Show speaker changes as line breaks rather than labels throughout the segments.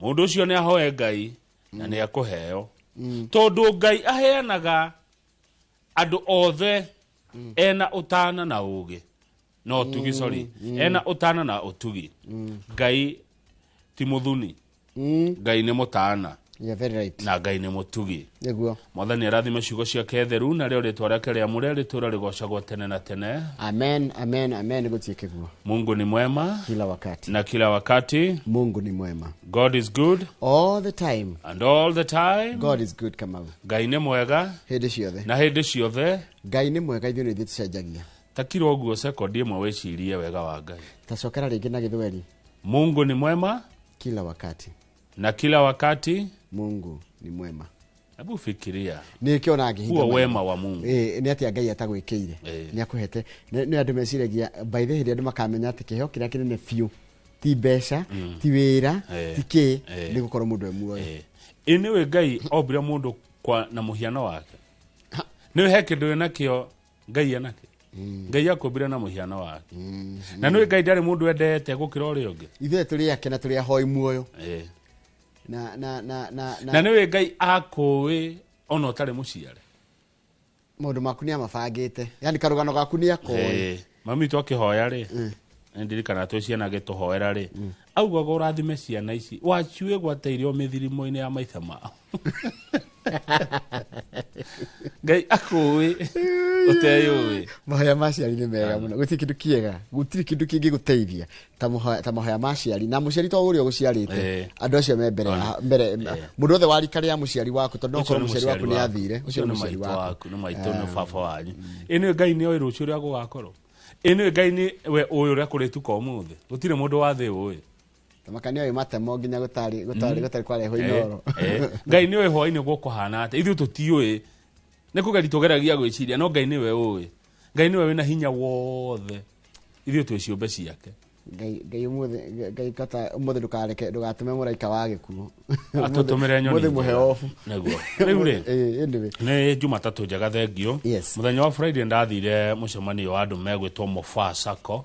Mũndũ ũcio nĩ ahoe Ngai na nĩ ekũheo, tondũ Ngai aheanaga andũ othe ena ũtana na ũgĩ na ũtugi, sorry, ena ũtana na ũtugi. Ngai ti mũthuni. Ngai nĩ mũtana.
You're very right.
Na Ngai nĩ mũtugi.
Nĩguo.
Mwathani arathime ciugo ciake theru, narĩo rĩtwa rĩake rĩamũre rĩtũra rĩgocagwo tene na tene.
Amen, amen, amen. Gũtuĩke guo.
Mungu ni mwema
kila wakati.
Na kila wakati.
Mungu ni mwema.
God is good
all the time.
And all the time.
God is good, Kamau.
Ngai nĩ mwega
hĩndĩ ciothe.
Na hĩndĩ ciothe.
Ngai nĩ mwega, ithuĩ nĩ ithuĩ tũcenjagia.
Takira ũguo sekondi ĩmwe wĩcirie wega wa Ngai.
Tacokera rĩngĩ na Gĩthweri.
Mungu ni mwema
kila wakati.
Na kila wakati.
Mungu ni mwema.
Hebu fikiria
nä kä ona ngä
huo wema wa Mungu.
Nä atä Ngai atagwä kä ire. Nä akũhete nä andå meciragia by the hĩndĩ andå makamenya atä kä heo kä rä a kä nene biũ ti mbeca, ti wĩra, ti kä, nĩ gũkorwo mũndũ e muoyo.
Ĩ nĩwe Ngai ombire mũndũ kwa na mũhiano wake. Nĩwe he kĩndũ wĩnakĩo Ngai enakĩo. Ngai akũmbire na mũhiano wake, na nĩwe Ngai ndarĩ mũndũ endete gũkĩra ũrĩa ũngĩ.
Ithuĩ tũrĩ ake na tũrĩ ahoi muoyo. Na na na na
Na nĩwe Ngai akũĩ ona ũtarĩ mũciare.
Maũndũ maku nĩ amabangĩte, yani karũgano gaku nĩ akoĩ.
Mami witũ akĩhoya rĩ, nĩndirikana twĩ ciana agĩtũhoera rĩ, augaga ũrathime ciana ici waciũĩ gwateire o mĩthirimo-inĩ ya maithe mao. Ngai akũĩ ũteyũĩ.
Mahoya ma aciari nĩ mega mũno. Gũtirĩ kĩndũ kĩega, gũtirĩ kĩndũ kĩngĩgũteithia ta mahoya ma aciari na mũciari to ũrĩa ũgũciarĩte. Andũ acio me mbere mbere mũndũ wothe wa rika rĩa mũciari waku, tondũ no
Ũcio
ũkorwo
nĩ
mũciari waku nĩ athire, ũcio
ũcio
nĩ
nĩ
mũciari
maitũ
waku.
Waku nĩ maitũ, nĩ baba wanyu. Ĩ nĩwe Ngai nĩ oĩ rũciũ ũrĩa gũgakorwo. Ĩ nĩwe Ngai nĩwe ũĩ ũrĩa kũrĩtuka ũmũthĩ. Gũtirĩ mũndũ wa thĩ ũĩ.
Tamaka nĩ oĩ matemo nginya gũtarĩ kwarehwo Inoro.
Ngai nĩ oĩ hwainĩ gũkũhana atĩa. Ithuĩ tũtiũĩ, nĩ kũgeria tũgeragia gwĩciria, no Ngai nĩwe ũĩ. Ngai nĩwe wĩna hinya wothe, ithuĩ twĩ ciũmbe ciake.
Ngai ũmũthĩ, Ngai kata ũmũthĩ ndũkareke, ndũgatũme mũraika wa gĩkuũ.
Atũtũmĩre nyoni
ũmũthĩ mũhe
njega.
obu.
Nĩguo rĩu rĩ,
Anyway.
Nĩ Jumatatũ njega, thengio. Mũthenya wa Friday ndathire mũcemanio wa andũ megwĩtwo Mofaa Sacco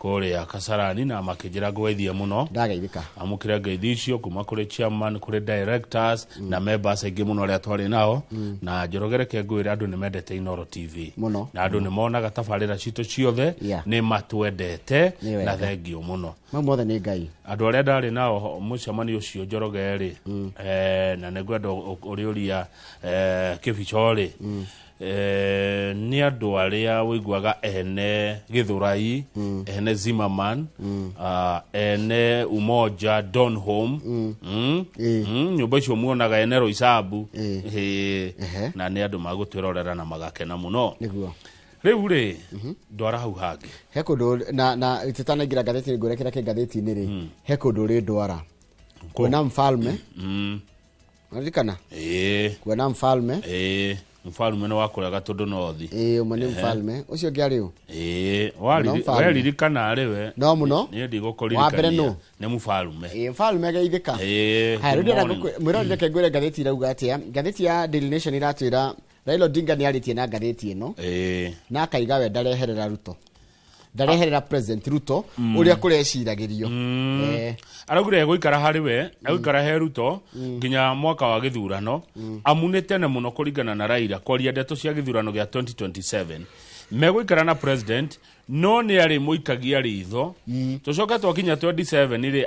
kũrĩa Kasarani, na makĩnjĩra ngũgeithie mũno.
Ndageithĩka.
Amũkĩre ngeithi icio kuma kũrĩ chairman, kũrĩ directors na members aingĩ mũno arĩa twarĩ nao. Na Njoroge, reke ngwĩre, andũ nĩ mendete Inoro TV
Mũno.
na andũ nĩ monaga tabarĩra citũ ciothe. Nĩ matwendete.
Nĩ wega.
Na thengio mũno.
Mau mothe nĩ Ngai.
Andũ arĩa ndarĩ nao mũcemanio ũcio, Njoroge rĩ, na nĩ ngwenda ũrĩũria kĩbico rĩ, nĩ andũ arĩa ũiguaga ene Gĩthũrai, ene Zimmerman, ene Umoja, Donholm, nyũmba icio muonaga, ene Roysambu. Na nĩ andũ magũtwĩrorera na magakena mũno.
Nĩguo.
Rĩu rĩ, ndwara hau hangĩ.
He kũndũ na tũtanaingĩra ngathĩti ngũrekera kĩ ngathĩti-inĩ rĩ, he kũndũ ũrĩ ndwara kuona mfalme. Unaririkana?
Ĩĩ.
Kuona mfalme.
Ĩĩ, mfalme nĩ wakũrĩa Gatũndũ North.
Ĩĩ, ũmwe nĩ mfalme, ũcio ũngĩ arĩ ũ?
Ĩĩ.
Mũno mfalme.
Weririkana rĩ we.
No mũno.
Niĩ
Wa mbere
ndigũkũririkania.
nũ?
Nĩ mfalme.
Ĩĩ, mfalme geithĩka.
Ĩĩ.
Haya, rĩu
Good
ndĩrenda
morning.
Mwĩroreri, reke ngwĩre ngathĩti irauga atĩa. Ngathĩti ya Daily Nation iratwĩra Raila Odinga nĩ arĩtie na ngathĩti ĩno na akaiga we ndareherera Ruto, ndareherera President Ruto ũrĩa kũreciragĩrio.
Araugire egũikara harĩ we, egũikara he Ruto nginya mwaka wa gĩthurano, amu nĩ tene mũno kũringana na Raila kwaria ndeto cia gĩthurano gĩa 2027. Megũikara na president, no nĩ arĩ mũikagia ritho, tũcoke twakinya 27 rĩ,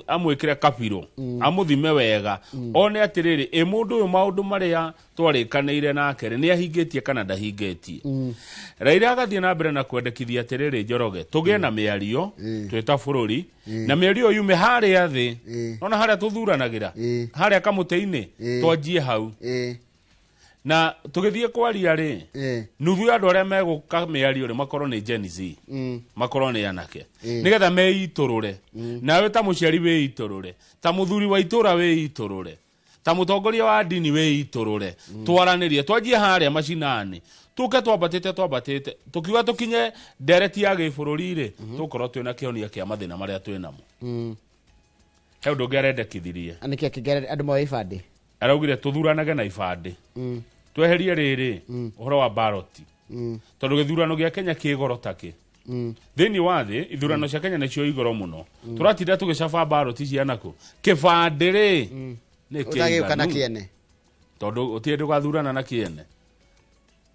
amwĩkĩre kabirũ, amũthime wega, one atĩrĩrĩ, ĩ mũndũ ũyũ maũndũ marĩa twarĩkanĩire nake rĩ, nĩ ahingĩtie kana ndahingĩtie. Raila agathiĩ na mbere na kwendekithia atĩrĩrĩ, Njoroge, tũgĩe na mĩario twĩ ta bũrũri, na mĩario ĩyo yume harĩa thĩ. Nona harĩa tũthuranagĩra, harĩa kamũtĩ-inĩ, twanjie hau. Na tũgĩthiĩ kwaria rĩ, nuthu ya andũ arĩa megũka mĩario rĩ, makorwo nĩ Gen Z, makorwo nĩ anake, nĩgetha meitũrũre. Nawe ta mũciari wĩitũrũre, ta mũthuri wa itũra wĩitũrũre, ta mũtongoria wa ndini wĩitũrũre, twaranĩrie, twanjie harĩa macinani, tũke twambatĩte twambatĩte, tũkiuga tũkinye ndereti ya gĩbũrũri rĩ, tũkorwo twĩna kĩhonia kĩa mathĩna marĩa twĩ namo. He ũndũ ũngĩ arendekithirie.
Nĩkĩ kĩngĩ? Andũ moe ibandĩ.
Araugire tũthuranage na ibandĩ, tweherie rĩrĩ ũhoro wa baroti, tondũ gĩthurano gĩa Kenya kĩ goro takĩ. Thĩinĩ wa thĩ ithurano cia Kenya nĩcio igoro mũno. Tũratinda tũgĩcaba mbaroti cianakũ kĩbandĩ rĩ nĩ
Ũtagĩũka na
kĩiganu
kĩene.
Tondũ ũtirĩ ndũgathurana na kĩene.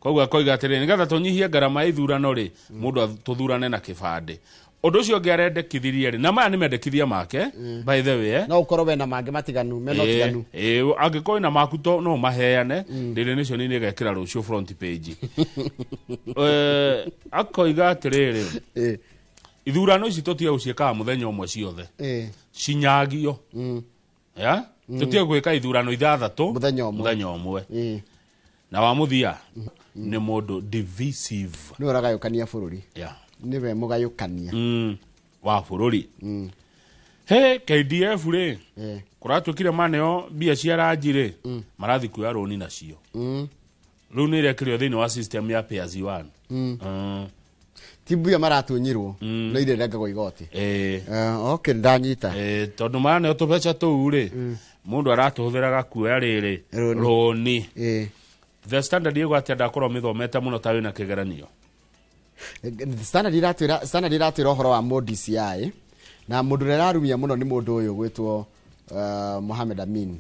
Koguo akoiga atĩrĩrĩ, nĩgetha tũnyihie ngarama ya ithurano rĩ, mũndũ tũthurane na kĩbandĩ. Ũndũ ũcio ũngĩ arendekithirie rĩ, na maya nĩ mendekithia make, by the way,
No ũkorwo wena mangĩ matiganu, mena ũtiganu.
Angĩkorwo wĩna maku to no maheane. Daily Nation nĩ ĩgekĩra rũciũ front page. Akoiga atĩrĩrĩ, ithurano ici tũtige gũciĩkaga mũthenya ũmwe ciothe, cinyagio, ya tũtige gwĩka ithurano ithathatũ
Mũthenya ũmwe.
Mũthenya ũmwe. Na wa mũthia nĩ mũndũ divisive.
Nĩwe ũragayũkania bũrũri. Nĩwe mũgayũkania
Wa bũrũri. He KDF rĩ, kũratuĩkire maneo mbia cia ranji rĩ, marathiĩ kuoya rũni nacio. Rĩu nĩ irekĩrio thĩinĩ wa system ya pay as you earn.
Ti mbia maratunyirwo, no irerengagwo igoti. Okay, ndanyita.
Tondũ maraneo tũbeca tũu rĩ, mũndũ aratũhũthĩraga kuoya rĩrĩ
Rũni.
Rũni. The Standard ĩgũ atĩa? Ndakorwo mĩthomete mũno ta wĩna kĩgeranio.
Standard iratwĩra ũhoro wa mũ DCI, na mũndũ ũrĩa ũrarumia mũno nĩ mũndũ ũyũ gwĩtwo Mohamed Amin.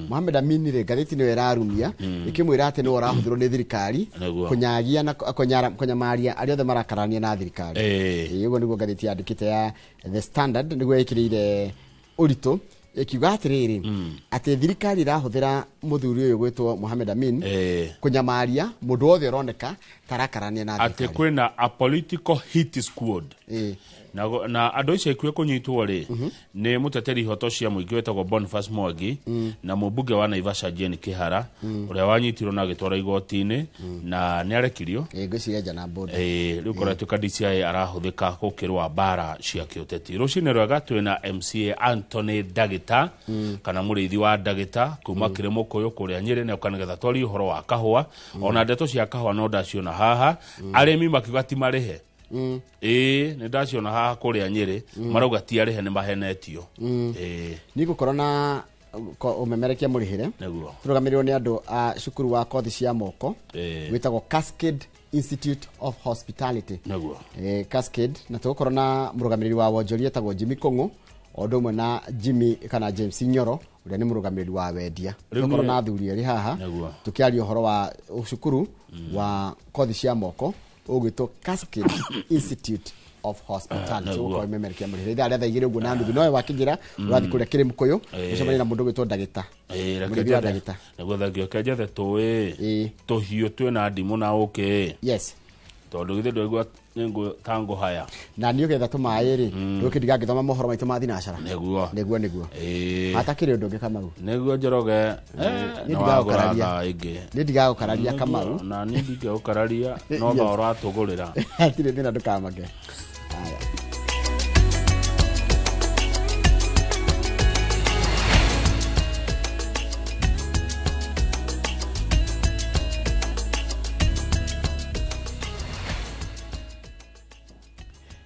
Mohamed Amin rĩ, ngathĩti nĩyo ĩrarumia ĩkĩmwĩra atĩ nĩwe ũrahũthĩrwo nĩ thirikari kũnyagia na kũnyamaria arĩa othe marakarania na thirikari. Ũguo nĩguo ngathĩti yandĩkĩte ya The Standard, nĩguo ĩkĩrĩire ũritũ ĩkiuga atĩrĩrĩ, atĩ thirikari ĩrahũthĩra mũthuri ũyũ gwĩtwo Mohamed Amin kũnyamaria mũndũ wothe ũroneka tarakarania na
atĩ
thirikari.
Kwĩna a political hit squad. Na andũ icio ikuĩ kũnyitwo rĩ, nĩ mũteteri ihoto cia mũingĩ wĩtagwo Boniface Mwangi na mũmbunge wa Naivasha Jane Kihara, ũrĩa wanyitirwo na agĩtwarwo igoti-inĩ na nĩ arekirio.
Ngwĩciria nja na boda.
Rĩu kũratuĩka DCI arahũthĩka gũkĩrũa mbara cia kĩũteti. Rũcinĩ rwega twĩna MCA Anthony Ndagĩta, kana mũrĩithi wa Ndagĩta kuma Kĩrĩmũkũyũ kũrĩa Nyĩrĩ, na ũka nĩgetha twarie ũhoro wa kahũa. Ona ndeto cia kahũa no ndaciona haha, arĩmi makiuga ti marĩhe. Ĩĩ, nĩ ndaciona haha kũrĩa Nyĩrĩ, marauga ti arĩhe, nĩ mahenetio. Ĩĩ.
Nĩ ngũkorwo na ũmemerekia mũrĩhĩre. Tũrũgamĩrĩrwo nĩ andũ a cukuru wa kothi cia moko wĩtagwo Cascade Institute of Hospitality. Cascade, na tũgũkorwo na mũrũgamĩrĩri wa wonjoria etagwo Jimmy Kũng'ũ, o ũndũ ũmwe na Jimmy kana James Nyoro, ũrĩa nĩ mũrũgamĩrĩri wa wendia.
Rĩu
Tũgũkorwo na athuri erĩ haha tũkĩaria ũhoro wa cukuru wa kothi cia moko ũgwĩtwo Cascade Institute of Hospitality. Ũgũkorwo ũmemerekia mũrĩhĩre ithaa rĩa thaa 2 ũguo na nuthu, nowe wakĩnjĩra ũrathiĩ kũrĩa Kĩrĩmũkũyũ ũcemanie na mũndũ ũgwĩtwo Ndagĩta.
Reke
Mũrĩithi wa
njethe.
Ndagĩta.
Nĩguo, thengio. Reke njethe tũĩ tũhiũ twĩna ndimũ na ũkĩ, tondũ githĩ ndwaigua nĩ ta ngũhaya.
Na niĩ ũgetha tũmaĩ rĩ, ndũkĩndiga ngĩthoma mohoro maitũ ma thinacara. Nĩguo. Hatakĩrĩ ũndũ ũngĩ, Kamau.
Nĩguo, Njoroge.
Niĩ
Nĩ wagũra
ndigagũkararia.
thaa ĩngĩ.
Niĩ ndigagũkararia, Kamau.
Na niĩ ndingĩgũkararia, no thaa ũratũgũrĩra.
Hatirĩ thĩna, ndũkamake. Haya.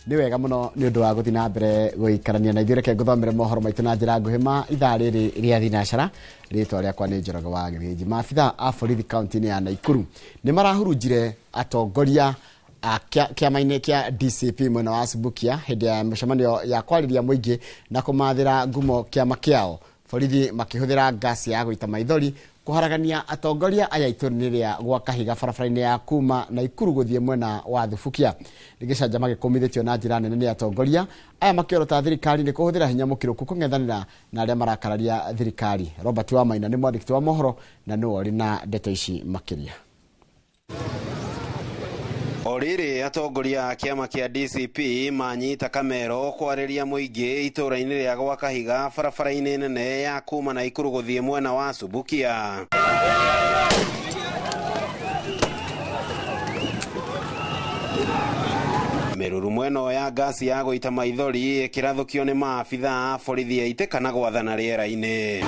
Nĩ wega mũno nĩ ũndũ wa gũthiĩ na mbere gũikarania na ithuĩ. Reke ngũthomere mohoro maitũ na njĩra nguhĩ ma ithaa rĩrĩ rĩa thinacara. Rĩtwa rĩakwa nĩ Njoroge wa Gĩthĩnji. Maabitha a borithi kaunti-inĩ ya Naikuru nĩ marahurunjire atongoria a kĩama-inĩ kĩa DCP mwena wa Subukia hĩndĩ ya mĩcemanio ya kwarĩria mũingĩ na kũmathĩra ngumo kĩama kĩao. Borithi makĩhũthĩra ngasi ya gũita maithori kũharagania atongoria aya itũra-inĩ rĩa gwa Kahiga, barabara-inĩ ya kuma Naikuru gũthiĩ mwena wa Thubukia. Nĩ gĩcanjama gĩkũmithĩtio na njĩra nene nĩ atongoria aya, makĩorota thirikari nĩ kũhũthĩra hinya mũkĩrũku kũng'ethanĩra na arĩa marakararia thirikari. Robert Wamaina nĩ mwandĩki wa mohoro na nĩwe ũrĩ na ndeto ici makĩria.
O rĩrĩ atongoria a kĩama kĩa DCP manyita kamero kwarĩria mũingĩ itũra-inĩ rĩa gwa Kahiga, barabara-inĩ nene ya kuma Naikuru gũthiĩ mwena wa Subukia. Mĩrurumo ĩno ya ngasi ya gũita maithori ĩkĩrathũkio nĩ maabitha a borithi aitĩka na gwathana rĩera-inĩ.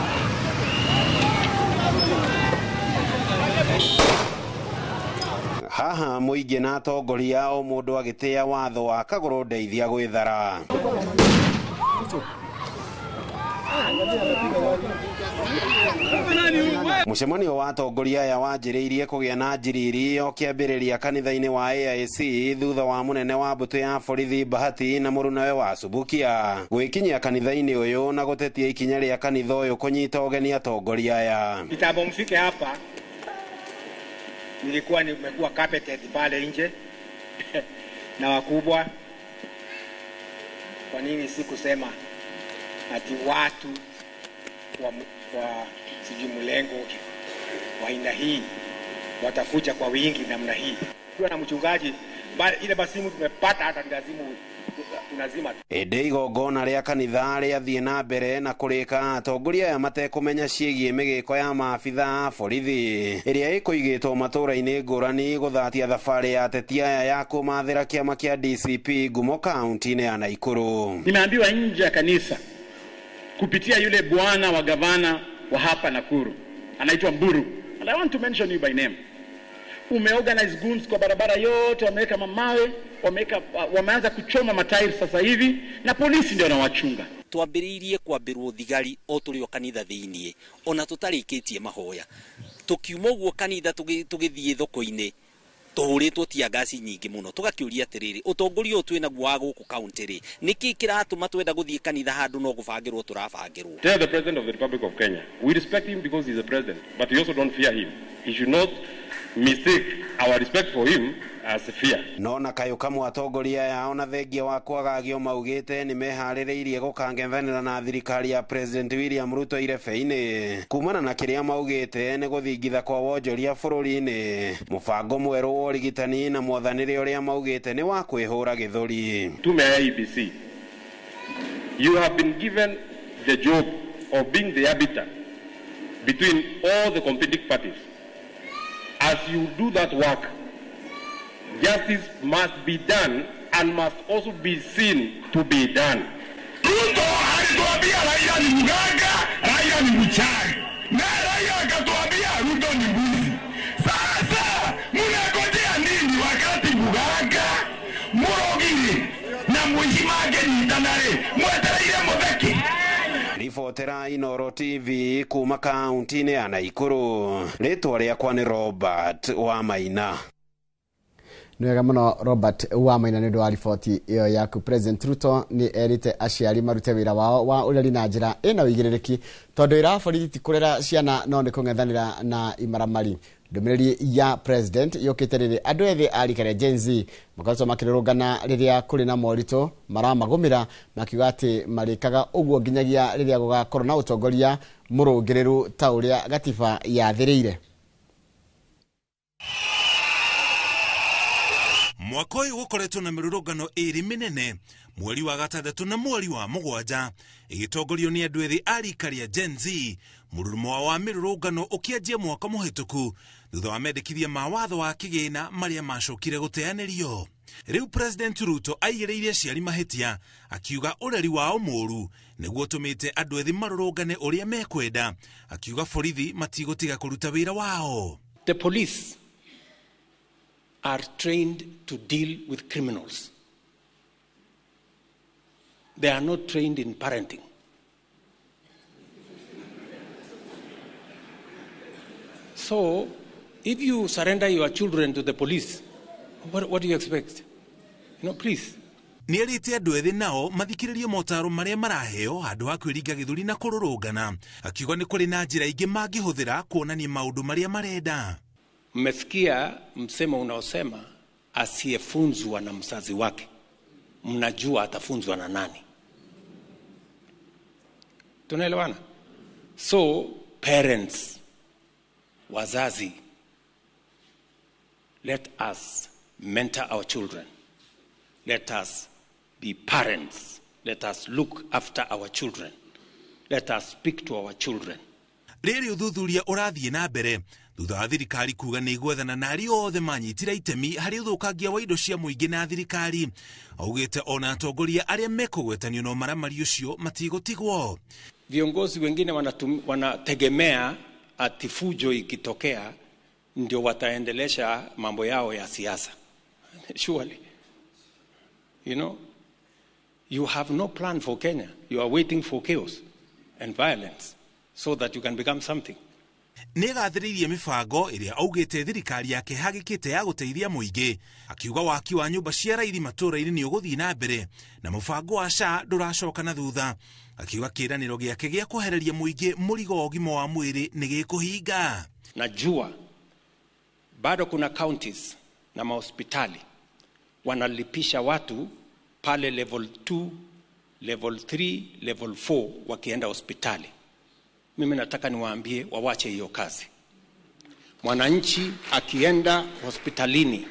Haha mũingĩ na atongoria o mũndũ agĩtĩa watho wa kagũrũ ndeithia gwĩthara. Mũcemanio wa atongoria aya wanjĩrĩirie kũgĩa na njiriri o kĩambĩrĩria kanitha-inĩ wa AIC thutha wa mũnene wa mbũtũ ya borithi Bahati na mũrunawe wa Subukia gwĩkinyia kanitha-inĩ ũyũ na gũtetia ikinya rĩa kanitha ũyũ kũnyita ũgeni atongoria aya.
Kitambo mfike hapa nilikuwa nimekuwa carpeted pale nje na wakubwa. Kwa nini sikusema ati watu wa sijui mlengo wa aina hii watakuja kwa wingi namna hii? Kwa na mchungaji ile basimu tumepata hata lazima tunazima.
Ĩndĩ igongona rĩa kanitha rĩathiĩ na mbere na kũrĩka atongoria aya matekũmenya ciĩgiĩ mĩgĩko ya maabitha a borithi ĩrĩa ĩkũigĩtwo matũũra-inĩ ngũrani gũthatia thabarĩ ya ateti aya ya kũmathĩra kĩama kĩa DCP ngumo kaunti-inĩ ya Nakuru.
Nimeambiwa nje ya kanisa kupitia yule bwana wa gavana wa hapa Nakuru anaitwa Mburu, and I want to mention you by name. Umeorganize goons kwa barabara yote, wameweka mamawe, wameanza kuchoma matairi sasa hivi, na polisi ndio wanawachunga.
Twambiriirie kwambirwo thigari o turi o kanitha thiini ona tutarikitie mahoya, tukiuma uguo kanitha tugithie thoko-ini tuhuritwo tia gasi nyingi muno, tugakiuria atiriri utongoria uyu twinaguo wa guku county ri niki kiratuma twenda guthie kanitha handu no gubangirwo turabangirwo.
Tell the President of the Republic of Kenya we respect him because he's a president, but we also don't fear him. He should not mistake our respect for him as fear.
No na kayũ kamwe atongoria yao na thengia wa kwagagio maugĩte nĩ meharĩrĩirie gũkangethanĩra na thirikari ya President William Ruto irebe-inĩ kumana na kĩrĩa maugĩte nĩ gũthingitha kwa wonjoria bũrũri-inĩ, mũbango mwerũ wa ũrigitani na mwathanĩre ũrĩa maugĩte nĩ wa kwĩhũra gĩthũri.
Tume ya IEBC, you have been given the job of being the arbiter between all the competing parties. As you do that work, justice must be done and must also be seen to be done.
Ruto alituambia Raila ni mganga, Raila ni mchawi. Na Raila akatuambia Ruto ni mbuzi. Sasa mnangojea nini wakati mganga, murogiri na mwijimage ni tanare, mwetereire mutheki?
Ribotera Inoro TV kuma kaunti-inĩ ya Nakuru, rĩtwa rĩakwa nĩ Robert Wamaina.
Nĩ wega mũno Robert Wamaina nĩ ũndũ wa riboti ĩyo yaku. President Ruto nĩ erĩte aciari marute wĩra wao wa ũreri na njĩra ĩna ũigĩrĩrĩki tondũ wĩra wa borithi ti kũrera ciana no nĩ kũng'ethanĩra na imaramari. Ndũmĩrĩri ya president yũkĩte rĩrĩ andũ ethĩ a rika rĩa Gen Z makoretwo makĩrũrũngana rĩrĩa kũrĩ na moritũ maramagũmĩra, makiuga atĩ marĩkaga ũguo nginyagia rĩrĩa gũgakorwo na ũtongoria mũrũngĩrĩru ta ũrĩa gatiba yathĩrĩire.
Mwaka ũyũ gũkoretwo na mĩrũrũngano ĩrĩ mĩnene mweri wa gatandatũ na mweri wa mũgwanja ĩgĩtongorio nĩ andũ ethĩ a rika rĩa Gen Z, mũrurumo wa mĩrũrũngano ũkĩanjia mwaka mũhĩtũku thutha wa mendekithia ma watho wa kĩgĩna marĩa macokire gũteanĩrio. Rĩu President Ruto aigĩrĩire aciari mahĩtia akiuga ũreri wao mũru nĩguo ũtũmĩte andũ ethĩ marũrũngane ũrĩa mekwenda, akiuga borithi matigũtiga kũruta wĩra wao.
The police are trained to deal with criminals. They are not trained in parenting. So, if you surrender your children to the police, what do you expect? You know, please.
Nĩerĩte andũ ethĩ nao mathikĩrĩrie motaro marĩa maraheo handũ ha kwĩringa gĩthũri na kũrũrũngana, akiuga nĩ kũrĩ na njĩra ingĩ mangĩhũthĩra kuonania maũndũ marĩa marenda.
Mmesikia msemo unaosema asiyefunzwa na mzazi wake, mnajua atafunzwa na nani? Tunaelewana? So parents, wazazi, let us mentor our children. Let us be parents. Let us look after our children. Let us speak to our children.
Rĩrĩ ũthuthuria ũrathiĩ na mbere thutha wa thirikari kuga nĩ igwethana na arĩa othe manyitire itemi harĩ ũthũkangia wa indo cia mũingĩ na thirikari. Augĩte ona atongoria arĩa mekũgwetanio na ũmaramari ũcio matigũtigwo.
Viongozi wengine wanategemea ati fujo ikitokea ndio wataendelesha mambo yao ya siasa. Surely, you know, you have no plan for Kenya. You are waiting for chaos and violence so that you can become something.
Nĩgathĩrĩirie mĩbango ĩrĩa augĩte thirikari yake hagĩkĩte ya gũteithia mũingĩ, akiuga waki wa nyũmba cia raithi matũũra-inĩ nĩ ũgũthiĩ na mbere na mũbango wa SHA ndũracoka na thutha, akiuga kĩĩranĩro gĩake gĩa kwehereria mũingĩ mũrigo wa ũgima wa mwĩrĩ nĩ gĩkũhinga.
Najua bado kuna counties na mahospitali wanalipisha watu pale level 2, level 3, level 4 wakienda hospitali. Mimi nataka niwaambie wawache hiyo kazi. Mwananchi akienda hospitalini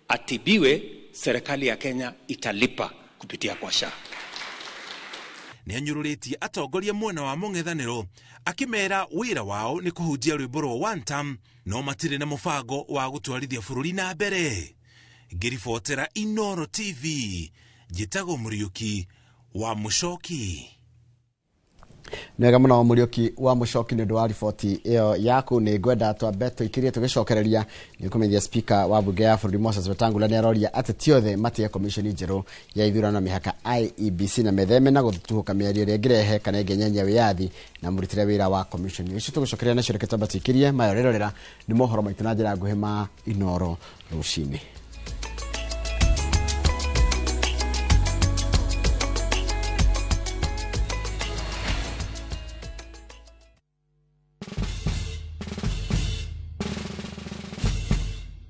atibiwe, serikali ya Kenya italipa kupitia kwa SHA.
Nĩanyũrũrĩtie atongoria mwena wa mũng'ethanĩro akĩmera wĩra wao nĩ kũhunjia rwĩmbo rwa one term no matirĩ na mũbango wa gũtwarithia bũrũri na mbere. Ngĩribotera Inooro TV, njĩtagwo Mũriũki wa Mũcoki.
Nĩwega mũno Mũriũki wa Mũcoki nĩ ũndũ wa riboti ĩyo yaku. Nĩ ngwenda twambe tũikĩrie tũgĩcokereria nĩ kũmenyithia speaker wa bunge ya bũrũri Moses Wetangula nĩ aroria ateti othe matĩe komishoni njerũ ya ithurano na mĩhaka IEBC na metheme na gũtuthũka mĩario ĩrĩa ĩngĩrehe kana ĩngĩnyenyia wĩyathi na mũrutĩre wĩra wa komishoni icio. Tũgũcokereria nacio reke twambe tũikĩrie mayo rĩrorera nĩ mohoro maitũ na njĩra nguhĩ ma Inooro rũcinĩ.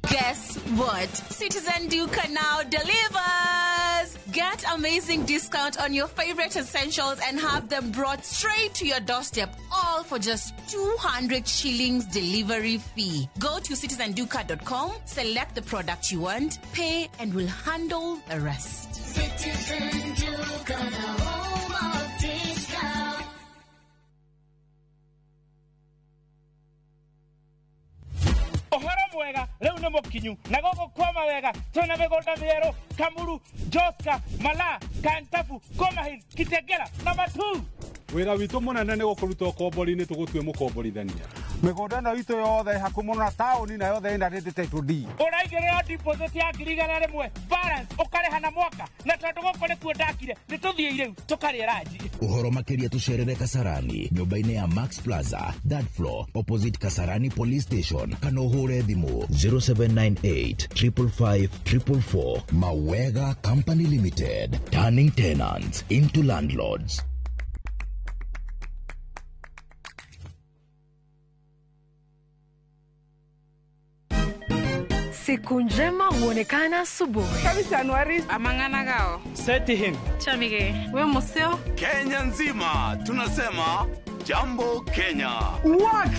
Guess what? Citizen Duka now delivers! Get amazing discount on your favorite essentials and have them brought straight to your doorstep, all for just 200 shillings delivery fee. Go to citizenduka.com, select the product you want, pay, and we'll handle the rest.
Citizen Duka, the home of discount.
Ohoro mwega rĩu nĩ mũkinyu na gũkũ kwama wega twĩna mĩgũnda mĩerũ Kamuru, Joska, Malaa, Kantafu, Komahil, Kitengela na Matuu.
Wĩra witũ mũnene nĩ gũkũruta ũkombori-inĩ tũgũtue mũkomborithania.
Mĩgũnda ĩno itũ yothe ĩ hakuhĩ mũno na taũni na yothe ĩna rĩndĩ title deed.
Ũraigĩrĩra deposit ya 100,000 balance ũkarĩha na mwaka, na tondũ gũkũ nĩkuo ndakire nĩ tũthiĩ rĩu tũkarĩe ranji.
Ũhoro makĩria tũcerere Kasarani nyũmba-inĩ ya Max Plaza third floor opposite Kasarani Police Station kana ũhũre thimũ 0798 555 444. Mawega Company Limited, turning tenants into landlords.
Siku njema huonekana asubuhi.
Amangana gao.
Seti him.
Chamige. We museo.
Kenya nzima tunasema jambo Kenya.
Wax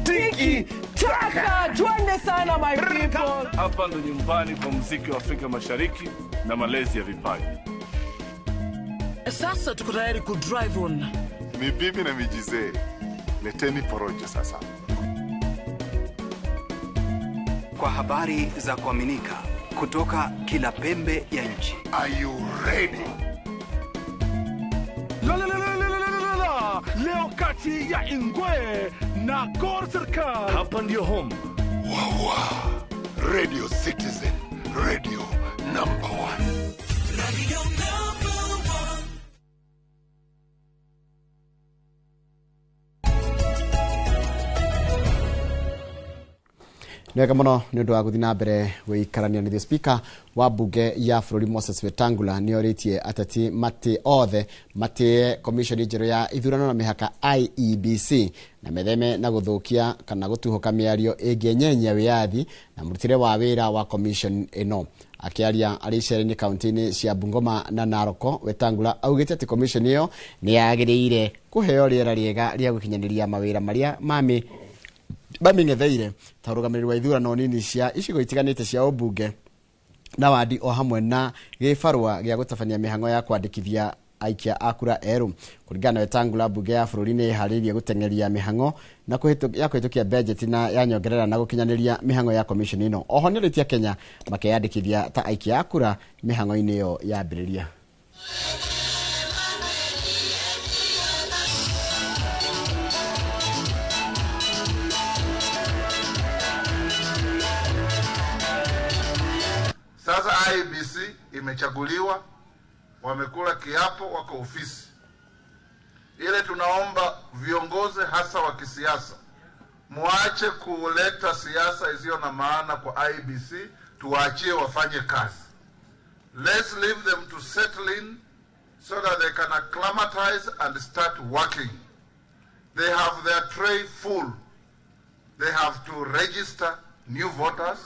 tiki taka twende sana my people.
Hapa ndo nyumbani kwa muziki wa Afrika Mashariki na malezi ya vipaji.
Sasa tuko tayari ku drive on.
Ni bibi na mijizee. Leteni porojo sasa.
Kwa habari za kuaminika kutoka kila pembe ya nchi.
Are you ready?
La la la la la la la. Leo kati ya Ingwe na Gor Serikali.
Hapa ndio home.
Wawa. Radio Citizen, radio number 1.
Radio number 1.
Nĩwega mũno nĩ ũndũ wa gũthiĩ na mbere gũikarania nĩ speaker wa bunge ya bũrũri Moses Wetangula nĩ orĩtie ateti matĩ othe matĩe komishoni njerũ ya ithurano na mĩhaka IEBC na metheme na gũthũkia kana gũtuhũka mĩario ĩngĩnyenyia wĩyathi na mũrutĩre wa wĩra wa commission ĩno. Akĩaria arĩ icera-inĩ kaunti-inĩ cia Bungoma na Narok, Wetangula augĩte atĩ commission ĩyo nĩ yagĩrĩire kũheo rĩera rĩega rĩa gũkinyanĩria mawĩra marĩa mami baming'etheire ta ũrũgamĩrĩri wa ithurano nini cia icigo itiganĩte cia ũmbunge na wandi o hamwe na gĩbarũa gĩa gũtabania mĩhang'o ya kwandĩkithia aikia a kura erũ. Kũringana na Wetangula, mbunge ya bũrũri nĩ ĩharĩirie gũteng'eria mĩhang'o na ya kũhĩtũkia bajeti na ya nyongerera na gũkinyanĩria mĩhang'o ya commission ĩno. Oho nĩorĩtie Kenya makeyandĩkithia ta aikia a kura mĩhang'o-inĩ ĩyo yambĩrĩria.
Sasa IEBC imechaguliwa, wamekula kiapo, wako ofisi. Ile tunaomba viongozi hasa wa kisiasa, Muache kuleta siasa isiyo na maana kwa IEBC, tuwaachie wafanye kazi. Let's leave them to settle in so that they can acclimatize and start working. They have their tray full. They have to register new voters.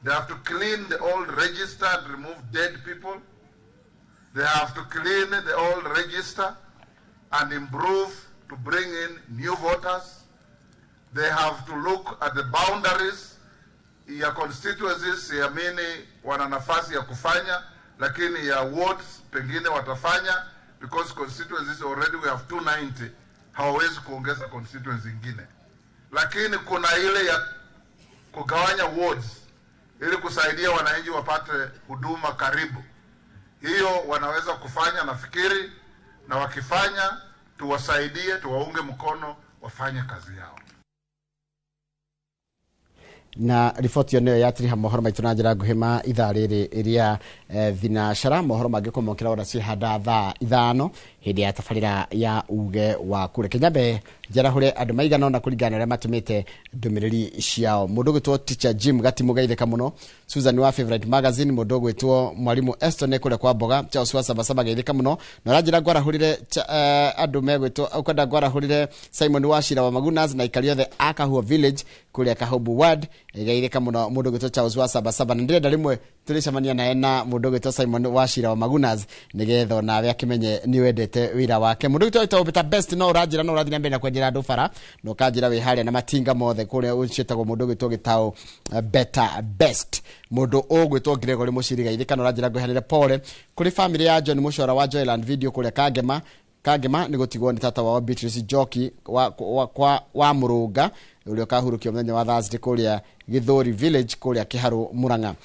They have to clean the old register and remove dead people. They have to clean the old register and improve to bring in new voters. They have to look at the boundaries ya constituencies, siamini wana nafasi ya kufanya, lakini ya wards pengine watafanya, because constituencies already we have 290, hawawezi kuongeza constituency ingine. Lakini kuna ile ya kugawanya wards ili kusaidia wananchi wapate huduma karibu. Hiyo wanaweza kufanya nafikiri, na wakifanya tuwasaidie, tuwaunge mkono wafanye kazi yao.
Na riboti ĩyo nĩyo yatiriha mohoro maitũ na njĩra nguhĩ ma ithaa rĩrĩ rĩa thinacara. Mohoro mangĩ kũmokĩra ona ciĩhanda thaa 5 hĩndĩ ya tabarĩra ya uge waku. Reke nyambe njarahũre andũ maigana ũna kũringana na ũrĩa matũmĩte ndũmĩrĩri ciao. Mũndũ ũgwĩtwo Teacher Jim Gatimu geithĩka mũno, Susan wa Favorite Magazine, mũndũ ũgwĩtwo Mwalimu Eston kũrĩa kwa Mboga, Charles wa Sabasaba geithĩka mũno, na ũranjĩra ngwarahũrĩre andũ megwĩtwo ũkwenda ngwarahũrĩre Simon wa Shira wa Magunas na aikari othe a Kahua Village kũrĩa Kahubu Ward geithĩka mũno mũndũ ũgwĩtwo Charles wa Sabasaba. Na ndĩrenda rĩmwe tũrĩcemania naye na mũndũ ũgwĩtwo Simon wa Shira wa Magunas nĩgetha onawe akĩmenye nĩ wendete wĩra wake. Mũndũ ũgwĩtwo wĩtagwo Peter Best no ũranjĩra no ũrathiĩ na mbere na kwenjera andũ bara na ũkanjĩra wĩ harĩa na matinga mothe kũrĩa ũciĩtagwo mũndũ ũgwĩtwo Gĩtaũ Better Best. Mũndũ ũgwĩtwo Gregory Mũciri geithĩka na ũranjĩra ngweherere pole kũrĩ family ya John Mũcora wa Joyland Video kũrĩa Kangema. Kangema nĩ gũtigwo nĩ tata wao Beatrice Njoki wa Mũrũnga ũrĩa ũkahurũkio mũthenya wa Thursday kũrĩa Gĩthũri Village kũrĩa Kĩharũ Mũrang'a.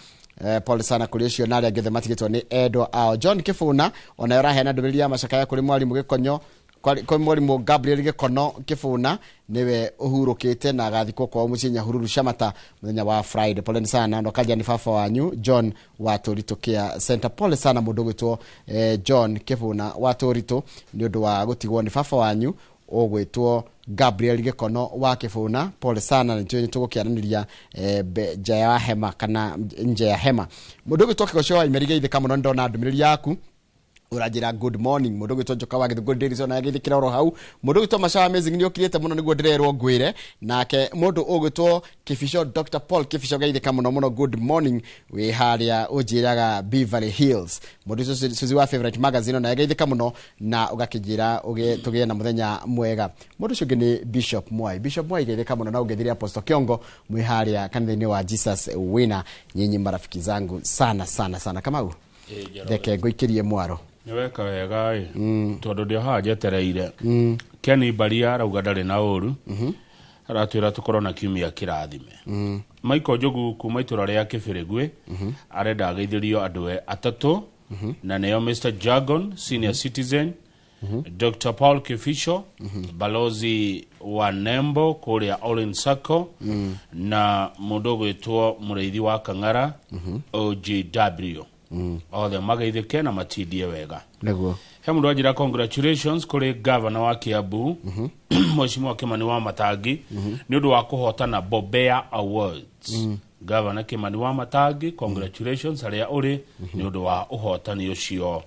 Pole sana kũrĩ ũcio na arĩa angĩ othe matigĩtwo nĩ endwa ao. John Kĩbũna onaye ũraheana ndũmĩrĩri ya macakaya kũrĩ mwarimũ Gĩkonyo, kũrĩ mwarimũ Gabriel Gĩkono Kĩbũna nĩwe ũhurũkĩte na agathikwo kwao mũciĩ Nyahururu Shamata mũthenya wa Friday. Pole sana na ũkanjia nĩ baba wanyu John wa Tũritũ Care Center. Pole sana mũndũ ũgwĩtwo John Kĩbũna wa Tũritũ nĩ ũndũ wa gũtigwo nĩ baba wanyu ũgwĩtwo Gabriel Gĩkono wa Kĩbũna. Pole sana, nĩ tũgũkĩaranĩria nja ya hema kana nje ya hema. Mũndũ ũgwĩtwo Kĩgoco wa Imeri geithĩka mũno, nĩndona ndũmĩrĩri yaku ũranjĩra good morning. Mũndũ ũgwĩtwo Njoka wa Gĩthũngũri Daily Sun agĩthĩkĩra oro hau. Mũndũ ũgwĩtwo Masha Amazing nĩ ũkirĩte mũno nĩguo ndĩrerwo ngwĩre. Nake mũndũ ũgwĩtwo Kĩbico Dr Paul Kĩbico geithĩka mũno mũno, good morning wĩ harĩa ũnjĩraga Beverly Hills. Mũndũ ũcio Suzy wa Favorite Magazine ona geithĩka mũno na ũgakĩnjĩra tũgĩe na mũthenya mwega. Mũndũ ũcio ũngĩ nĩ Bishop Mwai. Bishop Mwai geithĩka mũno na ũngĩthiria Apostle Kiongo mwĩ harĩa kanitha-inĩ wa Jesus Winner. Nyinyi marafiki zangu sana sana sana. Kamau, reke ngũikĩrie mwaro.
Nĩ weka wega ĩ, tondũ ndĩ haha njetereire. Ken Baria arauga ndarĩ na ũru, aratwĩra tũkorwo na kiumia kĩrathime. Michael Njogu kuma itũra rĩa Kĩbĩrĩgwĩ arenda ageithĩrio andũ atatũ, na nĩo Mr Jargon senior citizen, Dr Paul Kifisho balozi wa Nembo kũrĩa Olin Sacco, na mũndũ ũgwĩtwo Mũrĩithi wa Kang'ara OGW. Othe mageithĩke na matindie wega.
Nĩguo.
He mũndũ anjĩra congratulations kũrĩ governor wa Kiambu Mheshimiwa Kimani wa Matangi nĩ ũndũ wa kũhotana Bobea Awards. Governor Kimani wa Matangi, congratulations harĩa ũrĩ nĩ ũndũ wa ũhotani ũcio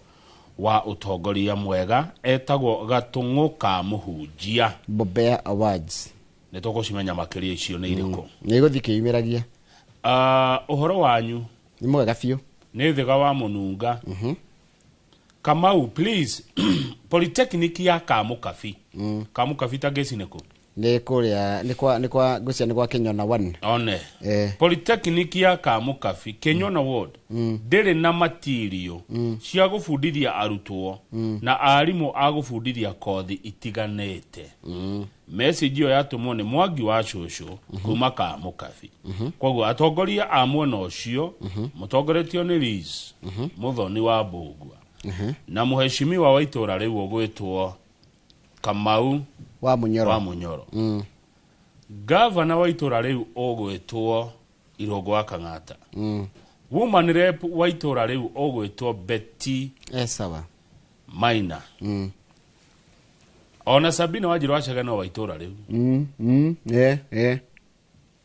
wa ũtongoria mwega. Etagwo Gatũng'ũ ka Mũhunjia.
Bobea Awards.
Nĩ tũgũcimenya makĩria icio nĩ irĩkũ.
Nĩ igũthiĩ kĩyumĩragia.
Ũhoro wanyu
nĩ mwega biũ.
Nĩ thĩga wa Mũnunga. Kamau please Polytechnic ya Kamũkabi. Kamũkabi ta ngeci nĩ kũ?
Nĩ kũrĩa nĩ kwa ngũcia nĩ kwa Kĩnyona 1.
One. Polytechnic ya Kamũkabi Kĩnyona Ward ndĩrĩ na material cia gũbundithia arutwo na arimũ a gũbundithia kothi itiganĩte. Message ĩyo yatũmwo nĩ Mwangi wa Cũcũ kuma Kamũkabi. Koguo atongoria a mwena ũcio mũtongoretio nĩ Liz Mũthoni wa Mbũgua na mũheshimiwa wa itũra rĩu ũgwĩtwo Kamau
wa Munyoro.
Wa Munyoro. Gavana wa itũra rĩu ũgwĩtwo Irũngũ wa Kang'ata. Woman rep wa itũra rĩu ũgwĩtwo Betty
sawa
Maina. Ona Sabina Wanjiru wa no wa itũra rĩu.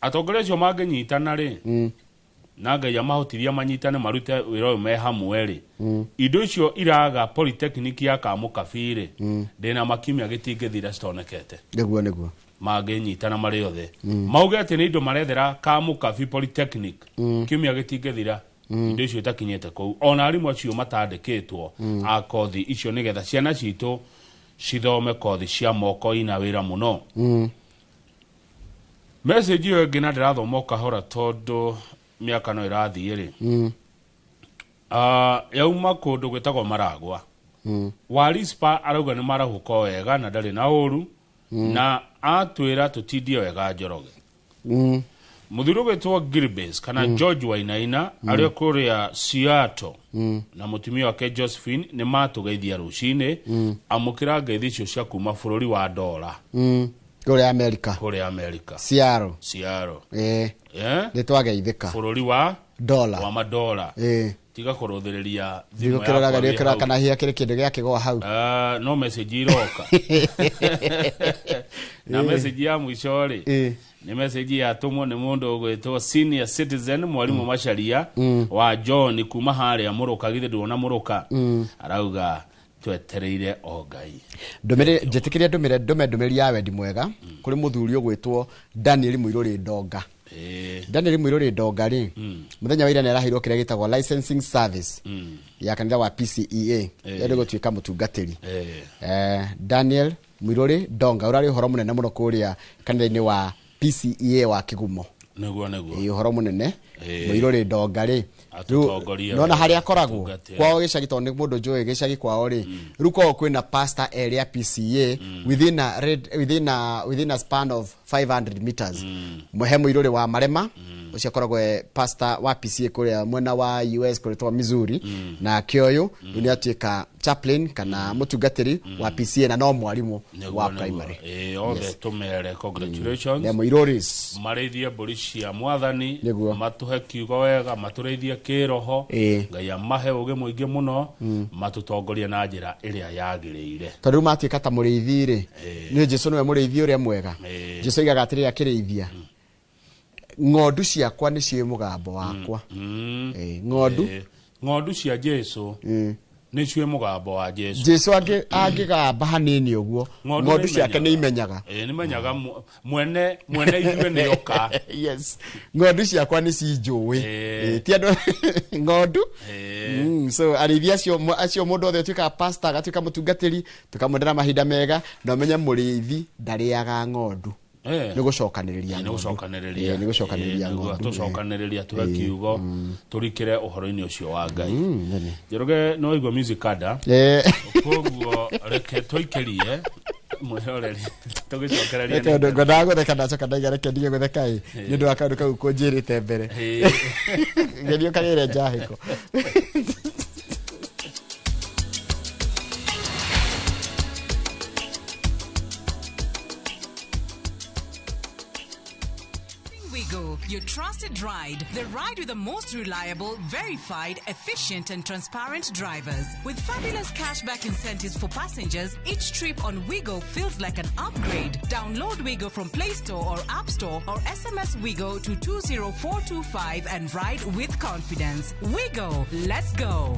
Atongoria acio mangĩnyitana rĩ, na Ngai amahotithia manyitane marute wĩra ũyũ me hamwe rĩ, indo icio iraga polytechnic ya Kamũkabi rĩ, ndĩna makiumia gĩtingĩthira citonekete.
Nĩguo nĩguo.
Mangĩnyitana marĩ othe. Mauge atĩ nĩ indo marethera Kamũkabi polytechnic, kiumia gĩtingĩthira indo icio itakinyĩte kũu. Ona arimũ acio matandĩkĩtwo a kothi icio nĩgetha ciana citũ cithome kothi cia moko ina wĩra mũno. Message ĩyo ĩngĩ na ndĩrathoma o kahora tondũ mĩaka no ĩrathiĩ rĩ, yauma kũndũ gwĩtagwo Maragwa. Warispa arauga nĩ marahũka wega na ndarĩ na ũru, na atwĩra tũtindie wega Njoroge. Mũthuri ũgwĩtwo Gilbes kana George Wainaina arĩ kũrĩa Seattle na mũtumia wake Josephine nĩ matũgeithia rũcinĩ, amũkĩra ngeithi icio cia kuma bũrũri wa dola.
Kũrĩa America.
Kũrĩa America.
Seattle.
Seattle.
Nĩ twageithĩka.
Bũrũri wa
dola.
Wa madola. Tiga kũrũthĩrĩria
thimũ yakwa. Kana hihi akĩrĩ kĩndũ gĩa kĩgwa hau.
No message iroka. Na message ya mũico rĩ, nĩ message yatũmwo nĩ mũndũ ũgwĩtwo senior citizen mwarimũ Macharia wa John kuma harĩa Mũrũka, githĩ nduona Mũrũka, arauga twetereire o Ngai.
Ndũmĩrĩri njĩtĩkĩria ndũmĩrĩri ya wendi mwega kũrĩ mũthuri ũgwĩtwo Daniel Mũirũrĩ Ndonga. Daniel Mũirũrĩ Ndonga rĩ, mũthenya wa ira nĩ araheirwo kĩrĩa gĩtagwo licensing service ya kanitha wa PCEA, ĩrĩ gũtuĩka mũtungatĩri. Daniel Mũirũrĩ Ndonga ũrarĩ ũhoro mũnene mũno kũrĩa kanitha-inĩ wa PCEA wa Kĩgumo.
Nĩguo nĩguo.
Ũhoro mũnene Mũirũrĩ Ndonga rĩ, nona harĩa akoragwo kwao gĩcagi, tondũ nĩ mũndũ njũĩ gĩcagi kwao rĩ, rĩu kwao kwĩna pastor area PCA within a span of 500 meters. He Mũirũrĩ wa Marema ũcio akoragwo e pastor wa PCA kũrĩa mwena wa US kũrĩa Missouri, na Kĩoyũ rĩu nĩ atuĩka chaplain kana mũtungatĩri wa PCA na no mwarimũ wa primary.
Othe tũmere congratulations.
Nĩ Mũirũrĩ
marĩithie mbũri cia mwathani, matũhe kiugo wega, matũrĩithie kĩroho, Ngai amahe ũgĩ mũingĩ mũno, matũtongorie na njĩra ĩrĩa yagĩrĩire.
Tondũ rĩu matuĩka ta mũrĩithi rĩ, nĩ Jesũ nĩwe mũrĩithi ũrĩa mwega. Jesũ oigaga atĩrĩrĩ akĩrĩithia, ng'ondu ciakwa nĩ ciĩ mũgambo wakwa. Ng'ondu
ng'ondu cia Jesũ nĩ ciĩ mũgambo wa Jesũ.
Jesũ angĩgamba hanini ũguo, ng'ondu ciake nĩ imenyaga.
Nĩ imenyaga mwene ithuĩ nĩ oka.
Yes. Ng'ondu ciakwa nĩ cinjũĩ. Ti andũ ng'ondu. So arĩithi acio mũndũ othe ũtuĩkaga pastor agatuĩka mũtungatĩri, tũkamwendera mahinda mega, na ũmenye mũrĩithi ndarĩaga ng'ondu. Nĩ gũcokanĩrĩria.
Nĩ gũcokanĩrĩria.
Nĩ gũcokanĩrĩria ng'ondu.
Tũcokanĩrĩria tũhe kiugo tũrikĩre ũhoro-inĩ ũcio wa Ngai. Njoroge no igua music kada. Koguo reke tũikĩrie mwĩroreri tũgĩcokereria.
Reke ngwendaga gũtheka ndacoka ndaiga reke ndige gũtheka ĩ, nĩ ũndũ wa kaũndũ kau kũnjĩrĩte mbere. Geria ũkagĩre njahĩko.
Your trusted ride, the ride with the most reliable, verified, efficient and transparent drivers. With fabulous cashback incentives for passengers, each trip on Wigo feels like an upgrade. Download Wigo from Play Store or App Store or SMS Wigo to 20425 and ride with confidence. Wigo, let's go.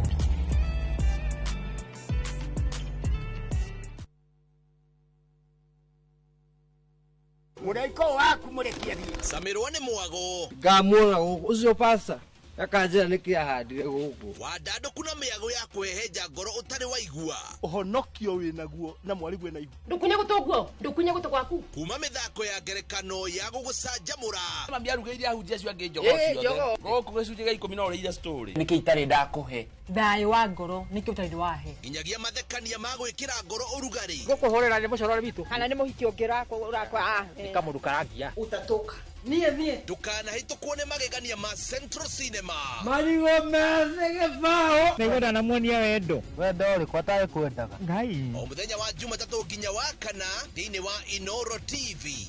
Mũraiko waku mũrekia thiĩ.
Samirwo nĩ mwago.
Ngamuona gũkũ ũcio pasta akanjĩra nĩkĩ ahandire gũkũ.
Wandandũku na mĩago ya kwĩhenja ngoro ũtarĩ waigua.
Ũhonokio wĩnaguo na mwarigwe na ihu.
Ndũkunye gũtũ guo, ndũkunye gũtũ gwaku.
Kuma mĩthako ya ngerekano ya gũgũcanjamũra.
Mami arugĩire ahunjia acio angĩ njogoo ciothe. Gũkũ gĩcunjĩ gĩa 10 no ũrĩire story.
Nĩkĩ itarĩ ndakũhe?
Thayũ wa ngoro nĩkĩ ũtarĩ wahe?
Nginyagia mathekania ma gwĩkĩra ngoro ũrugarĩ.
Gũkũhũrĩra nĩ mũcorore witũ. Kana nĩ mũhiki ũngĩ ũrakwa.
Nĩ kamũndũ karangia.
Ũtatũka. Niĩ niĩ.
Ndũkanahĩtũkwo nĩ magegania ma Central Cinema.
Marigũ methĩ gĩbaũ. Nĩngwenda namuonia wendo.
Wendo ũrĩkũ atarĩ kwendaga?
Ngai.
O mũthenya wa Jumatatũ nginya wa kana thĩinĩ wa Inoro TV.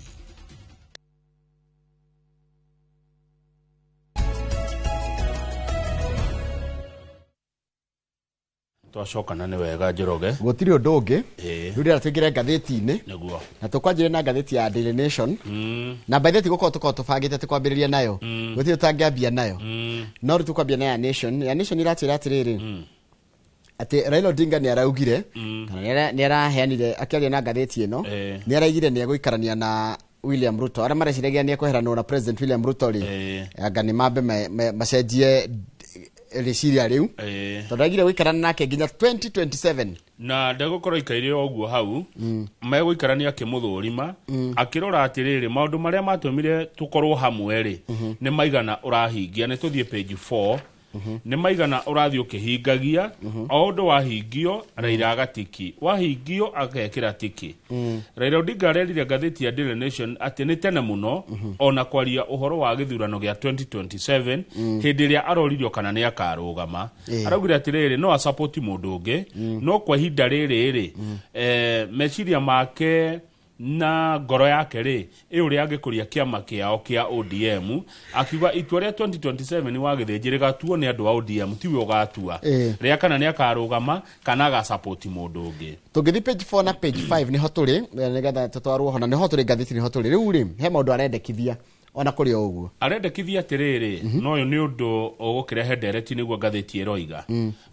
Twacokana nĩ wega, Njoroge.
Gũtirĩ ũndũ ũngĩ.
Ĩĩ.
Rĩu rĩera tũingĩre ngathĩti-inĩ.
Nĩguo.
Na tũkwanjĩre na ngathĩti ya Daily Nation. Na by the way, tigũkorwo tũkorwo tũbangĩte tũkwambĩrĩria nayo. Gũtirĩ tũtangĩambia nayo. No rĩu tũkwambia na ya Nation. Ya Nation iratwĩra atĩrĩrĩ, atĩ Raila Odinga nĩ araugire, kana nĩ araheanire akĩaria na ngathĩti ĩno, nĩ araigire nĩ egũikarania na William Ruto. Arĩa mareciragia nĩ ekweheranwo na President William Ruto rĩ, anga nĩ mambe macenjie rĩciria rĩu, tondũ araigire gũikarana nake nginya 2027.
Na ndegũkorwo ikaire o ũguo hau, megũikarania akĩmũthũrima, akĩrora atĩrĩrĩ, maũndũ marĩa matũmire tũkorwo hamwe rĩ, nĩ maigana ũrahingia. Nĩ tũthiĩ page 4. Nĩ maigana ũrathiĩ ũkĩhingagia? O ũndũ wahingio, Raila agatiki, wahingio agekĩra tiki. Raila Odinga arerire ngathĩti ya Daily Nation atĩ nĩ tene mũno ona kwaria ũhoro wa gĩthurano gĩa 2027. Hĩndĩ ĩrĩa aroririo kana nĩ akarũgama, araugire atĩrĩrĩ, no asapoti mũndũ ũngĩ, no kwa ihinda rĩrĩ rĩ, meciria make na ngoro yake rĩ ĩ ũrĩa angĩkũria kĩama kĩao kĩa ODM. Akiuga itua rĩa 2027 wa gĩthĩnjĩ rĩgatuo nĩ andũ a ODM, tiwe ũgatua rĩa kana nĩ akarũgama kana agasapoti mũndũ ũngĩ.
Tũngĩthiĩ page 4 na page 5 nĩho tũrĩ, nĩgetha tũtwarwo ho, na nĩho tũrĩ ngathĩti, nĩho tũrĩ rĩu rĩ, he maũndũ arendekithia ona kũrĩ o ũguo.
Arendekithia atĩrĩrĩ, no ũyũ nĩ ũndũ ũgũkĩrehe ndereti, nĩguo ngathĩti ĩroiga,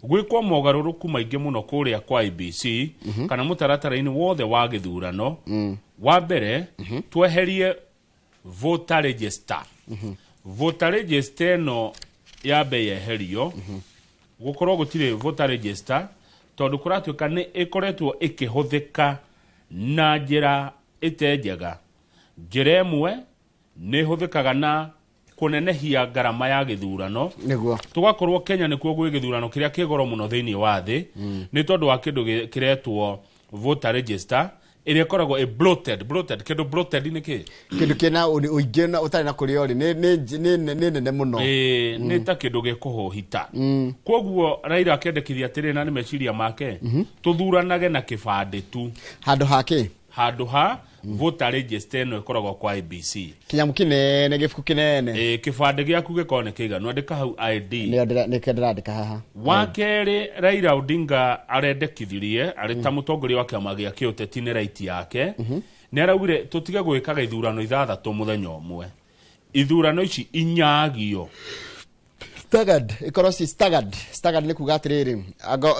gwĩkwo mogarũrũku maingĩ mũno kũrĩa kwa IEBC kana mũtaratara-inĩ wothe wa gĩthurano. Wa mbere, tweherie voter register. Voter register ĩno yambe yeherio, gũkorwo gũtirĩ voter register, tondũ kũratuĩka nĩ ĩkoretwo ĩkĩhũthĩka na njĩra ĩte njega. Njĩra ĩmwe nĩ ĩhũthĩkaga na kũnenehia ngarama ya gĩthurano. Tũgakorwo Kenya nĩkuo gwĩ gĩthurano kĩrĩa kĩ goro mũno thĩinĩ wa thĩ, nĩ tondũ wa kĩndũ kĩretwo voter register ĩrĩa ĩkoragwo ĩ bloated. Bloated, kĩndũ bloated nĩ kĩ?
Kĩndũ kĩna ũingĩ na ũtarĩ na kũrĩa ũrĩ, nĩ nene mũno.
Ĩĩ, nĩ ta kĩndũ gĩkũhũhita. Koguo Raila akendekithia atĩrĩ, na nĩ meciria make, tũthuranage na kĩbandĩ tu.
Handũ ha kĩ?
Handũ ha voter register ĩno ĩkoragwo kwa IEBC.
Kĩnyamũ kĩnene, gĩbuku kĩnene.
Ĩĩ, kĩbandĩ gĩaku gĩkorwo nĩ kĩiganu, andĩka hau ID.
Nĩkĩo ndĩrandĩka haha.
Wa kerĩ, Raila Odinga arendekithirie arĩ ta mũtongoria wa kĩama gĩa kĩũteti, nĩ right yake, nĩ araugire tũtige gwĩkaga ithurano 6 mũthenya ũmwe, ithurano ici inyagio.
Staggered, ikorwo ci staggered. Staggered nĩ kuga atĩrĩrĩ,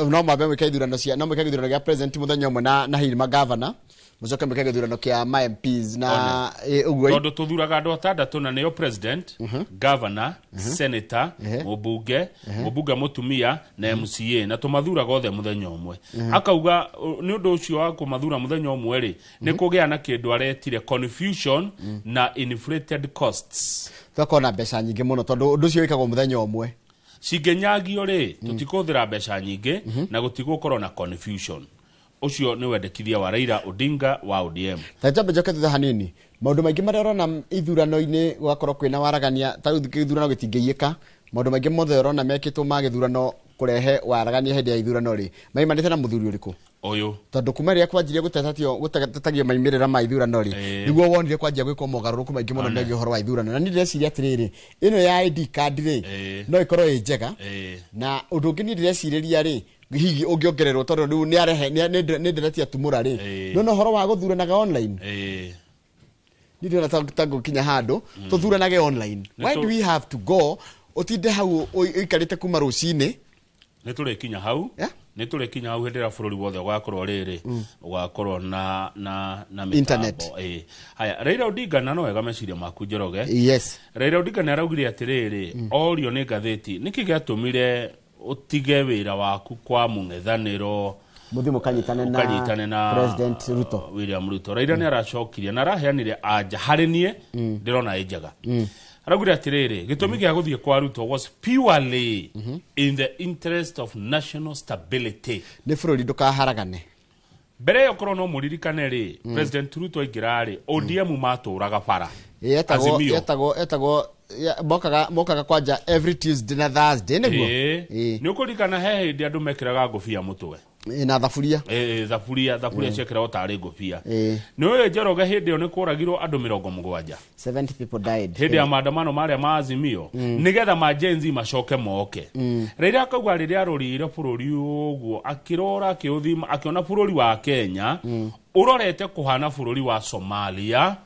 no mambe mwĩke ithurano cia, no mwĩke gĩthurano gĩa president mũthenya ũmwe na hihi magavana, mũcoke mwĩke gĩthurano kĩa ma MPs na ũguo.
Tondũ tũthuraga andũ 6 na nĩo president, governor, senator, mũmbunge, mũmbunge mũtumia na MCA, na tũmathuraga othe mũthenya ũmwe. Akauga nĩ ũndũ ũcio wa kũmathura mũthenya ũmwe rĩ, nĩ kũgĩa na kĩndũ aretire confusion na inflated costs.
Tũgakorwo na mbeca nyingĩ mũno tondũ ũndũ ũcio wĩkagwo mũthenya ũmwe.
Cingĩnyagio rĩ, tũtikũhũthĩra mbeca nyingĩ na gũtigũkorwo na confusion. Ũcio nĩ wendekithia wa Raila Odinga wa ODM.
Ta njambe njoke thutha hanini. Maũndũ maingĩ marĩa ũrona ithurano-inĩ gũgakorwo kwĩna waragania, ta rĩu gĩthurano gĩtingĩiyĩka, maũndũ maingĩ mothe ũrona mekĩtwo ma gĩthurano kũrehe waragania hĩndĩ ya ithurano rĩ, maimanĩte na mũthuri ũrĩkũ?
Ũyũ.
Tondũ kuma rĩrĩa kwanjirie gũtetatagio maimĩrĩra ma ithurano rĩ, nĩguo wonire kwanjia gwĩkwo mogarũrũku maingĩ mũno megiĩ ũhoro wa ithurano. Na niĩ ndĩreciria atĩrĩrĩ, ĩno ya ID card rĩ, no ĩkorwo ĩ njega. Na ũndũ ũngĩ niĩ ndĩrecirĩria rĩ, hihi ũngĩongererwo, tondũ rĩu nĩ arehe nĩ nderetia tumũra rĩ, no ũhoro wa gũthuranaga online, niĩ ndĩrona ta ngũkinya handũ tũthuranage online.
Nĩ
Why do we have to go ũtinde hau ũikarĩte kuma rũcinĩ?
Nĩ tũrĩkinya hau. Nĩ tũrĩkinya hau hĩndĩ ĩrĩa bũrũri wothe ũgakorwo rĩrĩ, ũgakorwo na mĩtambo.
Internet.
Ĩĩ. Haya, Raila Odinga, na no wega meciria maku, Njoroge.
Yes.
Raila Odinga nĩ araugire atĩrĩrĩ, orio nĩ ngathĩti nĩkĩ gĩatũmire ũtige wĩra waku kwa mũng'ethanĩro,
mũthiĩ mũkanyitane na
ũkanyitane na
President Ruto.
William Ruto. Raila nĩ aracokirie na araheanire anja, harĩ niĩ ndĩrona ĩ njega. Araugire atĩrĩrĩ, gĩtũmi gĩa gũthiĩ kwa Ruto was purely in the interest of national stability.
Nĩ bũrũri ndũkaharagane.
Mbere ĩyo, korwo no mũririkane rĩ, President Ruto aingĩra rĩ, ODM matũraga bara.
Ĩ, etagwo
Azimio.
Etagwo mokaga kwanja every Tuesday na Thursday, nĩguo.
Ĩĩ. Nĩ ũkũririkana he hĩndĩ andũ mekĩraga ngũbia mũtwe.
Na thaburia.
Thaburia thaburia ciekĩragwo tarĩ ngũbia. Nĩ ũĩ Njoroge, hĩndĩ ĩyo nĩ kũragirwo andũ 70.
70 people died.
Hĩndĩ ya maandamano marĩa ma Azimio, nĩgetha ma Gen Z macoke moke. Rĩrĩa akauga, rĩrĩa arorire bũrũri ũguo, akĩrora, akĩũthima, akĩona bũrũri wa Kenya ũrorete kũhana bũrũri wa Somalia,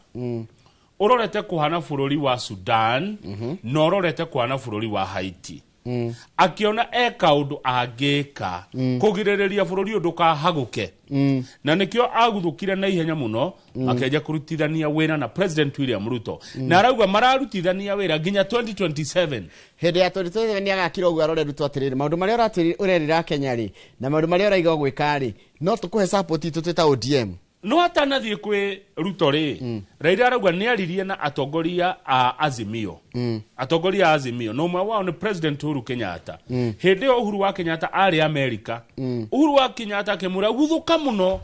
ũrorete kũhana bũrũri wa Sudan, na ũrorete kũhana bũrũri wa Haiti. Akĩona e kaũndũ angĩka kũgirĩrĩria bũrũri ũyũ ndũkahagũke, na nĩkĩo aguthũkire na ihenya mũno, akĩanjia kũrutithania wĩra na President William Ruto, na arauga mararutithania wĩra nginya 2027.
Hĩndĩ ya 2027 nĩ agakira ũguo, arore Ruto atĩrĩrĩ, maũndũ marĩa ũrerĩra Kenya rĩ, na maũndũ marĩa ũraiga gwĩka rĩ, no tũkũhe support itũ twĩ ta ODM.
No atanathiĩ kwĩ Ruto rĩ, Raila arauga nĩ aririe na atongoria a Azimio, atongoria a Azimio, na ũmwe wao nĩ President Uhuru Kenyatta. Hĩndĩ ĩyo Uhuru wa Kenyatta arĩ Amerika. Uhuru wa Kenyatta akĩmwĩra, "Guthũka mũno."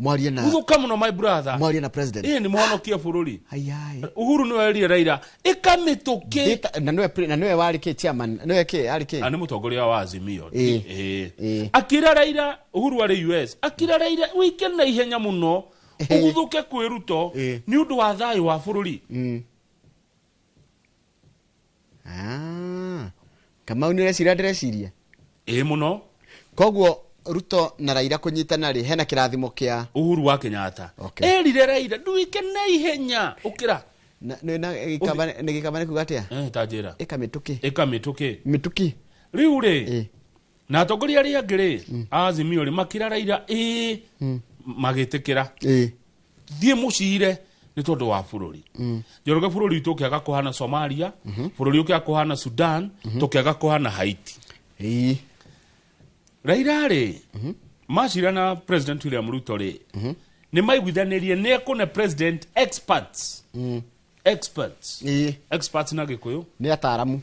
Mwarie na
"Guthũka mũno, my brother."
Mwarie na president.
Ĩĩ, nĩ mũhonokie bũrũri.
Ayai.
Uhuru nĩwe erire Raila ĩka mĩtũkĩ.
Na nĩwe warĩ kĩ chairman, nĩwe kĩ arĩ kĩ?
Nĩ mũtongoria wa Azimio.
Ĩĩ.
Ĩĩ. Akĩra Raila, Uhuru arĩ US, akĩra Raila, "Wĩke na ihenya mũno, ũguthũke kwĩ Ruto nĩ ũndũ wa thayũ wa bũrũri."
Ah. Kamau, nĩ ũreciria ndĩreciria?
Ĩĩ, mũno.
Koguo Ruto na Raila kũnyitana rĩ, hena kĩrathimo kĩa
Uhuru wa Kenyatta.
Okay.
Erire Raila, "Nduike na ihenya, ũkĩra."
Na nĩ na gĩkamba, nĩ gĩkamba nĩ kuga atĩa?
Ta njĩra.
Ĩka mĩtũkĩ.
Ĩka mĩtũkĩ.
Mĩtũkĩ.
Rĩu rĩ, na atongoria arĩa angĩ rĩ a Azimio rĩ, makĩra Raila ĩĩ, magĩtĩkĩra, "Thiĩ mũcire nĩ tondũ wa bũrũri." Njoroge, bũrũri witũ ũkĩaga kũhana Somalia, bũrũri ũkĩaga kũhana Sudan, tũkĩaga kũhana Haiti. Raila rĩ, macira na President William Ruto rĩ, nĩ maiguithanĩrie nĩ ekũne president experts. Experts. Experts na Gĩkũyũ?
Nĩ ataramu.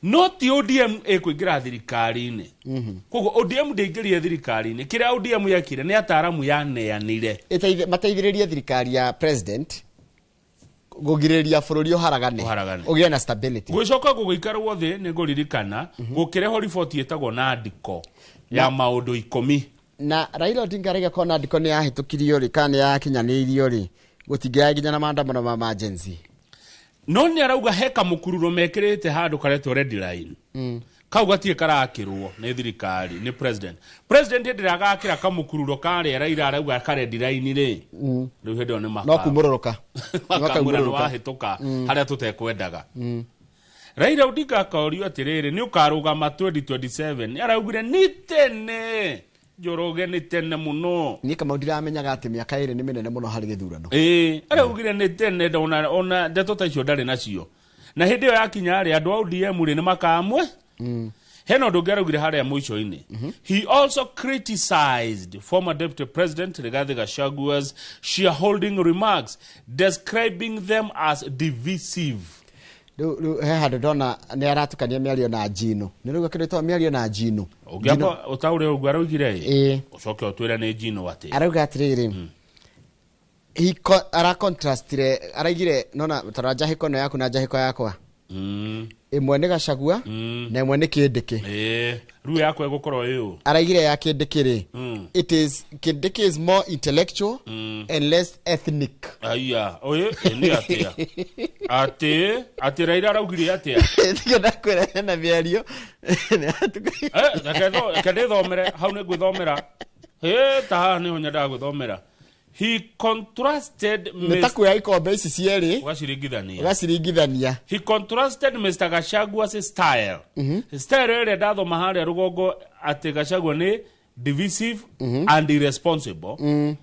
No ti ODM ĩkũingĩra thirikari-inĩ. Koguo ODM ndĩingĩrire thirikari-inĩ. Kĩrĩa ODM yekire nĩ ataramu yaneanire.
Mateithĩrĩrie thirikari ya president kũgirĩrĩria bũrũri ũharagane.
Ũharagane.
Ũgĩe na stability.
Gũgĩcoka gũgĩikarwo thĩ, nĩ ngũririkana gũkĩrehwo riboti ĩtagwo Nandiko ya maũndũ 10.
Na Raila Odinga arauga korwo Nandiko nĩ yahĩtũkirio rĩ, kana nĩ yakinyanĩirio rĩ, gũtingĩaga nginya na maandamano ma Gen Z.
No nĩ arauga he kamũkururo mekĩrĩte handũ karetwo red line. Kau gatirĩ karakĩrwo nĩ thirikari, nĩ president. President hĩndĩ ĩrĩa agakĩra kamũkururo karĩa Raila arauga ka red line rĩ, rĩu hĩndĩ ĩyo nĩ
No kumũrũrũka.
makamwĩra nĩ wahĩtũka harĩa tũtekwendaga. Raila Odinga akorio atĩrĩrĩ, nĩ ũkarũgama 2027? Nĩ araugire nĩ tene, Njoroge, nĩ tene mũno.
Niĩ Kamau ndiramenyaga atĩ mĩaka 2 nĩ mĩnene mũno harĩ gĩthurano.
Ĩĩ, araugire nĩ tene, ona ndeto ta icio ndarĩ nacio, na hĩndĩ ĩyo yakinya rĩ, andũ a ODM rĩ, nĩ makamwe. Hena ũndũ ũngĩ araugire harĩa mũico-inĩ. He also criticized former Deputy President Rigathi Gachagua's shareholding remarks, describing them as divisive.
Rĩu he handũ ndona nĩ aratukania mĩario na njino, nĩ rauga kĩndũ gĩtagwo mĩario na njino.
Ũngĩamba ũtaũre ũguo araugire ĩ, ũcoke ũtwĩre nĩ njino atĩ.
Arauga atĩrĩrĩ, aracontrastire, araigire nona tarora njahĩko ĩno yaku na njahĩko yakwa, ĩmwe nĩ Gacagua na ĩmwe nĩ Kĩndĩkĩ.
Ĩĩ, rĩu yakwa ĩgũkorwo ĩũ.
Araigire ya Kĩndĩkĩ rĩ, it is Kĩndĩkĩ is more intellectual and less ethnic.
Aya, ũyũ nĩ atĩa atĩ Raila araugire atĩa?
Tiga ndakwĩra hena mĩario.
Reke ndĩthomere hau, nĩ ngwĩthomera. Ĩ, ta haha nĩho nyendaga gwĩthomera. He contrasted
Nĩ ta kuoya ikombe ici cierĩ
ũgaciringithania.
Ũgaciringithania.
He contrasted Mr. Gachagua's style, style ĩrĩa ndathoma harĩa rũgongo atĩ Gachagua nĩ divisive and irresponsible,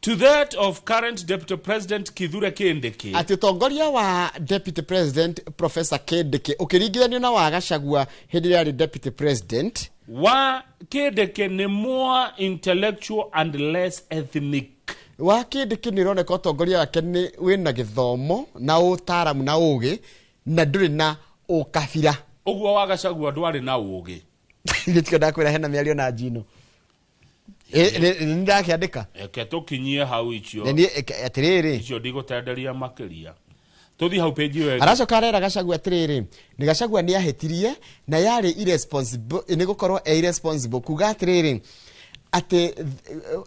to that of current Deputy President Kithure Kindiki.
Atĩ ũtongoria wa Deputy President Professor Kindiki ũkĩringithanio na wa Gacagua hĩndĩ ĩrĩa arĩ deputy president,
wa Kindiki nĩ more intellectual and less ethnic.
Wa Kindiki nĩ ũroneka ũtongoria wake nĩ wĩna gĩthomo na ũtaaramu na ũgĩ, na ndũrĩ na ũkabira.
Ũguo wa Gachagua ndwarĩ na ũgĩ.
Gĩtiko ndakwĩra hena mĩario na njino. Nĩ ndakĩandĩka.
Reke tũkinyie hau icio.
Na niĩ, atĩrĩrĩ,
icio ndigũtenderia makĩria. Tũthiĩ hau page ĩyo ĩngĩ.
Aracoka arera Gachagua atĩrĩrĩ, nĩ Gachagua nĩ ahĩtirie na yarĩ irresponsible, nĩ gũkorwo e irresponsible kuga atĩrĩrĩ atĩ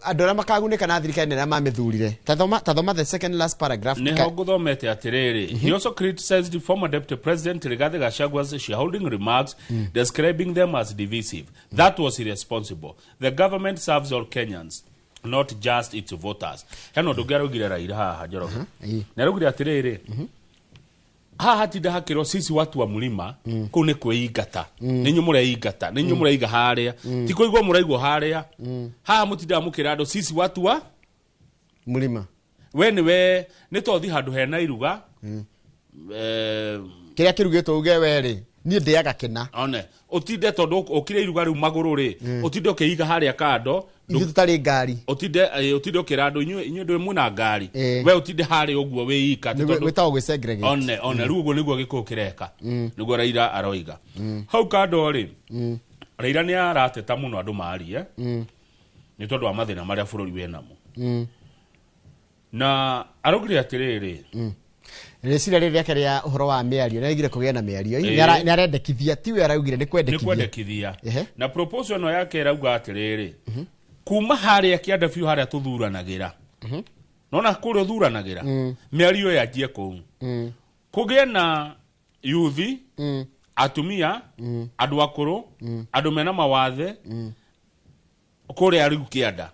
andũ arĩa makagunĩka na thirikari nĩ arĩa mamĩthurire. Tathoma the second last paragraph.
Niho nguthomete atiriri, he also criticized former Deputy President Rigathi Gachagua's shareholding remarks, describing them as divisive. That was irresponsible. The government serves all Kenyans, not just its voters. Hena ũndũ ũngĩ araugire Raila haha, Njoroge. Na araugire atĩrĩrĩ, haha hatinda hakĩrwo sisi watu wa mlima, kũu nĩ kwĩingata, nĩ inyuĩ mũreingata, nĩ inyuĩ mũreiga harĩa, ti kũigwo mũraigwo harĩa. Haha mũtindaga mũkĩra andũ sisi watu wa
mlima.
We nĩwe nĩ tothi handũ hena iruga,
kĩrĩa kĩrugĩtwo uge werĩ niĩ ndĩaga kĩna.
One ũtinde tondũ ũkire iruga rĩu magũrũ rĩ, ũtinde ũkĩiga harĩa kando.
Ithuĩ tũtarĩ ngari.
Ũtinde ũkĩra andũ inyuĩ ndũĩ mwĩna ngari, we ũtinde harĩa ũguo wĩika.
Wĩtagwo gwĩ-segregate.
One rĩu ũguo nĩguo gĩkũyũ kĩreka, nĩguo Raila aroiga. Hau kando rĩ, Raila nĩ arateta mũno andũ marie nĩ tondũ wa mathĩna marĩa bũrũri wĩnamo, na araugire atĩrĩrĩ,
rĩciria rĩrĩ rĩake rĩa ũhoro wa mĩario, nĩaraugire kũgĩa na mĩario, nĩarendekithia, tiwe araugire, nĩ
kwendekithia. Na proposal ĩno yake ĩrauga atĩrĩrĩ, kuma harĩa kĩanda biũ harĩa tũthuranagĩra, nona kũrĩa ũthuranagĩra, mĩario yanjie kũu, kũgĩe na yuthi, atumia, andũ akũrũ, andũ mena mawathe, kũrĩa rĩu kĩanda,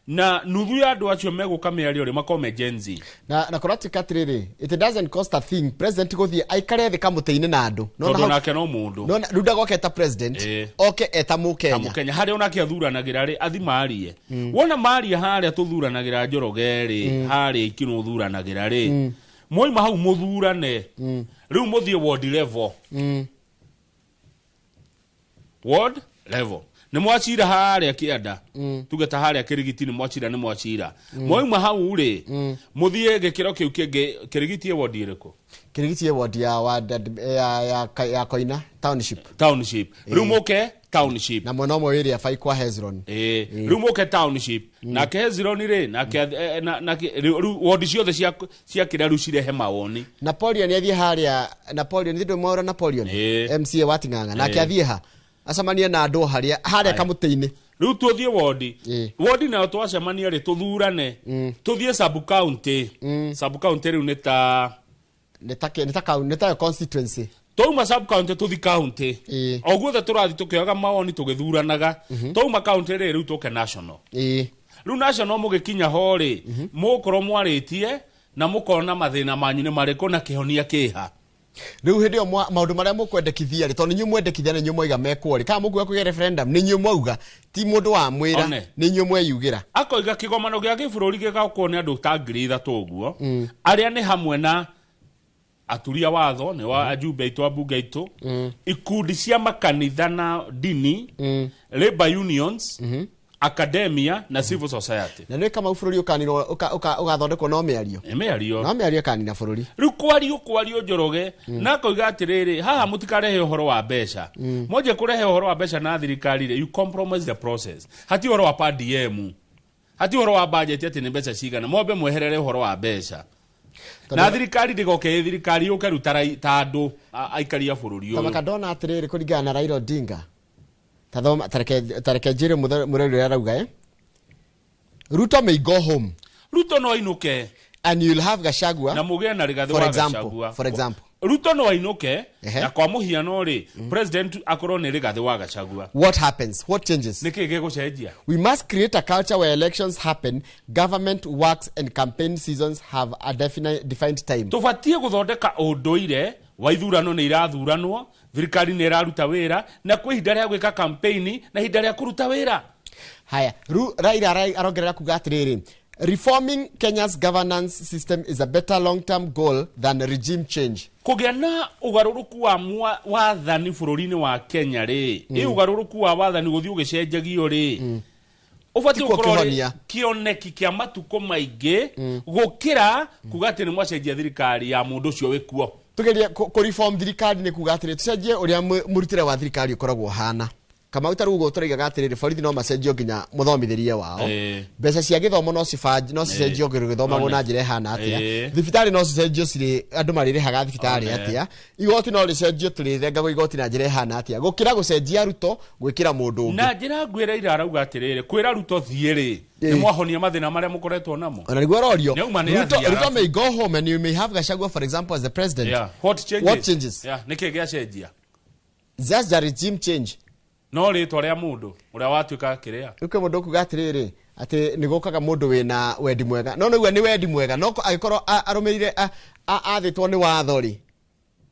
na nuthu ya andũ acio megũka mĩario rĩ makorwo me Gen Z.
Na kũratuĩka atĩrĩrĩ, it doesn't cost a thing president gũthiĩ aikare thĩ kamũtĩ-inĩ na andũ.
Tondũ nake no mũndũ.
Nona rĩu ndagoka eta president, oke eta Mũkenya.
Mũkenya harĩa onake athuranagĩra rĩ, athi marie. Wona marie harĩa tũthuranagĩra Njoroge rĩ, harĩa Ikinũ ũthuranagĩra rĩ, mwoima hau mũthurane, rĩu mũthiĩ ward level. Ward level. Nĩ mwacira harĩa kĩanda, tuge ta harĩa Kĩrigiti nĩ mwacira, nĩ mwacira. Mwauma hau rĩ, mũthiĩ gĩkĩro kĩu kĩngĩ. Kĩrigiti ĩ ward ĩrĩkũ?
Kĩrigiti ĩ ward ya Koina township.
Township. Rĩu mũke township.
Na mwena ũmwe wĩrĩa bai kwa Hezron.
Rĩu mũke township. Nake Hezron rĩ, nake rĩu ward ciothe cia kĩrĩa rĩu cirehe mawoni.
Napoleon athiĩ harĩa, Napoleon thĩ ndũmwaũra Napoleon, MCA wa Ting'ang'a, nake athiĩ ha acemanie na andũ harĩa kamũtĩ-inĩ.
Rĩu tũthiĩ wodi, wodi nayo twacemania rĩ tũthurane, tũthiĩ sub county. Sub county rĩu nĩ
ta constituency.
Twauma sub county tũthi county, o guothe tũrathiĩ tũkĩoyaga mawoni tũgĩthuranaga. Twauma county rĩ, rĩu tũke national. Rĩu national mũgĩkinya ho rĩ, mũgũkorwo mwarĩtie na mũkona mathĩna manyu nĩ marĩkũ na kĩhonia kĩha.
Rĩu hĩndĩ ĩyo maũndũ marĩa mũkwendekithia rĩ, tondũ nĩ inyuĩ mwendekithia, nĩ inyuĩ mwaiga mekwo rĩ, kana mũkuga kũgĩa referendum, nĩ inyuĩ mwauga, ti mũndũ wa mwĩra, nĩ inyuĩ mweyugĩra.
Akoiga kĩgomano gĩa gĩbũrũri gĩgakwo nĩ andũ ta 3,000 ũguo, arĩa nĩ hamwe na aturia watho, nĩ wa ajumbe aitũ, ambunge aitũ, ikundi cia makanitha na dini, labor unions, academia na civil society.
Na nĩ kama bũrũri ũkanirwo, ũgathondekwo no mĩario.
Mĩario.
No mĩario ĩkanina bũrũri.
Rĩu kwario Njoroge, na akoiga atĩrĩrĩ, haha mũtikarehe ũhoro wa mbeca. Mwanjie kũrehe ũhoro wa mbeca na thirikari rĩ, you compromise the process. Hati ũhoro wa per diem. Hati ũhoro wa budget atĩ nĩ mbeca cigana. Mwambe mweherere ũhoro wa mbeca. Na thirikari ndĩgoke ĩ thirikari yũke rĩu ta andũ aikari a bũrũri ũyũ.
Tamaka ndona atĩrĩrĩ, kũringana na Raila Odinga, tathoma, tareke njĩre mũreri ũrĩa arauga, Ruto may go home.
Ruto no ainũke.
And you'll have Gachagua.
Na mũgĩe na Rigathi wa Gachagua.
For example.
Ruto no ainũke, na kwa mũhiano rĩ, president akorwo nĩ Rigathi wa Gachagua.
What happens? What changes?
Nĩkĩ gĩgũcenjia?
We must create a culture where elections happen, government works and campaign seasons have a defined time.
Tũbatiĩ gũthondeka ũndũire wa ithurano nĩ irathuranwo, thirikari nĩ ĩraruta wĩra, na kwĩ ihinda rĩa gwĩka campaign na ihinda rĩa kũruta wĩra.
Haya, Raila arongerera kuga atĩrĩrĩ, reforming Kenya's governance system is a better long-term goal than regime change.
Kũgĩa na ũgarũrũku wa wathani bũrũri-inĩ wa Kenya rĩ, ĩ ũgarũrũku wa wathani gũthiĩ ũgĩcenjagio rĩ, ũbatiĩ gũkorwo rĩ kĩoneki kĩa matukũ maingĩ gũkĩra kuga atĩ nĩ mwacenjia thirikari ya mũndũ ũcio wĩkuo.
Tugerie kũ reform thirikari nĩ kuga atĩrĩ, tũcenjie ũrĩa mũrutĩre wa thirikari ũkoragwo ũhana. Kamau ta rĩu tũraigaga atĩrĩrĩ, borithi no macenjio nginya mũthomithĩrie wao. Mbeca cia gĩthomo no no cicenjio gĩthomagwo na njĩra ĩhana atĩa. Thibitarĩ no cicenjio cirĩ andũ marĩrĩhaga thibitarĩ atĩa. Igoti no rĩcenjio tũrĩthengagwo igoti na njĩra ĩhana atĩa, gũkĩra gũcenjia Ruto gwĩkĩra mũndũ ũngĩ.
Na njĩra ngwĩra ira arauga atĩrĩrĩ, kwĩra Ruto thiĩ rĩ, nĩ mwahonia mathĩna marĩa mũkoretwo namo.
Ona nĩguo arorio, Ruto may go home and you may have Gachagua, for example, as the president.
Yeah. What changes?
What changes?
Yeah. Nĩkĩ gĩacenjia?
Just the regime change.
No rĩtwa rĩa mũndũ ũrĩa watuĩka kĩrĩa.
Rĩu kwĩ mũndũ ũkuga atĩrĩrĩ, atĩ nĩ gũkaga mũndũ wĩna wendi mwega. No nĩguo nĩ wendi mwega, no angĩkorwo arũmĩrĩire athĩtwo nĩ watho rĩ,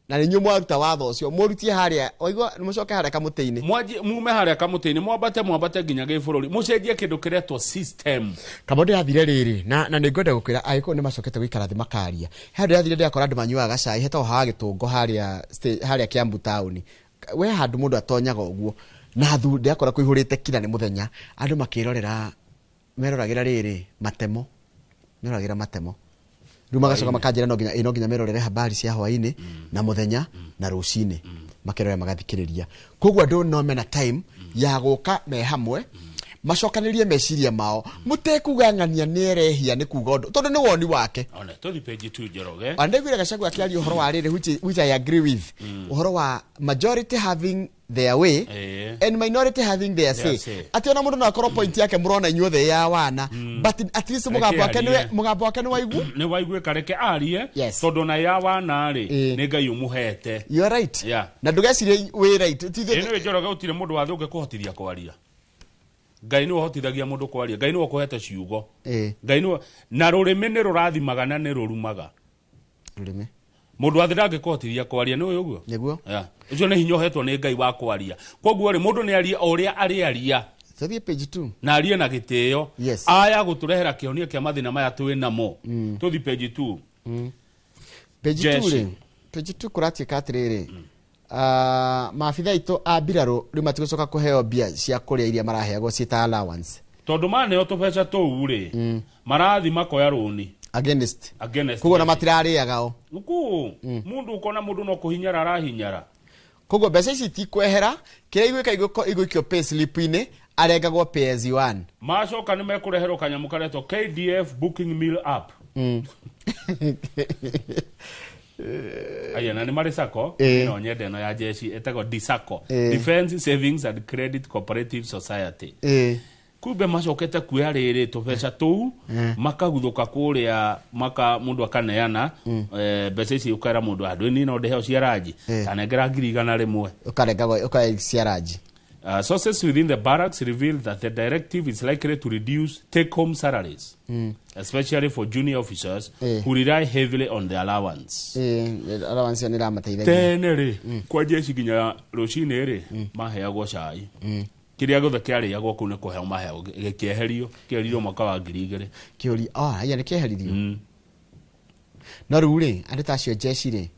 na nĩ inyuĩ mwaruta watho ũcio, mũrutie harĩa, waigua, mũcoke harĩa kamũtĩ-inĩ.
Mume harĩa kamũtĩ-inĩ, mwambate mwambate nginya gĩbũrũri, mũcenjie kĩndũ kĩretwo system.
Kamau ndĩrathire rĩrĩ, na nĩ ngwenda gũkwĩra Agĩkũyũ nĩ macokete gũikara thĩ makaria. He handũ ndĩrathire ndĩrakora andũ manyuaga gacai, hetagwo haha Gĩtũngo harĩa Kiambu taũni. We handũ mũndũ atonyaga ũguo, na thu ndĩrakora kũihũrĩte kira nĩ mũthenya, andũ makĩrorera, meroragĩra rĩrĩ matemo, meroragĩra matemo. Rĩu magacoka makanjĩra no nginya merorere habari cia hwaĩ-inĩ na mũthenya na rũcinĩ, makerorera magathikĩrĩria. Koguo andũ no mena time ya gũka me hamwe, macokanĩrie meciria mao, mũtekugang'ania nĩ erehia nĩ kuga ũndũ, tondũ nĩ woni wake.
Ona tũthi page 2 Njoroge.
Ona ndaiguire Gachagua akĩaria ũhoro wa rĩrĩ, which I agree with, ũhoro wa majority having their way and minority having their say. Atĩ ona mũndũ no akorwo point yake mũrona inyuothe ya wana, but at least mũgambo wake nĩ waigu,
nĩ waiguĩka, reke arie, tondũ na ya wana rĩ, nĩ Ngai ũmũhete.
You are right. Na ndũgecirie wĩ right.
Ĩno Njoroge, gũtirĩ mũndũ wa thĩ ũngĩkũhotithia kwaria. Ngai nĩwe ũhotithagia mũndũ kwaria, Ngai nĩwe ũkũhete ciugo. Ngai nĩwe, na rũrĩmĩ nĩ rũrathimaga na nĩ rũrumaga.
Rũrĩmĩ.
Mũndũ wa thĩ ndangĩkũhotithia kwaria, nĩ ũĩ ũguo?
Nĩguo.
Ũcio nĩ hinya ũhetwo nĩ Ngai wa kwaria. Koguo rĩ, mũndũ nĩ arie o ũrĩa arĩaria.
Tũthiĩ page 2.
Na arie na gĩtĩo. Aya gũtũrehera kĩhonia kĩa mathĩna maya twĩ namo. Tũthiĩ page 2.
Page 2 rĩ, page 2 kũratuĩka atĩrĩrĩ, maabitha aitũ a mbirarũ rĩu matigũcoka kũheo mbia cia kũrĩa iria maraheagwo ciĩ ta allowance.
Tondũ maneo tũbeca tũu rĩ, marathi makoya rũni.
Against. Koguo na matirarĩaga o.
Nuku, mũndũ ũkona mũndũ no kũhinyara arahinyara.
Koguo mbeca ici itikwehera, kĩrĩa igwĩka igũikio pay slip-inĩ, arengagwo pay as you earn.
Macoka nĩ mekũreherwo kanyamũ karetwo KDF booking meal app. Aya, na nĩ marĩ sacco, no nyende ĩno ya jeshi ĩtagwo DSACCO, Defense Savings and Credit Cooperative Society. Kumbe macokete kuoya rĩrĩ tũbeca tũu, makaguthũka kũrĩa, maka mũndũ akaneana, mbeca ici ũkera mũndũ andũ niĩ no ndĩheo cia ranji, tanengera 100,000.
Ũkarengagwo, ũkaya cia ranji.
Sources within the barracks reveal that the directive is likely to reduce take-home salaries, especially for junior officers who rely heavily on the allowance.
Allowance nĩ ĩramateithagia.
Tene rĩ, kwa jeshi nginya rũcinĩ rĩ, maheagwo cai. Kĩrĩa gĩothe kĩarĩagwo kũu nĩ kũheo maheagwo, gĩkĩeherio, kĩeheririo mwaka wa 2000.
Kĩũria, aya nĩ kĩeheririo. No rĩu rĩ, andũ ta acio jeshi rĩ,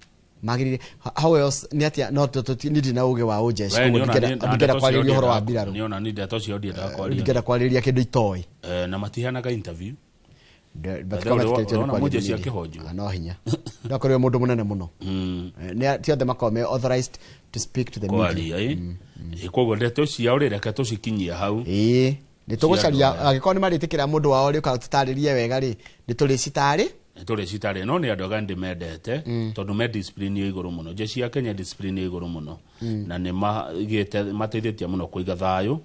magĩrĩire, how else, nĩ atĩa, no nĩ ndirĩ na ũgĩ wa ũjeshi, koguo ndingĩenda kwarĩrĩria ũhoro wa mbirarũ.
Nĩ ona nĩ ndeto cio ndiendaga kwaria.
Ndingĩenda kwarĩrĩria kĩndũ itoĩ.
Na matiheanaga interview.
Ũrona
mũjeshi akĩhonjwo.
No hinya. No akorwo mũndũ mũnene mũno. Nĩ ti othe makoragwo me authorized to speak to the media.
Kwaria, Koguo ndeto ciao rĩ, reke tũcikinyie hau.
Nĩ tũgũcaria, angĩkorwo nĩ marĩtĩkĩra mũndũ wao rĩ, ũka tũtarĩrie wega rĩ, nĩ tũrĩcitarĩ.
Nĩ tũrĩcitarĩ, no nĩ andũ aga ndĩmendete, tondũ me discipline ya igũrũ mũno. Jeshi ya Kenya discipline ya igũrũ mũno. Na nĩ magĩte, mateithĩtie mũno kũiga thayũ,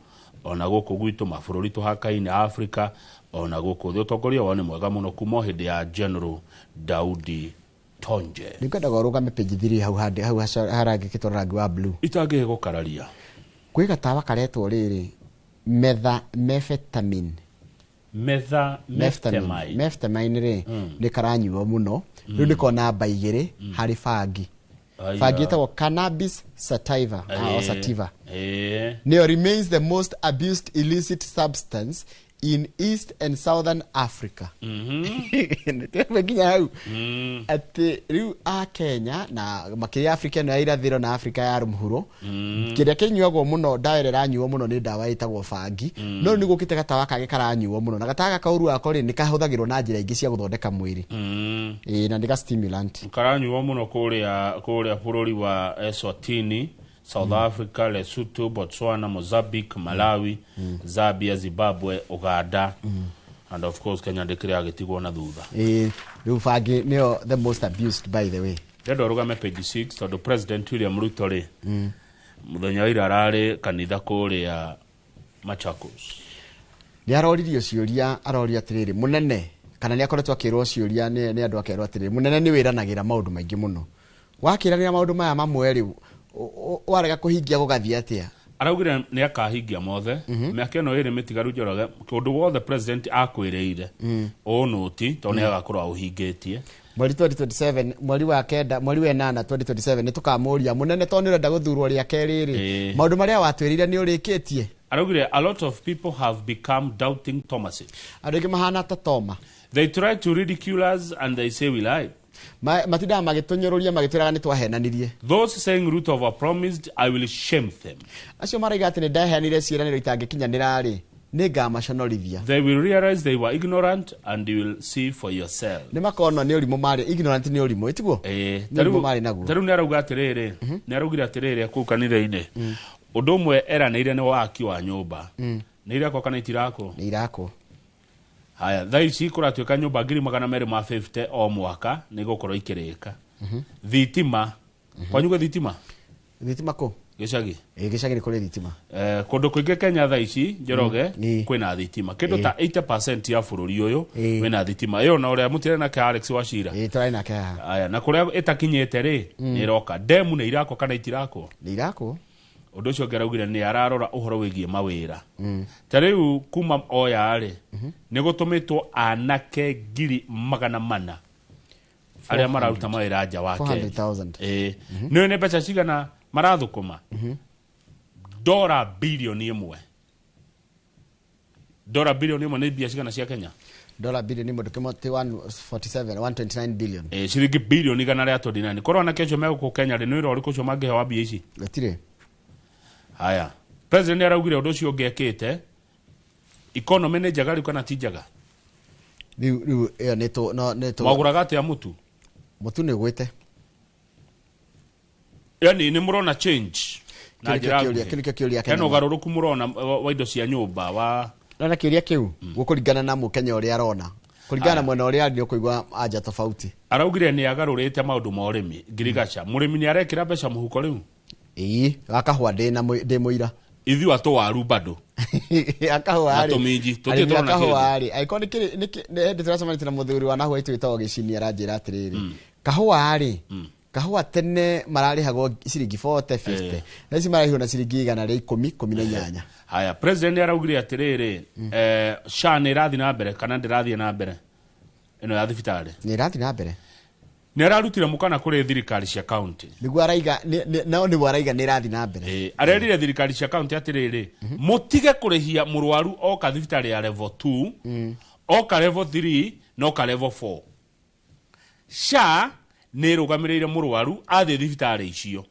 ona gũkũ gwitũ mabũrũri tũhakaine Africa, ona gũkũ thĩ. Ũtongoria wao nĩ mwega mũno kuma hĩndĩ ya General Daudi Tonje.
Nĩ ngwendaga ũrũgame page 3 hau handĩ, hau harangĩkĩtwo rangi wa blue.
Itangĩgũkararia.
Kwĩ gatawa karetwo rĩrĩ, methamphetamine.
Methamphetamine.
Methamphetamine rĩ, nĩ karanyuo mũno. Rĩu nĩko namba 2 harĩ bangi. Bangi ĩtagwo cannabis sativa, or sativa. Nĩyo remains the most abused illicit substance in East and Southern Africa. Nĩ nginya hau. Atĩ rĩu a Kenya na makĩria Africa ĩno ya irathĩro na Africa ya mũhuro, kĩrĩa kĩnyuagwo mũno, ndawa ĩrĩa ĩranyuo mũno nĩ ndawa ĩtagwo bangi. No rĩu nĩ gũkĩte gatawa kangĩ karanyuo mũno, na gatawa gaka ũru wako rĩ, nĩ kahũthagĩrwo na njĩra ingĩ cia gũthondeka mwĩrĩ. Na nĩ ga stimulant.
Karanyuo mũno kũrĩa bũrũri wa Eswatini, South Africa, Lesotho, Botswana, Mozambique, Malawi, Zambia, Zimbabwe, Uganda and of course Kenya ndĩkĩrĩ agĩtigwo na thutha.
Ĩĩ, rĩu bangi nĩyo the most abused, by the way.
Ndĩrenda ũrũgame page 6 tondũ President William Ruto rĩ, mũthenya wa ira ararĩ kanitha kũrĩa Machakos.
Nĩ aroririo ciũria, arorio atĩrĩrĩ, mũnene, kana nĩ akoretwo akĩrwo ciũria nĩ andũ, akerwo atĩrĩrĩ, mũnene, nĩ wĩranagĩra maũndũ maingĩ mũno, wakĩranĩra maũndũ maya mamwe rĩ, warega kũhingia gũgathiĩ atĩa?
Araugire nĩ akahingia mothe mĩaka ĩno ĩrĩ mĩtigaru. Njoroge, kũndũ wothe president akwĩrĩire ũnũti tondũ nĩ agakorwo aũhingĩtie.
Mweri 2027, mweri wa kenda, mweri wa ĩnana 2027, nĩ tũkamũria, mũnene, tondũ nĩ ũrenda gũthurwo rĩa kerĩ rĩ, maũndũ marĩa watwĩrire nĩ ũrĩkĩtie?
Araugire a lot of people have become doubting Thomases.
Andũ aingĩ mahana ta Toma.
They try to ridicule us and they say we lied.
Matindaga magĩtũnyũrũria magĩtwĩraga nĩ twahenanirie.
Those saying Ruto overpromised, I will shame them.
Acio maraiga atĩ nĩ ndaheanire ciĩranĩro itangĩkinyanĩra rĩ, nĩ ngamaconorithia.
They will realize they were ignorant and you will see for yourself.
Nĩ makona nĩ ũrimũ marĩ ignorant, nĩ ũrimũ ĩtiguo, nĩ ũrimũ marĩ naguo.
Tarĩu nĩ arauga atĩrĩrĩ, nĩ araugire atĩrĩrĩ kũu kanitha-inĩ, ũndũ ũmwe eranĩire nĩ waki wa nyũmba. Nĩ irakwo kana itirakwo?
Nĩ irakwo.
Haya, thaa ici kũratuĩka nyũmba 250,000 o mwaka nĩ igũkorwo ikĩrĩka. Thitima, kwanyu gwĩ thitima?
Thitima kũ?
Gĩcagi.
Ĩ, gĩcagi nĩ kũrĩ thitima.
Kũndũ kũingĩ Kenya thaa ici, Njoroge, kwĩna thitima kĩndũ ta 80% ya bũrũri ũyũ wĩna thitima ĩyo, na ũrĩa mũtirĩ nake Alex Wachira.
Ĩ, tũrarĩ nake haha.
Aya, na kũrĩa ĩtakinyĩte rĩ, nĩ ĩroka. Ndemu nĩ irakwo kana itirakwo?
Nĩ irakwo.
Ũndũ ũcio ũngĩ araugire nĩ ararora ũhoro wĩgiĩ mawĩra. Ta rĩu kuma oya rĩ, nĩ gũtũmĩtwo anake 400,000 arĩa mararuta mawĩra nja wa Kenya.
400,000.
Ĩĩ, nĩ nĩ mbeca cigana marathũkũma? Dora 1 bilioni. Dora 1 bilioni nĩ mbia cigana cia Kenya?
Dola bilioni 1 ndũkĩmo ti 147, 129 billion.
Ĩ, ciringi bilioni 129. Korwo anake acio megũkũ Kenya rĩ, nĩ wĩra ũrĩkũ ũcio mangĩhewa mbia ici?
Gũtirĩ.
Haya, president nĩ araugire ũndũ ũcio ũngĩ ekĩte, economy nĩ njega rĩu kana ti njega?
Rĩu ĩyo nĩ tũ no nĩ tũ
Mwagũraga atĩa mũtu?
Mũtu nĩ ũgwĩte.
Yani nĩ mũrona change na
Kĩu nĩkĩo
njĩra
kĩũria-
nguhĩ?
kĩu nĩkĩo kĩũria
Hena
Kenya.
ũgarũrũku mũrona wa indo cia nyũmba wa
Nona kĩũria kĩu gũkũringana na mũkenya ũrĩa arona, kũringana na mwena ũrĩa arĩ, nĩ ũkũigua anja tofauti.
Araugire nĩ agarũrĩte maũndũ ma ũrĩmi ngirigaca, mũrĩmi nĩ arekĩra mbeca mũhuko rĩu.
Ĩĩ, wakahũa ndĩ na ndĩ mũira.
Ithuĩ atũwaru bado
akahũa
na
rĩ,
tũminji tũtirĩ
arĩmi
tũrona
akahũa rĩ, angĩkorwo nĩ kĩrĩ nĩ nĩ hĩndĩ tũracemanĩtie na mũthuri wa nahũa itũ wĩtagwo Gĩcini, aranjĩra atĩrĩrĩ, kahũa rĩ, kahũa tene mararĩhagwo ciringi 40, 50, na ici mararĩhwo na ciringi 110, 18.
Haya, president nĩ araugire atĩrĩrĩ, SHA nĩ ĩrathiĩ na mbere kana ndĩrathiĩ na mbere ĩno ya thibitarĩ?
Nĩ ĩrathiĩ na mbere.
Nĩ ararutire mũkana kũrĩ thirikari cia county.
Nĩguo araiga nao nĩguo araiga nĩ ĩrathiĩ na mbere.
Arerire thirikari cia county atĩrĩrĩ, mũtige kũrĩhia mũrwaru oka thibitarĩ ya level 2, oka level 3 na oka level 4. SHA nĩ ĩrũgamĩrĩire mũrwaru athiĩ thibitarĩ icio.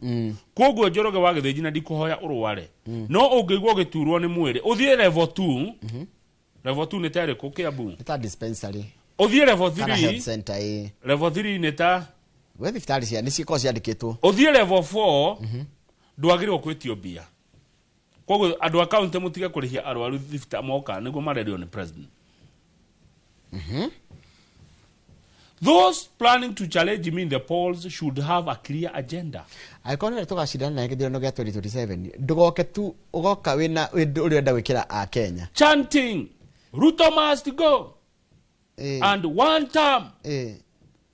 Koguo Njoroge wa Gĩthĩnji, na ndikũhoya ũrware, no ũngĩigua ũgĩturwo nĩ mwĩrĩ, ũthiĩ level 2. Level 2 nĩ ta ĩrĩkũ Kĩambu?
Nĩ ta dispensary.
Ũthiĩ level
Kana health
3.
center, ĩ.
Level 3 nĩ ta
gwĩ thibitarĩ cia nĩ cikoragwo ciandĩkĩtwo.
Ũthiĩ level 4, ndwagĩrĩirwo kwĩtio mbia. Koguo andũ a kaunti mũtige kũrĩhia arwaru thibitarĩ moka, nĩguo marerio nĩ president. Those planning to challenge me in the polls should have a clear agenda.
Angĩkorwo nĩ tũgacindana naye gĩthurano gĩa 2027, ndũgoke tu, ũgoka wĩna ũrenda gwĩkĩra a Kenya.
Chanting "Ruto must go" and "one term"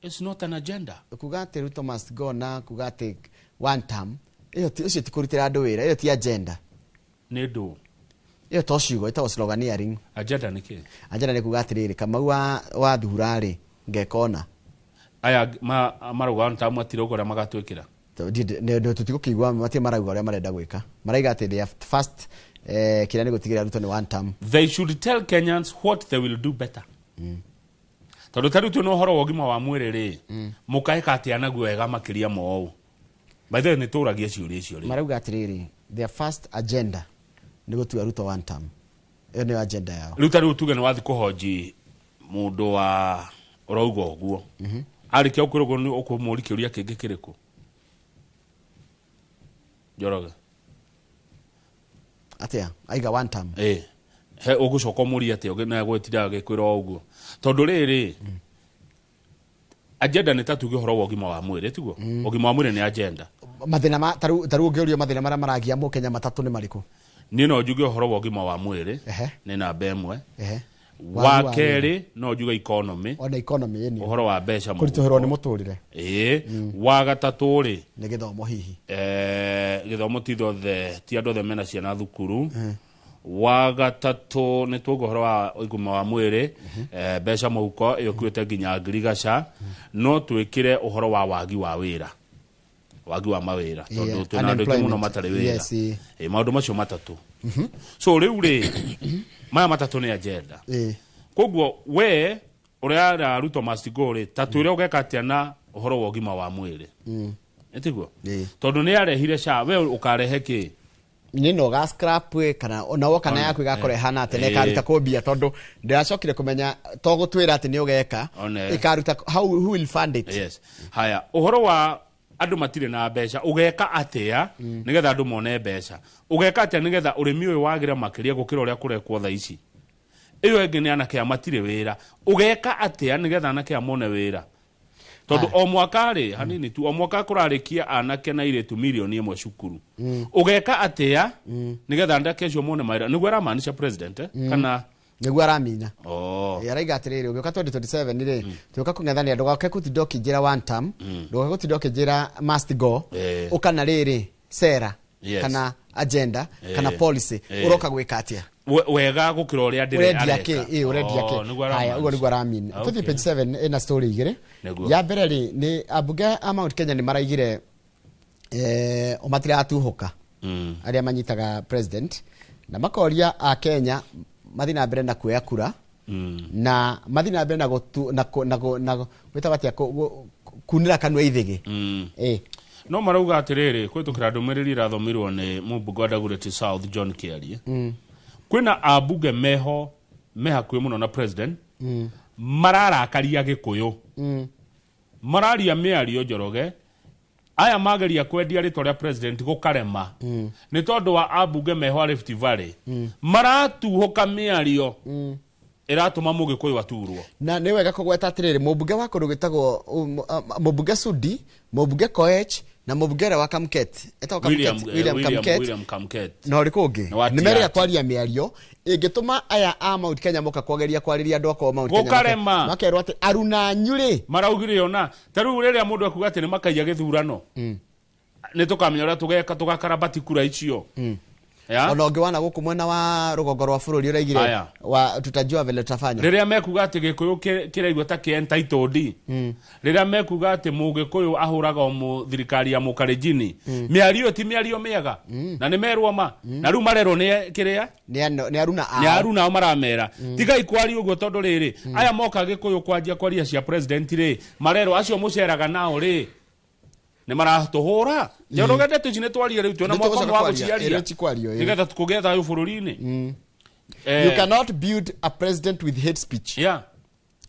is not an agenda.
Kuga atĩ "Ruto must go" na kuga atĩ "one term", ĩyo ũcio ti kũrutĩra andũ wĩra, ĩyo ti agenda.
Nĩ ndũ?
Ĩyo to ciugo, ĩtagwo sloganeering.
Agenda nĩ kĩ?
Agenda nĩ kuga atĩrĩrĩ, Kamau wa thura rĩ, ngeka ũna.
Aya marauga one term matirauga ũrĩa magatwĩkĩra.
Tũtigũkĩigua matirĩ marauga ũrĩa marenda gwĩka, maraiga atĩ their first kĩrĩa nĩ gũtigĩrĩra Ruto nĩ one term.
They should tell Kenyans what they will do better, tondũ ta rĩu twĩna ũhoro wa ũgima wa mwĩrĩ rĩ, mũkaĩka atĩa naguo wega makĩria ma ũũ? By the way, nĩ tũragia ciũria icio rĩ.
Marauga atĩrĩrĩ, their first agenda nĩ gũtua Ruto one term, ĩyo nĩyo agenda yao.
Rĩu ta rĩu tuge nĩ wathi kũhonji mũndũ wa ũrauga ũguo, arĩkia gũkwĩra ũguo, nĩ ũkũmũria kĩũria kĩngĩ kĩrĩkũ, Njoroge.
Atia aiga one term.
He ũgũcoka ũmũrie atĩa na gwĩtinda agĩkwĩra o ũguo tondũ rĩrĩ agenda nĩ ta tuge ũhoro wa ũgima wa mwĩrĩ tiguo? Ũgima wa mwĩrĩ nĩ agenda.
Mathĩna ma taru ũngĩũrio mathĩna marĩa maragia mũkenya matatũ nĩ marĩkũ?
Niĩ no njuge ũhoro wa ũgima wa mwĩrĩ nĩ namba ĩmwe. Wa kerĩ no njuge economy.
Ona economy ĩni.
Ũhoro wa mbeca
kũritũhĩrwo nĩ mũtũrĩre.
Wa gatatũ rĩ
nĩ gĩthomo hihi.
Gĩthomo ti thothe ti andũ othe mena ciana thukuru. Wa gatatũ nĩ tuoga ũhoro wa ũgima wa mwĩrĩ, mbeca mũhuko ĩyo kuĩte nginya ngirigaca. No twĩkĩre ũhoro wa wagi wa wĩra, wagi wa mawĩra tondũ twĩna andũ aingĩ mũno matarĩ wĩra. Maũndũ macio matatũ. So rĩu rĩ maya matatũ nĩ agenda. Koguo we ũrĩa ara Ruto must go rĩ ta twĩre ũgeka atĩa na ũhoro wa ũgima wa mwĩrĩ. Ĩtiguo tondũ nĩ arehire SHA, we ũkarehe kĩ?
Nĩ no ga scrap kana ona woka na yaku igakora ihana atĩ na ĩkaruta kũ mbia tondũ ndĩracokire kũmenya to gũtwĩra atĩ nĩ ũgeka ĩkaruta how who will fund it.
Yes. Haya ũhoro wa andũ matirĩ na mbeca ũgeka atĩa nĩgetha andũ mone mbeca? Ũgeka atĩa nĩgetha ũrĩmi ũyũ wagĩre makĩria gũkĩra ũrĩa kũrekwo thaa ici? Ĩyo ĩngĩ nĩ anake aya matirĩ wĩra. Ũgeka atĩa nĩgetha anake aya mone wĩra? Tondũ o mwaka rĩ hanini tu o mwaka kũrarĩkia anake na airĩtu 1 million cukuru. Ũgeka atĩa nĩgetha anake acio mone mawĩra? Nĩguo aramaanisha president kana
nĩguo aramina. Araiga atĩrĩrĩ ũgĩũka 2027 rĩ tũgĩũka kũng'ethanĩra ndũgoke gũtinda ũkĩnjĩra one term, ndũgoke gũtinda ũkĩnjĩra must go, ũkana rĩrĩ sera kana agenda kana policy ũroka gwĩka atĩa
wega gũkĩra ũrĩa ndĩrĩ
ũrendia kĩ? Ũrendia kĩ? Haya ũguo nĩguo aramina. Tũthiĩ page 7 ĩna story igĩrĩ. Ya mbere rĩ nĩ ambunge a Mount Kenya nĩ maraigire o matiratuhũka arĩa manyitaga president na makoria a Kenya mathiĩ na mbere na kuoya kura na mathiĩ na mbere na na gwĩtagwo atĩa kunĩra kanua ithĩgĩ.
No marauga atĩrĩrĩ kũhĩtũkĩra ndũmĩrĩri ĩrathomirwo nĩ mũmbunge wa Dagoretti South John Kĩarie. Kwĩna ambunge meho me hakuhĩ mũno na president mararakaria Gĩkũyũ. Mararia mĩario Njoroge aya mageria kwendia rĩtwa rĩa president gũkarema nĩ tondũ wa ambunge meho a Rift Valley maratuhũka mĩario ĩratũma mũgĩkũyũ aturwo.
Na nĩ wega kũgweta atĩrĩrĩ mũmbunge wa kũndũ gwĩtagwo mũmbunge Sudi, mũmbunge Koech na mũmbunge ũrĩa wa Kamket etagwo William Kamket
William Kamket
na ũrĩkũ ũngĩ nĩ merĩga kwaria mĩario ĩngĩtũma aya a Mount Kenya moka kwageria kwarĩria andũ akwa Mount Kenya
gũkarema
makerwo atĩ aruna anyu rĩ
maraugire ona ta rĩu rĩrĩa mũndũ ekuga atĩ nĩ makaiya gĩthurano nĩ tũkamenya ũrĩa tũgeka tũgakarabati kura icio.
Ona ũngĩ wana gũkũ mwena wa rũgongo rwa bũrũri ũraigire wa tutajua vile tutafanya.
Rĩrĩa mekuga atĩ Gĩkũyũ kĩraigua ta kĩ entitled, rĩrĩa mekuga atĩ mũgĩkũyũ ahũraga o thirikari ya mũkarenjini, mĩario ti mĩario mĩega na nĩ merwo ma na rĩu marerwo nĩ kĩrĩa
nĩ aruna ao
nĩ aruna ao maramera tigai kwaria ũguo tondũ rĩrĩ aya moka Gĩkũyũ kwanjia kwaria cia president rĩ marerwo acio mũceraga nao rĩ nĩ maratũhũra. Njoroge ndeto ici nĩ twaria rĩu twĩna mwaka wa gũciaria nĩgetha kũgĩe thayũ bũrũri-inĩ.
You cannot build a president with hate speech.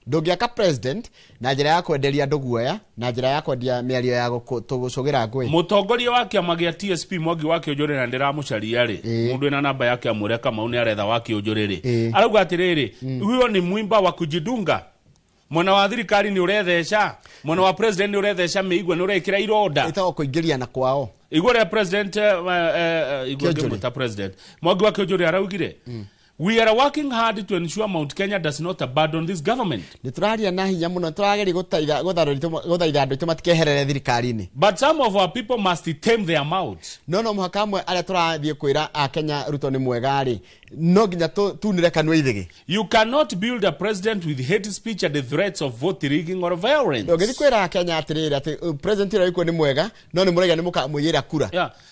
Ndũngĩaka president na njĩra ya kwenderia andũ guoya na njĩra ya kwendia mĩario ya gũcũgĩra ngũĩ.
Mũtongoria wa kĩama gĩa TSP Mwangi wa Kĩũnjũrĩ na ndĩramũcaria rĩ mũndũ wĩna namba yake amwĩre Kamau nĩ aretha wa Kĩũnjũrĩ rĩ arauga atĩrĩrĩ huyo ni mwimba wa kujidunga. Mwena wa thirikari nĩ ũretheca, mwena wa president nĩ ũretheca mĩigua nĩ ũrekĩra ironda.
Ĩtagwo kũingĩria na kwao.
Igua rĩa president igua ngĩmwĩta president Mwangi wa Kĩũnjũrĩ araugire we are working hard to ensure Mount Kenya does not abandon this government.
Nĩ tũraria na hinya mũno tũrageria gũthaitha andũ aitũ matikeherere thirikari-inĩ.
But some of our people must tame their mouths.
No mũhaka amwe arĩa tũrathiĩ kwĩra a Kenya Ruto nĩ mwega rĩ no nginya tunĩre kanua ithĩgĩ.
You cannot build a president with hate speech and the threats of vote rigging or violence.
Ndũngĩthiĩ kwĩra Kenya atĩrĩrĩ atĩ president ũrĩa wĩkuo nĩ mwega no nĩ mũraiga nĩ mũkamũiyĩra kura.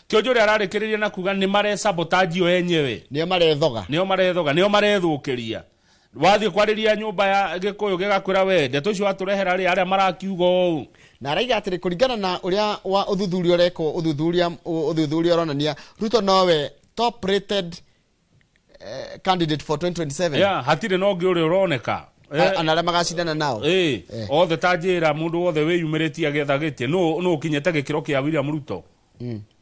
Kĩũnjũrĩ ararĩkĩrĩria na kuga nĩ maresabotage o enyewe.
Nĩo marethoga.
Nĩo marethoga, nĩo marethũkĩria. Wathiĩ kwarĩria nyũmba ya Gĩkũyũ gĩgakwĩra we ndeto icio watũrehera rĩ arĩa marakiuga ũũ.
Na araiga atĩrĩ kũringana na ũrĩa wa ũthuthuria ũrekwo ũthuthuria ũronania Ruto nowe top rated candidate for 2027.
Hatirĩ na ũngĩ ũrĩa ũroneka.
Ana arĩa magacindana nao.
Othe ta njĩra mũndũ wothe wĩyumĩrĩtie agĩetha gĩtĩ nũ ũkinyĩte gĩkĩro kĩa William Ruto.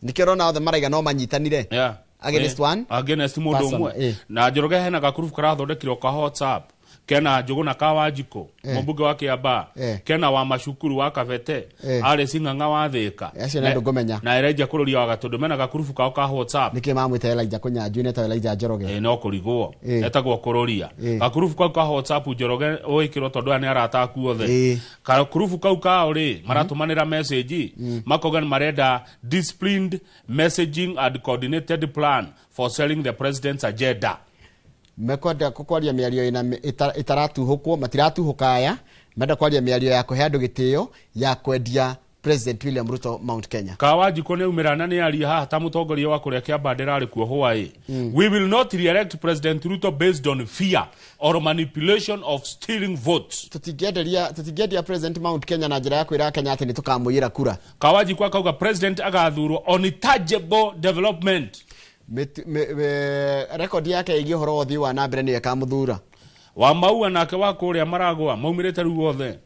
Nĩkĩo ũrona othe maraiga no manyitanire.
Yeah.
Against one
against mũndũ
person,
ũmwe. Na Njoroge hena gakurubu karathondekirwo ka WhatsApp kena Njũgũna ka Wanjikũ, mũmbunge wa Kiambaa, kena wa Macukuru wa Kabete, arĩ Cing'ang'a wa Thĩka.
Acio nĩ andũ ngũmenya.
Na Elijah Kũrũria wa Gatũndũ mena gakurubu kao ka WhatsApp.
Nĩkĩ mamwĩta Elijah Kũnyanjui na etagwo Elijah Njoroge?
No kũrigwo. Etagwo Kũrũria. Gakurubu kau ka WhatsApp Njoroge wĩkĩrwo tondũ aya nĩ arata aku othe. Gakurubu kau kao rĩ maratũmanĩra message, makauga nĩ marenda disciplined messaging and coordinated plan for selling the president's agenda.
Mekwenda kwaria mĩario ĩna ĩtaratuhũkwo, matiratuhũka aya, menda kwaria mĩario ya kũhe andũ gĩtĩo ya kwendia President William Ruto Mount Kenya.
Kawanjikũ nĩ aumĩra na nĩ aria haha ta mũtongoria wa kũrĩa Kĩamba ndĩrarĩ kuo hwaĩ. We will not re-elect President Ruto based on fear or manipulation of stealing votes.
Tũtingĩenderia President Mount Kenya na njĩra ya kwĩra Kenya atĩ nĩ tũkamũiyĩra kura.
Kawanjikũ akauga President agathurwo on tangible development.
Rekondi yake ĩgiĩ ũhoro wa ũthii wa na mbere nĩyo ĩkamũthura.
Wa Maua nake wa kũrĩa Maragwa maumĩrĩte rĩu othe.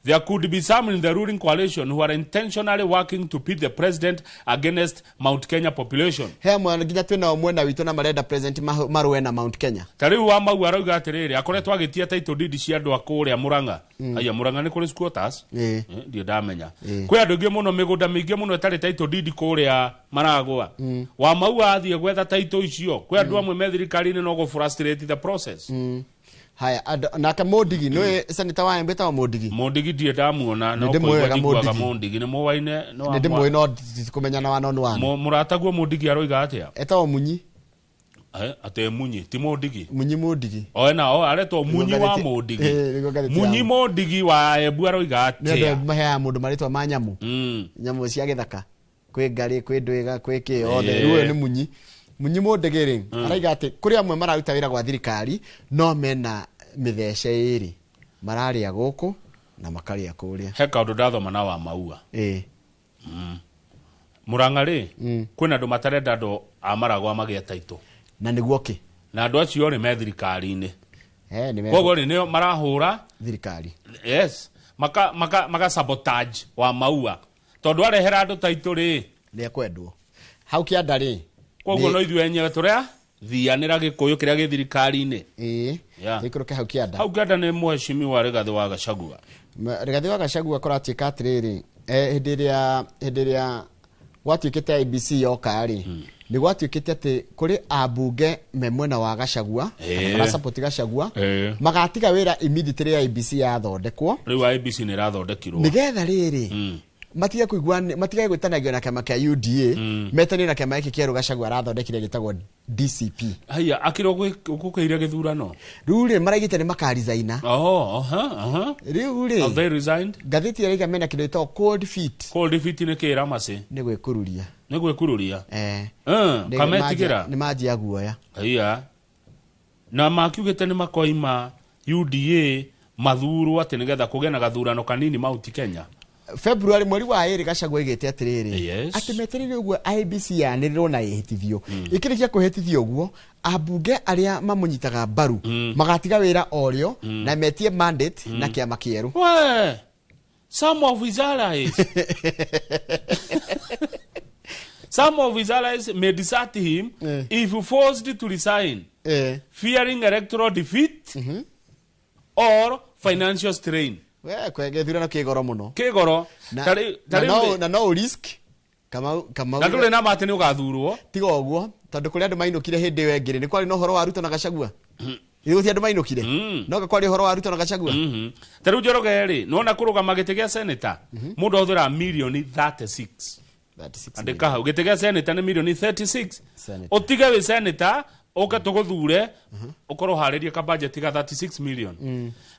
There could be some in the ruling coalition who are intentionally working to pit the president against Mount Kenya population.
He amwe nginya twĩnao mwena witũ na marenda president marũe na Mount Kenya.
Ta rĩu wa Maua arauga atĩrĩrĩ, akoretwo agĩtia title deed cia andũ a kũrĩa Murang'a. Aya Murang'a nĩ kũrĩ squatters? Ndirĩ ndamenya. Kwĩ andũ aingĩ mũno, mĩgũnda mĩingĩ mũno ĩtarĩ title deed kũrĩa Maragwa. Wa Maua athiĩ gwetha title icio, kwĩ andũ amwe me thirikari-inĩ no gũ frustrate the process.
Haya, nake Mũndigi, nĩwe senator wa Embu etagwo Mũndigi.
Mũndigi ndirĩ ndamuona, no
Nĩ ndĩmũĩ
kũigua
wega
njiguaga
Mũndigi.
Mũndigi, nĩ mũwaine, nĩ wa
Nĩ ndĩmũĩ no tikũmenyana one on one.
Mũrataguo Mũndigi aroiga atĩa?
Etagwo Munyi.
Atĩ Munyi, ti Mũndigi.
Munyi Mũndigi.
O ena, o aretwo Munyi wa Mũndigi.
Nĩguo ngathĩti
Munyi
ya-
Mũndigi wa Embu aroiga
Nĩ andũ
atĩa?
maheaga mũndũ marĩtwa ma nyamũ. Nyamũ cia gĩthaka. Kwĩ ngarĩ, kwĩ ndwĩga, kwĩ kĩ othe. Rĩu ũyũ nĩ Munyi. Munyi Mũndigi rĩ, araiga atĩ kũrĩ amwe mararuta wĩra gwa thirikari no mena mĩthece ĩrĩ. Mararĩa gũkũ na makarĩa kũrĩa.
He kaũndũ ndathoma na wa Maua. Murang'a rĩ, kwĩna andũ matarenda andũ a Maragwa magĩe title.
Na nĩguo kĩ?
Na andũ acio rĩ me thirikari-inĩ.
Nĩ me-
Koguo rĩ nĩo marahũra
thirikari.
Yes. Maka sabotage wa Maua. Tondũ arehera andũ title rĩ,
nĩ ekwendwo. Hau kĩanda rĩ,
Koguo
nĩ-
no ithuĩ enyewe tũrĩa thianĩra Gĩkũyũ kĩrĩa gĩ thirikari-inĩ.
Tũikũrũke hau kĩanda.
Hau kĩanda nĩ mheshimiwa Rigathĩ wa Gachagua.
Rigathĩ wa Gachagua kũratuĩka atĩrĩrĩ, hĩndĩ ĩrĩa gwatuĩkĩte IEBC yoka rĩ, nĩ gwatuĩkĩte atĩ kũrĩ ambunge me mwena wa Gachagua, kana marasupport Gachagua, magatiga wĩra immediately IEBC yathondekwo.
Rĩu IEBC nĩ ĩrathondekirwo.
Nĩgetha rĩrĩ, matige kũigua, matige gwĩtanagio na kĩama kĩa UDA, metanio na kĩama gĩkĩ kĩerũ Gachagua arathondekire gĩtagwo DCP.
Haiya, akĩrwo gũkĩire gĩthurano.
Rĩu rĩ, maraigĩte nĩ makarizaina.
Oh, aha, aha.
Rĩu rĩ,
Have they resigned?
Ngathĩti ĩraiga mena kĩndũ gĩtagwo cold feet.
Cold feet nĩ kĩ Ramasi?
Nĩ gwĩkururia.
Nĩ gwĩkururia? Kametigĩra?
Nĩ manjia guoya.
Haiya. Na makiugĩte nĩ makoima UDA mathurwo atĩ nĩgetha kũgĩe na gathurano kanini Mount Kenya.
February mweri wa ĩrĩ Gachagua aigĩte atĩrĩrĩ, atĩ metereire ũguo IEBC yanĩrĩrwo na ĩhĩtithio. Ĩkĩrĩkia kũhĩtithio ũguo, ambunge arĩa mamũnyitaga mbaru magatiga wĩra o rĩo na metie mandate na kĩama kĩerũ.
We, some of his allies. Some of his allies may desert him if forced to resign, fearing electoral defeat or financial strain.
We, kwe gĩthurano kĩ goro mũno.
Kĩ goro.
Na
Ta rĩu rĩ-
na no risk. Kamau
Na ndũrĩ na ma atĩ nĩ ũgathurwo.
Tiga ũguo, tondũ kũrĩ andũ mainũkire hĩndĩ ĩyo ĩngĩ rĩ, nĩ kwarĩ na ũhoro wa Ruto na Gachagua. Ĩ gũtirĩ andũ mainũkire? No kwarĩ ũhoro wa Ruto na Gachagua.
Ta rĩu Njoroge rĩ, nĩwona kũrũgama gĩtĩ gĩa senator, mũndũ ahũthĩraga mirioni 36.
36
Andĩka hau, gĩtĩ gĩa senator nĩ mirioni 36.
Senator.
Ũtige wĩ senator, ũke tũgũthure, ũkorwo ũharĩrie ka budget ga 36 million.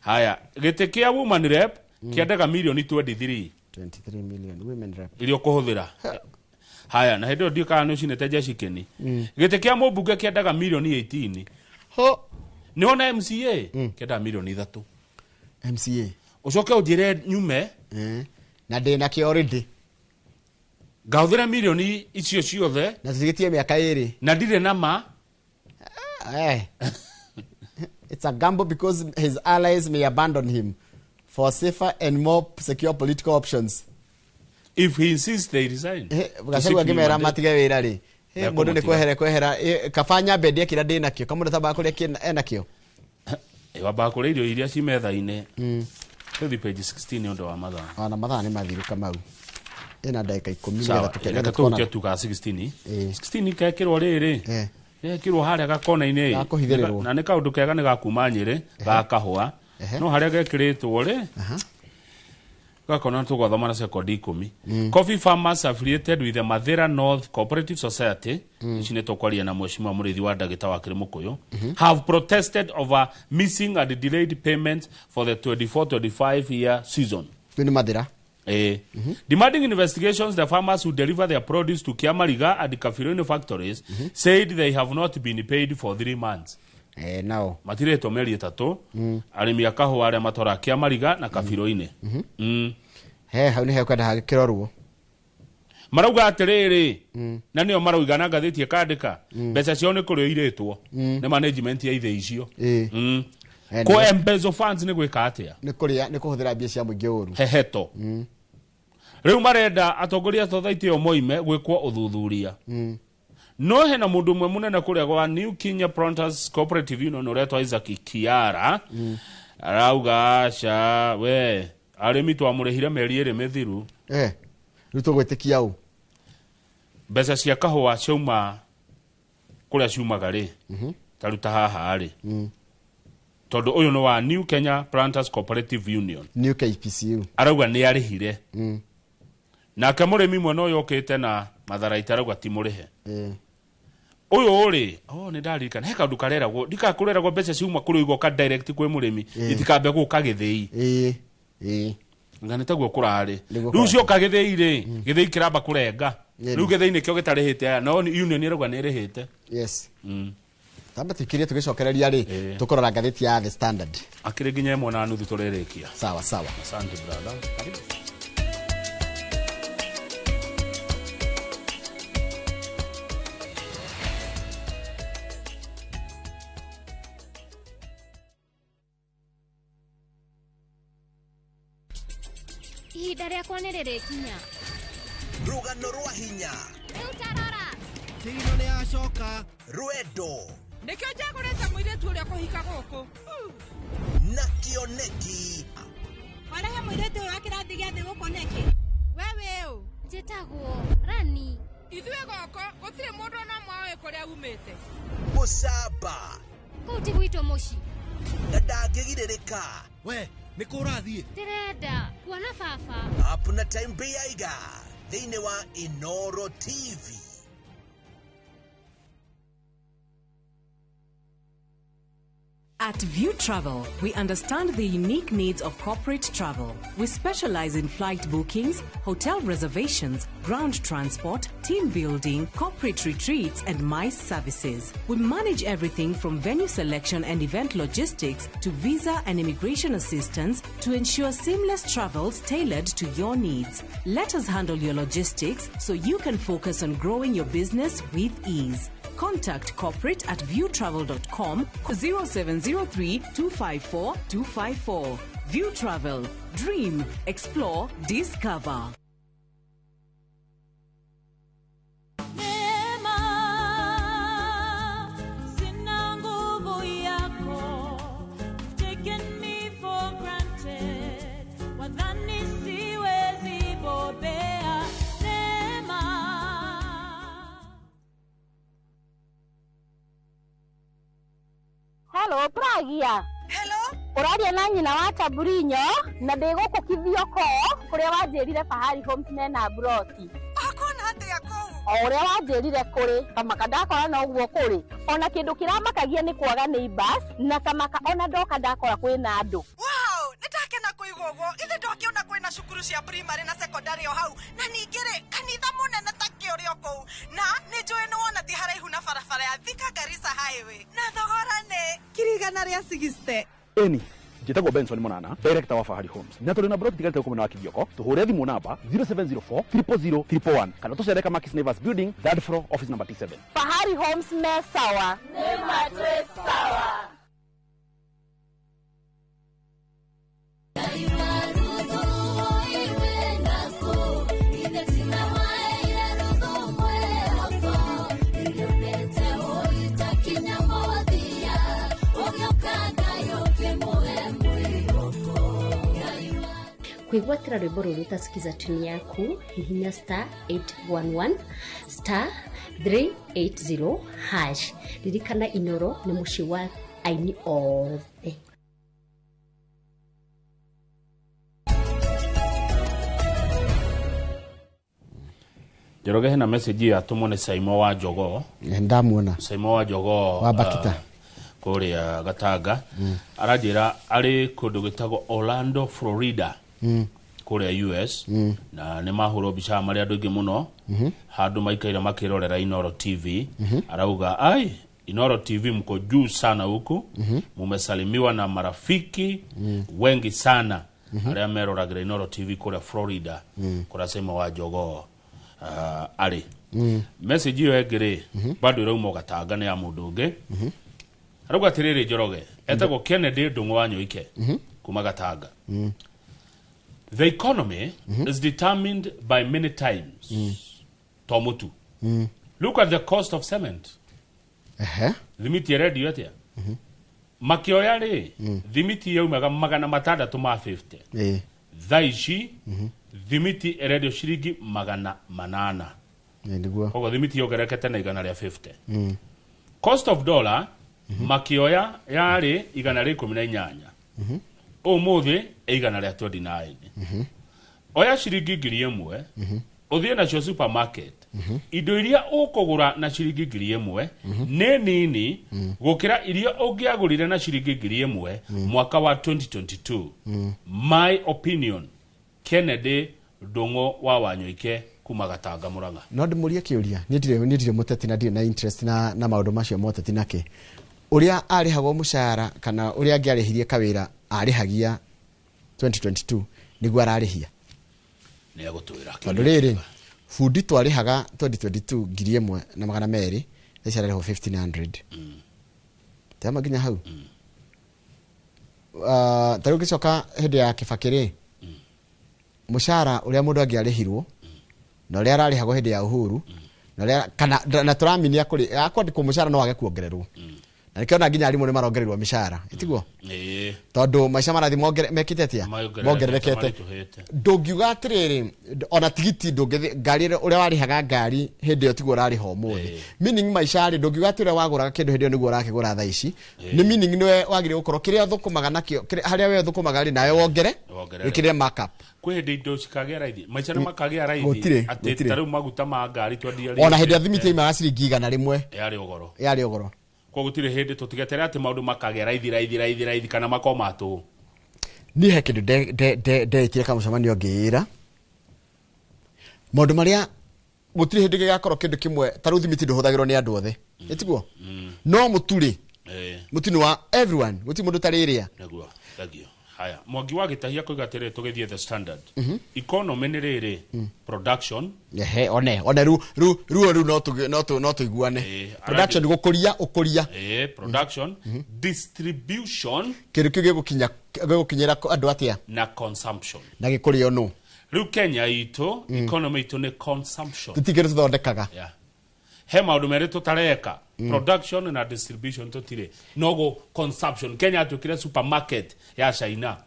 Haya, gĩtĩ kĩa woman rep kĩendaga mirioni 23.
23 million women rep.
Iria ũkũhũthĩra. Haya, na hĩndĩ ĩyo ndiũĩ kana nĩ ũcinĩte jeshi kĩni. Gĩtĩ kĩa mũmbunge kĩendaga mirioni 18.
Ho.
Nĩwona MCA? Kĩendaga mirioni 3.
MCA.
Ũcoke ũnjĩre nyume.
Na ndĩ nakĩo already.
Ngahũthĩra mirioni icio ciothe.
Na tũtigĩtie mĩaka ĩrĩ.
Na ndirĩ na ma.
It's a gamble because his allies may abandon him for safer and more secure political options.
If he insists they resign.
Gachagua ngĩmera matige wĩra rĩ, mũndũ nĩ kwehera kwehera, kaba nyambe ndĩe kĩrĩa ndĩ nakĩo, kamũndũ tambaga kũrĩa enakĩo.
Wambaga kũrĩa irio iria ci metha-inĩ. Tũthiĩ page 16 nĩ ũndũ wa mathaa.
Ona mathaa nĩ mathiru Kamau. Ĩna ndagĩka 10
Sawa,
nĩgetha
reke tũhutie tuga 16. 16 gekĩrwo rĩrĩ. Gekĩrwo harĩa gakona-inĩ.
Gakũhithĩrĩrwo.
Na nĩ kaũndũ kega nĩ gakuma Nyĩrĩ, ga kahũa. No harĩa gekĩrĩtwo rĩ, gakona tũgwathoma na sekondi 10. Coffee farmers affiliated with the Mathira North Cooperative Society, ici nĩ tũkwaria na mheshimiwa Mũrĩithi wa Ndagĩta wa Kĩrĩmũkũyũ, have protested over missing and delayed payments for the 24-25 year season.
Rĩu nĩ Mathira.
Demanding investigations, the farmers who deliver their produce to Kiamariga and Kafiroini factories said they have not been paid for 3 months.
Nao
matirĩtwo mĩeri 3, arĩmi a kahũa arĩa matwaraga Kiamariga na Kafiroini.
He hau nĩ hekwenda hagĩkĩrorwo.
Marauga atĩrĩrĩ, na nĩo marauga na ngathĩti ĩkandĩka, mbeca ciao nĩ kũrĩo irĩtwo nĩ management ya ithĩ icio. Kũ embezzle funds nĩ gwĩka atĩa?
Nĩ kũrĩa, nĩ kũhũthĩra mbia cia mũingĩ ũru.
Heheto. Rĩu marenda atongoria a society ĩyo moime gwĩkwo ũthuthuria. No hena mũndũ ũmwe mũnene kũrĩa gwa New Kenya Planters Cooperative Union ũretwo Isaac Kiara, arauga aca we arĩmi twamũrĩhire mĩeri 2 mĩthiru.
Rĩu tũgwĩtĩkia ũ?
Mbeca cia kahũa ciauma kũrĩa ciumaga rĩ, taruta haha rĩ, tondũ ũyũ nĩ wa New Kenya Planters Cooperative Union,
New KPCU,
arauga nĩ arĩhire. Nake mũrĩmi mwena ũyũ ũkĩte na matharaita arauga ti mũrĩhe. Ũyũ rĩ, nĩ ndaririkana he kaũndũ kareragwo, ndikakũreragwo mbeca ciuma kũrĩ igoka direct kwĩ mũrĩmi, itikambe gũka gĩthĩi. Nga nĩ taguo kũrarĩ. Rĩu cioka gĩthĩi rĩ, gĩthĩi kĩramba kũrenga. Rĩu gĩthĩi nĩkĩo gĩtarĩhĩte aya, no union ĩrauga nĩ ĩrĩhĩte.
Yes. Tamba tukirie tũgĩcokereria rĩ, tũkũrora ngathĩti ya The Standard.
Akĩrĩ nginya 1:30 tũrĩrĩkia.
Sawa sawa.
Asante brother. Karibu.
Ihinda rĩakwa nĩ rĩrĩkinya.
Rũgano rwa hinya.
Rĩu tarora.
Kĩgino nĩ acoka. Rwendo.
Nĩkĩo njagũrĩte mũirĩtu ũrĩa kũhika gũkũ.
Na kĩoneki.
Warehe mũirĩtu ũyũ wa kĩrathi gĩa thĩ gũkũ nĩkĩ? We wĩ ũ?
Njĩtagwo Rani.
Ithuĩ gũkũ gũtirĩ mũndũ ona ũmwe ũĩ kũrĩa umĩte.
Mũcamba.
Kũu ti gwitũ mũciĩ.
Na ndangĩgirĩrĩka.
We nĩ kũ ũrathiĩ?
Ndĩrenda kuona baba.
Up na time Biaiga thĩinĩ wa Inoro TV.
At View Travel, we understand the unique needs of corporate travel. We specialize in flight bookings, hotel reservations, ground transport, team building, corporate retreats, and MICE services. We manage everything from venue selection and event logistics to visa and immigration assistance to ensure seamless travels tailored to your needs. Let us handle your logistics so you can focus on growing your business with ease. Contact corporate at viewtravel.com 0703 254 254. View Travel. Dream, explore, discover.
Hello, Pragia.
Hello.
Ũraria na nyina wa Taburinyo na ndĩ gũkũ Kithioko kũrĩa wanjĩrire Fahari Homes mena broti.
Ũkuona atĩa kũu?
O ũrĩa wanjĩrire kũrĩ kamaka ndakora no ũguo kũrĩ. Ona kĩndũ kĩramakagia nĩ kwaga neighbors na kamaka ona ndoka ndakora kwĩna andũ.
Wow, nĩndakena kũigua ũguo. Ithe ndokĩona kwĩna cukuru cia primary na secondary o hau na ningĩ rĩ kanitha mũnene ta kĩũrĩ o kũu na nĩ njũĩ nĩ wona ti haraihu na barabara ya Thika Garissa Highway na thogora nĩ 160,000.
Eni njĩtagwo Benson Monana, director wa Fahari Homes, na tũrĩ na broti tigarĩte gũkũ mwena wa Kithioko. Tũhũre thimũ namba 0704 000 111 kana tũcere Kamakis Neighbors Building, third floor, office number T7.
Fahari Homes me sawa.
Nĩ matwĩ sawa.
Kwĩgwatĩra rwĩmbo rũrũ utasikiza tuni yaku, hihinya star 811 star 380 hash. Ririkana Inoro nĩ mũciĩ wa aini othe.
Njoroge hena message yatũmwo nĩ Saimo wa Jogoo.
Ndamuona.
Saimo wa Jogoo
wa Bakita
kũrĩa Gatanga. Aranjĩra arĩ kũndũ gwĩtagwo Orlando, Florida, kũrĩa US, na nĩ mahũrwo mbica marĩ andũ aingĩ mũno handũ maikaire makĩrorera Inoro TV. Arauga ai, Inoro TV mko juu sana huku, mumesalimiwa na marafiki wengi sana arĩa meroragĩra Inoro TV kũrĩa Florida, kũrĩa Saimo wa Jogoo arĩ. Message ĩyo ĩngĩ rĩ, bado ĩrauma Gatanga, nĩ ya mũndũ ũngĩ. Arauga atĩrĩrĩ, Njoroge etagwo Kennedy Ndung'u wa Nyoike kuma Gatanga. The economy is determined by many times. To mũtu. Look at the cost of cement. Thimiti ĩrendio atĩa? Makĩoya rĩ, thimiti yaumaga 650. Thaa ici thimiti ĩrendio ciringi 800.
Nĩguo.
Koguo thimiti yongererekete na 150. Cost of dollar makĩoya yarĩ 118. Ũmũthĩ 129. Oya ciringi 1000 ũthiĩ nacio supermarket, indo iria ũkũgũra na ciringi 1000 nĩ nini gũkĩra iria ũngĩagũrire na ciringi 1000 mwaka wa 2022. My opinion, Kennedy Ndung'u wa Wanyoike kuma Gatanga, Murang'a.
No ndĩmũrie kĩũria, niĩ ndirĩ mũteti na ndirĩ na interest na maũndũ macio ma ũteti nake. Ũrĩa arĩhagwo mũcara kana ũrĩa angĩarĩhirie kawĩra arĩhagia 2022 nĩguo ararĩhia.
Nĩ egũtwĩra.
Tondũ rĩrĩ, bundi twarĩhaga 2022 1200, thaa ici ararĩhwo 1500. Tema nginya hau. Ta rĩu ngĩcoka hĩndĩ ya Kibaki rĩ, mũcara ũrĩa mũndũ angĩarĩhirwo na ũrĩa ararĩhagwo hĩndĩ ya Uhuru, na ũrĩa kana na tũraminia kũrĩ akwandĩkwo mũcara no wage kuongererwo. Na nĩkĩo ona nginya arimũ nĩ marongererwo mĩcara, ĩtiguo? Tondũ maica marathiĩ mekĩte atĩa? Mongererekete. Ndũngiuga atĩrĩrĩ, ona tigiti ndũngĩthiĩ ngari ũrĩa warĩhaga ngari hĩndĩ ĩyo tiguo ũrarĩha ũmũthĩ. Meaning maica rĩ, ndũngiuga atĩ ũrĩa wagũraga kĩndũ hĩndĩ ĩyo nĩguo ũrakĩgũra thaa ici. Nĩ meaning nĩwe wagĩrĩirwo gũkorwo kĩrĩa ũthũkũmaga nakĩo, harĩa we ũthũkũmaga rĩ, nawe wongere, wĩkĩre markup.
Kwĩ hĩndĩ indo cikagĩa raithi, maica nĩ makagĩa raithi, atĩ ta rĩu maguta ma ngari twendia
ona hĩndĩ ya thimiti yaumaga ciringi 100
yarĩ ũgoro.
Yarĩ ũgoro.
Koguo gũtirĩ hĩndĩ tũtigetere atĩ maũndũ makagĩa raithi raithi raithi raithi kana makorwo ma tũhũ.
Niĩ he kĩndũ ndeĩkire kamũcemanio ngĩĩra maũndũ marĩa gũtirĩ hĩndĩ gĩgakorwo kĩndũ kĩmwe ta rĩu thimiti ndũhũthagĩrwo nĩ andũ othe, ĩtiguo? No mũtu rĩ, mũtu nĩ wa everyone, gũtirĩ mũndũ ũtarĩrĩa.
Nĩguo, thank you. Haya, Mwangi wa Gĩtahia koiga atĩrĩrĩ, tũgĩthiĩ The Standard. Economy nĩ rĩrĩ, production.
Ehe, one rĩu rĩu no tũiguane. Production gũkũria ũkũria.
Production, distribution.
Kĩndũ kĩu gĩgũkinyĩra andũ atĩa?
Na consumption.
Na gĩkũrĩo nũ?
Rĩu Kenya itũ, economy itũ nĩ consumption.
Tũtikĩrĩ tũthondekaga.
He maũndũ merĩ tũtareka. Production na distribution tũtirĩ, nogo consumption. Kenya atuĩkire supermarket ya China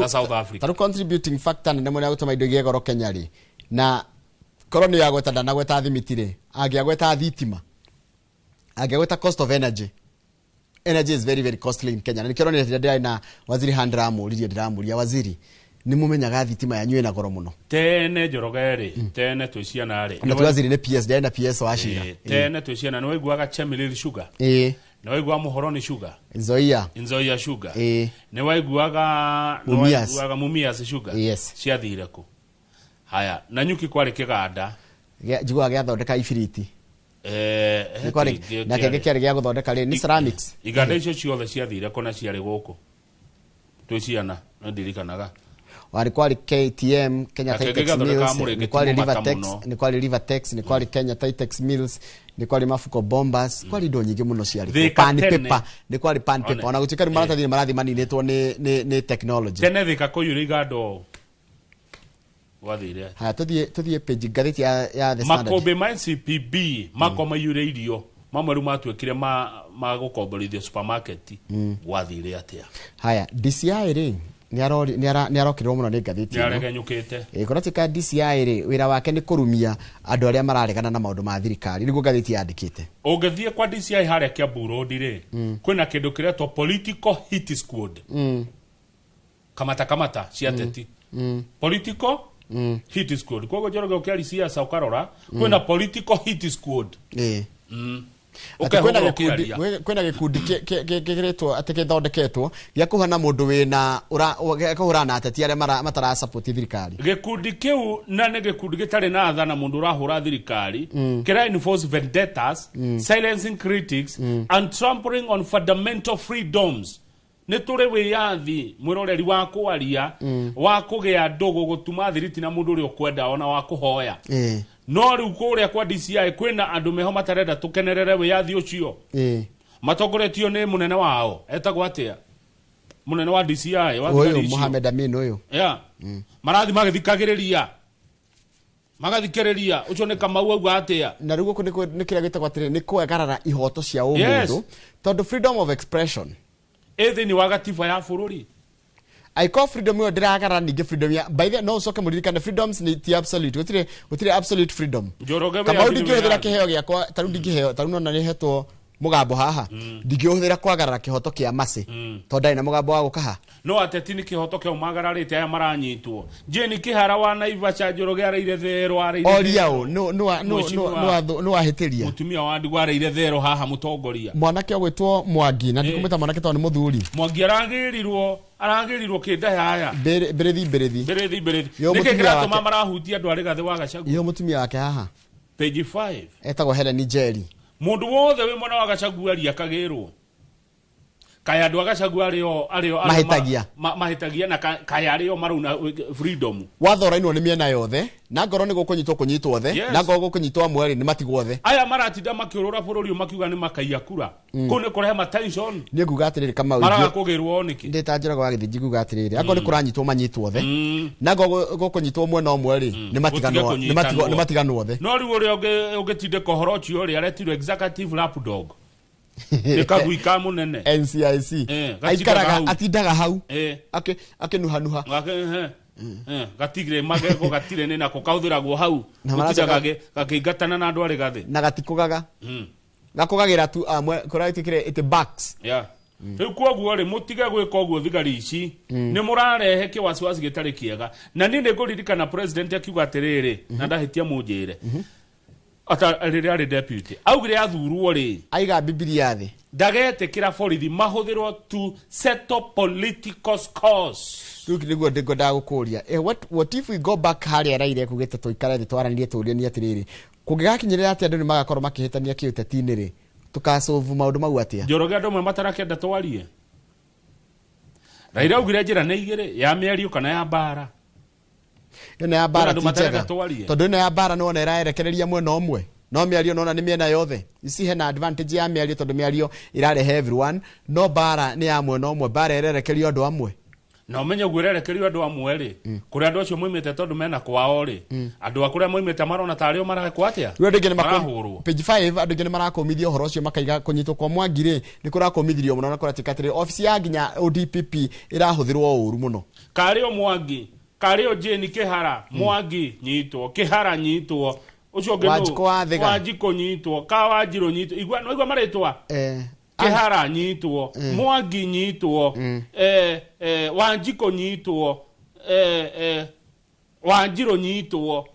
na South Africa.
Taru contributing factor nene mũno ya gũtũma indo igĩe goro Kenya rĩ, na korwo nĩ yagweta ndanagweta thimiti rĩ, angĩagweta thitima, angĩagweta cost of energy. Energy is very very costly in Kenya. Na nĩkĩo ũronire ndĩrarĩ na waziri Handra amũririe, ndĩramũria waziri, nĩ mũmenyaga thitima yanyu ĩna goro mũno?
Tene Njoroge rĩ, tene twĩ ciana rĩ,
na ti waziri nĩ PS, ndĩrarĩ na PS wa Cira.
Tene twĩ ciana nĩ waiguaga Chemelil Sugar. Nĩ waiguaga Muhoroni Sugar. Nzoia Sugar. Nĩ waiguaga Mumias Sugar. Ciathire kũ? Haya, na nyuki kwarĩ kĩganda
njiguaga gĩathondeka ibiriti. Na kĩngĩ kĩarĩ gĩa gũthondeka rĩ, nĩ ceramics.
Iganda icio ciothe ciathire kũ na ciarĩ gũkũ twĩ ciana, nĩ ndirikanaga.
Warĩ kwarĩ KTM, Kenya Titex Mills, nĩ kwarĩ Rivertex, nĩ kwarĩ Rivertex, nĩ kwarĩ Kenya Titex Mills, nĩ kwarĩ Mafuko Bombers, kwarĩ indo nyingĩ mũno ciarĩ. Pan paper, nĩ kwarĩ pan paper. Ona gũtuĩka rĩu maratathi nĩ marathiĩ maninĩtwo nĩ technology.
Tene Thika kũiyũra iganda ũũ. Gwathire.
Haya, tũthiĩ page ngathĩti ya The Standard.
Makũmbĩ ma NCPB makorwo maiyũire irio, mamwe rĩu matuĩkire ma gũkomborithio supermarket. Gwathire atĩa?
Haya, DCI rĩ, Nĩ arokĩrĩrwo mũno nĩ ngathĩti ĩno.
Nĩaregenyũkĩte.
Kũratuĩka DCI rĩ, wĩra wake nĩ kũrumia andũ arĩa mararegana na maũndũ ma thirikari, nĩguo ngathĩti yandĩkĩte.
Ũngĩthiĩ kwa DCI harĩa Kiambu Road rĩ, kwĩna kĩndũ kĩretwo political hit squad. Kamata kamata cia ateti. Political hit squad. Koguo Njoroge ũkĩaria siasa ũkarora kwĩna political hit squad.
Atĩ kwĩna
Ũkehũgũra
gĩkundi
ũkĩaria.
Kwĩna gĩkundi kĩrĩtwo atĩ gĩthondeketwo gĩa kũhana mũndũ wĩna gĩa kũhũrana na ateti arĩa matarasupport thirikari.
Gĩkundi kĩu na nĩ gĩkundi gĩtarĩ na tha na mũndũ ũrahũra thirikari, kĩra enforce vendettas, silencing critics and trampling on fundamental freedoms. Nĩ tũrĩ wĩyathi mwĩroreri wa kwaria, wa kũgĩa ndũgũ, gũtuma thiriti na mũndũ ũrĩa ũkwenda, ona wa kũhoya. No rĩu kũrĩa kwa DCI kwĩna andũ meho matarenda tũkenerere wĩyathi ũcio, matongoretio nĩ mũnene wao etagwo atĩa, mũnene wa DCI wa
Ũyũ
thigari icio.
Mohamed Amin ũyũ.
Yeah. Marathi magĩthikagĩrĩria, magathikĩrĩria ũcio nĩ Kamau auga atĩa.
Na rĩu gũkũ nĩ kĩrĩa gĩtagwo atĩrĩ nĩ kwegarara ihoto cia ũmũndũ, tondũ freedom of expression
ĩ thĩinĩ wa gatiba ya bũrũri.
Aiko freedom ĩyo ndĩragarara ningĩ freedom ya, by the way, no ũcoke mũririkane freedoms nĩ ti absolute, gũtirĩ absolute freedom.
Njoroge
Kamau,
wĩyathi nĩ
ndingĩhũthĩra
wĩyathi.
kĩheo gĩakwa tarĩu, ndingĩheo tarĩu, nona nĩhetwo mũgambo haha, ndingĩhũthĩra kwagarara kĩhoto kĩa macĩ tondũ ndarĩ na mũgambo wa gũkaha.
No ateti nĩ kĩhoto kĩao magararĩte aya maranyitwo. Jane Kĩhara wa Naivasha, Njoroge areire thero, areire
Oria
thero.
ũ
Mheshimiwa-
nĩ wahĩtĩria.
Mũtumia wa ndigwa areire thero haha mũtongoria.
Mwanake ũgwĩtwo Mwangi, na ndikũmwĩta mwanake tondũ nĩ mũthuri.
Mwangi aragĩrirwo kĩnda yaya.
Mbĩrĩthi mbĩrĩthi.
Mbĩrĩthi mbĩrĩthi.
Yo
Nĩkĩ
mũtumia
kĩratũma
wake.
marahutia andũ a Rigathĩ wa Gachagua?
Iyo mũtumia wake haha
Page 5.
Etagwo Helen Njeri.
Mũndũ wothe wĩ mwena wa Gachagua aria akagĩrwo kaya andũ a Gachagua arĩo
Mahĩtagia.
Mahĩtagia na kaya arĩo marauna freedom.
Wathorainwo nĩ mĩena yothe, na ngorwo nĩ gũkũnyitwo kũnyitwo othe, na ngorwo gũkũnyitwo amwe rĩ, nĩ matigwo othe.
Aya maratinda makĩũrũra bũrũri ũyũ makiuga nĩ makaiya kura, kũu nĩ kũrehe matension.
Niĩ nguga atĩrĩrĩ, Kamau,
maraga kũgĩrwo nĩkĩ?
Ndĩ ta Njoroge wa Gĩthĩnji nguga atĩrĩrĩ, akorwo nĩ kũranyitwo manyitwo othe, na ngorwo gũkũnyitwo mwena ũmwe rĩ, nĩ matiganwo.
Gũtige
Nĩ matiganwo othe.
No rĩu ũrĩa ũngĩtindĩka ũhoro ũcio rĩ, aretirwo executive lapdog, nĩ kagui ka mũnene.
NCIC.
Gatindaga
Aikaraga
hau.
Atindaga hau akĩnuhanuha.
Gatigire magego, gatirĩ nĩ nako kahũthĩragwo hau.
Na
gũtinda gakĩingatana na andũ arĩ gathĩ.
Na gatikũgaga, gakũgagĩra tu amwe kũrĩa gĩtĩkĩre it backs.
Yeah. Rĩu koguo rĩ, mũtige gwĩka ũguo. Thigari ici nĩ mũrarehe kĩwasiwasi gĩtarĩ kĩega, na niĩ nĩ ngũririkana president akiuga atĩrĩrĩ, na ndahĩtia mũnjĩre, ata rĩrĩa arĩ deputy augire athurwo rĩ,
aiga Bibilia thĩ,
ndagetĩkĩra borithi mahũthĩrwo to settle political scores.
Rĩu nĩguo ngwendaga gũkũria, what if we go back harĩa Raila ekugĩte tũikare thĩ twaranĩrie tũũrie atĩrĩrĩ, kũngĩgakinyĩrĩra atĩ andũ nĩ magakorwo makĩhĩtania kĩũteti-inĩ rĩ, tũkacovu maũndũ mau atĩa?
Njoroge, andũ amwe matarakenda twarie. Raila augire njĩra nĩ igĩrĩ, ya mĩario kana ya mbara.
Ĩno ya mbara
Kwĩna andũ
ti
matarenda
njega
twarie.
tondũ ĩno ya mbara nĩwona ĩraerekereria mwena ũmwe, no mĩario nona nĩ mĩena yothe. Ici hena advantage ya mĩario tondũ mĩario ĩrarehe everyone, no mbara nĩ ya mwena ũmwe, mbara ĩrerekerio andũ amwe.
Na ũmenye ũguo ĩrerekerio andũ amwe rĩ, kũrĩa andũ acio moimĩte, tondũ mena kwao rĩ, andũ a kũrĩa moimĩte marona tarĩ o marekwo atĩa.
Rĩu andũ aingĩ nĩ
Marahũrwo.
Page 5, andũ aingĩ nĩ marakũmithia ũhoro ũcio, makaiga kũnyitwo kwa Mwangi rĩ, nĩ kũrakũmithirio mũno, na kũratuĩka atĩrĩ obici ya nginya ODPP ĩrahũthĩrwo ũru mũno.
Karĩ o Mwangi, karĩ o Jane Kĩhara. Mwangi nyitwo, Kĩhara nyitwo, ũcio ũngĩ nũ?
Wanjikũ wa Thĩga.
Wanjikũ nyitwo, ka Wanjirũ nyitwo, igua no igua marĩtwa. Kĩhara nyitwo, Mwangi nyitwo, Wanjikũ nyitwo, Wanjirũ nyitwo,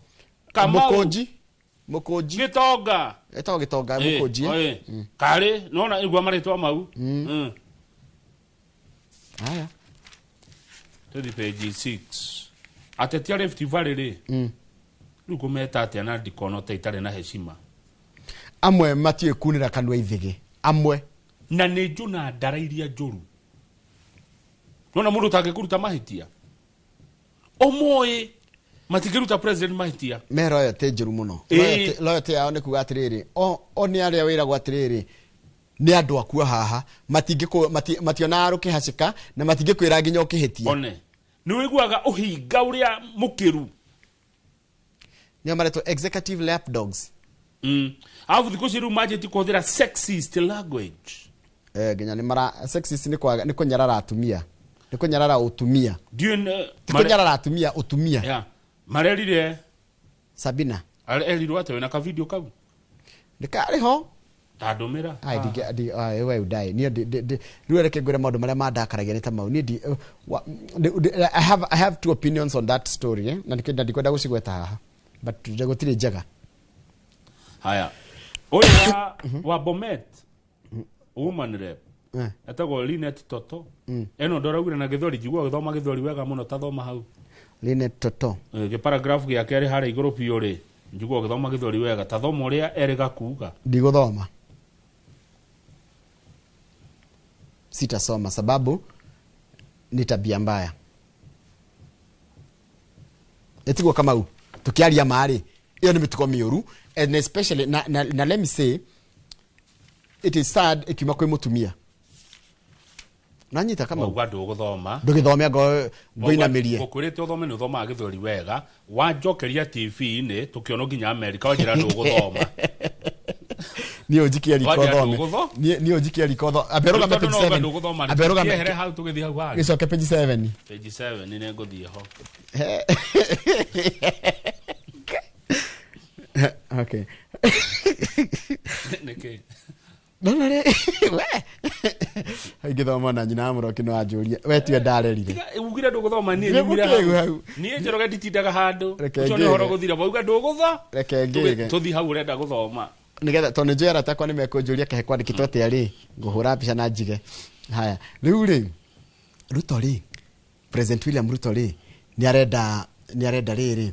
Kamau.
Mũkũnji, Mũkũnji.
Gĩtonga.
Etagwo Gĩtonga. Mũkũnji, eh?
Karĩ nona igua marĩtwa mau.
Haya.
Tũthi page 6. Ateti a Rift Valley rĩ, rĩu kũmeta atĩa na ndikono ta itarĩ na heshima?
Amwe matiũĩ kunĩra kanua ithĩgĩ amwe.
Na nĩ njũna ndara iria njũru, nona mũndũ ũtangĩkũruta mahĩtia ũmũĩ, matingĩruta president mahĩtia.
Me loyalty njũru mũno. Loyalty yao nĩ kuga atĩrĩrĩ, o nĩ arĩa wĩragwo atĩrĩrĩ nĩ andũ akua haha, mationaga rũkĩhacĩka na matingĩkwĩra nginya ũkĩhĩtia.
One nĩ wĩiguaga ũhinga ũrĩa mũkĩru.
Nĩo maretwo executive lapdogs.
Arabu thikũ ici rĩu manjĩtie kũhũthĩra sexist language.
Nginya nĩ mara sexist, nĩ kwaga nĩ kũnyarara atumia. Nĩ kũnyarara ũtumia. Ti kũnyarara atumia, ũtumia.
Yeah. Marerire
Sabina.
Erirwo atĩ wĩna ka video kau.
Nĩ karĩ ho.
Tandũmĩra.
Ai ndi ai we udai. Niĩ rĩu reke ngwĩre maũndũ marĩa mandakaragia nĩ ta mau. Niĩ I have two opinions on that story, eh? Na ndikwenda gũcigweta haha. But gũtirĩ njega.
Haya. Ũyũ wa Bomet woman rep. Etagwo Linet Toto. Eno ndoraugire na gĩthweri, njigua gĩthoma gĩthweri wega mũno, tathoma hau.
Linet Toto.
Gĩ paragraph gĩa kerĩ harĩa igũrũ biũ rĩ, njigua gĩthoma gĩthweri wega, tathoma ũrĩa erĩga kuga.
Ndigũthoma. Sitasoma sababu ni tabia mbaya. Etiguo Kamau, tukiaria marĩ, iyo nĩ mĩtugo mĩũru, and especially na let me say it is sad ikiuma kwĩ mũtumia. Nanyita Kamau.
Wauga ndũgũthoma.
Ndũgĩthome ngũinamĩrie.
Ngũkwĩrĩte ũthome nĩ ũthomaga gĩthweri wega, wanjokeria TV-inĩ tũkĩonwo nginya Amerika wanjĩra ndũgũthoma.
Niĩ ũnjikie riko thome. Niĩ ũnjikie riko thome. Ambe rũgame page 7. Ambe rũgame.
Ehere hau tũgĩthiĩ hau hangĩ.
Gĩcoke page 7.
Page 7 nĩ ngũthiĩ ho.
Okay.
Nĩkĩ?
No we. Ingĩthoma na nyina mũroki no anjũrie. We tiwe ndarerire.
Ugire ndũgũthoma niĩ nyumire hau. Niĩ Njoroge nditindaga handũ. Ũcio nĩ ũhoro gũthira. Wauga ndũgũtho.
Reke ngĩge.
Tũthiĩ hau ũrenda gũthoma.
Nigetha tondũ nĩnjũĩ arata akwa nĩmekũnjũria kahe kwandĩkĩtwo atĩa rĩ, ngũhũra mbica na njige. Haya, rĩu rĩ, Ruto rĩ, President William Ruto rĩ, nĩarenda rĩrĩ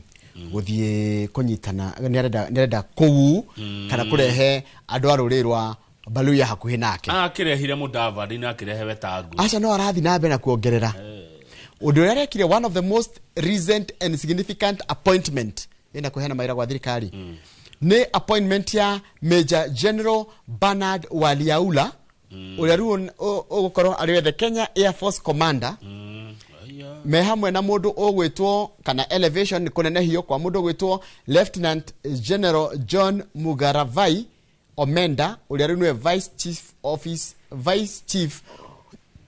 gũthiĩ kũnyitana, nĩarenda kũu kana kũrehe andũ a rũrĩrĩ rwa Baluya hakuhĩ nake.
Akĩrehire Mudavadi na akĩrehe Wetangula.
Aca no arathiĩ na mbere na kuongerera. Ũndũ ũrĩa arekire, one of the most recent and significant appointment ĩna kũheana mawĩra gwa thirikari nĩ appointment ya Major General Bernard Waliaula, ũrĩa rĩu ũgũkorwo arĩ the Kenya Air Force Commander, me hamwe na mũndũ ũgwĩtwo kana elevation nĩ kũnenehio kwa mũndũ ũgwĩtwo Lieutenant General John Mugaravai Omenda, ũrĩa rĩu nĩwe Vice Chief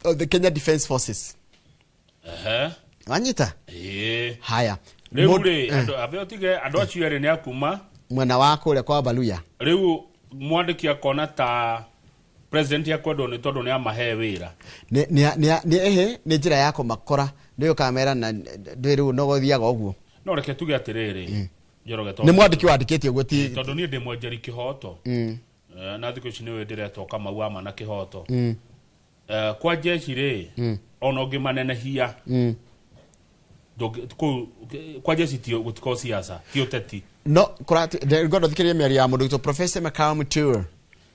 of the Kenya Defence Forces. Wanyita? Haya.
Rĩu rĩ, andũ atige andũ acio erĩ nĩ akuma
mwena wa kũrĩa kwa Baluya.
Rĩu mwandĩki akona ta president akwendwo nĩ tondũ nĩ amahe wĩra.
Nĩ njĩra ya kũmakora, nĩ ũkamera na rĩu no gũthiaga ũguo.
No reke tuge atĩrĩrĩ, Njoroge
tondũ nĩ mwandĩki wandĩkĩte ũguo ti
tondũ niĩ ndĩ mwenjeri kĩhoto. Na thikũ ici nĩwe ndĩretwo Kamau wa ma na kĩhoto. Kwa jeshi rĩ, ona ũngĩmanenehia kwa jeshi ti gũtikorwo siasa, ti ũteti.
No, ngondo thikĩrĩria mĩario ya mũndũ witũ Professor Makau Mutua.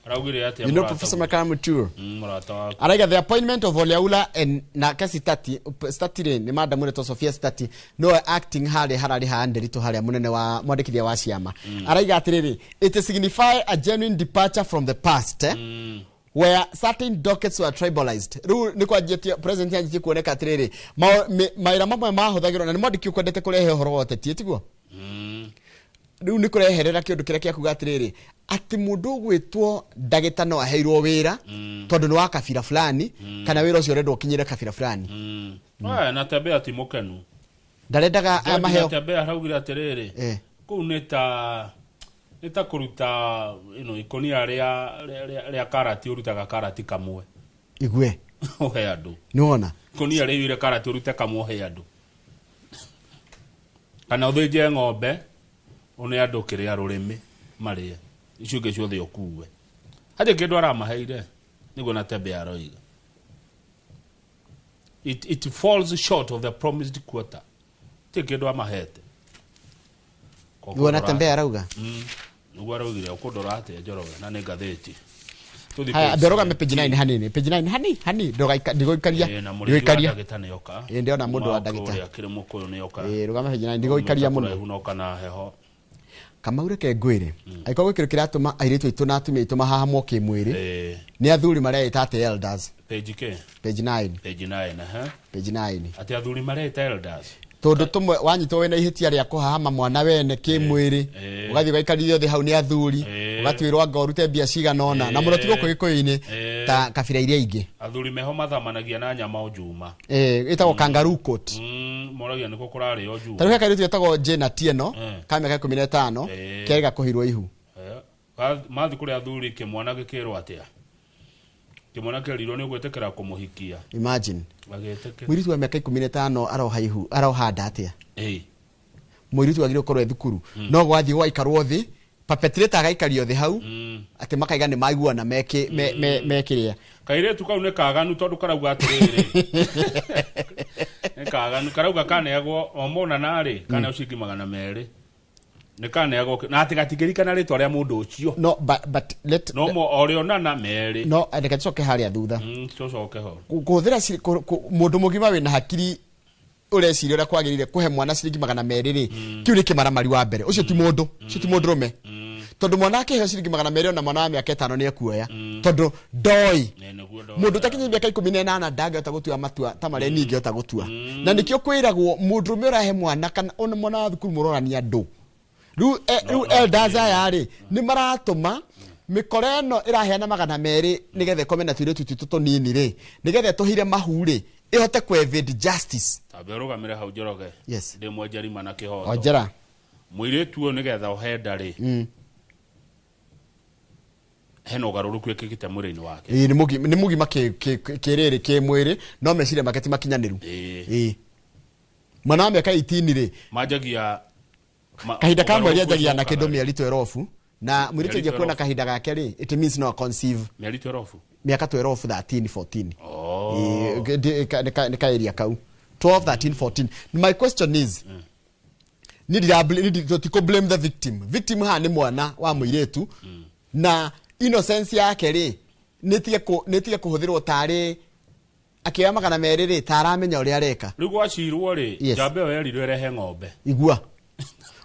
Araugire atĩa?
You know Professor Makau Mutua?
Mũrata waku.
Araiga the appointment of Waliaula and na kesi Stati rĩ nĩ madam ũretwo Sophia Stati no acting harĩa hararĩ ha Nderitu harĩa mũnene wa mwandĩkithia wa ciama. Araiga atĩrĩrĩ, it signify a genuine departure from the past, where certain dockets were tribalized. Rĩu nĩ kwanjĩtie president anjĩtie kuoneka atĩrĩrĩ, mawĩra mamwe mahũthagĩrwo na nĩ mwandĩki ũkwendete kũrehe ũhoro wa ũteti, tiguo? Rĩu nĩ kũreherera kĩũndũ kĩrĩa kĩa kuga atĩrĩrĩ, atĩ mũndũ ũgwĩtwo ndagĩta no aheirwo wĩra tondũ nĩ wa kabira fulani, kana wĩra ũcio ũrendwo ũkinyĩre kabira fulani.
Na Tembea ti mũkenu.
Ndarendaga aya maheo.
Tembea araugire atĩrĩrĩ, kũu nĩ ta kũruta ikũnia rĩa karati, ũrutaga karati kamwe.
Igue.
Ũhe andũ.
Nĩwona?
Ikũnia rĩiyũire karati ũrute kamwe ũhe andũ. Kana ũthĩnje ng'ombe une andũ kĩrĩa rũrĩmĩ marĩe, icio ingĩ ciothe ũkue. Hatirĩ kĩndũ aramaheire, nĩguo na Tembea aroiga. It falls short of the promised quota. Hatirĩ kĩndũ amahete.
Nĩguo na Tembea arauga?
Nĩguo araugire, ũkũndora atĩa Njoroge, na nĩ ngathĩti.
Haya, ndĩrũgame page 9 hanini, page 9 hani ndũgaikaria.
Ndĩgoikaria.
Ĩ ndĩona mũndũ wa ndagĩta.
Ũrĩa kĩrĩ mũkũyũ nĩoka.
Ĩ rũgame page 9 ndĩgoikaria mũno.
Noka na heho.
Kamau reke ngwĩre, angĩkorwo gwĩ kĩndũ kĩratũma airĩtu aitũ na atumia aitũ mahahamwo kĩmwĩrĩ, nĩ athuri mareĩta atĩ elders.
Page kĩ?
Page 9.
Page 9,
Page 9.
Atĩ athuri mareĩta elders.
Tondũ tũmwe wanyitwo wĩna ihĩtia rĩa kũhahama mwana wene kĩmwĩrĩ, ũgathiĩ ũgaikarithio thĩ hau nĩ athuri, ũgatuĩrwo anga ũrute mbia cigana ũna, na mũno ti gũkũ Gĩkũyũ-inĩ, Ta kabira iria ingĩ.
Athuri meho mathamanagia na nyama o njuma.
Ĩtagwo kangaroo court.
Moragia nĩkũ kũrarĩo njuma.
Ta rĩu he kairĩtu getagwo Jane Atieno ka mĩaka 15 kerĩ gakũhirwo ihu.
Mathi kũrĩ athuri kĩmwana gĩkĩrwo atĩa? Kĩmwana kĩerirwo nĩ ũgwĩtĩkĩra kũmũhikia.
Imagine.
Agĩtĩkĩra.
Mũirĩtu wa mĩaka 15 aroha ihu, aroha nda atĩa? Mũirĩtu wagĩrĩirwo gũkorwo e thukuru. No gwathiĩ gwaikarwo thĩ, perpetrator agaikario thĩ hau, atĩ makaiga nĩ maiguana mekĩrĩa.
Kairĩtu kau nĩ kaganu tondũ karauga atĩrĩrĩ. Nĩ kaganu karauga kaneagwo o monana rĩ, kaneagwo ciringi 200. Nĩ kaneagwo na atĩ gatingĩririkana rĩtwa rĩa mũndũ ũcio.
No, but let
no mo orĩonana merĩ.
No, reke tũcoke harĩa thutha.
Tũcoke ho.
Kũhũthĩra mũndũ mũgima wĩna hakiri ũreciria ũrĩa kwagĩrĩire kũhe mwana ciringi 200 rĩ, kĩu nĩ kĩmaramari wa mbere. Ũcio ti mũndũ, ũcio ti mũndũrũme. Tondũ mwana akĩheo ciringi 200 ona mwana wa mĩaka 5 nĩ ekuoya. Tondũ ndoĩ. Mũndũ ũtakinyĩtie mĩaka 18 ndangĩhota gũtua matua ta marĩa niĩ ingĩhota gũtua. Na nĩkĩo kwĩragwo mũndũrũme ũrahe mwana kana ona mwana wa thukuru mũrorania andũ. Rĩu elders aya rĩ, nĩ maratũma mĩkora ĩno ĩraheana 200 nĩgetha ĩkome na tũirĩtu twitũ tũnini rĩ, nĩgetha ĩtũhire mahu rĩ, ĩhote kũ evade justice.
Tambe ũrũgamĩre hau Njoroge.
Yes.
Ndĩ mwenjerima na kĩhoto.
Onjera.
Mũirĩtu ũyũ nĩgetha ũhe nda rĩ, hena ũgarũrũku ĩkĩkĩte mwĩrĩ-inĩ wake.
Ĩĩ, nĩ mũgima kĩrĩrĩ kĩ mwĩrĩ, no meciria make ti makinyanĩru. Ĩĩ. Mwana wa mĩaka 18 rĩ,
manjagia
kahinda ka mweri
ũgarũrũku
anjagia na
ũcio
kĩndũ
ũkaga rĩ.
mĩeri 12 na mũirĩtu
Mĩeri
anjia kuona
12.
kahinda gake rĩ, it means no conceive.
Mĩeri 12.
Mĩaka 12, 13, 14. Ĩĩ, nĩ ka area kau 12, 13, 14. My question is, tũtikũ blame the victim. Victim haha nĩ mwana wa mũirĩtu, na innocence yake rĩ, nĩtige kũhũthĩrwo tarĩ akĩoya 200 rĩ, ta aramenya ũrĩa areka.
Rĩu gwacirwo rĩ,
Yes.
njamba ĩyo yerirwo ĩrehe ng'ombe.
Igua.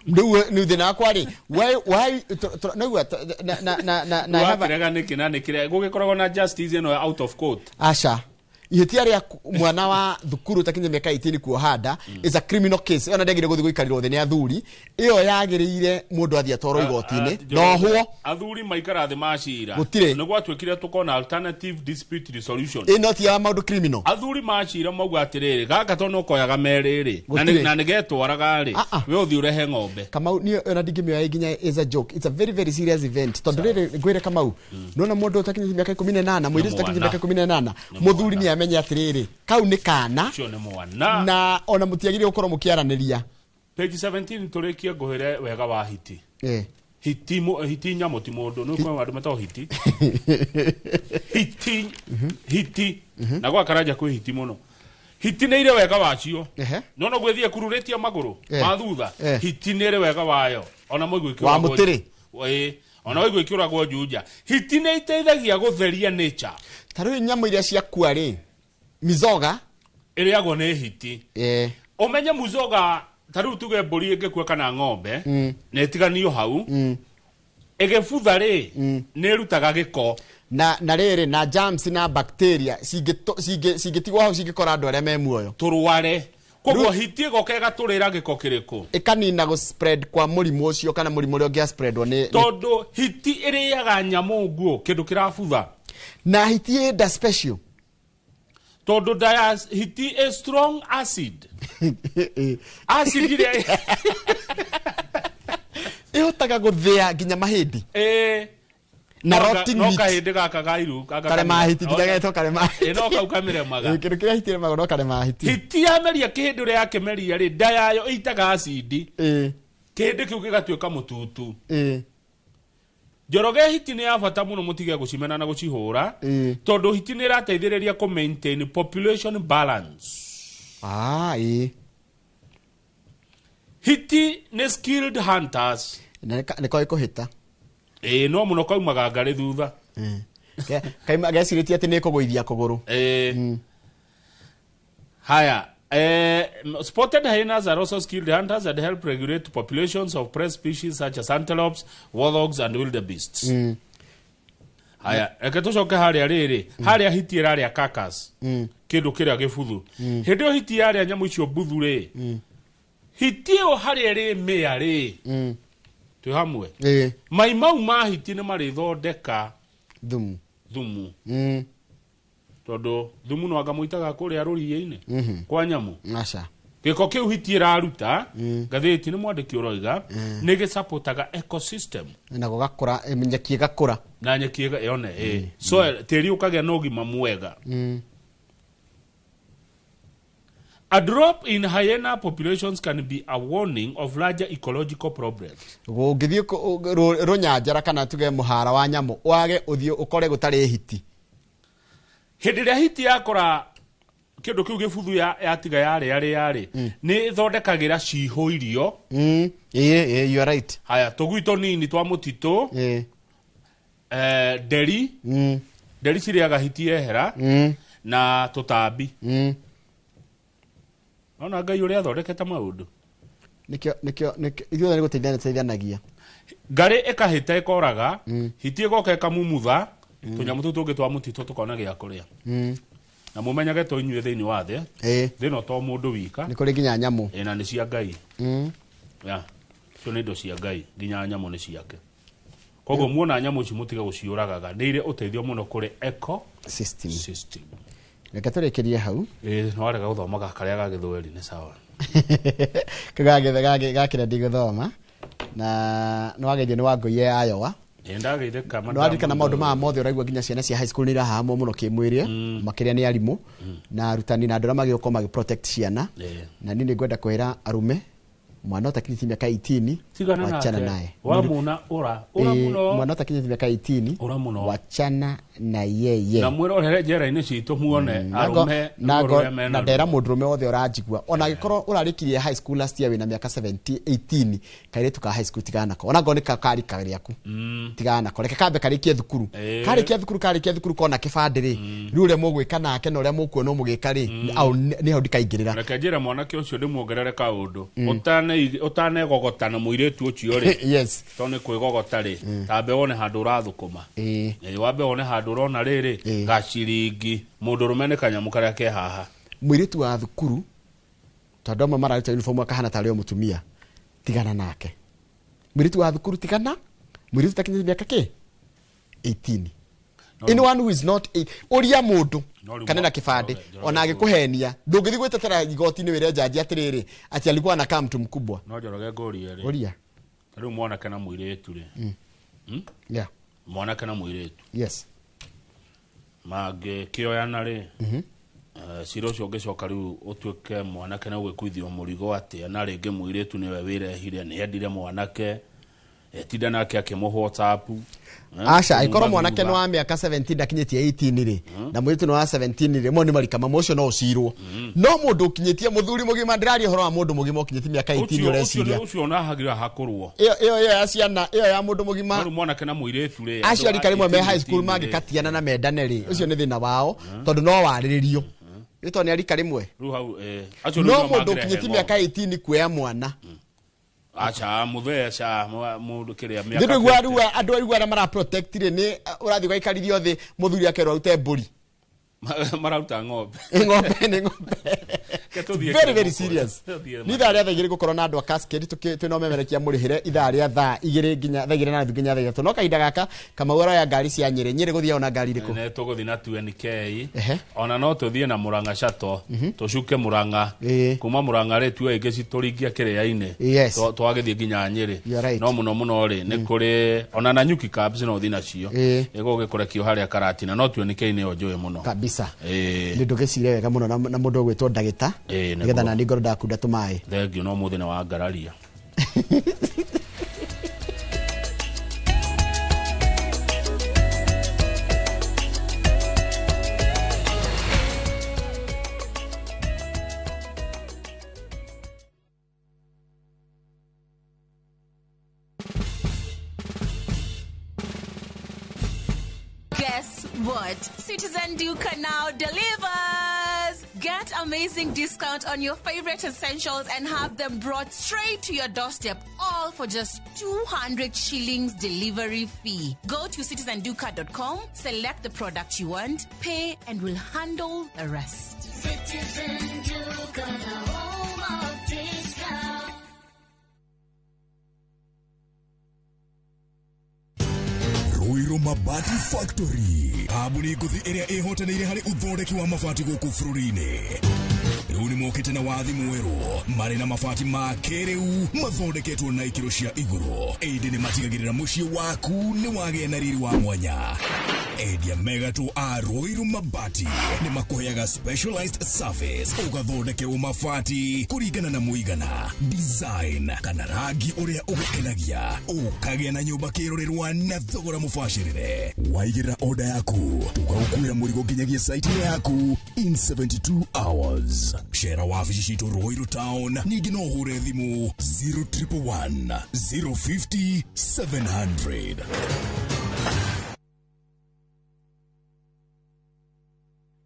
Rĩu nĩ thĩna wakwa rĩ, why naigua na have a-
Wakĩrega nĩkĩ na nĩkĩrĩa gũgĩkoragwo na justice ĩno out of court.
Aca. Ihĩtia rĩa mwana wa thukuru ũtakinyia mĩaka 18 kuoha nda is a criminal case. Ĩyo na ndĩagĩrĩire gũthiĩ gũikarĩrwo thĩ nĩ athuri. Ĩyo yagĩrĩire mũndũ athiĩ atwarwo igoti-inĩ na ohwo.
Athuri maikara thĩ macira.
Gũtirĩ.
Nĩ gwatuĩkire tũkona alternative dispute resolution.
Ĩno ti ya maũndũ criminal.
Athuri macira mauga atĩrĩrĩ, gaka tondũ nĩ ũkoyaga merĩ rĩ,
Gũtirĩ.
na nĩgetwaraga rĩ, we ũthiĩ ũrehe ng'ombe.
Kamau, niĩ ona ndingĩmĩoya nginya is a joke. It's a very very serious event. Tondũ rĩrĩ ngwĩre Kamau, nĩwona mũndũ ũtakinyĩtie mĩaka 18, mũirĩtu ũtakinyĩtie mĩaka 18, mũthuri nĩ amenye atĩrĩrĩ, kau nĩ kana.
Ũcio nĩ mwana.
Na ona mũtiagĩrĩire gũkorwo mũkĩaranĩria.
Page 17 tũrĩkie ngũhĩre wega wa hiti. Hiti hiti nyamũ ti mũndũ, nĩ ũkuona andũ metagwo hiti. Hiti, hiti. Na gwa Karanja kwĩ hiti mũno. Hiti nĩ irĩ wega wacio. No no gwĩthiĩ kururĩtie magũrũ ma thutha. Hiti nĩ ĩrĩ wega wayo. Ona mũigua
Wa
ĩkĩũragwo
mũtĩrĩ.
Ĩĩ. Ona waigua ĩkĩũragwo Juja. Hiti nĩ iteithagia gũtheria nature.
Ta rĩu nyamũ iria ciakua rĩ, mizoga
ĩrĩagwo nĩ hiti. Ũmenye muzoga ta rĩu tuge mbũri ĩngĩkua kana ng'ombe, na ĩtiganio hau, ĩgĩbutha rĩ, nĩ ĩrutaga gĩko.
Na rĩrĩ na germs na bacteria cingĩtigwo hau cingĩkora andũ arĩa me muoyo.
Tũrware. Koguo hiti ĩgoka ĩgatũrĩra gĩko kĩrĩkũ?
Ĩkanina gũ spread kwa mũrimũ ũcio kana mũrimũ ũrĩa ũngĩa spreadwo nĩ
Tondũ hiti ĩrĩaga nyamũ nguũ, kĩndũ kĩrabutha.
Na hiti ĩ nda special.
Tondũ nda ya hiti ĩ strong acid. Acid ĩrĩa
ĩhotaga gũthĩa nginya mahĩndĩ. Na rotting
No
meat.
kahĩndĩ gaka ga iru, gaka
Karema hiti,
Oh,
ndiragetwo karema hiti.
No kau kamĩremaga.
Kĩndũ kĩrĩa hiti ĩremagwo no karema hiti.
Hiti yameria kĩhĩndĩ ũrĩa yakĩmeria rĩ, nda yayo ĩitaga acidi. Kĩhĩndĩ kĩu gĩgatuĩka mũtutu. Njoroge hiti nĩ ya bata mũno mũtige gũcimena na gũcihũra, tondũ hiti nĩ ĩrateithĩrĩria kũ maintain population balance. Hiti nĩ skilled hunters.
Na nĩ koĩ kũhĩta.
No mũno kaumaga ngarĩ thutha.
Kaima gecirĩtie atĩ nĩ kũgũithia kũgũrũ.
Haya, spotted hyenas are also skilled hunters and help regulate populations of prey species such as antelopes, warthogs and wildebeests. Haya, reke tũcoke harĩa rĩrĩ, harĩa hiti ĩrarĩa carcass, kĩndũ kĩrĩa gĩbuthu. Hĩndĩ ĩyo hiti yarĩa nyamũ icio mbuthu rĩ, hiti ĩyo harĩa ĩrĩ mĩa rĩ, twĩ hamwe. Mai mau ma hiti nĩ marĩthondeka
thumu.
Thumu. Tondũ thumu no anga mũitaga kũrĩa rũriĩ-inĩ. Kwa nyamũ.
Aca.
Gĩko kĩu hiti ĩraruta, ngathĩti nĩ mwandĩki ũroiga, nĩ gĩcapotaga ecosystem.
Na gũgakũra, nyeki ĩgakũra.
Na nyeki yone, soil, tĩri ũkagĩa na ũgima mwega. A drop in hyena populations can be a warning of larger ecological problems.
Ũngĩthiĩ rũnyanjara kana tuge mũhara wa nyamũ, wage ũthiĩ ũkore gũtarĩ hiti.
Hĩndĩ ĩrĩa hiti yakora kĩndũ kĩu gĩbuthu yatiga yarĩa rĩa-rĩ, nĩ ĩthondekagĩra cihũ irio.
Ĩĩ, you are right.
Haya, tũgui tũnini twa mũtitũ, nderi, nderi cirĩaga hiti yehera, na tũtambi. Ona Ngai ũrĩa athondekete maũndũ.
Nĩkĩo ithuothe nĩ gũteithania tũteithanagia.
Ngarĩ ĩkahĩta ĩkoraga, hiti ĩgoka ĩkamumutha, tũnyamũ tũu tũngĩ twa mũtitũ tũkona gĩa kũrĩa. Na mũmenyage to inyuĩ thĩinĩ wa thĩ. Thĩ ĩno to mũndũ wika.
Nĩ kũrĩ nginya nyamũ.
Na nĩ cia Ngai. Ya. Icio nĩ indo cia Ngai, nginya nyamũ nĩ ciake. Koguo muona nyamũ ici mũtige gũciũragaga, nĩ irĩ ũteithio mũno kũrĩ eco
system. Reke tũrĩkĩrie hau.
No warega gũthoma karĩa ga gĩthweri nĩ sawa.
Gakĩra ndigũthoma. Na nĩ wageithio nĩ Wangũi ya Iowa.
Ndageithĩka
Nĩ waririkana maũndũ maya mothe ũraigua nginya ciana cia high school nĩ irahahamwo mũno kĩmwĩrĩ, makĩria nĩ arimũ na arutani na andũ arĩa magĩũka magĩ protect ciana. Na niĩ nĩngwenda kwĩra arũme, mwana ũtakinyĩtie mĩaka 18, wachana naye.
Wamuna ura muno.
Mwana ũtakinyĩtie mĩaka 18,
ura muno.
Wachana na yeye.
Na mwĩrorere njera-inĩ citũ muone arũme
na ndera mũndũrũme wothe ũranjigua. Ona angĩkorwo ũrarĩkirie high school last year wĩna mĩaka 17, 18, kairĩtu ka high school tigana nako. Ona ngorwo nĩ karika rĩaku. Tigana nako. Reke kambe karĩkie thukuru. Karĩkia thukuru kona kĩbandĩ rĩ. Rĩu ũrĩa mũgwĩka nake na ũrĩa mũkuona mũgĩka rĩ, nĩ hau ndikaingĩrĩra.
Reke njĩre mwanake ũcio ndĩmuongerere kaũndũ. Ũtanegogota na mũirĩtu ũcio rĩ.
Yes.
Tondũ nĩ kwĩgogota rĩ, tambe wone handũ ũrathũkũma. Wambe wone handũ ũrona rĩrĩ, gaciringi. Mũndũrũme nĩ kanyamũ karĩa ke haha.
Mũirĩtu wa thukuru, tondũ amwe mararuta uniform akahana tarĩ o mũtumia, tigana nake. Mũirĩtu wa thukuru tigana, mũirĩtu takinyĩtie mĩaka kĩ? 18. Anyone who is not ũria mũndũ kana na kĩbandĩ ona agĩkũhenia, ndũngĩthiĩ gwĩtetera igoti-inĩ wĩre njanji atĩrĩrĩ ati alikuwa anakaa mtu mkubwa.
No Njoroge ngũrie rĩ.
Ũria.
Rĩu mwanake na mũirĩtu rĩ.
Yeah.
Mwanake na mũirĩtu.
Yes.
Mangĩkĩoyana rĩ, cira ũcio ũngĩcoka rĩu ũtuĩke mwanake na ũgĩkuithio mũrigo atĩa, na rĩngĩ mũirĩtu nĩwe wĩrehire, nĩendire mwanake, etinda nake akĩmũ WhatsApp.
Aca, angĩkorwo mwanake nĩ wa mĩaka 17 ndakinyĩtie 18 rĩ, na mũirĩtu nĩ wa 17 rĩ, mo nĩ marika mamwe, ũcio no ũcirwo. No mũndũ ũkinyĩtie mũthuri mũgima, ndĩraria ũhoro wa mũndũ mũgima ũkinyĩtie mĩaka 18 ũreciria.
Ũcio onahagira hakũrwo.
Ĩyo ya ciana, ĩyo ya mũndũ mũgima.
Rĩu mwanake na mũirĩtu rĩ,
acio arika rĩmwe me high school mangĩkatiana na mendane rĩ, ũcio nĩ thĩna wao, tondũ no warĩrĩrio. Rĩtwa nĩ arika rĩmwe.
Rĩu hau, acio
no mũndũ ũkinyĩtie mĩaka 18 kuoya mwana.
Acha mutheca mundu kiria miaka.
Ndiguo rĩu andũ rĩu arĩa mara protect rĩ, nĩ ũrathiĩ ũgaikaririo thĩ mũthuri akerwo arute mbũri.
Mararuta ng'ombe.
Ng'ombe nĩ ng'ombe. Very very serious. Ni ithaa rĩa 2:00 gũkorwo na andũ a Cascade twĩna ũmemerekia mũrĩhĩre ithaa rĩa 2:00 nginya 2:30 nginya 3:00. No kahinda gaka Kamau aroya ngari cia Nyĩrĩ. Nyĩrĩ gũthiaga na ngari irĩkũ?
Nĩ tũgũthiĩ na 2NK. Ona no tũthiĩ na Murang'a Shuttle, tũcuke Murang'a. Kuma Murang'a rĩ tuoe ingĩ citũringie kĩrĩa-inĩ. Twagĩthiĩ nginya Nyĩrĩ. No mũno mũno rĩ nĩ kũrĩ ona na Nyuki Cabs no ũthiĩ nacio. Ĩgũgĩkũrekio harĩa Karatina no 2NK nĩyo njũĩ mũno.
Kabisa. Nĩ ndũgĩcire wega mũno na mũndũ ũgwĩtwo ndagĩta. Nĩgetha nani ngoro ndakunda tũmaĩ.
Thengiũ no mũthĩ nĩ wa ngararia.
Guess what? Citizen Duka now delivers! Get amazing discount on your favorite essentials and have them brought straight to your doorstep, all for just 200 shillings delivery fee. Go to citizenduka.com, select the product you want, pay, and we'll handle the rest.
Citizen Duka, the home of discount.
Ruiru Mabati Factory, kambuni ngũthi ĩrĩa ĩhotanĩire harĩ ũthondeki wa mabati gũkũ bũrũri-inĩ. Rĩu nĩ mokĩte na wathi mwerũ marĩ na mabati ma kĩrĩu mathondeketwo na ikĩro cia igũrũ, ĩndĩ nĩ matigagĩrĩra mũciĩ waku nĩ wagĩa na riri wa mwanya. Endia megatũ a Ruiru Mabati nĩ makũheaga specialized service, ũgathondekerwo mabati kũringana na mũigana, design kana rangi ũrĩa ũgũkenagia, ũkagĩa na nyũmba kĩrorerwa na thogora mũbacĩrĩre. Waigĩrĩra oda yaku tũgagũkuĩra mũrigo nginyagia site yaku in 72 hours. Cera wabici citũ Ruiru Town, ningĩ no ũhũre thimũ 0111 050 700.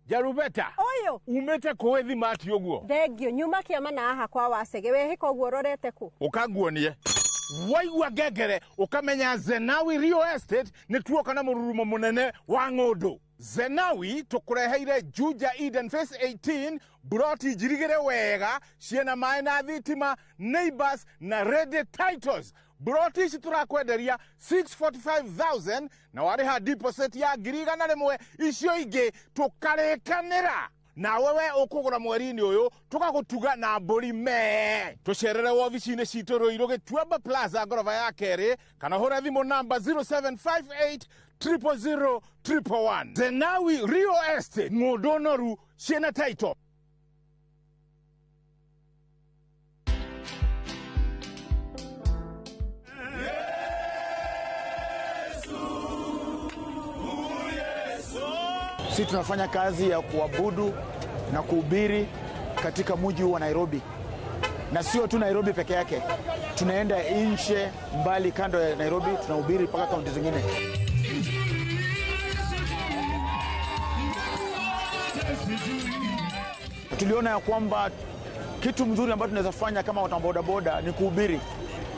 Jarubeta
Ũyũ
umĩte kũĩ thimati ũguo?
Thengio, nyuma kĩama na haha kwa Wacege. Wehĩka ũguo ũrorete kũ?
Ũkanguonie waigua ngengere ũkamenya Zenawi Real Estate nĩ tuoka na mũrurumo mũnene wa ng'ũndũ. Zenawi tũkũreheire Juja Eden Phase 18, buroti njirigĩre wega ciĩna maĩ na thitima, neighbors na ready titles. Buroti ici tũrakwenderia 645,000 na warĩha deposit ya 100,000, icio ingĩ tũkarĩkanĩra nawe we ũkũgũra mweri-inĩ ũyũ tũgagũtuga na mbũri mee. Tũcerere wobici-inĩ citũ Ruiru Gĩtuamba Plaza ngoroba ya kerĩ, kana hũra thimũ namba 0758 000 111. Zenawi Real Estate, ng'ũndũ noru ciĩna title.
Sisi tunafanya kazi ya kuabudu na kuhubiri katika mji wa Nairobi, na sio tu Nairobi peke yake, tunaenda nje mbali kando ya Nairobi, tunahubiri mpaka kaunti zingine. Tuliona ya kwamba kitu mzuri ambacho tunaweza fanya kama watu wa bodaboda ni kuhubiri,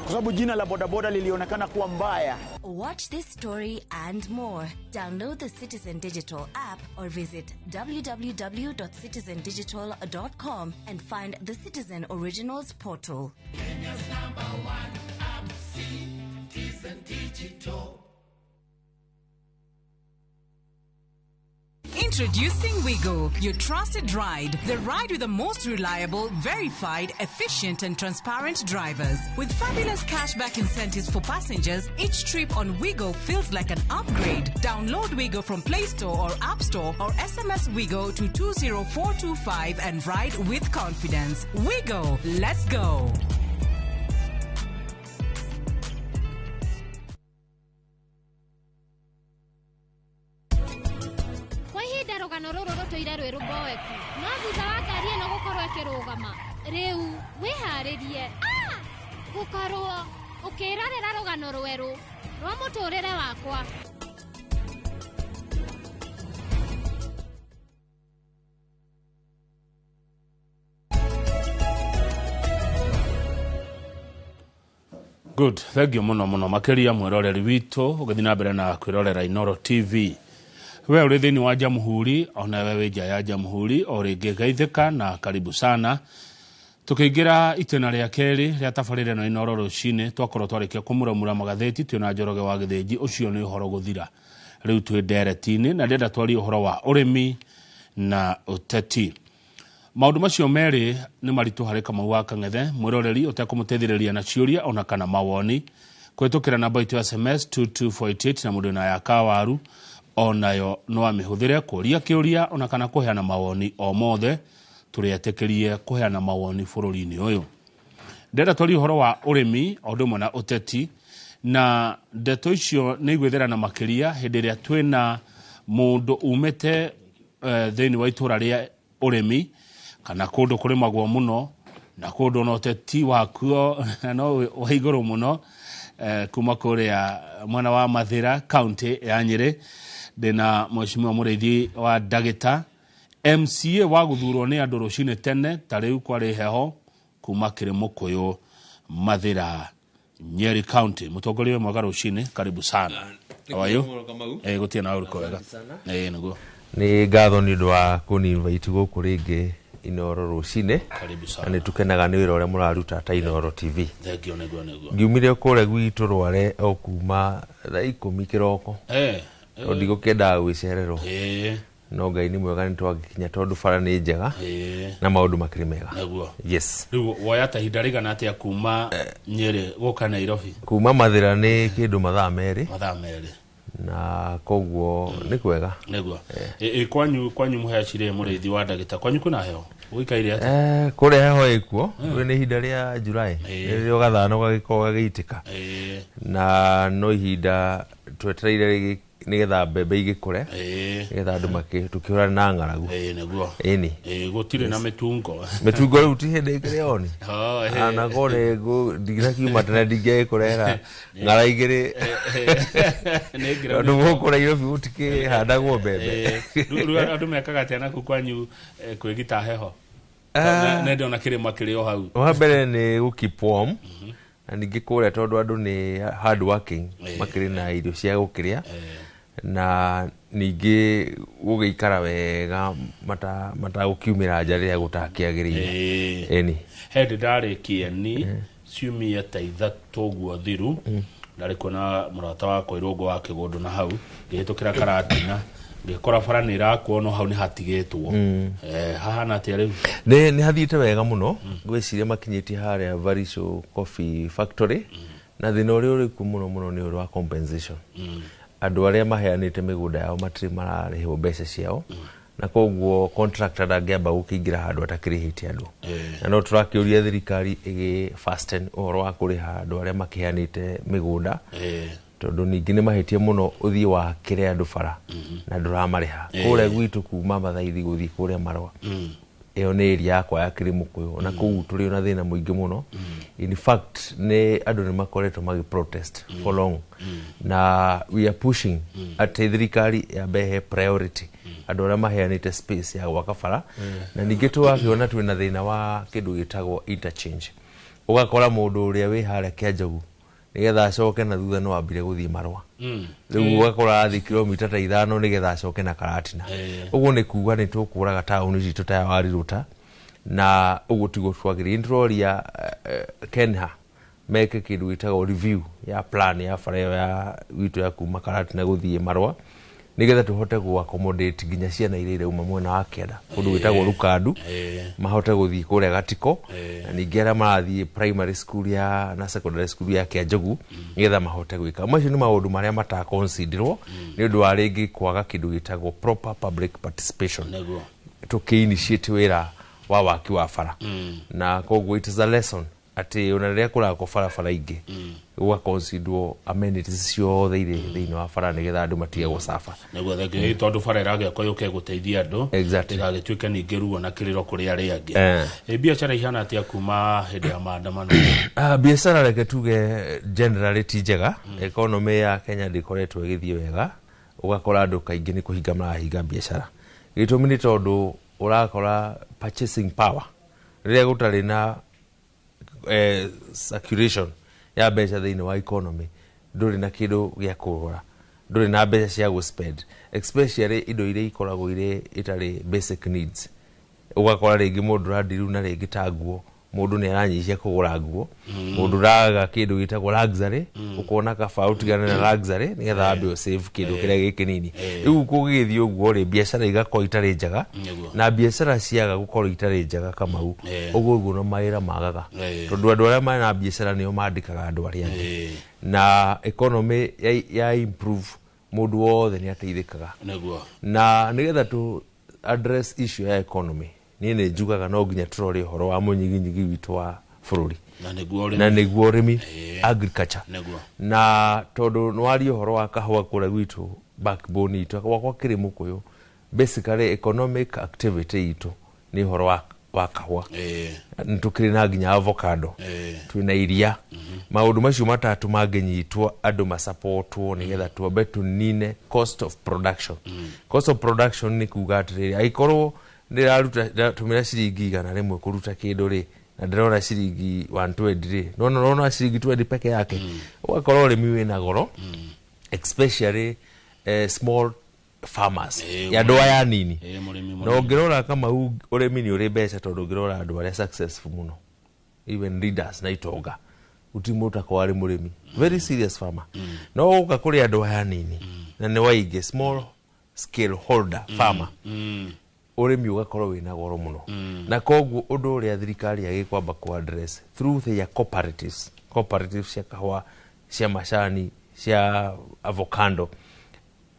kwa sababu jina la bodaboda lilionekana kuwa mbaya.
Watch this story and more. Download the Citizen Digital app or visit www.citizendigital.com and find the Citizen Originals portal.
Kenya's #1 app, Citizen Digital.
Introducing Wigo, your trusted ride. The ride with the most reliable, verified, efficient and transparent drivers. With fabulous cashback incentives for passengers, each trip on Wigo feels like an upgrade. Download Wigo from Play Store or App Store or SMS Wigo to 20425 and ride with confidence. Wigo, let's go.
Rũgano rũrũ rũtũire rwĩ rũmboeku, no thutha wa ngari ĩno gũkorwo ĩkĩrũgama rĩu wĩharĩrie gũkorwo ũkĩrorera rũgano rwerũ rwa mũtũrĩre wakwa.
Good, thank you mũno mũno makĩria mwĩroreri witũ ũgĩthiĩ na mbere na kwĩrorera Inooro TV. We ũrĩ thĩinĩ wa Jamhuri, ona we wĩ nja ya Jamhuri, o rĩngĩ geithĩka na karibu sana. Tũkĩingĩra itĩna rĩa kerĩ rĩa tabarĩra ĩno Inooro rũcinĩ, twakorwo twarĩkia kũmuramura magathĩti twĩna Njoroge wa Gĩthĩnji, ũcio nĩ ũhoro gũthira. Rĩu twĩ ndereti-inĩ na ndĩrenda twarie ũhoro wa ũrĩmi na ũteti. Maũndũ macio merĩ nĩ maritũ harĩ Kamau wa Kang'ethe, mwĩroreri ũtekũmũteithĩrĩria na ciũria ona kana mawoni kũhĩtũkĩra namba itũ ya SMS 22488 na mũndũ na ya kawaru onayo no amĩhũthĩre kũria kĩũria ona kana kũheana mawoni o mothe tũrĩetĩkĩrie kũheana mawoni bũrũri-inĩ ũyũ. Ndĩrenda twarie ũhoro wa ũrĩmi o ũndũ ũmwe na ũteti, na ndeto icio nĩ igwĩtherana makĩria hĩndĩ ĩrĩa twĩna mũndũ umĩte thĩinĩ wa itũra rĩa ũrĩmi kana kũndũ kũrĩmagwo mũno na kũndũ na ũteti wakuo no wa igũrũ mũno, kuma kũrĩa mwena wa Mathĩra kaunti ya Nyĩrĩ. Ndĩna mheshimiwa Mũrĩithi wa Ndagĩta, MCA wa gũthurwo nĩ andũ rũcinĩ tene ta rĩu kwarĩ heho kuma Kĩrĩmũkũyũ Mathĩra Nyeri County. Mũtongoria mwega rũcinĩ, karibu sana. How are you? Gũtirĩ na ũrĩkũ wega. Nĩguo.
Nĩ ngatho nĩ ũndũ wa kũni invite gũkũ rĩngĩ
Inoro rũcinĩ.
Karibu
Na
sana.
nĩ tũkenaga nĩ wĩra ũrĩa mũraruta ta Inoro TV.
Thengio, nĩguo nĩguo.
Ngiumire kũrĩa gwitũ Rware o kuma thaa 10 kĩroko. Tondũ ndigũkĩendaga gwĩcererwo. No Ngai nĩ mwega, nĩ twagĩkinya tondũ bara nĩ njega na maũndũ makĩrĩ mega.
Nĩguo.
Yes.
Rĩu woya ta ihinda rĩigana atĩa kuma Nyĩrĩ gũka Nairobi?
Kuma Mathĩra nĩ kĩndũ mathaa 2.
Mathaa 2.
Na koguo nĩ kwega.
Nĩguo. Ĩ kwanyu mũhea cirĩ mũrĩithi wa ndagĩta, kwanyu kwĩna heho, gũikaire atĩa?
Kũrĩa heho ĩkuo rĩu nĩ ihinda rĩa July, rĩrĩa gathano gagĩkorwo gagĩitĩka, na no ihinda twetereire nĩgetha mbembe igĩkũre, nĩgetha andũ tũkĩhũrane na ng'aragu.
Nĩguo.
Ĩni.
Gũtirĩ na mĩtungo?
Mĩtungo rĩu ti hĩndĩ ĩkĩrĩ oni.
Oh, eh.
Anako nĩ ndinakiuma tene ndingĩgĩkũrehera ng'ara igĩrĩ,
Nĩ ngira.
Tondũ gũkũ Nairobi gũtikĩhandagwo mbembe.
Rĩu andũ mekaga atĩa naku kwanyu kwĩgita heho? Nĩ ndĩrona kĩrĩma kĩrĩ o hau.
Wa mbere nĩ gũ keep warm, na ningĩ kũrĩa tondũ andũ nĩ hard working, makĩrĩ na irio cia gũkĩrĩa, na ningĩ gũgĩikara wega matagũkiumĩra nja rĩrĩa gũtakĩagĩrĩire. Ĩni.
He ndĩ ndarĩ Kĩeni ciumia ta 3 ũguo thiru, ndarĩ kuona mũrata wakwa Irũngũ wa Kĩgũndũ, na hau ngĩhĩtũkĩra Karatina ngĩkora bara nĩ ĩrakwo, no hau nĩ hatigĩtwo. Hahana atĩa rĩu?
Nĩ hathiĩte wega mũno. Ngwĩciria makinyĩtie harĩa Varisho Coffee Factory, na thĩna ũrĩa ũrĩ kuo mũno mũno nĩ ũhoro wa compensation. Andũ arĩa maheanĩte mĩgũnda yao matirĩ mararĩhwo mbeca ciao, na koguo contractor ndangĩamba gũkĩingĩra handũ atakĩrĩhĩte andũ. Na no tũrakĩũria thirikari ĩgĩ fasten ũhoro wa kũrĩha andũ arĩa makĩheanĩte mĩgũnda, tondũ ningĩ nĩ mahĩtia mũno ũthiĩ wakĩre andũ bara na ndũramarĩha. Kũrĩa gwitũ kuma Mathaithi gũthiĩ kũrĩa Marũa, ĩyo nĩ area yakwa ya Kĩrĩmũkũyũ, na kũu tũrĩ na thĩna mũingĩ mũno. In fact, nĩ andũ nĩ makoretwo magĩ protest for long, na we are pushing atĩ thirikari yambe ĩhe priority andũ arĩa maheanĩte space ya gwaka bara. Na ningĩ tũgakĩona twĩna thĩna wa kĩndũ gĩtagwo interchange. Ũgakora mũndũ ũrĩa wĩ harĩa Kĩanjogu, nĩgetha acoke na thutha no ambire gũthiĩ Marũa. Rĩu ũgakora athiĩ kilomita ta 5 nĩgetha acoke na Karatina. Ũguo nĩ kuga nĩ tũkũraga taũni citũ ta ya Warirũta, na ũguo tiguo twagĩrĩire. Nĩ tũroria Kenha meke kĩndũ gĩtagwo review ya plan ya bara ĩyo ya gwitũ ya kuma Karatina gũthiĩ Marũa, nĩgetha tũhote gũ accommodate nginya ciana iria irauma mwena wa kĩanda kũndũ gwĩtagwo Rukandu, mahote gũthiĩ kũrĩa Gatiko, na ningĩ arĩa marathiĩ primary school ya na secondary school ya Kĩanjogu, nĩgetha mahote gwĩka. Macio nĩ maũndũ marĩa mataconsiderwo nĩ ũndũ wa rĩngĩ kwaga kĩndũ gĩtagwo proper public participation tũkĩ-initiate wĩra wa waki wa bara. Na koguo it is a lesson atĩ ona rĩrĩa kũrakwo barabara ingĩ, gũgaconsiderwo amenities ciothe irĩ thĩinĩ wa bara, nĩgetha andũ matige gũcaba.
Nĩguo, thengio, tondũ bara ĩragĩakwo yũke gũteithia andũ, ndĩgagĩtuĩke ningĩ ruo na kĩrĩro kũrĩ arĩa angĩ. Biacara ihana atĩa kuma hĩndĩ ya maandamano?
Biacara reke tuge generally ti njega. Economy ya Kenya ndĩkoretwo ĩgĩthiĩ wega. Ũgakora andũ kaingĩ nĩ kũhinga marahinga biacara. Gĩtũmi nĩ tondũ ũrakora purchasing power, rĩrĩa gũtarĩ na circulation ya mbeca thĩinĩ wa economy, ndũrĩ na kĩndũ gĩa kũgũra, ndũrĩ na mbeca cia gũ spend, especially indo iria ikoragwo irĩ itarĩ basic needs. Ũgakora rĩngĩ mũndũ ũrandiru na rĩngĩ ta nguo, mũndũ nĩ aranyihia kũgũra nguo. Mũndũ ũraga kĩndũ gĩtagwo luxury, ũkona kaba ũtigane na luxury nĩgetha wambe ũsave kĩndũ kĩrĩa gĩ kĩnini. Rĩu kũgĩgĩthiĩ ũguo rĩ, biacara igakorwo itarĩ njega, na biacara ciaga gũkorwo itarĩ njega, Kamau, ũguo ũguo no mawĩra magaga, tondũ andũ arĩa mena biacara nĩo mandĩkaga andũ arĩa angĩ. Na economy ya improve, mũndũ wothe nĩ ateithĩkaga. Na nĩgetha tu address issue ya economy, niĩ nĩ njugaga no nginya tũrore ũhoro wa mũnyiginyigi witũ wa bũrũri,
Na nĩguo ũrĩmi.
Na nĩguo ũrĩmi, agriculture. Na tondũ nĩwaria ũhoro wa kahũa, kũrĩa gwitũ backbone itũ gwakwa Kĩrĩmũkũyũ, basically economic activity itũ nĩ ũhoro wa kahũa. Nĩ tũkĩrĩ na nginya avocado, twĩna iria. Maũndũ macio matatũ mangĩnyitwo, andũ masapotwo nĩgetha twambe tũnine cost of production. Cost of production nĩ kuga atĩrĩrĩ, angĩkorwo ndĩraruta, ndĩratũmĩra ciringi 100 kũruta kĩndũ rĩ, na ndĩrona ciringi 120 rĩ, nona ũrona ciringi 20 peke yake. Ũgakorwo ũrĩmi wĩna goro, especially small Farmers ya andũ aya nini.
Mũrĩmi
Na
mũnini.
Ũngĩrora Kamau, ũrĩmi nĩ ũrĩ mbeca, tondũ ũngĩrora andũ arĩa successful mũno, even leaders na itonga, gũtirĩ mũndũ ũtakorwo arĩ mũrĩmi, very serious farmer. No ũka kũrĩ andũ aya nini na nĩ waingĩ, small scale holder farmer, ũrĩmi ũgakorwo wĩna goro mũno. Na koguo ũndũ ũrĩa thirikari yagĩkwamba ku address through their cooperatives, cooperatives cia kahũa, cia macani, cia avocado,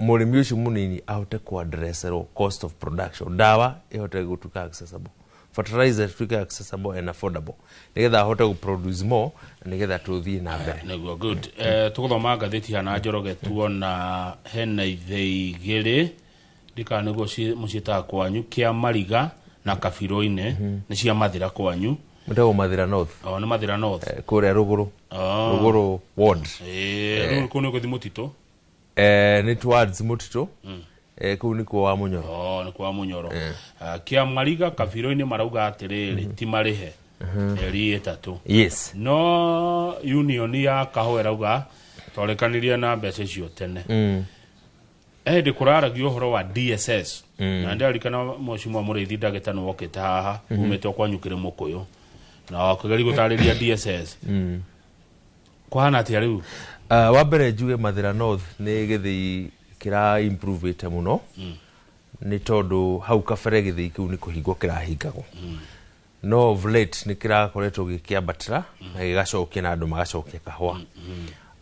mũrĩmi ũcio mũnini ahote ku addresserwo cost of production, ndawa ĩhote gũtuĩka accessible, fertilizer ĩtuĩke accessible and affordable, nĩgetha ahote gũ produce more na nĩgetha tũthiĩ na mbere.
Nĩguo, good. Tũgũthoma ngathĩti hana Njoroge, tuona hena ithĩi igĩrĩ, ndikana nĩguo mũciĩtaga kwanyu, kĩa Mariga na Kabirũ-inĩ, nĩ cia Mathĩra kwanyu.
Mũtego Mathĩra North.
O nĩ Mathĩra North.
Kũrĩa Rũgũrũ. Rũgũrũ ward.
Rĩu kũu nĩ gũthiĩ mũtitũ.
Nĩ towards mũtitũ. Kũu nĩkuo wa Mũnyoro.
Oh, nĩ kwa Mũnyoro. Ah, kĩa Mariga Kabirũ-inĩ marauga atĩrĩrĩ, ti marĩhe mĩeri 3. No union ya kahũa ĩrauga twarekanirie na mbeca icio tene. Hĩndĩ kũraragio ũhoro wa DSS, na ndĩrarikana mheshimiwa Mũrĩithi ndagĩta nĩ wokĩte haha, umĩte o kwanyu kĩrĩ Mũkũyũ, na wakĩgeria gũtarĩria DSS. Kũhana atĩa rĩu?
Wa mbere njuge Mathĩra North nĩ gĩthĩi kĩra improve mũno, nĩ tondũ hau kabere gĩthĩi kĩu nĩ kũhingwo kĩrahingagwo, no of late nĩ kĩrakoretwo gĩkĩambatĩra na gĩgacokia na andũ magacokia kahũa.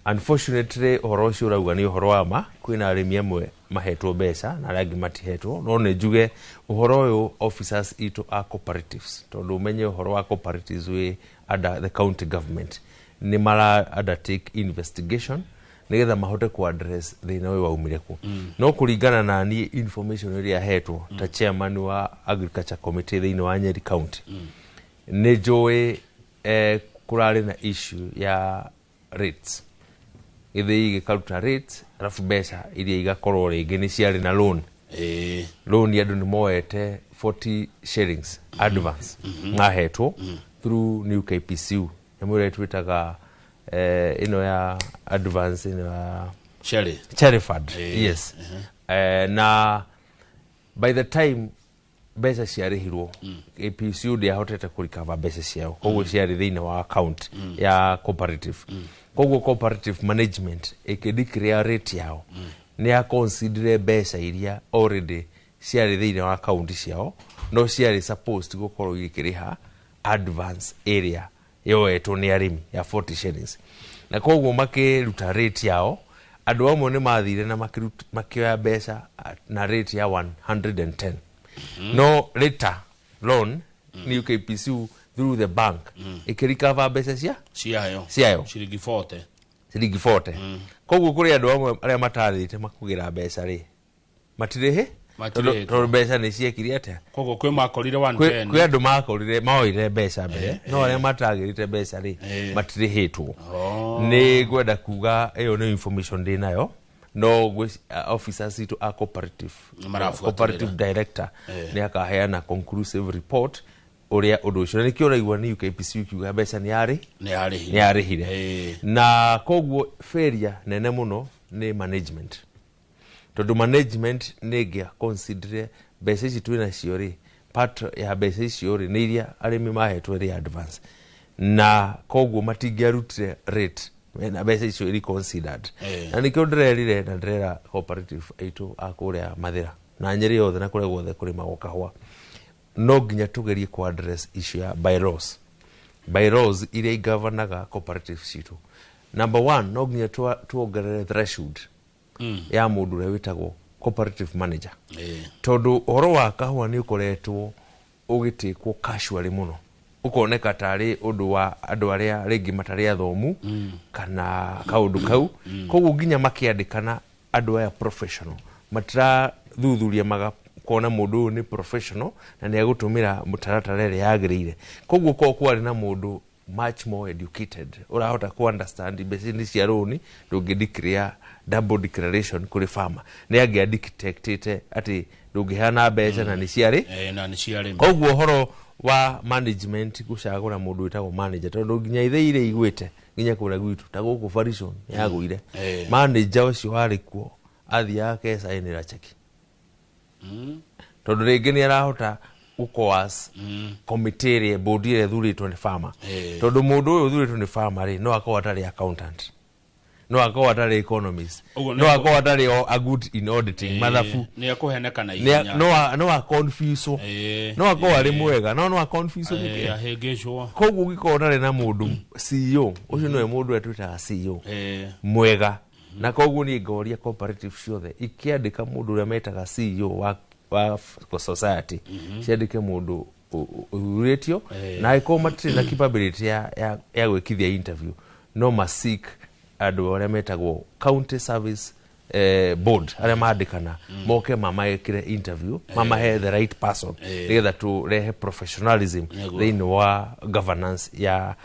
Unfortunately, ũhoro ũcio ũrauga nĩ ũhoro wa ma, kwĩna arĩmi amwe mahetwo mbeca na arĩa angĩ matihetwo. No nĩ njuge ũhoro ũyũ, officers itũ a cooperatives, tondũ ũmenye ũhoro wa cooperatives wĩ under the county government, nĩ mara undertake investigation nĩgetha mahote ku address thĩna ũyũ waumire kũ. No kũringana na niĩ, information ĩrĩa hetwo ta chairman wa agriculture committee thĩinĩ wa Nyeri County, nĩ njũĩ kũrarĩ na issue ya rates, gĩthĩi gĩkaruta rates, arabu mbeca iria igakorwo rĩngĩ nĩ ciarĩ na loan. Loan andũ nĩ moete 40 shillings advance, mahetwo through new KPCU, nyamũ ĩrĩa twĩtaga ĩno ya advance, ĩno ya
Cherry.
Cherry Fund. Yes. Na by the time mbeca ciarĩhirwo, KPCU ndĩahotete kũrikava mbeca ciao, koguo ciarĩ thĩinĩ wa account ya cooperative. Koguo cooperative management ĩkĩdeclare rate yao, nĩ ya consider mbeca iria already ciarĩ thĩinĩ wa account ciao, no ciarĩ supposed gũkorwo igĩkĩrĩha advance ĩrĩa yoetwo nĩ arĩmi ya 40 shillings, na koguo makĩruta rate yao. Andũ amwe nĩ mathire na makĩoya mbeca na rate ya 110, no later loan ni UKPCU through the bank ĩkĩrikava mbeca cia
ciayo.
Ciayo.
Ciringi 40.
Ciringi 40. Koguo kũrĩ andũ amwe arĩa matarĩte makũgĩra mbeca rĩ, matirĩhĩ.
Matirĩhĩtwo.
Tondũ mbeca nĩ ciekire atĩa?
Koguo kwĩ makorire
kwĩ
110.
Kwĩ andũ makorire maoire mbeca mbere, no arĩa matagĩrĩte mbeca rĩ, matirĩhĩtwo. Nĩ ngwenda kuga ĩyo nĩ information ndĩ nayo, no officers itũ a cooperative,
Marabuatĩrĩra.
cooperative director nĩ akaheana conclusive report ũrĩa ũndũ ũcio, na nĩkĩo ũraigua nĩ UKPC kiuga mbeca nĩ yarĩ
nĩ yarĩhire.
Nĩ yarĩhire. Na koguo failure nene mũno nĩ management, tondũ management nĩ ĩngĩa consider mbeca ici twĩ nacio rĩ, part ya mbeca icio rĩ, nĩ iria arĩmi mahetwo ĩrĩ advance, na koguo matingĩarutire rate na mbeca icio iri considered. Na nĩkĩo ndĩrerire na ndĩrera cooperative aitũ a kũrĩa Mathĩra na Nyĩrĩ yothe na kũrĩa guothe kũrĩmagwo kahũa, no nginya tũgerie ku address issue ya bylaws, bylaws iria igavanaga cooperative citũ. Number one, no nginya tuongerere threshold ya mũndũ ũrĩa wĩtagwo cooperative manager, tondũ ũhoro wa kahũa nĩ ũkoretwo ũgĩtĩkwo casually mũno, ũkoneka tarĩ ũndũ wa andũ arĩa rĩngĩ matarĩ athomu kana kaũndũ kau. Koguo nginya makĩandĩkana andũ aya professional, matirathuthuria magakona mũndũ ũyũ nĩ professional na nĩ egũtũmĩra mũtaratara ĩrĩa yagĩrĩire. Koguo korwo kwarĩ na mũndũ much more educated ũrahota ku understand mbeca nĩ cia rũni, ndũngĩ declare double declaration kũrĩ farmer, nĩ angĩa detectĩte atĩ ndũngĩheana mbeca na nĩ ciarĩ
Na nĩ ciarĩmi.
Koguo ũhoro wa management, gũcagũra mũndũ wĩtagwo manager, tondũ nginya ithe iria igwĩte nginya kũrĩa gwitũ ta gũkũ Farison yagũire, manager ũcio warĩ kuo athiaga akecainĩra cheki. Tondũ rĩngĩ nĩ arahota gũcoerce committee ĩrĩa board ĩrĩa ĩthurĩtwo nĩ farmer. Tondũ mũndũ ũyũ ũthurĩtwo nĩ farmer rĩ, no akorwo atarĩ accountant, no akorwo atarĩ economist,
Ũguo
no akorwo atarĩ a good in auditing, mathabu.
Nĩ ekũheneka na ihenya.
No a confuse, no akorwo arĩ mwega no a confuse nĩkĩ.
Ahĩngĩcwo.
Koguo ũngĩkorwo ũtarĩ na mũndũ CEO ũcio, nĩwe mũndũ ũrĩa twĩtaga CEO mwega, na koguo niĩ ngoria cooperative ciothe ikĩandĩka mũndũ ũrĩa metaga CEO wa society, ciandĩke mũndũ ũthurĩtio, na angĩkorwo matirĩ na capability ya gwĩkithia interview, no masik andũ arĩa metagwo county service board arĩa mandĩkana moke mamekĩre interview, mamahe the right person, nĩgetha tũrehe professionalism thĩinĩ wa governance ya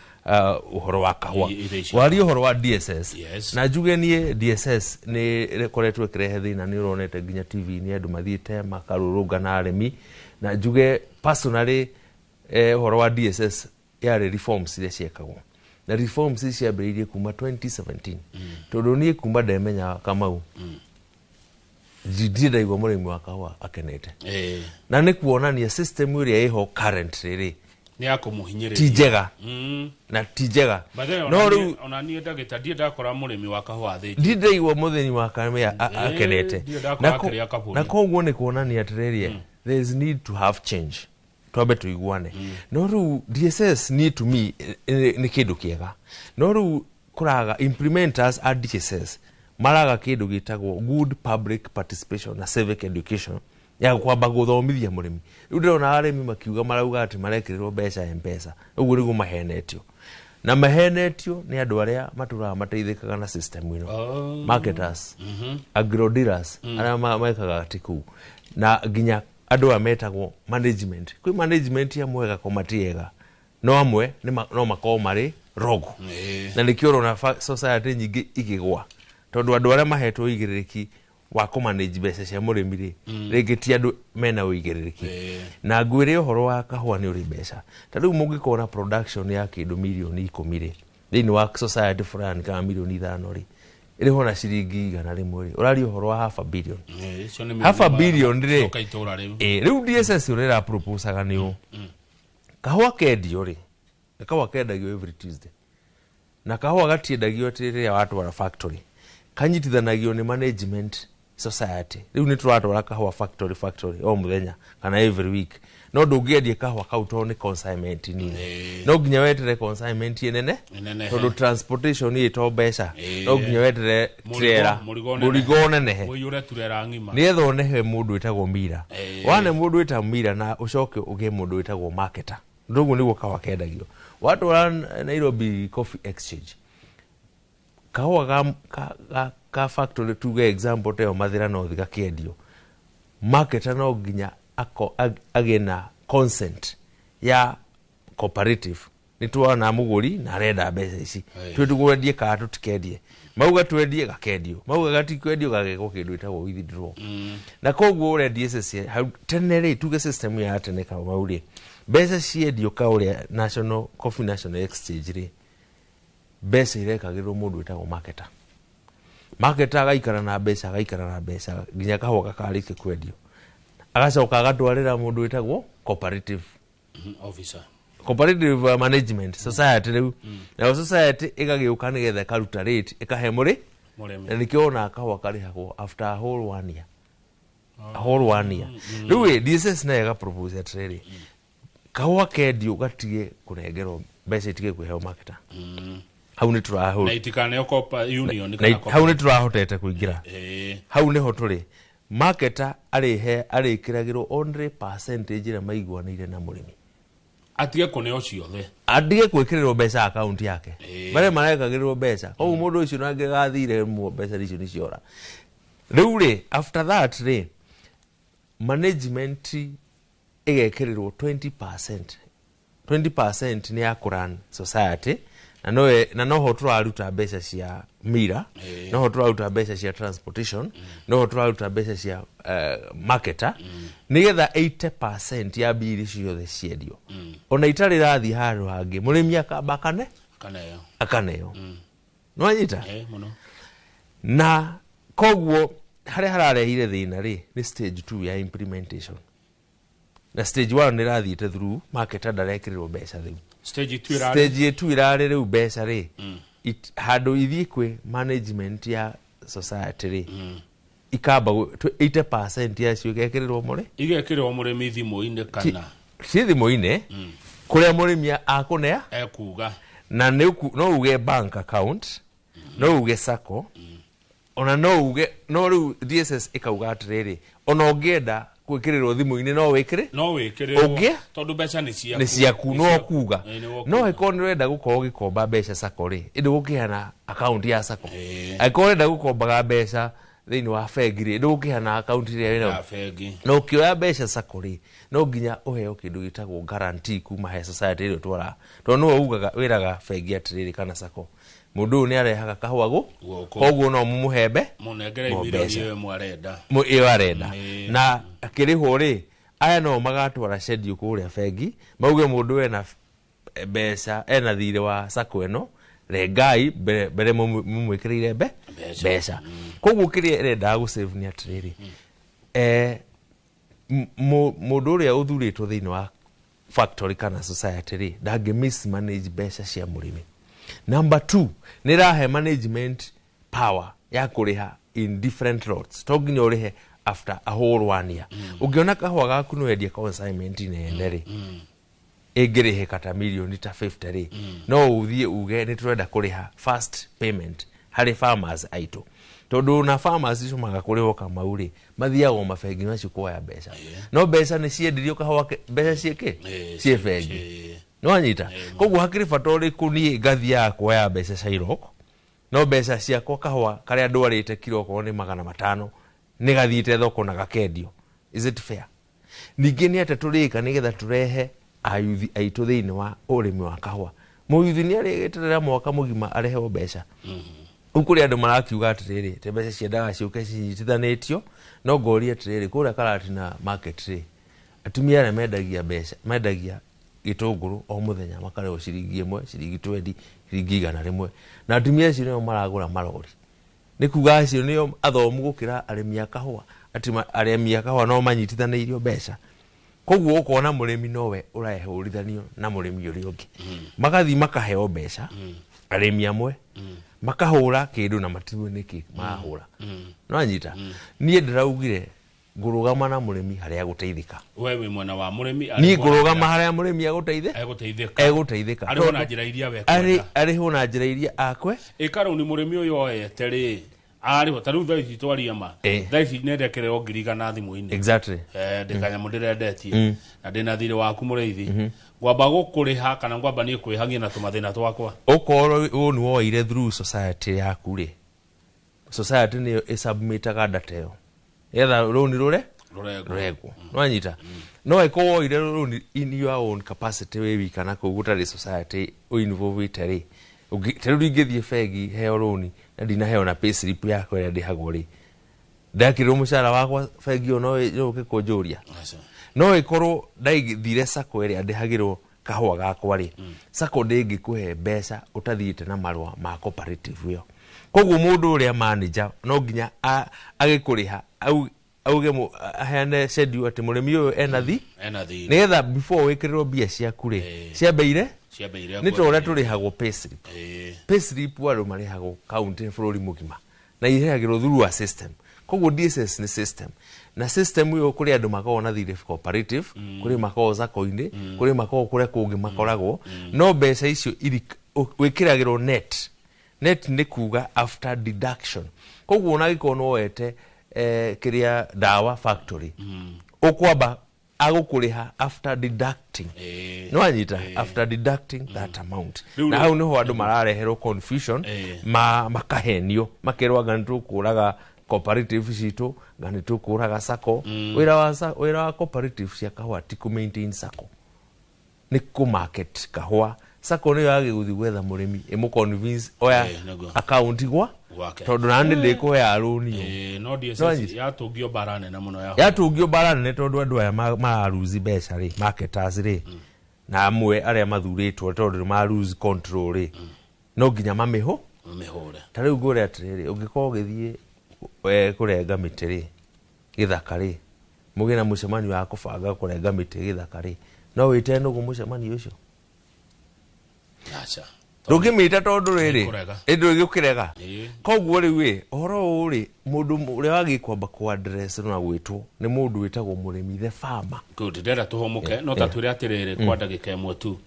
ũhoro wa kahũa.
Irio ici.
Waria ũhoro wa DSS, na njuge niĩ DSS nĩ ĩkoretwo ĩkĩrehe thĩna. Nĩ ũronete nginya TV nĩ andũ mathiĩte makarũrũngana arĩmi, na njuge personally, ũhoro wa DSS yarĩ reforms iria ciekagwo, na reforms ici ciambĩrĩirie kuma 2017, tondũ niĩ kuma ndemenya Kamau ndirĩ ndaigua mũrĩmi wa kahũa akenete, na nĩ kuonania system ĩrĩa ĩho currently rĩ
Nĩ ya kũmũhinyĩrĩria.
Ti njega. Na ti njega.
By the way,
no
ona
rĩu
ona niĩ ndagĩta ndirĩ ndakora mũrĩmi wa kahũa athĩnjĩtwo.
Ndirĩ ndaigua mũthĩni wa kamĩa akenete.
Ndirĩ ndakora
Na
akĩrĩa kabũri.
Na koguo nĩ kuonania atĩrĩrĩ, there is need to have change, twambe tũiguane. No rĩu DSS niĩ to me nĩ kĩndũ kĩega, no rĩu kũraga implementers a DSS maraga kĩndũ gĩtagwo good public participation na civic education ya kwamba gũthomithia mũrĩmi. Rĩu ndĩrona arĩmi makiuga, marauga atĩ marekĩrĩrwo mbeca M-Pesa. Ũguo nĩguo mahenetio, na mahenetio nĩ andũ arĩa matũraga mateithĩkaga na system ĩno, marketers, agro dealers, arĩa mekaga atĩ kũu, na nginya andũ aya metagwo management. Kwĩ management amwe ega ko mati ega, no amwe no makorwo marĩ rogo, na nĩkĩo ũrona society nyingĩ ikĩgwa, tondũ andũ arĩa mahetwo ũigĩrĩrĩki wa kũmanage mbeca cia mũrĩmi rĩ, rĩngĩ ti andũ mena ũigĩrĩrĩki. Na ngwĩre ũhoro wa kahũa nĩ ũrĩ mbeca. Ta rĩu mũngĩkorwo na production ya kĩndũ mirioni 10 rĩ, thĩinĩ wa society fulani, kana mirioni 5 rĩ, ĩrĩhwo na ciringi 100 rĩ, ũraria ũhoro wa half a billion.
Icio nĩ
Half a
mirioni
billion rĩ.
Coka itũra rĩu.
Rĩu DSS ũrĩa ĩraproposaga nĩ ũũ: kahũa kendio rĩ, na kahũa kendagio every Tuesday, na kahũa gatiendagio atĩ rĩrĩa watwara factory, kanyitithanagio nĩ management society. Rĩu nĩ tũratwara kahũa factory o mũthenya kana every week, no ndũngĩendia kahũa kau tondũ nĩ consignment nini. No nginya wetere consignment ĩnene,
Ĩnenehe.
tondũ transportation ĩ to mbeca, no nginya wetere trailer,
Mũrigo ũnenehe.
mũrigo ũnenehe,
Ũiyũre turera ng'ima.
Nĩgetha ũnehe mũndũ wĩtagwo mira, wane mũndũ wĩtagwo mira, na ũcoke ũgĩe mũndũ wĩtagwo marketer. Ndũguo nĩguo kahũa kendagio. Watwara Nairobi Coffee Exchange kahũa ka factory, tuge example ta ĩyo Mathĩra North, gakĩendio, marketer no nginya agĩe na consent ya cooperative, nĩ tuona mũgũri na arenda mbeca ici, twĩ tũgwendie kana tũtikendie. Mauga twendie, gakendio; mauga gatikwendio, gagekwo kĩndũ ĩtagwo withdraw. Na koguo ũrĩa DSS hau tene rĩ, tuge system ya tene Kamau rĩ, mbeca ciendio ka ũrĩa National Coffee National Exchange rĩ, mbeca irekagĩrwo mũndũ wĩtagwo marketer. Marketer agaikara na mbeca, agaikara na mbeca nginya kahũa gakarĩkia kwendio, agacoka agatwarĩra mũndũ wĩtagwo cooperative
Officer.
Cooperative management society. Rĩu nayo society ĩgagĩũka nĩgetha ĩkaruta rate ĩkahe mũrĩ
Mũrĩmi.
Na nĩkĩo ona kahũa karĩhagwo after a whole one year, a whole one year. Rĩu ĩ DSS nayo ĩgapropose atĩrĩrĩ, kahũa kendio gatige kũnengerwo mbeca, itige kwĩheo marketer. Hau nĩ tũrahũ
Na itikaneo copa union
na
kana
hau nĩ tũrahotete kũingĩra. Hau nĩho tũrĩ. Marketer arĩhe, arĩkĩragĩrwo only percentage ĩrĩa maiguanĩire na mũrĩmi.
Atige kũneo ciothe.
Atige gwĩkĩrĩrwo mbeca akaunti yake, marĩa marekagĩrĩrwo mbeca. Koguo mũndũ ũcio nangĩgathire mbeca icio nĩ ciora. Rĩu rĩ, after that rĩ, management ĩgekĩrĩrwo 20%. 20% nĩ ya kũrun society, na no na noho tũraruta mbeca cia mira, noho tũraruta mbeca cia transportation, noho tũraruta mbeca cia marketer, nĩgetha 80% ya mbiri ciothe ciendio, ona itarĩ rathiĩ handũ hangĩ, mũrĩmi akamba akane
Akaneo.
Akaneo. Nĩwanyita?
Mũno.
Na koguo Harĩa hararehire thĩna rĩ nĩ stage 2 ya implementation, na stage 1 nĩ ĩrathiĩte through marketer ndarekĩrĩrwo mbeca rĩu.
Stage 2 ĩrarĩ
Stage 2 ĩrarĩ rĩu mbeca rĩ handũ ithiĩ kwĩ management ya society rĩ, ikamba 80% yacio igekĩrĩrwo mũrĩ
Igekĩrĩrwo mũrĩmi thimũ-inĩ kana
Ti thimũ-inĩ, kũrĩa mũrĩmi akũnea
ekuga.
Na nĩ no uge bank account, no uge sacco, ona no uge no rĩu DSS ĩkauga atĩrĩrĩ, ona ũngĩenda gwĩkĩrĩrwo thimũ-inĩ no wĩkĩre.
No wĩkĩrĩrwo.
Ũngĩ?
Tondũ mbeca nĩ ciaku.
Nĩ ciaku, no kuga.
Nĩ wokuga.
No ĩkorwo nĩ ũrenda gũkorwo ũgĩkomba mbeca sacco rĩ, ĩndĩ gũkĩheana account ya sacco. Angĩkorwo ũrenda gũkombaga mbeca thĩinĩ wa bengi rĩ, ndũgũkĩheana account ĩrĩa wĩnayo
Ya bengi.
Na ũkĩoya mbeca sacco rĩ, no nginya ũheo kĩndũ gĩtagwo guarantee kuma he society ĩrĩa ũtwaraga, tondũ nĩwe ugaga wĩraga bengi atĩrĩrĩ kana sacco, mũndũ ũyũ nĩ arehaga kahũa gũ
Gũkũ.
Koguo no mũmũhembe
Mũnengere
mo
milioni
mbeca.
ĩyo ĩmwe arenda.
Ĩyo arenda. Na akĩrĩhwo rĩ, aya no magatwara schedule kũrĩa bengi, mauge mũndũ ena mbeca, ena thirĩ wa sacco ĩno, rengai mbere mbere mũmwĩkĩrĩire
Mbeca.
mbeca. Koguo kĩrĩa ĩrendaga gũ save nĩ atĩrĩrĩ, mũndũ ũrĩa ũthurĩtwo thĩinĩ wa factory kana society rĩ, ndangĩ mismanage mbeca cia mũrĩmi. Number 2, nĩ ĩrahe management power ya kũrĩha in different lots, to nginya ũrĩhe after a whole one year. Ũngĩona kahũa gaku nĩ wendia consignment nene rĩ, ĩngĩrĩhĩka ta milioni ta 50 rĩ, no ũthiĩ uge nĩ tũrenda kũrĩha first payment harĩ farmers aitũ, tondũ na farmers icio maga kũrĩhwo kamau rĩ, mathiaga o mabengi macio kuoya mbeca, no mbeca nĩ ciendirio kahũa mbeca ciĩkĩ ciĩ bengi, nĩwanyita? Koguo hakĩrĩ bata ũrĩkũ niĩ ngathiaga kuoya mbeca Shylock, no mbeca ciakwa kahũa karĩa ndwarĩte kiro okorwo nĩ 500 nĩ gathiĩte thoko na gakendio? Is it fair? Ningĩ nĩ atĩa tũrĩka nĩgetha tũrehe ayuthi aitũ thĩinĩ wa ũrĩmi wa kahũa? Mũyuthi nĩ arĩgĩterera mwaka mũgima arehwo mbeca? Rĩu kũrĩ andũ marakiuga atĩrĩrĩ, te mbeca ciendaga ciũke cinyitithanĩtio. No ngoria atĩrĩrĩ, kũrĩa Karatina market rĩ, atumia arĩa mendagia mbeca, mendagia gĩtũngũrũ o mũthenya makarĩhwo ciringi 1, ciringi 20, ciringi 100, na atumia acio nĩo maragũra marori. Nĩ kuga acio nĩo athomu gũkĩra arĩmi a kahũa, atĩ arĩmi a kahũa no manyitithanĩirio mbeca? Koguo ũkona mũrĩmi nowe ũrehũrithanio na mũrĩmi ũrĩa ũngĩ, magathiĩ makaheo mbeca arĩmi amwe, makahũra kĩndũ na matiũĩ nĩkĩ marahũra. Nĩwanyita? Niĩ ndĩraugire ngũrũgama na mũrĩmi harĩa agũteithĩka.
We wĩ mwena wa mũrĩmi.
Niĩ ngũrũgama harĩa mũrĩmi agũteithĩ
Egũteithĩka.
Egũteithĩka.
Arĩhwo na njĩra iria we
Arĩ arĩhwo na njĩra iria akwe.
Ĩka rĩu nĩ mũrĩmi ũyũ oete rĩ, arĩhwo ta rĩu thaa ici twaria ma, thaa ici nĩndekererwo 100,000 thimũ-inĩ. Ndĩ kanyamũ ndĩrendetie na ndĩna thirĩ waku mũrĩithi, ngwamba gũkũrĩha kana ngwamba niĩ kwĩhagia na tũmathĩna twakwa?
Okorwo ũũ nĩ woire through society yaku rĩ, society nĩyo ĩsubmitaga data ĩyo nĩgetha rũni rũre
Rũrengwo.
Rũrengwo, nĩwanyita? No ĩkorwo woire rũni in your own capacity wĩ wika na kũu gũtarĩ society ũinvolvĩte rĩ, ta rĩu ingĩthiĩ bengi heo rũni na ndinaheo na pay slip yakwa ĩrĩa ndĩhagwo rĩ, ndakĩrwo mũcara wakwa bengi ĩyo no yũke kũnjũria. No ĩkorwo ndaithire sacco ĩrĩa ndĩhagĩrwo kahũa gakwa rĩ, sacco ndĩngĩkũhe mbeca ũtathiĩte na marũa ma cooperative ĩyo. Koguo mũndũ ũrĩa manager no nginya agĩkũrĩha auge aheane schedule atĩ mũrĩmi ũyũ ena thi
Ena thirĩ.
Nĩgetha before wĩkĩrĩrwo mbia ciaku rĩ, ciambeire
Ciambeire
nĩ ta ũrĩa tũrĩhagwo payslip. Payslip andũ marĩhagwo kaunti bũrũri mũgima na irĩhagĩrwo through a system. Koguo DSS nĩ system, na system ĩyo kũrĩ andũ makoragwo na thirĩ cooperative, kũrĩ makoragwo sacco-inĩ, kũrĩ makoragwo kũrĩa kũngĩ makoragwo, no mbeca icio wĩkĩragĩrwo net. Net nĩ kuga after deduction. Koguo ona angĩkorwo nĩ woete kĩrĩa ndawa factory, ũkwamba agũkũrĩha after deducting, nĩwanyita? After deducting that amount.
Rĩu
Na
rĩ-
hau nĩho andũ marareherwo confusion, makahenio, makerwo anga nĩ tũkũraga cooperative citũ, anga nĩ tũkũraga sacco. Wĩra wa cooperative cia kahũa ti kũ maintain sacco, nĩ kũ market kahũa. Sacco nĩyo yagĩgũthiĩ gwetha mũrĩmi ĩmũ convince oya
Nĩguo.
account gwa
Gwake.
tondũ nani ndĩkũhea rũni.
No DSS
Nĩwanyita?
yatũngio mbara nene mũno ya
Yatũngio mbara nene, tondũ andũ aya mararuzi mbeca rĩ, marketers rĩ, na amwe arĩa mathurĩtwo, tondũ nĩ ma lose control rĩ, no nginya mamĩhũ
mĩhũre.
Ta rĩu ngũre atĩrĩrĩ, ũngĩkorwo ũgĩthiĩ Kũrenga mĩtĩ rĩ gĩthaka rĩ mũgĩe na mũcemanio wa kũbanga kũrenga mĩtĩ gĩthaka rĩ no wĩte nũgũ mũcemanio ũcio
aca
ndũngĩmĩta tondũ rĩrĩ
Nĩkũrega.
ndũgĩũkĩrega
Ĩĩ.
Koguo rĩu ĩ ũhoro ũyũ rĩ mũndũ ũrĩa wagĩ kwamba kũ address na gwĩtwo nĩ mũndũ wĩtagwo mũrĩmi, the farmer.
Good, ndĩrenda tũhũmũke no ta twĩre atĩrĩrĩ kwa ndagĩka ĩmwe tu.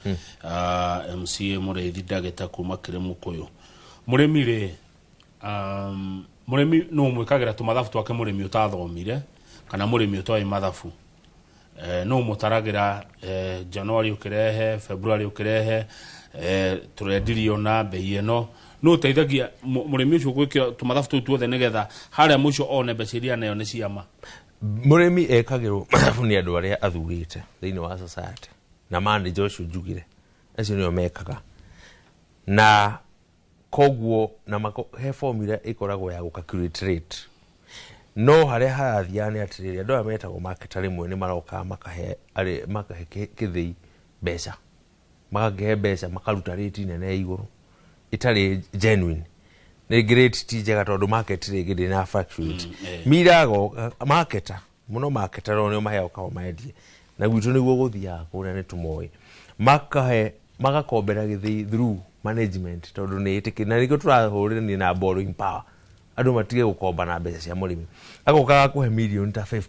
MCA Mũrĩithi ndagĩta kuma Kĩrĩmũkũyũ mũrĩmi rĩ mũrĩmi no mwĩkagĩra tũmathabu twake mũrĩmi ũtathomire kana mũrĩmi ũtoĩ mathabu no mũtaragĩra January ũkĩrehe, February ũkĩrehe, tũrendirio na mbei ĩno no ũteithagia mũrĩmi ũcio gwĩkĩra tũmathabu tũu tuothe nĩgetha harĩa mũico one mbeca iria nayo nĩ ciama.
Mũrĩmi ekagĩrwo mathabu nĩ andũ arĩa athurĩte thĩinĩ wa society na manager ũcio njugire acio nĩo mekaga na koguo na he formula ĩkoragwo ya gũ-calculate rate no harĩa harathiaga nĩ atĩrĩrĩ andũ aya metagwo marketer rĩmwe nĩ marokaga makahe makahe kĩthĩi mbeca magakĩhe mbeca makaruta rate nene ya igũrũ ĩtarĩ genuine rĩngĩ rate ti njega tondũ market rĩngĩ ndĩna fluctuate mirago marketer mũno marketer no nĩo maheagwo kahũa mendie na gwitũ nĩguo gũthiaga kũrĩa nĩ tũmoĩ makahe magakombera gĩthĩi through management tondũ nĩ ĩtĩkĩ na nĩkĩo tũrahũrĩrania na borrowing power andũ matige gũkomba na mbeca cia mũrĩmi agoka agakũhe mirioni ta 50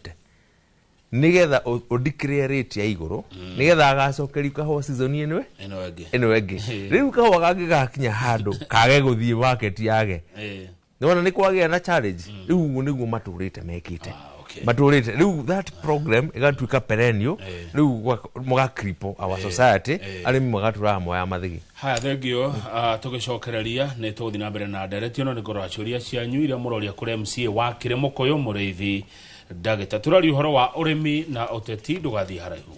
nĩgetha ũ declare rate ya igũrũ nĩgetha agacokerio kahũa season ĩno
ĩno ĩngĩ
ĩno ĩngĩ rĩu kahũa kangĩ gakinya handũ kage gũthiĩ market yage nĩwona nĩ kwagĩa na challenge rĩu ũguo nĩguo matũrĩte mekĩte matũrĩte rĩu that program ĩgatuĩka perennial rĩu mũga-cripple our society arĩmi magatũraga moya mathigi.
Haya, thengio. Tũgĩcokereria nĩ tũgũthiĩ na mbere na ndereti ĩno nĩ ngorora ciũria cianyu iria mũroria kũrĩ MCA wa Kĩrĩmũkũyũ Mũrĩithi ndagĩta tũraria ũhoro wa ũrĩmi na ũteti ndũgathiĩ haraihu.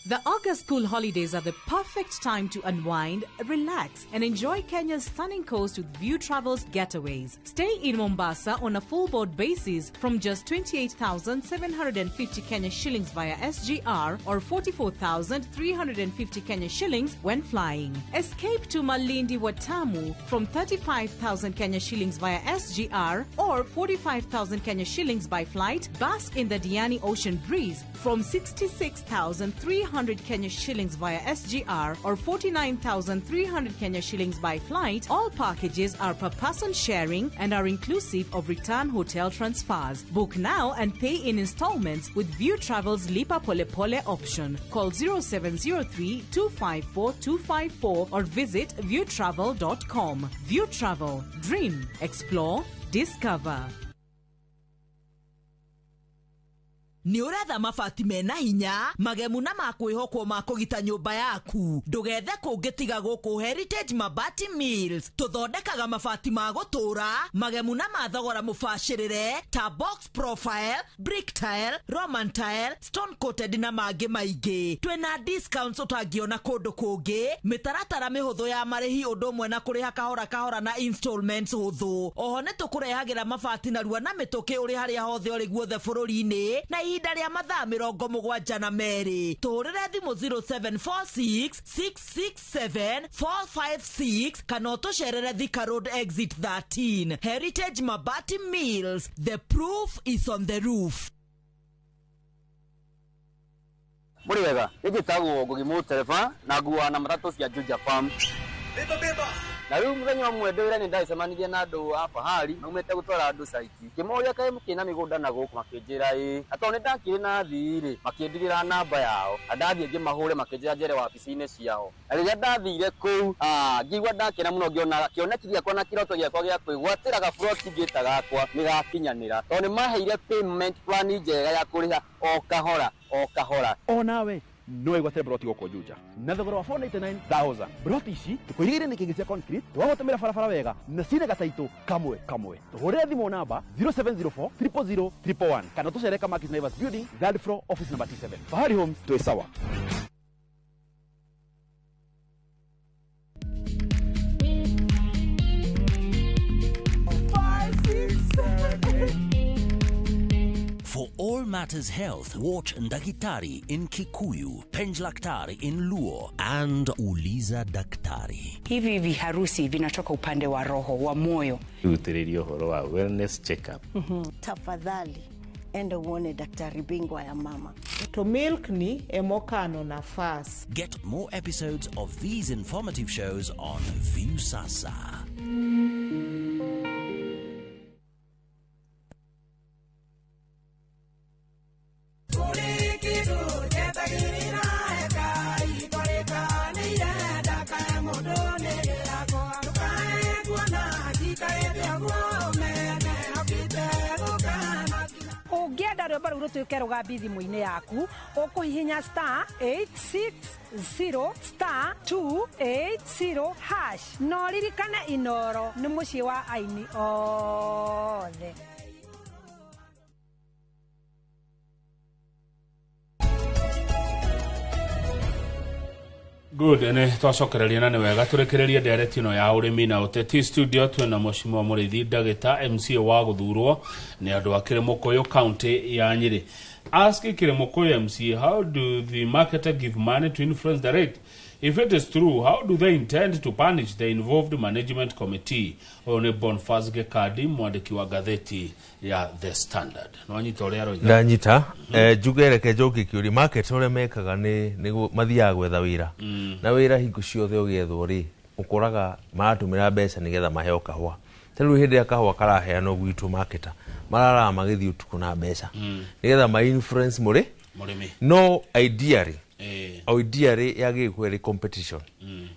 The August school holidays are the perfect time to unwind, relax, and enjoy Kenya's stunning coast with View Travels Getaways. Stay in Mombasa on a full board basis from just 28,750 Kenya shillings via SGR or 44,350 Kenya shillings when flying. Escape to Malindi Watamu from 35,000 Kenya shillings via SGR or 45,000 Kenya shillings by flight. Bask in the Diani Ocean breeze from 66,300 Kenya shillings via SGR or 49,300 Kenya shillings by flight. All packages are per person sharing and are inclusive of return hotel transfers. Book now and pay in installments with View Travel's Lipa Pole Pole option. Call 0703 254 254 or visit viewtravel.com. View Travel. Dream, explore, discover.
Nĩ ũretha mabati mena hinya magemu na makwĩhokwo ma kũgita nyũmba yaku ndũgethe kũngĩ tiga gũkũ Heritage Mabati Mills tũthondekaga mabati ma gũtũra magemu na ma thogora mũbacĩrĩre ta box profile, brick tile, roman tile, stone coated na mangĩ maingĩ twĩna discounts ũtangĩona kũndũ kũngĩ mĩtaratara mĩhũthũ ya marĩhi ũndũ ũmwe na kũrĩha kahora kahora na installments hũthũ oho nĩ tũkũrehagĩra mabati narua na mĩtũkĩ ũrĩ harĩa hothe ũrĩ guothe bũrũri-inĩ na ihinda rĩa mathaa 72 tũhũrĩre thimũ 0746 667 456 kana ũtũcerere Thika Road exit 13. Heritage Mabati Mills, the proof is on the roof.
Mũrĩ wega nĩ njĩtagwo Ngugi Mũtereba na nguaga na matatũ cia Juja Farm na rĩu mũthenya ũmwe ndĩ wĩra nĩ ndacemanirie na andũ a Fahari maumĩte gũtwara andũ site ngĩmoria kaĩ mũkĩna mĩgũnda na gũkũ makĩnjĩra ĩĩ na tondũ nĩ ndakĩrĩ na thii rĩ makĩndigĩra namba yao na ndathiĩ ngĩmahũre makĩnjĩra njere wabici-inĩ ciao na rĩrĩa ndathire kũu ngĩigua ndakena mũno ngĩona kĩoneki gĩakwa na kĩroto gĩakwa gĩa kwĩgwatĩra gaburoti ngĩta gakwa nĩ gakinyanĩra tondũ nĩ maheire payment plan njega ya kũrĩha o kahora o kahora.
Onawe no wĩgwatĩre broti gũkũ Juja na thogora wa 499,000 broti ici tũkũirigĩire nĩ kĩngĩ cia concrete twagũtũmĩra barabara wega na cina gataitũ kamwe kamwe tũhũrĩre thimũ namba 0704 000 111 kana tũcere Kamakis Naivas Building, third floor, office number T7. Fahari Homes twĩ sawa.
matters health, watch Ndakitari in Kikuyu, Penjlaktari in Luo, and Uliza Daktari.
Hivi viharusi vinatoka upande wa roho wa moyo.
Rutĩrĩria ũhoro wa wellness check-up.
Tafadhali enda uone daktari bingwa ya mama.
To milk ni emokano nafas.
Get more episodes of these informative shows on Viusasa.
Ũngĩenda rwĩmbo rũu rũtuĩke rũgambi thimũ-inĩ yaku, ũkũhihinya star 860 star 280 hash. Na ũririkane Inooro nĩ mũciĩ wa aini othe.
Good, nĩ twacokereria na nĩ wega tũrĩkĩrĩrie ndereti ĩno ya ũrĩmi na ũteti. Studio twĩna Mheshimiwa Mũrĩithi Ndagĩta, MCA wa gũthurwo nĩ andũ a Kĩrĩmũkũyũ county ya Nyĩrĩ. Ask Kĩrĩmũkũyũ MCA, how do the marketer give money to influence the rate? If it is true, how do they intend to punish the involved management committee? Ũyũ nĩ Boniface Gĩkandi, mwandĩki wa ngathĩti ya The Standard. Nĩwanyita ũrĩa aroiga?
Ndanyita. Njuge reke njokie kĩũria. Market ũrĩa mekaga nĩ mathiaga gwetha wĩra. Na wĩra hingo ciothe ũgĩethwo rĩ, ũkoraga maratũmĩra mbeca nĩgetha maheo kahũa. Ta rĩu hĩndĩ ĩrĩa kahũa karaheanwo gwitũ marketer, mararaga magĩthiĩ ũtukũ na mbeca. Nĩgetha ma influence mũrĩmi. No ideally, ideally yagĩrĩirwo ĩrĩ competition.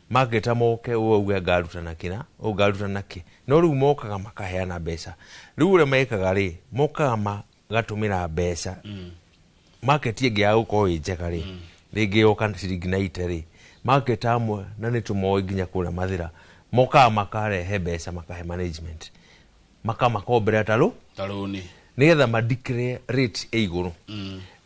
Marketer moke ũũ auge ngaruta na kĩna, ũũ ngaruta na kĩ. No rĩu mokaga makaheana mbeca. Rĩu ũrĩa mekaga rĩ, mokaga magatũmĩra mbeca. Market ĩngĩ ya gũkorwo ĩ njega rĩ, rĩngĩ yoka ciringi 90 rĩ, market amwe na nĩ tũmoĩ nginya kũrĩa Mathĩra, mokaga makarehe mbeca makahe management. Makamakombera
tarũni
nĩgetha ma declare rate ĩ igũrũ.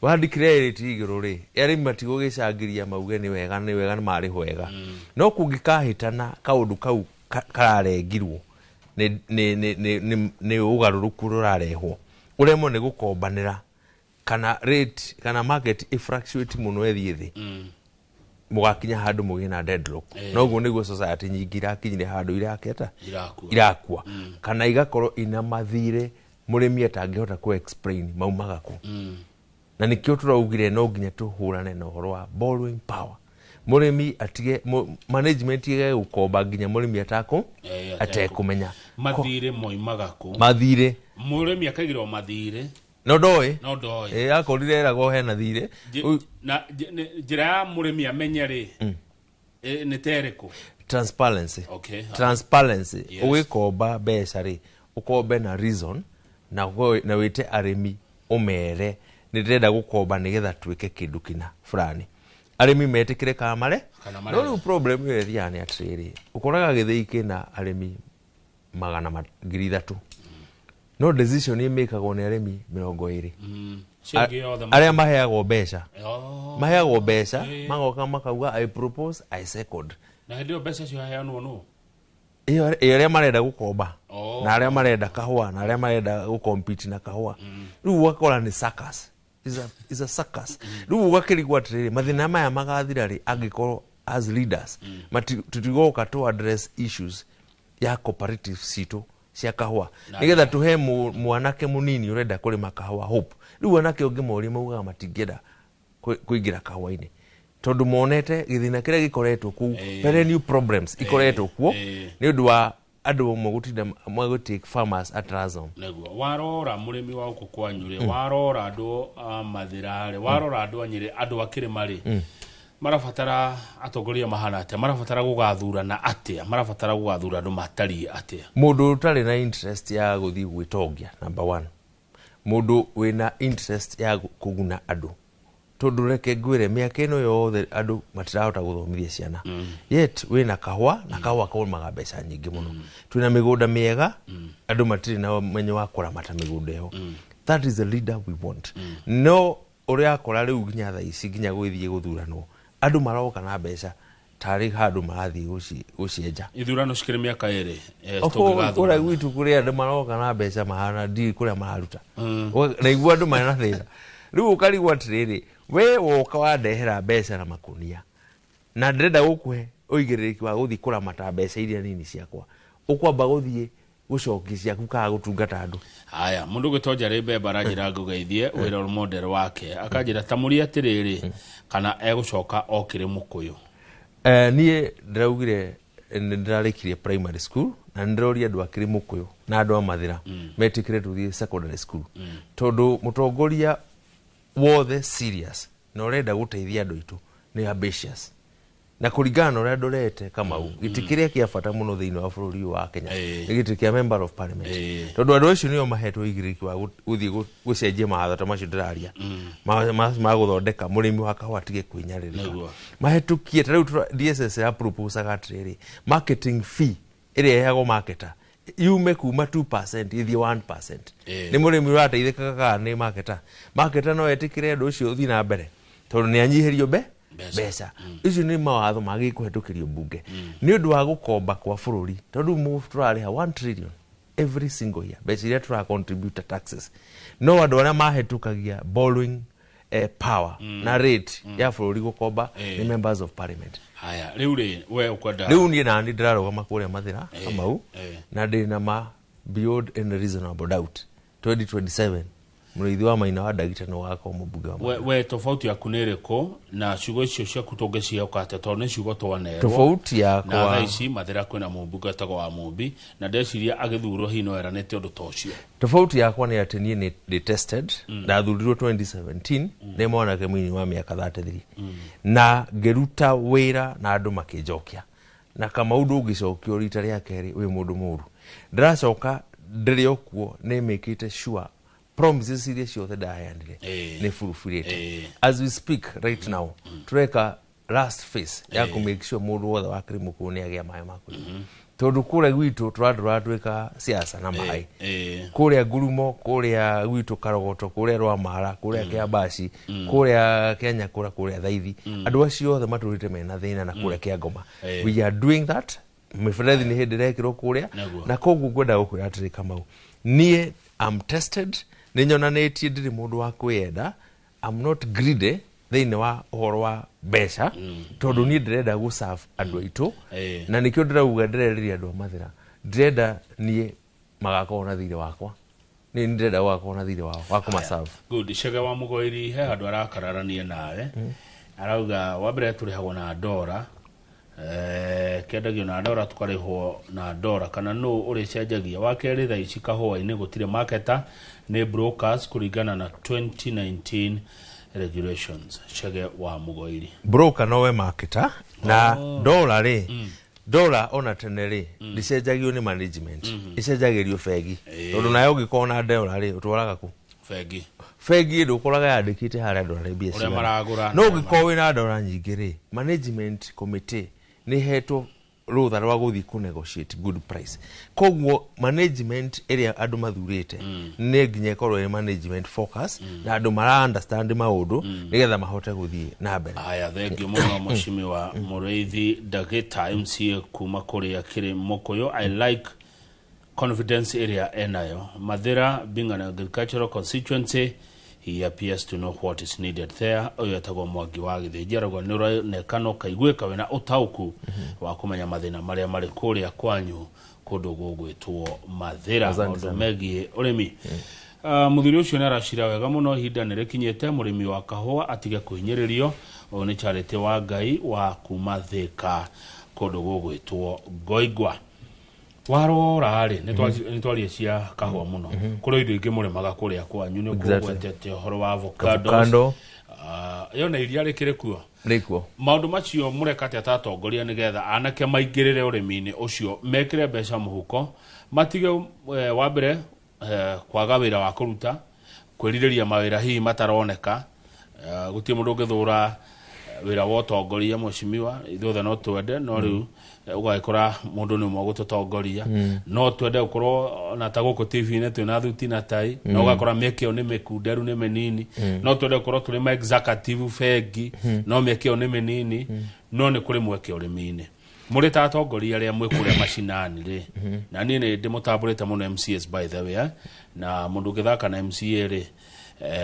Wa declare rate igũrũ rĩ, arĩmi matigũgĩcangĩria mauge nĩ wega nĩ wega nĩ marĩhwo wega. No kũngĩkahĩtana kaũndũ kau kararengirwo nĩ ũgarũrũku ũrarehwo, ũremwo nĩ gũkombanĩra kana rate kana market ĩ fluctuate mũno ĩthiĩ thĩ, mũgakinya handũ mũgĩe na deadlock. Noguo nĩguo society nyingĩ irakinyire handũ iraketa irakua kana igakorwo ina mathirĩ mũrĩmi atangĩhota kũ explain maumaga kũ. Na nĩkĩo tũraugire no nginya tũhũrane na ũhoro wa borrowing power. Mũrĩmi atige management ĩgage gũkomba nginya mũrĩmi atekũmenya
mathirĩ moimaga kũ.
Mathirĩ
mũrĩmi akaigĩrwo mathirĩ
no ndoĩ akorire eragwo hena thirĩ.
Na njĩra ya mũrĩmi amenye rĩ nĩ ta ĩrĩkũ?
Transparency. Transparency. Ũgĩkomba mbeca rĩ, ũkombe na reason na wĩte arĩmi ũmere nĩ ndĩrenda gũkomba nĩgetha twĩke kĩndũ kĩna fulani. Arĩmi metĩkĩre kana mare. No rĩu problem ĩyo ĩthiaga nĩ atĩrĩrĩ, ũkoraga gĩthĩi kĩna arĩmi 300,000, no decision ĩmĩkagwo nĩ arĩmi 20 arĩa maheagwo mbeca. Maheagwo mbeca magoka makauga I propose, I second.
Na hĩndĩ ĩyo mbeca ciaheanwo nũ?
Ĩyo arĩa marenda gũkomba na arĩa marenda kahũa na arĩa marenda gũcompete na kahũa. Rĩu ũgakora nĩ circus. Is a circus. Rĩu ũgakĩrigwo atĩrĩrĩ, mathĩna maya magathira rĩ angĩkorwo as leaders tũtigoka to address issues ya cooperative citũ cia kahũa nĩgetha tũhe mwanake mũnini ũrenda kũrĩma kahũa hope. Rĩu anake ũngĩmoria maugaga matingĩenda kũingĩra kahũa-inĩ tondũ monete gĩthĩna kĩrĩa gĩkoretwo kũu, perennial problems ikoretwo kuo nĩ ũndũ wa andũ mũgũtinda magũtake farmers at ransom.
Nĩguo warora mũrĩmi wa gũkũ kwanyu rĩ, warora andũ a Mathĩra rĩ, warora andũ a Nyĩrĩ, andũ a kĩrĩma rĩ, marabatara atongoria mahana atĩa? Marabatara gũgathurana atĩa? Marabatara gũgathura andũ matariĩ atĩa?
Mũndũ ũtarĩ na interest ya gũthiĩ gwĩtongia, number one. Mũndũ wĩna interest ya kũguna andũ. Tondũ reke ngwĩre mĩaka ĩno yothe andũ matirahota gũthomithia ciana. Yet wĩna kahũa na kahũa kaumaga mbeca nyingĩ mũno. Twĩna mĩgũnda mĩega, andũ matirĩ na ũmenyo wa kũramata mĩgũnda ĩyo. That is the leader we want. No ũrĩa akora rĩu nginya thaa ici nginya gũgĩthiĩ gũthuranwo, andũ maroka na mbeca tarĩ handũ marathiĩ gũcienja.
Ithurano cikĩrĩ mĩaka ĩrĩ.
Kũrĩa gwitũ kũrĩ andũ maroka na mbeca mahana ndiri kũrĩa mararuta. Na iguo andũ marĩ na thĩna. Rĩu ũkarigwo atĩrĩrĩ, we woka wandehera mbeca na makunia na ndĩrenda gũkũhe ũigĩrĩrĩki wa gũthiĩ kũramata mbeca iria nini ciakwa, ũkwamba gũthiĩ gũcokia ciaku kana gũtungata andũ.
Haya, mundu gwitwo Njarĩ Mbembe aranjĩra ngũgeithie wĩ role model wake, akanjĩra ta mũrie atĩrĩrĩ, kana egũcoka okĩrĩ mũkũyũ.
Niĩ ndĩraugire nĩ ndĩrarĩkirie primary school na nĩ ndĩroria andũ a Kĩrĩmũkũyũ na andũ a Mathĩra metĩkĩre tũthiĩ secondary school, tondũ mũtongoria wothe serious na ũrenda gũteithia andũ aitũ nĩ ambitious, na kũringana na ũrĩa ndorete Kamau, gĩtĩ kĩrĩa kĩa bata mũno thĩinĩ wa bũrũri ũyũ wa Kenya nĩ gĩtĩ kĩa member of parliament, tondũ andũ acio nĩo mahetwo ũigĩrĩrĩki wa gũthiĩ gũcenjia mawatho ta macio ndĩraria ma gũthondeka mũrĩmi wa kahũa atige kwĩnyarĩrĩka. Mahĩtũkie ta rĩu DSS ya proposaga atĩrĩrĩ, marketing fee ĩrĩa ĩheagwo marketer yume kuma 2% ĩthiĩ 1%. Nĩ mũrĩmi ũrateithĩkaga kana nĩ marketer? Marketer no etĩkĩre ũndũ ũcio ũthiĩ na mbere tondũ nĩ anyihĩrio mbeca icio. Nĩ mawatho magĩrĩire kũhetũkĩrio mbunge nĩ ũndũ wa gũkomba kwa bũrũri, tondũ rĩu tũrarĩha 1 trillion every single year, mbeca iria tũra contribute taxes, no andũ arĩa mahĩtũkagia borrowing power na rate ya bũrũri gũkomba nĩ members of parliament.
Haya, rĩu rĩ, we ũkwenda
Rĩu niĩ nani ndĩrarũgama kũrĩa Mathĩra, Kamau, na ndĩ na ma beyond any reasonable doubt 2027 mũrĩithi wa Maina wa Ndagita nĩ ũgakorwo mũmbunge wa
We tofauti yaku nĩ ĩrĩkũ na ciugo icio ciaku tũngĩciĩhoka atĩa, tondũ nĩ ciugo twanerwo?
Tofauti yakwa-
Na thaa ici Mathĩra kwĩna mũmbunge wĩtagwo wa Mũmbi, na ndeciria agĩthurwo hihi no eranĩte ũndũ ta ũcio.
Tofauti yakwa nĩ atĩ niĩ nĩ ndĩ tested. Ndathurirwo 2017 nĩ mwanake mũnini wa mĩaka 33 na ngĩruta wĩra na andũ makĩnjokia, na Kamau ndũngĩcokio rita rĩa kerĩ wĩ mũndũ mũru. Ndĩracoka ndĩrĩ o kuo nĩ mĩkĩte sure promises iria ciothe ndaheanire nĩ fulfillĩte. As we speak right now, tũreka last phase ya kũ make sure mũndũ wothe wa Kĩrĩmũkũyũ nĩ agĩa maĩ ma kũnyua, tondũ kũrĩa gwitũ tũratũratuĩka siasa na maĩ, kũrĩa Ngurumo, kũrĩa gwitũ Karogoto, kũrĩa Rwamara, kũrĩa Kĩambaci, kũrĩa Kĩanyakũra, kũrĩa Thaithi, andũ acio othe matũrĩte mena thĩna na kũrĩa Kĩangoma. We are doing that. Mĩberethi nĩ hĩndĩ ĩrekĩrwo kũrĩa. Na koguo ngwenda gũkwĩra atĩrĩ Kamau, niĩ am tested, nĩ nyonanĩtie ndirĩ mũndũ wa kwĩyenda. I'm not greedy thĩinĩ wa ũhoro wa mbeca, tondũ niĩ ndĩrenda gũ serve andũ aitũ, na nĩkĩo ndĩrauga ndĩrerĩria andũ a Mathĩra, ndĩrenda niĩ magakorwo na thirĩ wakwa, niĩ ndĩrenda gũgakorwo na thirĩ wao wa kũmaserve.
Good. Cege wa Mũgoiri he handũ arakararania nawe, arauga wa mbere tũrĩhagwo na ndora, kĩendagio na ndora, tũkarĩhwo na ndora, kana nũ ũrĩcenjagia? Wa kerĩ, thaa ici kahũa-inĩ gũtirĩ marketer, nĩ brokers kũringana na 2019 regulations. Cege wa Mũgoiri.
Broker nowe marketer na ndora rĩ, ndora ona tene rĩ ndĩcenjagio nĩ management, ĩcenjagĩrio bengi, tondũ nayo ũngĩkorwo na ndora rĩ, ũtwaraga kũ?
Bengi.
Bengi ndũkoraga yandĩkĩte harĩa ndora mbia
Ũrĩa
cigana.
maragũra.
No ũngĩkorwo wĩna ndora nyingĩ rĩ, management committee nĩ ĩhetwo rũtha rwa gũthiĩ kũ negotiate good price. Koguo management ĩrĩa andũ mathurĩte nĩ nginya ĩkorwo ĩrĩ management focus na andũ mara understand maũndũ nĩgetha mahote gũthiĩ na mbere.
Haya, thengio mũno Mheshimiwa Mũrĩithi Ndagĩta MCA kuma kũrĩa kĩrĩ Mũkũyũ. I like confidence ĩrĩa enayo. Mathĩra being an agricultural constituency, he appears to know what is needed there. Ũyũ etagwo Mwangi wa Gĩthĩnji, arauga nĩ ũronekana ũkaiguĩka wĩna ũtaũku wa kũmenya mathĩna marĩa marĩ kũrĩa kwanyu kũndũ gũgwĩtwo Mathĩra,
Asante
maũndũ
sana.
megiĩ ũrĩmi. Mũthuri ũcio nĩ aracira wega mũno, ihinda nĩ rĩkinyĩte mũrĩmi wa kahũa atige kũhinyĩrĩrio. Ũyũ nĩ Charity wa Ngai wa kuma Thĩka kũndũ gũgwĩtwo Ngoingwa. Warora rĩ, nĩ twaria cia kahũa mũno, kũrĩ indo ingĩ mũrĩmaga kũrĩa kwanyu, nĩ ũkũgwetete ũhoro wa avocados.
Avocado.
Ĩyo na iria rĩkĩrĩ kuo.
Rĩkuo.
Maũndũ macio mũreka atĩa ta atongoria nĩgetha anake maingĩrĩre ũrĩmi-inĩ ũcio, mekĩre mbeca mũhuko, matige wa mbere kwaga wĩra wa kũruta, kwĩrirĩria mawĩra hihi mataroneka? Gũtirĩ mũndũ ũngĩthũra wĩra wa ũtongoria, mheshimiwa, ithuothe no twende, no rĩu ũgagĩkora mũndũ nĩ ũmwe gũtũtongoria. No twende gũkorwo ona ta gũkũ TV-inĩ twĩna thuti na tai, no ũgakora mĩeke ĩyo nĩ mĩkunderu, nĩ mĩnini. No twende gũkorwo tũrĩ ma executive bengi, no mĩeke ĩyo nĩ mĩnini. No nĩ kũrĩ mweke ũrĩmi-inĩ. Mũrĩ ta atongoria arĩa mwĩ kũrĩa macinani rĩ, na niĩ nĩ ndĩmũtambũrĩte mũno MCS by the way, eh? Na mũndũ ũngĩthaka na MCA rĩ,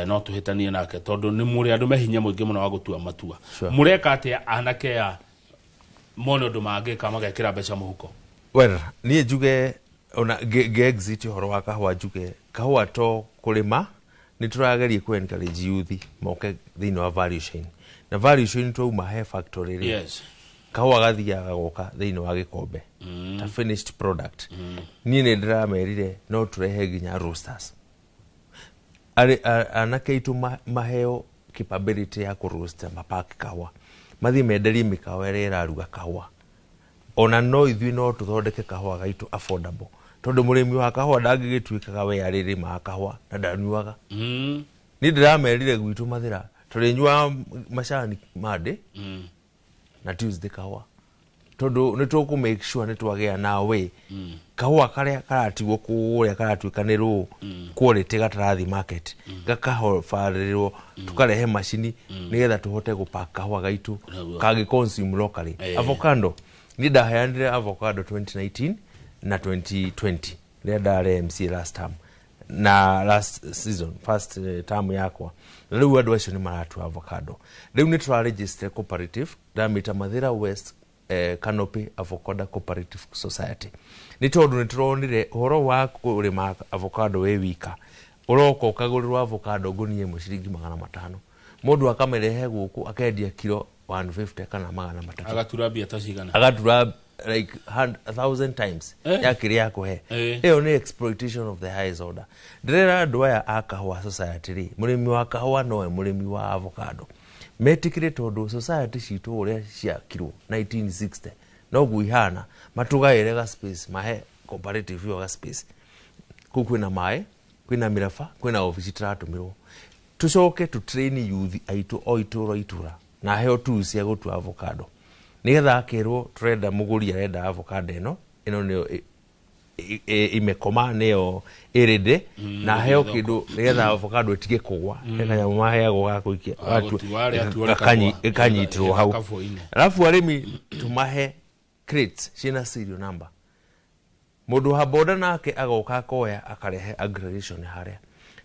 No tũhĩtanie nake tondũ nĩ mũrĩ andũ me hinya mũingĩ mũno wa gũtua matua. Mũreka atĩa anake aya mone ũndũ mangĩka magekĩra mbeca mũhuko?
Well, niĩ njuge ona ngĩ exit ũhoro wa kahũa, njuge kahũa to kũrĩma, nĩ tũrageria kũ encourage youth moke thĩinĩ wa value chain, na value chain twauma he factory rĩ, kahũa gathiaga goka thĩinĩ wa gĩkombe ta finished product. Niĩ nĩ ndĩramerire no tũrehe nginya roasters. Anake aitũ maheo capability ya kũ mapack kahũa, mathiĩ menderie mĩkawa ĩrĩa ĩraruga kahũa. Ona no ithuĩ no tũthondeke kahũa gaitũ affordable, tondũ mũrĩmi wa kahũa ndangĩgĩtuĩkaga we arĩrĩmaga kahũa na ndanyuaga. Niĩ ndĩramerire gwitũ Mathĩra tũrĩnyuaga macani Monday na Tuesday kahũa, tondũ nĩ tũkũ make sure nĩ twagĩa na way kahũa karĩa karatigwo kũrĩa karatuĩka nĩ low quality gatarathi market gakahobarĩrwo, tũkarehe macini nĩgetha tũhote gũpack kahũa gaitũ kangĩ consume locally. Avocado, niĩ ndaheanire avocado 2019 na 2020 rĩrĩa ndarĩ MCA last term na last season, first term yakwa. Na rĩu andũ acio nĩ maratua avocado. Rĩu nĩ tũraregister cooperative, ndamĩta Mathĩra West Canopy Avocado Cooperative Society, nĩ tondũ nĩ tũronire ũhoro wa kũrĩma avocado wĩ wika, ũroka ũkagũrĩrwo avocado ngũnia ĩmwe ciringi 500, mũndũ akamĩrehe gũkũ akendia kiro 150 kana 300.
Agatura mbia ta cigana?
Agatura like 1,000 times ya kĩrĩa akũhe. Ĩyo nĩ exploitation of the highest order. Ndĩrera andũ aya a kahũa society rĩ, mũrĩmi wa kahũa nowe mũrĩmi wa avocado, metĩkĩre, tondũ society citũ ũrĩa ciakirwo 1960 noguo ihana, matũgaĩre ga space, mahe cooperative ĩyo ga space. Kũu kwĩna maĩ, kwĩna mĩraba, kwĩna obici tũratũmĩrwo. Tũcoke tũ train youth aitũ o itũra itũra na heo tools cia gũtua avocado, nĩgetha akerwo tũrenda mũgũri arenda avocado ĩno, ĩno nĩyo imekoma, nĩyo ĩrĩndĩ, na heo kĩndũ nĩgetha avocado ĩtige kũgwa. He kanyamũ maheagwo ga gũikia.
Gũtua, arĩa atuo
ĩkanyitĩrwo hau.
Kabũa-inĩ.
Alafu arĩmi tũmahe crates ciĩna serial number, mũndũ wa boda nake agoka akoya akarehe aggregation harĩa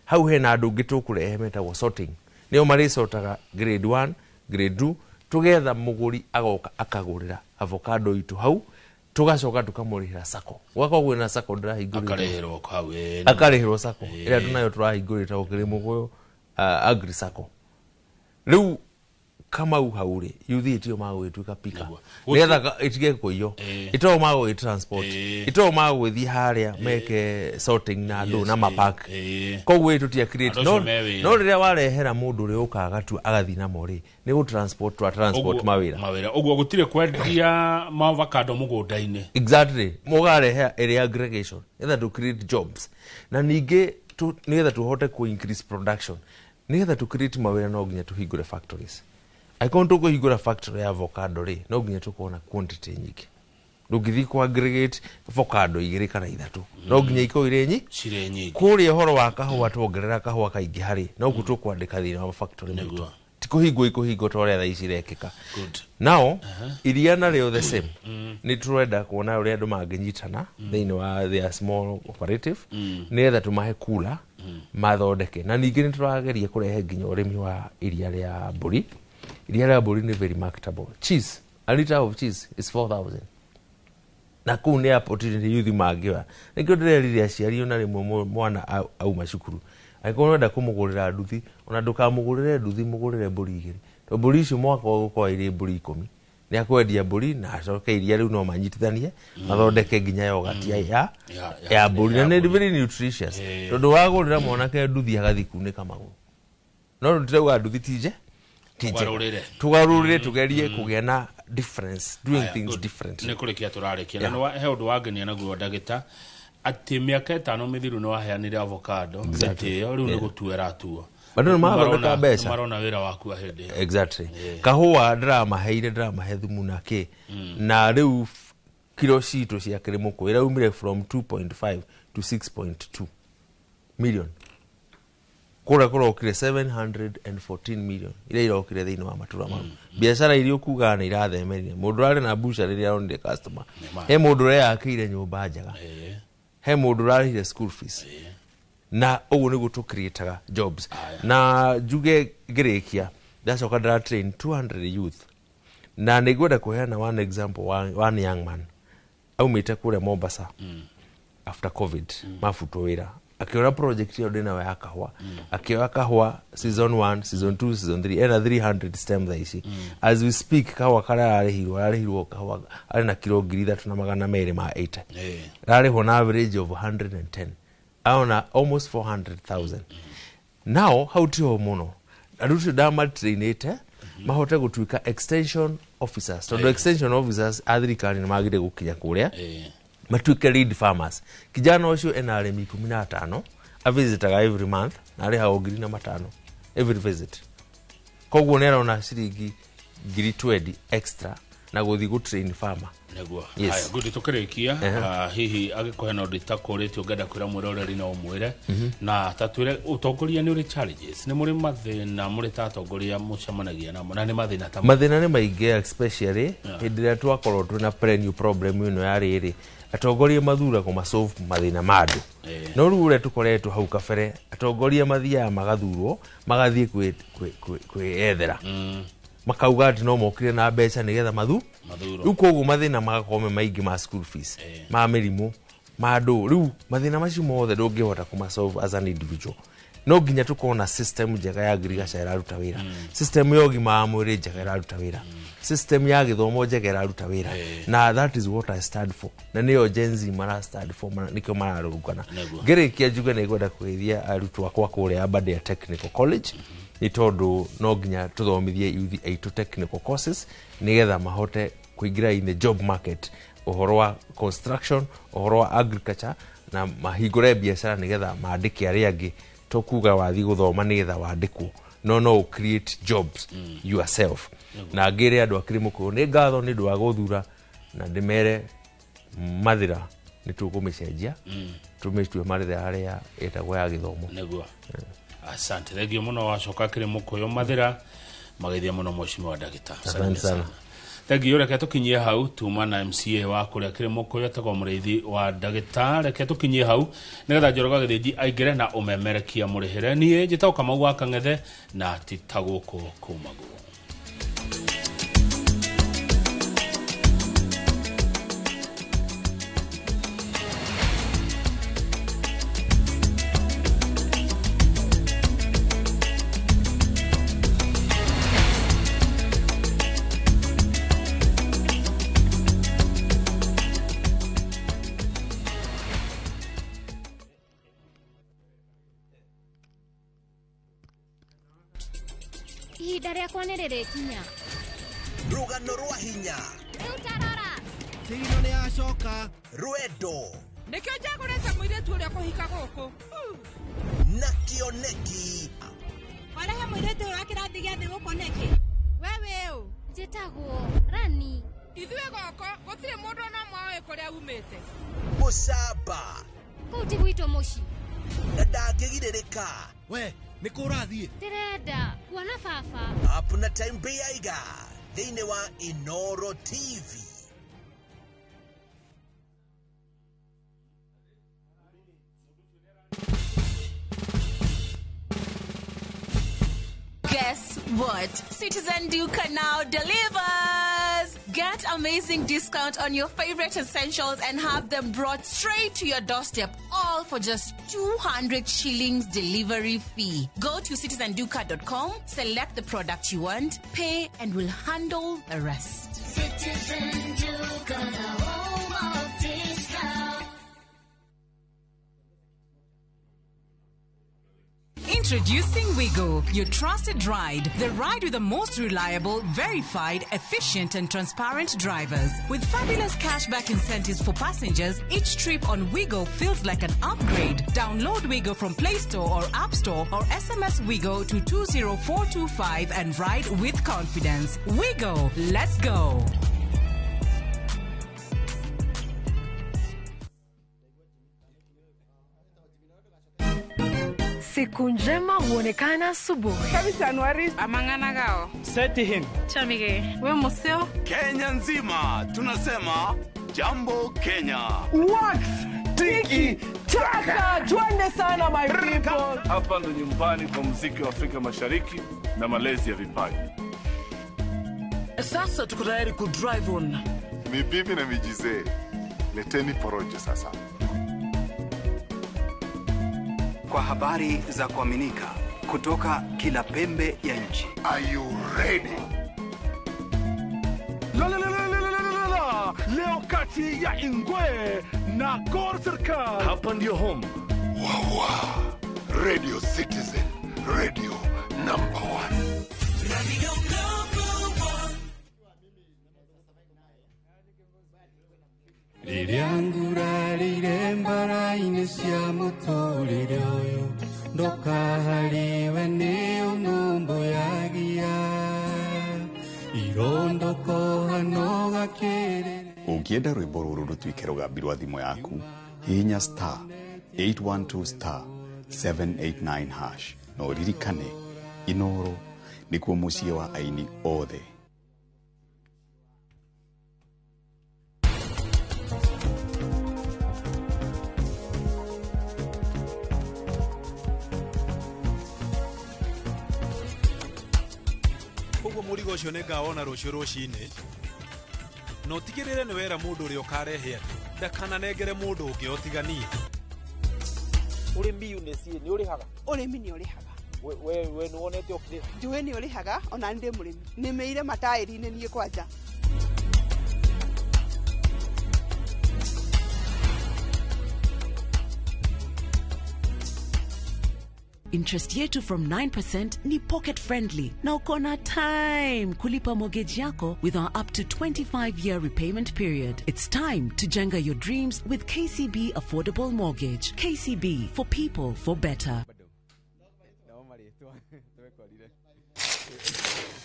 hau. Hena andũ ũngĩ tũkũrehe metagwo sorting, nĩo marĩcotaga grade 1, grade 2, tũgetha mũgũri agoka akagũrĩra avocado itũ hau, tũgacoka tũkamũrĩhĩra sacco, gwakorwo kwĩna sacco ndĩrahingũrĩte.
Akarĩhĩrwo hau, ĩĩ.
Akarĩhĩrwo sacco ĩrĩa tũnayo tũrahingũrĩte gũkĩrĩ mũgũyũ, agri sacco. Rĩu Kamau hau rĩ, youth ĩtio magũgĩtuĩka pika nĩgetha ĩtige kũiywo, ĩto magũgĩ transport, ĩto magũgĩthiĩ harĩa meke sorting na andũ na mapark. Koguo ĩ tũtia create
Andũ
no
acio me wĩra.
No rĩrĩa warehera mũndũ ũrĩa ũkaga agatua agathiĩ namo rĩ, nĩ gũ transport twa transport mawĩra.
Mawĩra ũguo gũtirĩ kwendia maavocado mũgũnda-inĩ.
Exactly, mũgarehe ĩrĩ aggregation nĩgetha to create jobs, na ningĩ nĩgetha tũhote ku increase production, nĩgetha tũ create mawĩra, no nginya tũhingũre factories. Angĩkorwo tũkũhingũra factory ya avocado rĩ, no nginya tũkorwo na quantity nyingĩ. Ndũngĩthiĩ ku aggregate avocado igĩrĩ kana ithatũ, no nginya ikorwo irĩ
cirĩ nyingĩ.
Kũrĩa ũhoro wa kahũa, tuongerera kahũa kaingĩ harĩ noguo tũkwandĩka thĩinĩ wa factory maitũ, ti kũhingwo ikũhingwo ta ũrĩa thaa ici irekĩka. Now iria narĩo the same, nĩ tũrenda kuona ũrĩa andũ mangĩnyitana thĩinĩ wa their small cooperative nĩgetha tũmahe kula mathondeke. Na ningĩ nĩ tũrageria kũrehe nginya ũrĩmi wa iria rĩa mbũri. Iria rĩa mbũri nĩ very marketable. Cheese, a liter of cheese is 4000, na kũu nĩ opportunity youth mangĩoya. Nĩkĩo ndĩrerire aciari, ona rĩmwe mwana auma cukuru, angĩkorwo ũrenda kũmũgũrĩra nduthi, ona ndũkamũgũrĩre nduthi, mũgũrĩre mbũri igĩrĩ, tondũ mbũri icio mwaka ũgũkorwo irĩ mbũri 10, nĩ akwendia mbũri na acoke iria rĩu no manyitithanie mathondeke nginya yogati ya mbũri, na nĩ very nutritious, tondũ wagũrĩra mwanake nduthi agathiĩ kunĩka magũrũ. No tũtirauga nduthi ti njega.
Tũgarũrĩre.
Tũgarũrĩre, tũgerie kũgĩa na difference, doing
Aya,
things
good.
differently.
Nĩ kũrĩkia tũrarĩkia na he ũndũ wangenia naguo, ndagĩta, atĩ mĩaka 5 mĩthiru nĩ waheanire avocado gĩtĩo, rĩu nĩ gũtua ĩratuo.
Andũ nĩ marathondeka mbeca.
Marona wĩra waku wa hĩndĩ ĩyo.
Exactly. Kahũa ndĩramaheire, ndĩramahe thumu na kĩ, na rĩu kiro citũ cia kĩrĩmũkũ ĩraumire from 2.5 to 6.2 million. Kũrĩa kũrokire 714 million iria irokire thĩinĩ wa matũra mau. Biacara iria ũkugaga nĩ irathemerire, mũndũ ũrarĩ na buca rĩrĩa aronire customer, he mũndũ ũreyakĩire nyũmba njega, he mũndũ ũrarĩhire school fees. Na ũguo nĩguo tũcreataga jobs. Na njuge ngĩrĩkia, ndacoka ndĩra train 200 youth, na nĩngwenda kũheana one example, one young man aumĩte kũrĩa Mombasa. After COVID mabutwo wĩra, akĩona project ĩyo ndĩnayo ya kahũa, akĩoya kahũa season 1, season 2, season 3, ena 300 stem thaa ici. As we speak, kahũa karĩa ararĩhirwo kahũa arĩ na kiro 3280. Ararĩhwo na average of 110, aona almost 400,000. Now hau tiho mũno, andũ ũcio ndamatrainĩte mahote gũtuĩka extension officers, tondũ extension officers a thirikari nĩ magire gũkinya kũrĩa matuĩke lead farmers. Kijana ũcio ena arĩmi 15 avisitaga every month, na arĩhagwo 5,000 every visit. Koguo nĩ arona ciringi 20,000 extra na gũthiĩ gũtrain farmer.
Nĩguo.
Yes.
Haya, good, tũkĩrĩkia, hihi angĩkorwo hena ũndũ itakũrĩte ũngĩenda kwĩra mwĩroreri no ũmwĩre, na ta twĩre ũtongoria nĩ ũrĩ challenges, nĩ mũrĩ mathĩna mũrĩ ta atongoria mũcemanagia namo, na nĩ mathĩna ta
Mathĩna nĩ maingĩ, especially hĩndĩ ĩrĩa twakorwo twĩna perennial problem ĩno ya rĩrĩ, atongoria mathuragwo masolve mathĩna ma andũ. No rĩu ũrĩa tũkoretwo hau kabere, atongoria mathiaga magathurwo magathiĩ kwĩyethera, makauga atĩ no mokire na mbeca nĩgetha mathu
mathurwo.
Rĩu koguo mathĩna magakorwo me maingĩ, ma school fees, ma mĩrimũ, ma ndũ. Rĩu mathĩna macio mothe ndũngĩhota kũmasolve as an individual. No nginya tũkorwo na system njega ya ngirigaca ĩraruta wĩra, system ya ũgima wa mwĩrĩ njega ĩraruta wĩra, system ya gĩthomo njega ĩraruta wĩra. Na that is what I stand for, na nĩyo Gen Z mara stand for, nĩkĩo mararũrũngana. Ngĩrĩkia njuge nĩ ngwenda kũgeithia arutwo akwa kũrĩa Aberdare Technical College, nĩ tondũ no nginya tũthomithie youth aitũ technical courses nĩgetha mahote kũingĩra in the job market, ũhoro wa construction, ũhoro wa agriculture, na mahingũre biacara nĩgetha mandĩke arĩa angĩ. To kuga wathiĩ gũthoma nĩgetha wandĩkwo, no create jobs yourself. Na ngĩre andũ a Kĩrĩmũkũyũ nĩ ngatho nĩ ũndũ wa gũthura, na ndĩmere Mathĩra nĩ tũkũmĩcenjia, tũmĩtue Mathĩra harĩa ĩtagwo ya gĩthomo.
Nĩguo, asante, thengio mũno. Wacoka Kĩrĩmũkũyũ Mathĩra mageithia mũno mheshimiwa ndagĩta.
Asante sana.
Thengio, reke tũkinyie hau. Tuma na MCA wa kũrĩa Kĩrĩmũkũyũ etagwo Mũrĩithi wa ndagĩta. Reke tũkinyie hau nĩgetha Njoroge Gĩthĩnji aingĩre na ũmemerekia mũrĩhĩre. Niĩ njĩtagwo Kamau wa Kang'ethe, na ti ta gũkũ kumagwo.
Ihinda rĩakwa nĩ rĩrĩkinya.
Rũgano rwa hinya.
Rĩu tarora.
Kĩino nĩ yacoka. Rwendo.
Nĩkĩo njagũrĩte mũirĩtu ũrĩa kũhika gũkũ.
Na kĩoneki.
Warehe mũirĩtu ũyũ wa kĩrathi gĩa thĩ gũkũ nĩkĩ? We wĩ ũ?
Njĩtagwo Rani.
Ithuĩ gũkũ gũtirĩ mũndũ ona ũmwe ũĩ kũrĩa umĩte.
Mũcamba.
Kũu ti gwitũ mũciĩ.
Na ndangĩgirĩrĩka.
We nĩ kũ ũrathiĩ?
Ndĩrenda kuona baba.
Up na Time Beiga thĩinĩ wa Inoro TV.
Guess what? Citizen Duka now delivers! Get amazing discount on your favorite essentials and have them brought straight to your doorstep, all for just 200 shillings delivery fee. Go to citizenduka.com, select the product you want, pay, and we'll handle the rest.
Citizen Duka, the home of discount.
Introducing Wigo, your trusted ride. The ride with the most reliable, verified, efficient, and transparent drivers. With fabulous cashback incentives for passengers, each trip on Wigo feels like an upgrade. Download Wigo from Play Store or App Store, or SMS Wigo to 20425 and ride with confidence. Wigo, let's go.
Siku njema huonekana asubuhi.
Amang'ana gao.
Seti him.
Chamige. We museo.
Kenya nzima tunasema jambo Kenya.
Wax tiki taka, twende.
Karibuni sana my people.
Hapa ndo nyumbani kwa muziki wa Afrika Mashariki na malezi ya vipaji.
Sasa tuko tayari ku drive on.
Ni bibi na mijizee, leteni porojo sasa.
Kwa habari za kuaminika kutoka kila pembe ya nchi.
Are you ready?
La la la la la la la la. Leo kati ya Ingwe na Gor Serikal.
Hapa ndio home.
Wawa, Radio Citizen, radio number one.
Radio number one.
Rĩrĩa ngurarire mbara-inĩ cia mũtũrĩre ũyũ ndũkahariwe nĩ ũnũmbũyagia irondũkohano gakĩrĩrĩ.
Ũngĩenda rwĩmbo rũrũ rũtuĩke rũgambi rwa thimũ yaku, hihinya star 812 star 789 hash na ũririkane Inoro nĩkuo mũciĩ wa aini othe.
Koguo mũrigo ũcio nĩ ngawona rũciũ rũcinĩ na ũtigĩrĩre nĩ wera mũndũ ũrĩa ũkarehe andũ ndakananengere mũndũ ũngĩ otiganie.
Ũrĩmi UNC nĩ ũrĩhaga?
Ũrĩmi nĩ ũrĩhaga.
We nĩ wonete ũkĩrĩha?
Njũĩ nĩ ũrĩhaga ona ndĩ mũrĩmi. Nĩmĩire mataĩri-inĩ niĩ kwanja.
Interest yetu from 9% ni pocket friendly na uko na time kulipa mortgage yako with our up to 25-year repayment period. It's time to jenga your dreams with KCB Affordable Mortgage. KCB, for people for better.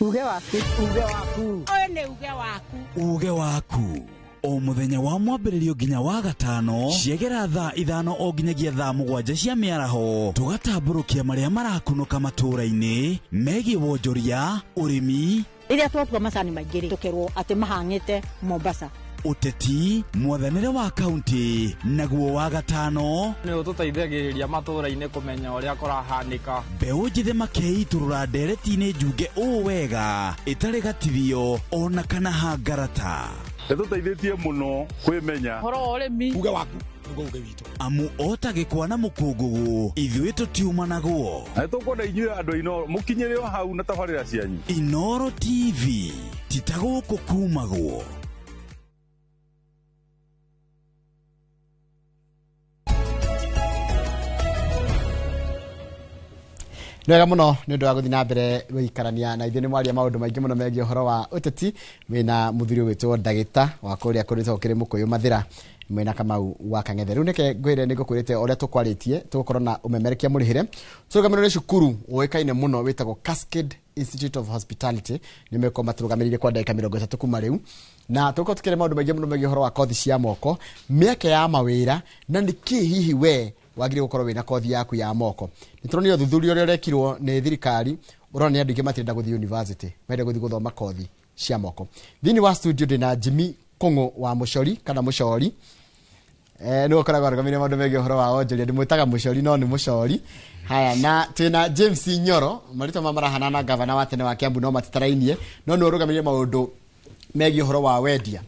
Uge waku, uge waku.
Ũyũ nĩ uge waku.
Uge waku. O muthenya wa mwambĩrĩrio nginya wa gatano ciegera thaa 5 o nginyagia thaa 7 cia mĩaraho tũgatambũrũkia marĩa marakunũka matũũra-inĩ megiĩ wonjoria, ũrĩmi.
Rĩrĩa twatua macani maingĩ rĩ, tũkerwo atĩ mahang'ĩte Mombasa.
Ũteti, mwathanĩre wa kaunti, naguo wa gatano
nĩ ũtũteithagĩrĩria matũũra-inĩ kũmenya ũrĩa kũrahanĩka.
Mbeũ njĩthĩ makeitũrũra ndereti-inĩ njunge ũũ wega ĩtarĩ gatithio ona kana hangarata.
Ĩtũteithĩtie mũno kwĩmenya
ũhoro wa ũrĩmi.
Uge waku nĩguo uge witũ.
Amu ota gĩkwa na mũkũngũgũ ithuĩ tũtiumanagwo.
Na nĩtũkwenda inyuĩ andũ a Inooro mũkinyĩre o hau na tabarĩra cianyu.
Inooro TV ti ta gũkũ kumagwo.
Nĩ wega mũno nĩ ũndũ wa gũthiĩ na mbere gũikarania na ithuĩ. Nĩ mwaria maũndũ maingĩ mũno megiĩ ũhoro wa ũteti. Wĩna mũthuri ũgwĩtwo Ndagĩta wa kũrĩa kũrĩtagwo kĩrĩ Mũkũyũ Mathĩra, mwĩna Kamau wa Kang'ethe. Rĩu nĩke ngwĩre nĩ ngũkwĩrĩte ũrĩa tũkwarĩtie tũgũkorwo na ũmemerekia mũrĩhĩre. Tũrũgamĩrĩirwo nĩ cukuru ũĩkaine mũno wĩtagwo Cascade Institute of Hospitality. Nĩ mekorwo matũrũgamĩrĩire kwa ndagĩka 30 kuma rĩu, na tũgũkorwo tũkĩaria maũndũ maingĩ mũno megiĩ ũhoro wa kothi cia moko, mĩeke ya mawĩra, na nĩkĩ hihi we wagĩrĩirwo gũkorwo wĩna kothi yaku ya moko. Nĩ tũronire ũthuthuria ũrĩa ũrekirwo nĩ thirikari ũronania andũ aingĩ matirenda gũthiĩ university, marenda gũthiĩ gũthoma kothi cia moko. Thĩinĩ wa studio ndĩna Jimmy Kũng'ũ wa Mũcori kana Mũcori. Nĩwe ũkoragwo arũgamĩrĩire maũndũ megiĩ ũhoro wa wonjoria. Ndĩmwĩtaga Mũcori no nĩ Mũcori. Haya, na twĩna James Nyoro, marĩtwa maya marahanana na gavana wa tene wa Kiambu no matitarainie, no nĩwe ũrũgamĩrĩire maũndũ megiĩ ũhoro wa wendia.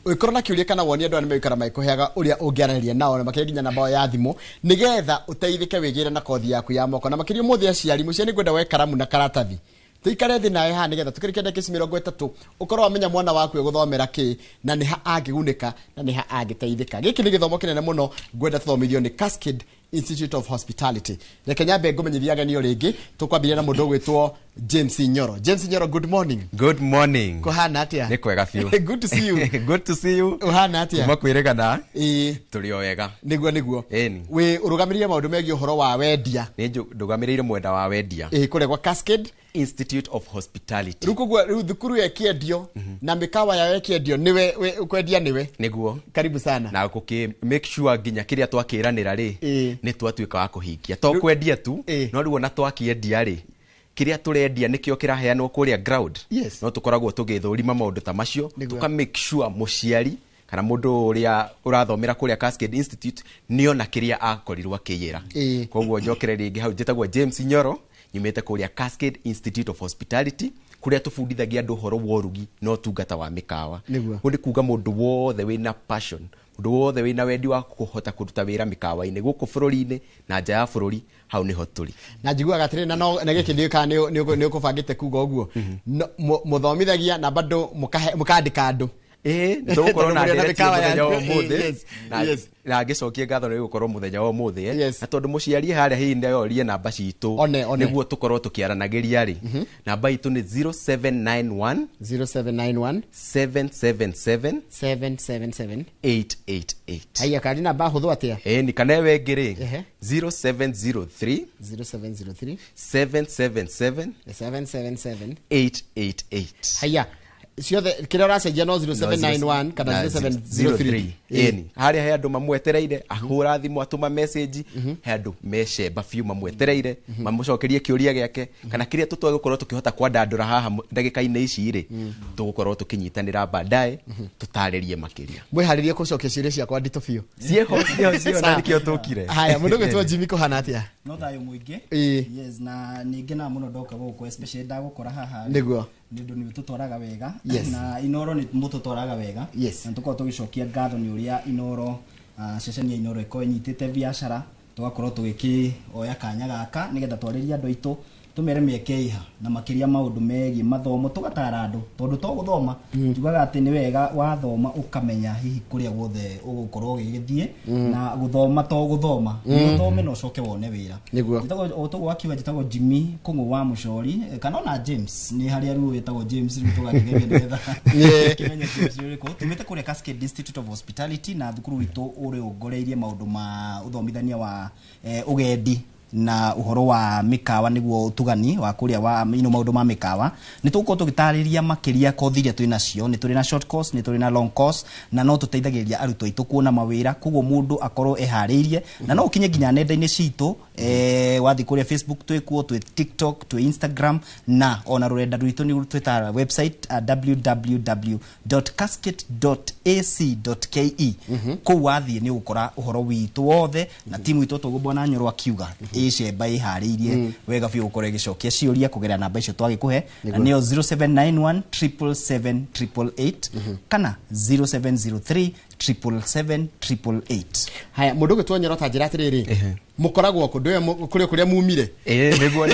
Ũngĩkorwo na kĩũria kana woni andũ aya nĩmegũikara magĩkũheaga ũrĩa ũngĩaranĩria nao, na makĩria nginya namba ya thimũ nĩgetha ũteithĩke wĩgĩre na kothi yaku ya moko. Na makĩria ũmũthĩ aciari, mũciari nĩngwenda woe karamu na karatathi tũikare thĩ nawe haha nĩgetha tũkĩrĩkia ndagĩka ici 30 ũkorwo wamenya mwana waku egũthomera kĩ na nĩ ha angĩgunĩka na nĩ ha angĩteithĩka. Gĩkĩ nĩ gĩthomo kĩnene mũno ngwenda tũthomithio nĩ Cascade Institute of Hospitality. Reke nyambe ngũmenyithie ageni o rĩngĩ. Tũkwambĩrĩria na mũndũ ũgwĩtwo James Nyoro. James Nyoro, good morning.
Good morning.
Kũhana atĩa?
Nĩ kwega biũ.
Good to see you.
Good to see you.
Ũhana atĩa?
Kuma kwĩrĩgana.
Ĩĩ.
Tũrĩ o wega.
Nĩguo nĩguo.
Ĩni.
Wĩ ũrũgamĩrĩire maũndũ megiĩ ũhoro wa wendia.
Nĩ ndũgamĩrĩire mwenda wa wendia.
Ĩĩ, kũrĩa gwa Cascade
Institute of Hospitality.
Rĩu koguo rĩu thukuru ĩkĩendio na mĩkawa yao ĩkĩendio nĩwe ũkwendia nĩwe.
Nĩguo.
Karibu sana.
Na gũkĩ make sure nginya kĩrĩa twakĩranĩra rĩ nĩ twatuĩka wa kũhingia. To kwendia tu, no rĩu ona twakĩendia rĩ kĩrĩa tũrendia nĩkĩo kĩraheanwo kũrĩa ground.
Yes.
No tũkoragwo tũgĩthũrima maũndũ ta macio, tũka make sure mũciari Kana mũndũ ũrĩa ũrathomera kũrĩa Cascade Institute nĩona kĩrĩa akorirwo akĩyĩra. Koguo njokere rĩngĩ hau, njĩtagwo James Nyoro, nyumĩte kũrĩa Cascade Institute of Hospitality, kũrĩa tũbundithagia andũ ũhoro wa ũrugi na ũtungata wa mĩkawa. Ũguo nĩ kuga mũndũ wothe wĩna passion, mũndũ wothe wĩna wendi wa kũhota kũruta wĩra mĩkawa-inĩ gũkũ bũrũri-inĩ na nja ya bũrũri, hau nĩho tũrĩ.
Na njiguaga atĩrĩ, na no na gĩkĩ ndiũĩ kana nĩ ũkũbangĩte kuga ũguo. No, mũthomithagia na bado mũkandĩka andũ.
Ĩĩ, nĩ tũgũkorwo na
Tondũ mũrĩ na
ndereti
mĩkawa
mũthenya wa
yanyu.
ũmũthĩ. Na ngĩcokie ngatho nĩ gũkorwo mũthenya wa ũmũthĩ, na tondũ mũciari harĩa hihi nĩ orie namba citũ
One.
nĩguo tũkorwo tũkĩaranagĩria rĩ, namba itũ nĩ 0791
0791
777
777
888.
Haya, kari namba hũthũ atĩa?
Ĩni, kana ĩyo ĩngĩ rĩ, 0703
0703
777
777
888.
Haya, ciothe kĩrĩa ũracenjia no 0791 kana 0703.
Ĩni, harĩa he andũ mamwetereire, ahũra thimũ, atũma message, he andũ mecemba biũ mamwetereire mamũcokerie kĩũria gĩake kana kĩrĩa tũtwagũkorwo tũkĩhota kwandandũra haha ndagĩka-inĩ ici rĩ, tũgũkorwo tũkĩnyitanĩra baadaye tũtarĩrie makĩria.
Mwĩharĩrie gũcokia ciũria ciakwa nditũ biũ.
Ciĩho, ciĩho, ciĩho, na nĩkĩo tũkire.
Haya, mũndũ ũgwĩtwo Jimmy, kũhana atĩa?
No thayũ mũingĩ. Yes, na ningĩ na mũno ndoka gũkũ, especially ndagũkora haha. Nĩ ũndũ nĩ ũtũtwaraga wega. Na Inoro nĩ mũtũtwaraga wega. Na tũkorwo tũgĩcokia ngatho nĩ ũrĩa Inoro, ceceni ya Inoro ĩkorwo ĩnyitĩte biacara, tũgakorwo tũgĩkĩoya kanya gaka nĩgetha twarĩrie andũ aitũ, tũmere mĩeke ĩha na makĩria maũndũ megiĩ mathomo, tũgatara andũ tondũ to gũthoma. Njugaga atĩ nĩ wega wathoma ũkamenya hihi kũrĩa guothe ũgũkorwo ũgĩgĩthiĩ. Na gũthoma to gũthoma, nĩ ũthome na ũcoke wone wĩra. Njĩtagwo o toguo akiuga, njĩtagwo Jimmy Kũng'ũ wa Mũcori, kana ona James nĩ harĩa rĩu wĩtagwo James, rĩu tũgakĩgeria nĩgetha kĩmenye James nĩ ũrĩkũ. Tumĩte kũrĩa Cascade Institute of Hospitality, na thukuru witũ ũrĩ ũngoreirie maũndũ ma ũthomithania wa ũgendi na ũhoro wa mĩkawa, nĩguo ũtugani wa kũrĩa wa ino maũndũ ma mĩkawa. Nĩ tũgũkorwo tũgĩtarĩria makĩria kothi iria twĩ nacio. Nĩ tũrĩ na short course, nĩ tũrĩ na long course, na no tũteithagĩrĩria arutwo aitũ kuona mawĩra, koguo mũndũ akorwo eharĩirie. Na no ũkinye nginya nenda-inĩ citũ, wathiĩ kũrĩa Facebook twĩ kuo, twĩ TikTok, twĩ Instagram, na ona rũrenda rwitũ nĩ twĩtaga website, www.cascade.ac.ke. Kũu wathiĩ nĩ ũgũkora ũhoro witũ wothe na timu itũ, toguo bwana Nyoro akiuga, ĩcemba ĩharĩirie wega biũ gũkorwo ĩgĩcokia ciũria kũgerera namba icio twagĩkũhe, na nĩyo 0791 777 888 kana 0703 777 888.
Haya, mũndũ ũgwĩtwo Nyoro, ta njĩra atĩrĩrĩ, mũkoragwo kũ? Ndũĩ kũrĩa kũrĩa mumire?
Ĩĩ, nĩguo.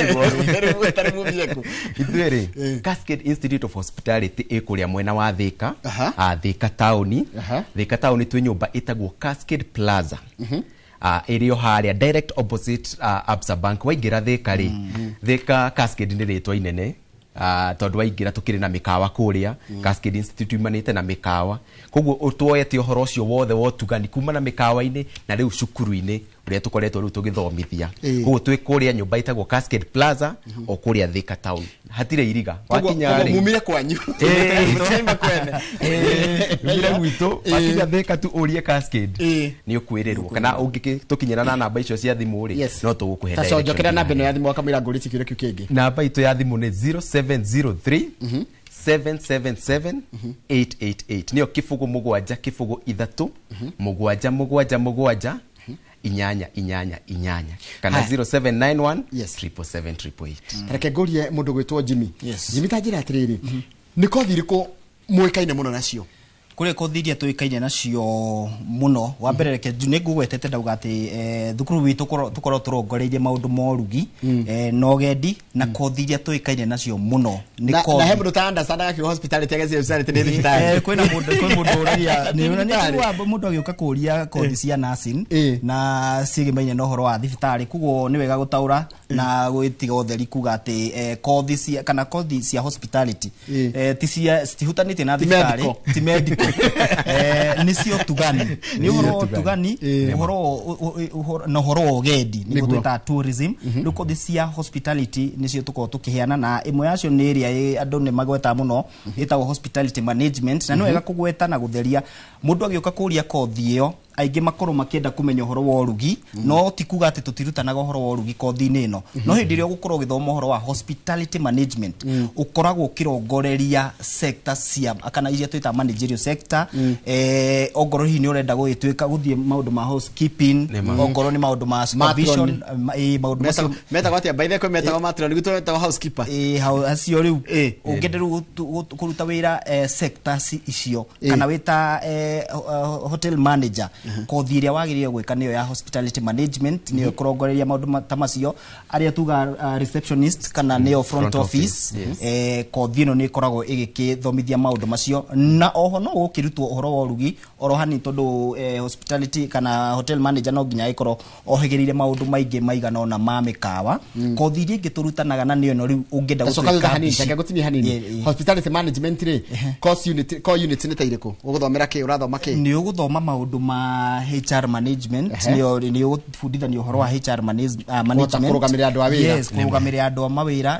Tarĩ mumire kũ?
Ithuĩ rĩ, Cascade Institute of Hospitality ĩ kũrĩa mwena wa Thika, Thika taũni. Thika taũni twĩ nyũmba ĩtagwo Cascade Plaza, ĩrĩ o harĩa direct opposite Absa Bank waingĩra Thika rĩ. Thika Cascade nĩ rĩtwa inene, tondũ waingĩra tũkĩrĩ na mĩkawa kũrĩa. Cascade Institute yumanĩte na mĩkawa, koguo tuoete ũhoro ũcio wothe wa ũtugani kuma na mĩkawa-inĩ na rĩu cukuru-inĩ ũrĩa tũkoretwo rĩu tũgĩthomithia. Koguo twĩ kũrĩa nyũmba ĩtagwo Cascade Plaza o kũrĩa Thika town, hatirĩ iriga.
Koguo
Wakinya rĩ,
mumire kwanyu? Mũtiaima kwene?
Umire gwitũ. Wakinya Thika tu ũrie Cascade, nĩ ũkwĩrĩrwo, kana ũngĩtũkinyĩra na namba icio cia thimũ rĩ, no tũgũkũhe
Ta
direction.
cojokera namba ĩno ya thimũ wakamwĩra ngũrĩtie kĩũria kĩu kĩngĩ.
Namba itũ ya thimũ nĩ 0703 777 888, nĩyo 0 7 0 3 7 7 7 8 8 8, kana
Haya.
0791 777 888.
Reke ngũrie mũndũ gwĩtwo Jimmy. Jimmy, ta njĩra atĩrĩrĩ, nĩ kothi irĩkũ mũĩkaine mũno nacio?
Kũrĩ kothi iria tũĩkaine nacio mũno. Wa mbere, reke nĩ ngũgwetete ndauga atĩ thukuru witũ tũkorwo tũrongoreirie maũndũ ma ũrugi na ũgendi, na kothi iria tũĩkaine nacio mũno nĩ
Na
kothi
na he mũndũ ta understandaga kiugo hospitality ageciria hospitality nĩ thibitarĩ.
Kwĩna mũndũ ũragia nĩ
Thibitarĩ.
mũndũ agĩũka kũria kothi cia nursing na ciĩgĩmaine na ũhoro wa thibitarĩ. Koguo nĩ wega gũtaũra na gwĩtiga ũtheri kuga atĩ kothi cia kana kothi cia hospitality ti cia citihutanĩtie na
Ti
thibitarĩ.
medical.
Ti medical, nĩ cio ũtugani, nĩ ũhoro wa ũtugani, ũhoro na ũhoro wa ũgendi, nĩguo
Nĩguo.
twĩtaga tourism. Rĩu kothi cia hospitality nĩcio tũkoragwo tũkĩheana, na ĩmwe yacio nĩ ĩrĩa andũ nĩ magwetaga mũno, ĩtagwo hospitality management. Na nĩ wega kũgweta na gũtheria, mũndũ agĩũka kũria kothi ĩyo Aingĩ makorwo makĩenda kũmenya ũhoro wa ũrugi, no ti kuga atĩ tũtirutanaga ũhoro wa ũrugi kothi-inĩ ĩno, no hĩndĩ ĩrĩa ũgũkorwo ũgĩthoma ũhoro wa hospitality management, ũkoragwo ũkĩrongoreria sector cia kana iria twĩtaga managerial sector. Ongorwo hihi nĩ ũrenda gũgĩtuĩka gũthiĩ maũndũ ma housekeeping, ongorwo nĩ maũndũ ma supervision, maũndũ macio.
Metagwo atĩa by the way? Metagwo matron? Gwitũ metagwo housekeeper.
Ĩĩ, acio rĩu ũngĩenda rĩu kũruta wĩra sector icio, kana wĩta hotel manager, kothi ĩrĩa wagĩrĩire gwĩka nĩyo ya hospitality management, nĩyo ĩkũrongoreria maũndũ ta macio. Arĩa tuga receptionist kana nĩyo front office, kothi ĩno nĩ ĩkoragwo ĩgĩkĩthomithia maũndũ macio. Na oho no gũkĩrutwo ũhoro wa ũrugi oro hanini, tondũ hospitality kana hotel manager no nginya ĩkorwo ohĩgĩrĩire maũndũ maingĩ maigana ũna ma mĩkawa. Kothi iria ingĩ tũrutanaga na nĩyo ĩno rĩu ũngĩenda
gũtuĩka hanini, reke ngũtinie hanini. Hospitality management rĩ, course unit, core unit nĩ ta irĩkũ? Ũgũthomera kĩ? Ũrathoma kĩ?
Nĩ ũgũthoma maũndũ ma HR management, nĩyo nĩ ũgũbundithania ũhoro wa HR management,
kũrũgamĩrĩra andũ a wĩra.
Yes, kũrũgamĩrĩra andũ a mawĩra.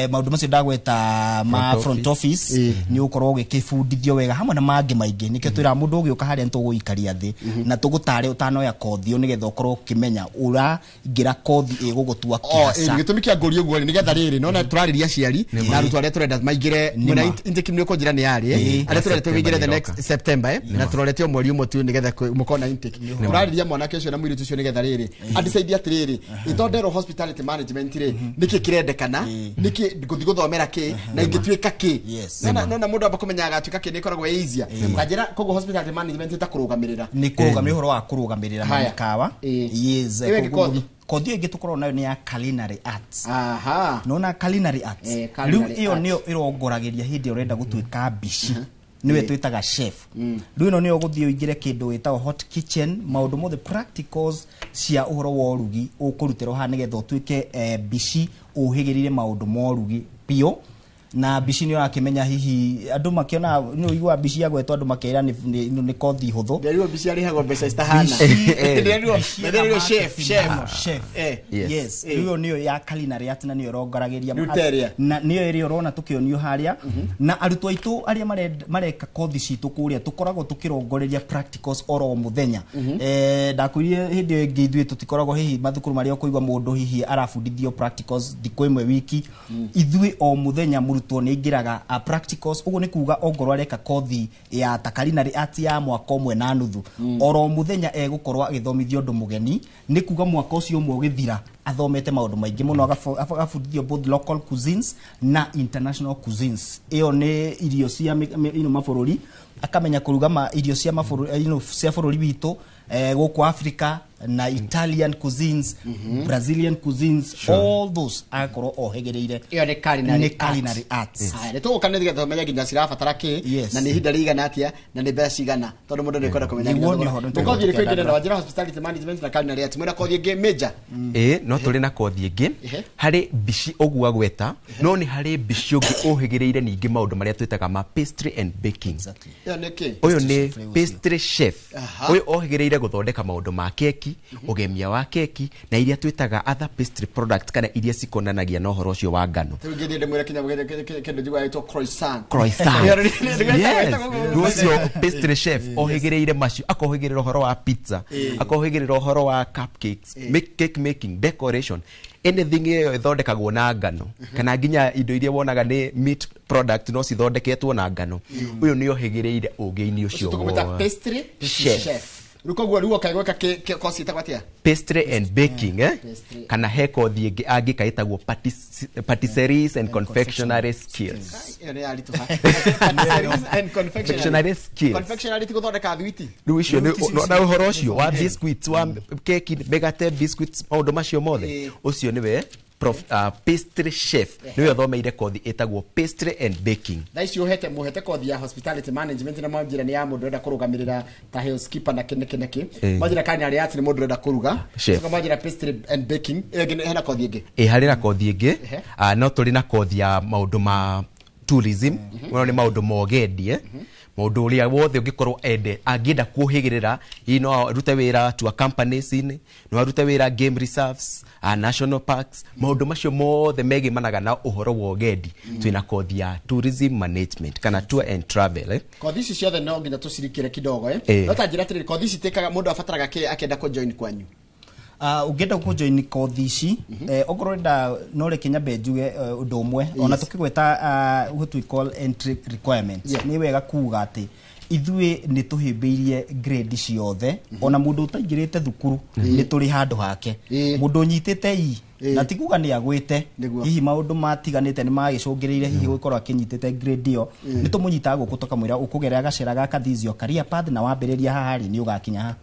Maũndũ macio ndagweta ma front office nĩ ũgũkorwo ũgĩkĩbundithio wega hamwe na mangĩ maingĩ. Nĩkĩo twĩraga mũndũ ũgĩũka harĩa nĩ tũgũikaria thĩ na tũgũtare ũtanoya kothi ĩyo, nĩgetha ũkorwo ũkĩmenya ũraingĩra kothi ĩgũgũtua kĩhaca.
Gĩtũmi kĩa ngũria ũguo rĩ, nĩgetha rĩrĩ nona tũrarĩria aciari na arutwo arĩa tũrenda maingĩre mwena intake, nĩ ũkũnjĩra nĩ yarĩ arĩa tũrenda tũingĩre the next September, na tũrorete o mweri ũmwe tu nĩgetha mũkorwo na intake. Tũrarĩria mwanake ũcio na mũirĩtu ũcio nĩgetha rĩrĩ adecide atĩrĩrĩ, ĩtonderwo hospitality management rĩ, nĩkĩ kĩrendekana, nĩkĩ ngũthiĩ gũthomera kĩ, na ingĩtuĩka kĩ. Nona mũndũ amba kũmenya agatuĩka kĩ nĩ ĩkoragwo ĩ easier. Ta njĩra, koguo hospitality management ĩta kũrũgamĩrĩra.
Nĩ kũrũgamĩrĩra, ũhoro wa kũrũgamĩrĩra mĩkawa. Yes. Kothi ĩngĩ tũkoragwo nayo nĩ ya culinary arts. Nona culinary arts rĩu ĩyo nĩyo ĩrongoragĩria hĩndĩ ĩrĩa ũrenda gũtuĩka mbici, nĩwe twĩtaga chef. Rĩu ĩno nĩyo ũgũthiĩ ũingĩre kĩndũ gĩtagwo hot kitchen, maũndũ mothe practicals cia ũhoro wa ũrugi ũkũrutĩrwo haha nĩgetha ũtuĩke mbici ũhĩgĩrĩire maũndũ ma ũrugi biũ. Na mbici nĩ ũrakĩmenya, hihi andũ makĩona nĩ ũiguaga mbici yagwetwo andũ makeira nĩ kothi hũthũ.
Nderirwo mbici arĩhagwo mbeca citahana. Nderirwo chef.
Yes, rĩu nĩyo ya culinary arts na nĩyo ĩrongoragĩria na nĩyo ĩrĩa ũrona tũkĩonio harĩa. Na arutwo aitũ arĩa mareka kothi citũ kũrĩa tũkoragwo tũkĩrongoreria practicals oro mũthenya. Ndakwĩrire hĩndĩ ĩyo ĩngĩ ithuĩ tũtikoragwo hihi mathukuru marĩa ũkũigua mũndũ hihi arabundithio practicals thikũ ĩmwe wiki. Ithuĩ o mũthenya mũrutwo nĩ aingĩraga practicals. Ũguo nĩ kuga ongorwo areka kothi ya ta culinary arts ya mwaka ũmwe na nuthu, oro mũthenya egũkorwo agĩthomithio ũndũ mũgeni. Nĩ kuga mwaka ũcio ũmwe ũgĩthira athomete maũndũ maingĩ mũno, agabundithio both local cuisines na international cuisines. Ĩyo nĩ irio cia mabũrũri, akamenya kũruga irio cia mabũrũri cia bũrũri witũ gũkũ Africa, na Italian cuisines, Brazilian cuisines, all those agakorwo ohegereire.
Ĩyo nĩ culinary arts. Nĩ tũgũka nĩ getha tũmenye nginya cirabatara kĩ, na nĩ ihinda rĩigana atĩa, na nĩ mbeca cigana, tondũ mũndũ nĩ kwenda kũmenya. Nĩ kothi ĩrĩkũ ĩngĩ na wanjĩra hospitality management na culinary arts, mwĩna kothi ĩngĩ major?
Ĩĩ, no tũrĩ na kothi ĩngĩ harĩ mbici ũguo agweta, no nĩ harĩ mbici ũngĩ ũhĩgĩrĩire ningĩ maũndũ marĩa twĩtaga ma pastry and baking.
Ĩyo nĩ kĩ?
Ũyũ nĩ pastry chef. Ũyũ ũhĩgĩrĩire gũthondeka maũndũ ma keki, ũgemia wa keki, na iria twĩtaga other pastry product, kana iria cikonanagia na ũhoro ũcio wa ngano.
Rĩu ngĩthiĩ ndĩmwĩre kinya kĩndũ njiguaga gĩtwo croissant.
Croissant. Yes. Rĩu ũcio pastry chef ohĩgĩrĩire macio, akohĩgĩrĩra ũhoro wa pizza, akohĩgĩrĩra ũhoro wa cupcakes, cake making, decoration, anything ĩyo ĩthondekagwo na ngano, kana nginya indo iria wonaga nĩ meat product no cithondeketwo na ngano. Ũyũ nĩ ohĩgĩrĩire ũgĩ-inĩ ũcio
wa pastry chef. Rĩu koguo rĩu ũkaigua kosi ĩtagwo atĩa?
Pastry and baking, kana he kothi ĩngĩ angĩka ĩtagwo patisseries and confectionery skills.
Ĩyo nĩ yaritũha. Patisseries and confectionery
skills.
Confectionery ti gũthondeka thwiti.
Rĩu icio nĩ na ũhoro ũcio wa biscuits, wa keki, mĩgate, biscuits, maũndũ macio mothe. Ũcio nĩwe pastry chef, niwe thomeire kothi ĩtagwo pastry and baking.
Thaa ici ũhete mũhete kothi ya hospitality management, na manjĩra nĩ ya mũndũ ũrenda kũrũgamĩrĩra ta housekeeper na kĩ na kĩ. Manjĩra culinary arts nĩ mũndũ ũrenda kũruga. Coka manjĩra pastry and baking, ĩyo ĩngĩ hena kothi ĩngĩ.
Ĩ harĩ na kothi ĩngĩ. No tũrĩ na kothi ya maũndũ ma tourism, no nĩ maũndũ ma ũgendi, Mũndũ ũrĩa wothe ũngĩkorwo ende angĩenda kuhĩgĩrĩra, hihi no arute wĩra tour companies-inĩ, no arute wĩra game reserves, national parks, maũndũ macio mothe megĩmanaga na ũhoro wa ũgendi. Twĩna kothi ya tourism management kana tour and travel, eh?
Kothi ici ciothe no nginya tũcirikĩre kidogo, eh?
Eh.
No ta njĩra atĩrĩrĩ, kothi ici tĩkaga mũndũ abataraga kĩ akĩenda kũ-join kwanyu?
Ũngĩenda kũjoin kothi ici, okorwo ũrenda, no reke nyambe njuge ũndũ ũmwe ona tũkĩgweta what we call entry requirements. Nĩ wega kuga atĩ ithuĩ nĩ tũhĩmbĩirie grade ciothe, ona mũndũ ũtaingĩrĩte thukuru nĩ tũrĩ handũ hake. Mũndũ ũnyitĩte I na ti kuga nĩ agwĩte, hihi maũndũ matiganĩte nĩ magĩcũngĩrĩire hihi gũkorwo akĩnyitĩte grade ĩyo, nĩ tũmũnyitaga gũkũ tũkamwĩra ũkũgerera gacĩra gaka, this is your career path, na wambĩrĩria haha rĩ, nĩ ũgakinya ha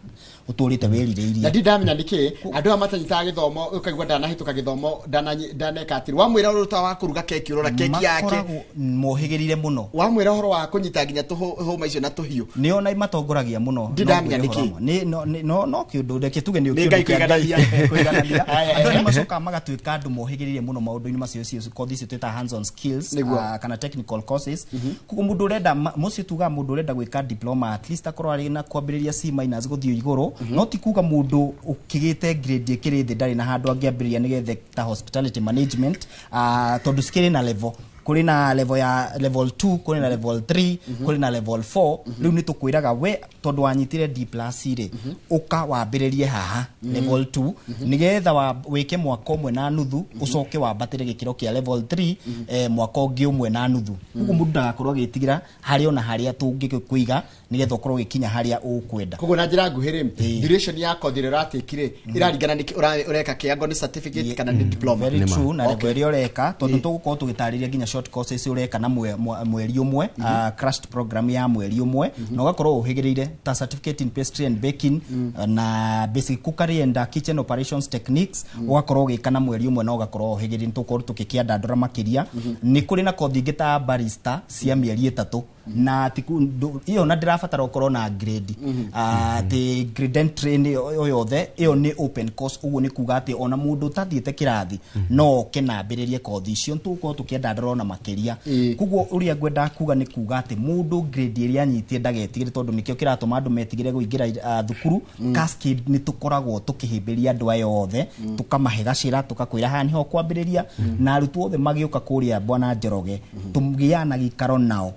ũtũrĩte wĩrirĩirie.
Na ndindamenya nĩkĩ andũ aya matanyitaga gĩthomo, ũkaigua ndanahĩtũka gĩthomo, ndaneka atĩrĩ, wamwĩra ũruta wa kũruga keki, ũrora keki yake.
Makoragwo mohĩgĩrĩire mũno.
Wamwĩra ũhoro wa kũnyita nginya tũhũma icio na tũhiũ,
nĩ ona matongoragia mũno.
Ndindamenya
No
nĩkĩ.
ngwĩre ũhoro wa ma. Nĩ no no no kĩũndũ reke tuge nĩ
Nĩ
kĩũndũ
Ngai
kĩa
kũiganania.
Kũiganania.
Aya,
Andũ
aya.
nĩ macokaga magatuĩka andũ mohĩgĩrĩire mũno maũndũ-inĩ macio, cio kothi icio twĩtaga hands on skills, kana technical courses. Koguo mũndũ ũrenda mũciĩ tugaga mũndũ ũrenda gwĩka diploma at least akorwo arĩ na kwambĩrĩria C minus gũthiĩ igũrũ. No ti kuga mũndũ ũkĩgĩte grade ĩkĩrĩ thĩ ndarĩ na handũ angĩambĩrĩria nĩgetha ta hospitality management, tondũ cikĩrĩ na level, kũrĩ na level ya level 2, kũrĩ na level 3, kũrĩ na level 4. Rĩu nĩ tũkwĩraga we tondũ wanyitire D plus rĩ, ũka wambĩrĩrie haha level 2 nĩgetha wĩke mwaka ũmwe na nuthu, ũcoke wambatĩre gĩkĩro kĩa level 3, mwaka ũngĩ ũmwe na nuthu. Koguo mũndũ ndagakorwo agĩtigĩra harĩa ona harĩa tũngĩkũiga nĩgetha ũkorwo ũgĩkinya harĩa ũkwenda.
Koguo na njĩra nguhĩ rĩ, duration ya kothi ĩrĩa ũratĩki rĩ, ĩraringana nĩkĩ ũreka, kĩango nĩ certificate kana nĩ diploma.
Very true, na level ĩrĩa ũreka, tondũ tũgũkorwo tũgĩtarĩria nginya short courses ũreka na mweri ũmwe, crashed program ya mweri ũmwe, na ũgakorwo ũhĩgĩrĩire ta certificate in pastry and baking, na basic cookery and kitchen operations techniques, ũgakorwo ũgĩka na mweri ũmwe na ũgakorwo ũhĩgĩrĩire. Nĩ tũgũkorwo tũgĩkĩandandũra makĩria. Nĩ kũrĩ na kothi ingĩ ta barista cia mĩeri 3, na ĩyo na ndĩrabatara ũkorwo na grade, atĩ grade entry nĩ o yothe, ĩyo nĩ open course. Ũguo nĩ kuga atĩ ona mũndũ ũtathiĩte kĩrathi no oke na ambĩrĩrie kothi icio, tũgũkorwo tũkĩandandũra ona makĩria. Koguo ũrĩa ngwendaga kuga nĩ kuga atĩ mũndũ grade ĩrĩa anyitie ndagetigĩre, tondũ nĩkĩo kĩratũma andũ metigĩre kũingĩra thukuru. Cascade nĩ tũkoragwo tũkĩhĩmbĩria andũ aya othe, tũkamahe gacĩra, tũkakwĩra haha nĩho kwambĩrĩria, na arutwo othe magĩũka kũrĩa bwana Njoroge tũgĩaga na gĩikaro nao,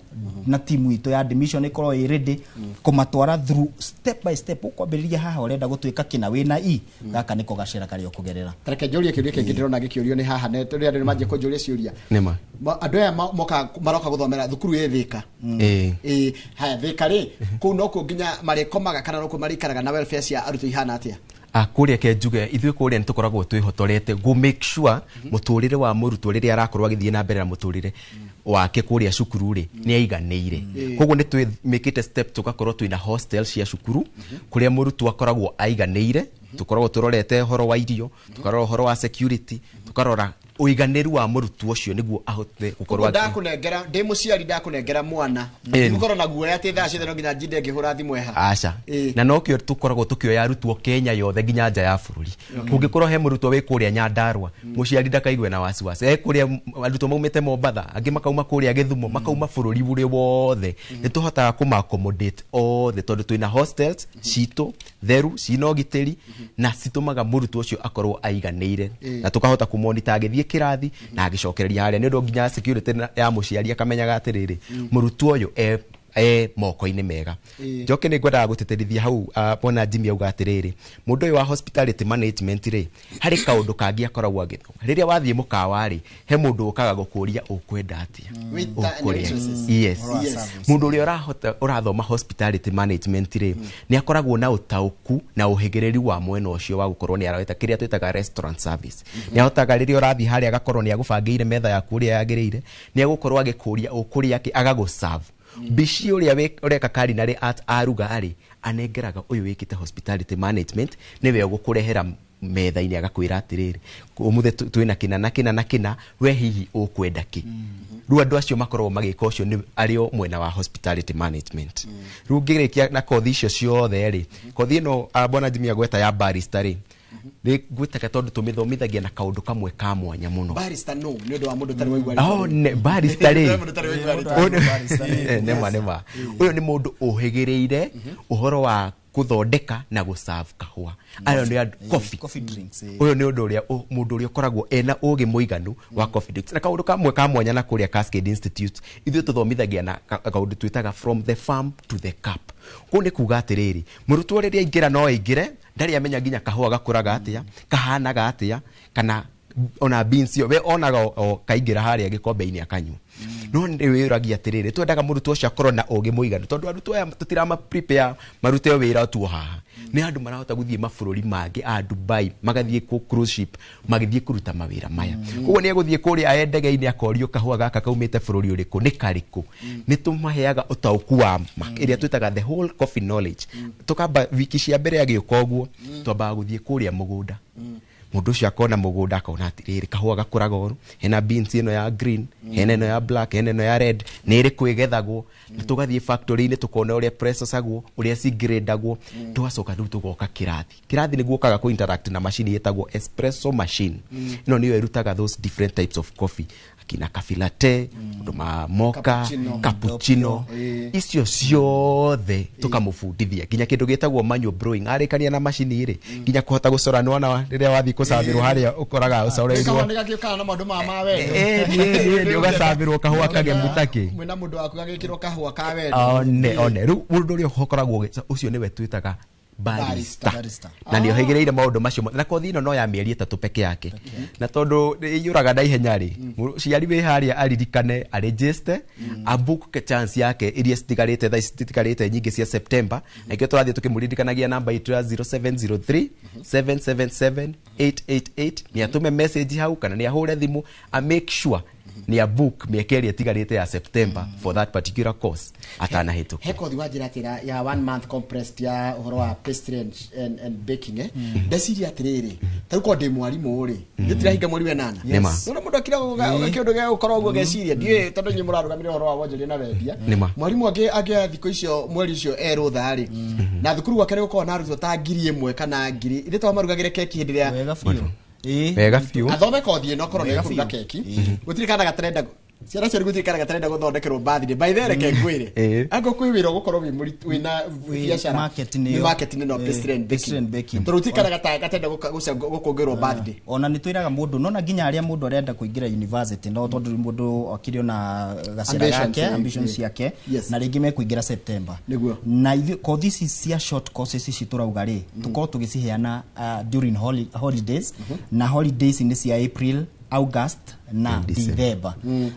na timu itũ ya admission ĩkorwo ĩ ready kũmatwara through step by step. Ũkwambĩrĩria haha, ũrenda gũtuĩka kĩna wĩna i gaka nĩko gacĩra karĩa ũkũgerera.
Tareke njũrie kĩũria kĩngĩ ndĩrona gĩkĩũrio nĩ haha, nĩ tondũ andũ nĩ manjia kũnjũria ciũria.
Nĩma.
Andũ aya moka maroka gũthomera thukuru ĩ Thĩka. Ĩ haya Thĩka rĩ, kũu nokuo nginya marĩkomaga kana nokuo marĩikaraga, na welfare cia arutwo ihana atĩa?
Kũrĩa ke njuge ithuĩ kũrĩa nĩ tũkoragwo twĩhotorete go make sure mũtũrĩre wa mũrutwo rĩrĩa arakorwo agĩthiĩ na mbere na mũtũrĩre wake kũrĩa cukuru rĩ, nĩ aiganĩire. Koguo nĩ twĩmĩkĩte step tũgakorwo twĩna hostel cia cukuru kũrĩa mũrutwo akoragwo aiganĩire. Tũkoragwo tũrorete ũhoro wa irio, tũkarora ũhoro wa security, tũkarora ũiganĩru wa mũrutwo ũcio nĩguo ahote gũkorwo
Koguo ndakũnengera ndĩ mũciari, ndakũnengera mwana, ndigũkorwo na guoya atĩ thaa ciothe no nginya njinde ngĩhũra thimũ eha.
Aca. Na nokĩo tũkoragwo tũkĩoya arutwo Kenya yothe nginya nja ya bũrũri. Kũngĩkorwo he mũrutwo wĩ kũrĩa Nyandarua, mũciari ndakaigue na wasiwasi. Kũrĩa arutwo maumĩte Mombatha, angĩ makauma kũrĩa Gĩthumo, makauma bũrũri ũrĩ wothe, nĩ tũhotaga kũma accommodate othe tondũ twĩna hostels citũ theru cina ũgitĩri na citũmaga mũrutwo ũcio akorwo aiganĩire, na tũkahota kũmonita agĩthiĩ kĩrathi na agĩcokereria harĩa, nĩ ũndũ nginya security ya mũciari akamenyaga atĩrĩrĩ, mũrutwo ũyũ e moko-inĩ mega. Njoke nĩ ngwendaga gũtĩtĩrithia hau, bwana Jimmy auga atĩrĩrĩ, mũndũ ũyũ wa hospitality management rĩ, harĩ kaũndũ kangĩ akoragwo agĩthoma. Rĩrĩa wathiĩ mũkawa rĩ, he mũndũ ũkaga gũkũria ũkwenda atĩa,
Waiter and
ũkũrĩa.
waitresses.
Yes.
Ũhoro wa service.
Mũndũ ũrĩa ũrathoma hospitality management rĩ, nĩ akoragwo na ũtaũku na ũhĩgĩrĩru wa mwena ũcio wa gũkorwo nĩ araweta kĩrĩa twĩtaga restaurant service. Nĩ ahotaga rĩrĩa ũrathiĩ harĩa agakorwo nĩ agũbangĩire metha yaku ũrĩa yagĩrĩire, nĩ agũkorwo agĩkũria ũkũrĩa kĩ, agagũserve. Mbici ũrĩa ũreka culinary art aruga rĩ, anengeraga ũyũ wĩkĩte hospitality management, nĩwe ũgũkũrehera metha-inĩ agakwĩra atĩrĩrĩ, ũmũthĩ twĩna kĩna na kĩna na kĩna, we hihi ũkwenda kĩ? Rĩu andũ acio makoragwo magĩka ũcio nĩ arĩ o mwena wa hospitality management. Rĩu ngĩrĩkia na kothi icio ciothe rĩ, kothi ĩno, bwana Jimmy agweta ya barista rĩ, Nĩ ngwĩtaga tondũ tũmĩthomithagia na kaũndũ kamwe ka mwanya mũno.
Barista no nĩ ũndũ wa mũndũ ũtarĩ waigua.
Oh, ne barista rĩ.
Mũndũ ũtarĩ waigua rĩtwa.
Nĩma nĩma. Ũyũ nĩ mũndũ ũhĩgĩrĩire ũhoro wa gũthondeka na gũserve kahũa. Ayo nĩ andũ coffee.
Coffee drinks.
Ũyũ nĩ ũndũ ũrĩa mũndũ ũrĩa ũkoragwo ena ũgĩ mũiganu wa coffee drinks. Na kaũndũ kamwe ka mwanya na kũrĩa Cascade Institute, ithuĩ tũthomithagia na kaũndũ twĩtaga from the farm to the cup. Kũu nĩ kuga atĩrĩrĩ, mũrutwo rĩrĩa aingĩra no aingĩre, ndarĩ amenya nginya kahũa gakũraga atĩa, kahanaga atĩa, kana ona beans yo we onaga o kaingĩra harĩa gĩkombe-inĩ akanyua. No nĩ wĩragia atĩrĩrĩ, twendaga mũrutwo ũcio akorwo na ũgĩ mũiganu, tondũ arutwo aya tũtirama prepare marute wĩra tu haha. Nĩ andũ marahota gũthiĩ mabũrũri mangĩ a Dubai, magathiĩ kũ cruise ship, magĩthiĩ kũruta mawĩra maya. Koguo nĩ egũthiĩ kũrĩa ae ndege-inĩ akorio kahũa gaka kaumĩte bũrũri ũrĩkũ, nĩ karĩkũ. Nĩ tũmaheaga ũtaũku wa ma, ĩrĩa twĩtaga the whole coffee knowledge. Tũkamba wiki cia mbere agĩũka ũguo, twambaga gũthiĩ kũrĩa mũgũnda. Mũndũ ũcio akona mũgũnda akona atĩrĩrĩ, kahũa gakũraga ũũ, hena beans ĩno ya green, hena ĩno ya black, hena ĩno ya red, nĩ ĩrĩkũ ĩgethagwo. Na tũgathiĩ factory-inĩ tũkona ũrĩa processagwo, ũrĩa cigradagwo, tũgacoka rĩu tũgoka kĩrathi. Kĩrathi nĩguo ũkaga kũ interact na macini ĩtagwo espresso machine. Ĩno nĩyo ĩrutaga those different types of coffee, akina cafe latte, ũndũ ma mocha, cappuccino, icio ciothe tũkamũbundithia nginya kĩndũ gĩtagwo manual brewing. Arĩkania na macini rĩ, nginya kũhota gũcora nĩwona rĩrĩa wathiĩ gũcabĩrwo harĩa ũkoraga ũcoreirwo.
Kahũa nĩgagĩũkaga na maũndũ ma wendo.
Nĩ ũgacabĩrwo kahũa kagemu takĩ.
Mwĩna mũndũ waku gagĩkĩrwo kahũa ka wendo.
One one rĩu mũndũ ũrĩa ũkoragwo ũcio nĩwe twĩtaga barista. Na nĩ ohĩgĩrĩire maũndũ macio mothe. Na kothi ĩno no ya mĩeri 3 peke yake. Na tondũ ĩiyũraga na ihenya rĩ, mũciari wĩ harĩa aririkane, aregister, abook chance yake iria citigarĩte thaa ici citigarĩte nyingĩ cia September. Na ikĩo tũrathiĩ tũkĩmũririkanagia namba itũ ya 0703 777 888. Nĩ atũme message hau kana nĩ ahũre thimũ, a make sure nĩ a book mĩaka ĩrĩa ĩtigarĩte ya September for that particular course atanahĩtũka.
He kothi wanjĩra atĩ ya 1 month compressed ya ũhoro wa pastry and baking, ndeciria atĩrĩrĩ, ta rĩu korwo ndĩ mwarimũ rĩ, ndĩtirahinga mweri wa 8. Nĩwona mũndũ akira kĩũndũ gĩa gũkorwo ũguo geciria, ndiũĩ tondũ inyuĩ mũrarũgamĩrĩra ũhoro wa wonjoria na wendia. Mwarimũ angĩoya thikũ icio mweri ũcio erũtha rĩ, na thukuru gwake nĩ gũkorwo na arutwo ta 1000 kana 1000, ithe to marugagĩre keki hĩndĩ ĩrĩa
wega biũ.
Athome kothi ĩno akorwo nĩ kũruga keki. Gũtirĩ kana gatarenda ciana cianyu gũtirĩ kana gatarenda gũthondekerwo birthday. By the way, reke ngwĩre, angĩkorwo kwĩ wĩra ũgũkorwo wĩ mũritũ wĩna biacara nĩ marketing no pastry and baking, tondũ gũtirĩ kana gatarenda gũkũngĩrwo birthday.
Ona nĩ twĩraga mũndũ nona nginya arĩa mũndũ arenda kũingĩra university, no tondũ mũndũ akĩrĩ ona gacĩra gake, ambitions ciake, na rĩngĩ mekũingĩra September. Na ithuĩ kothi ici cia short courses ici tũrauga rĩ, tũkorwo tũgĩciheana during holidays, na holidays nĩ cia April, August na December.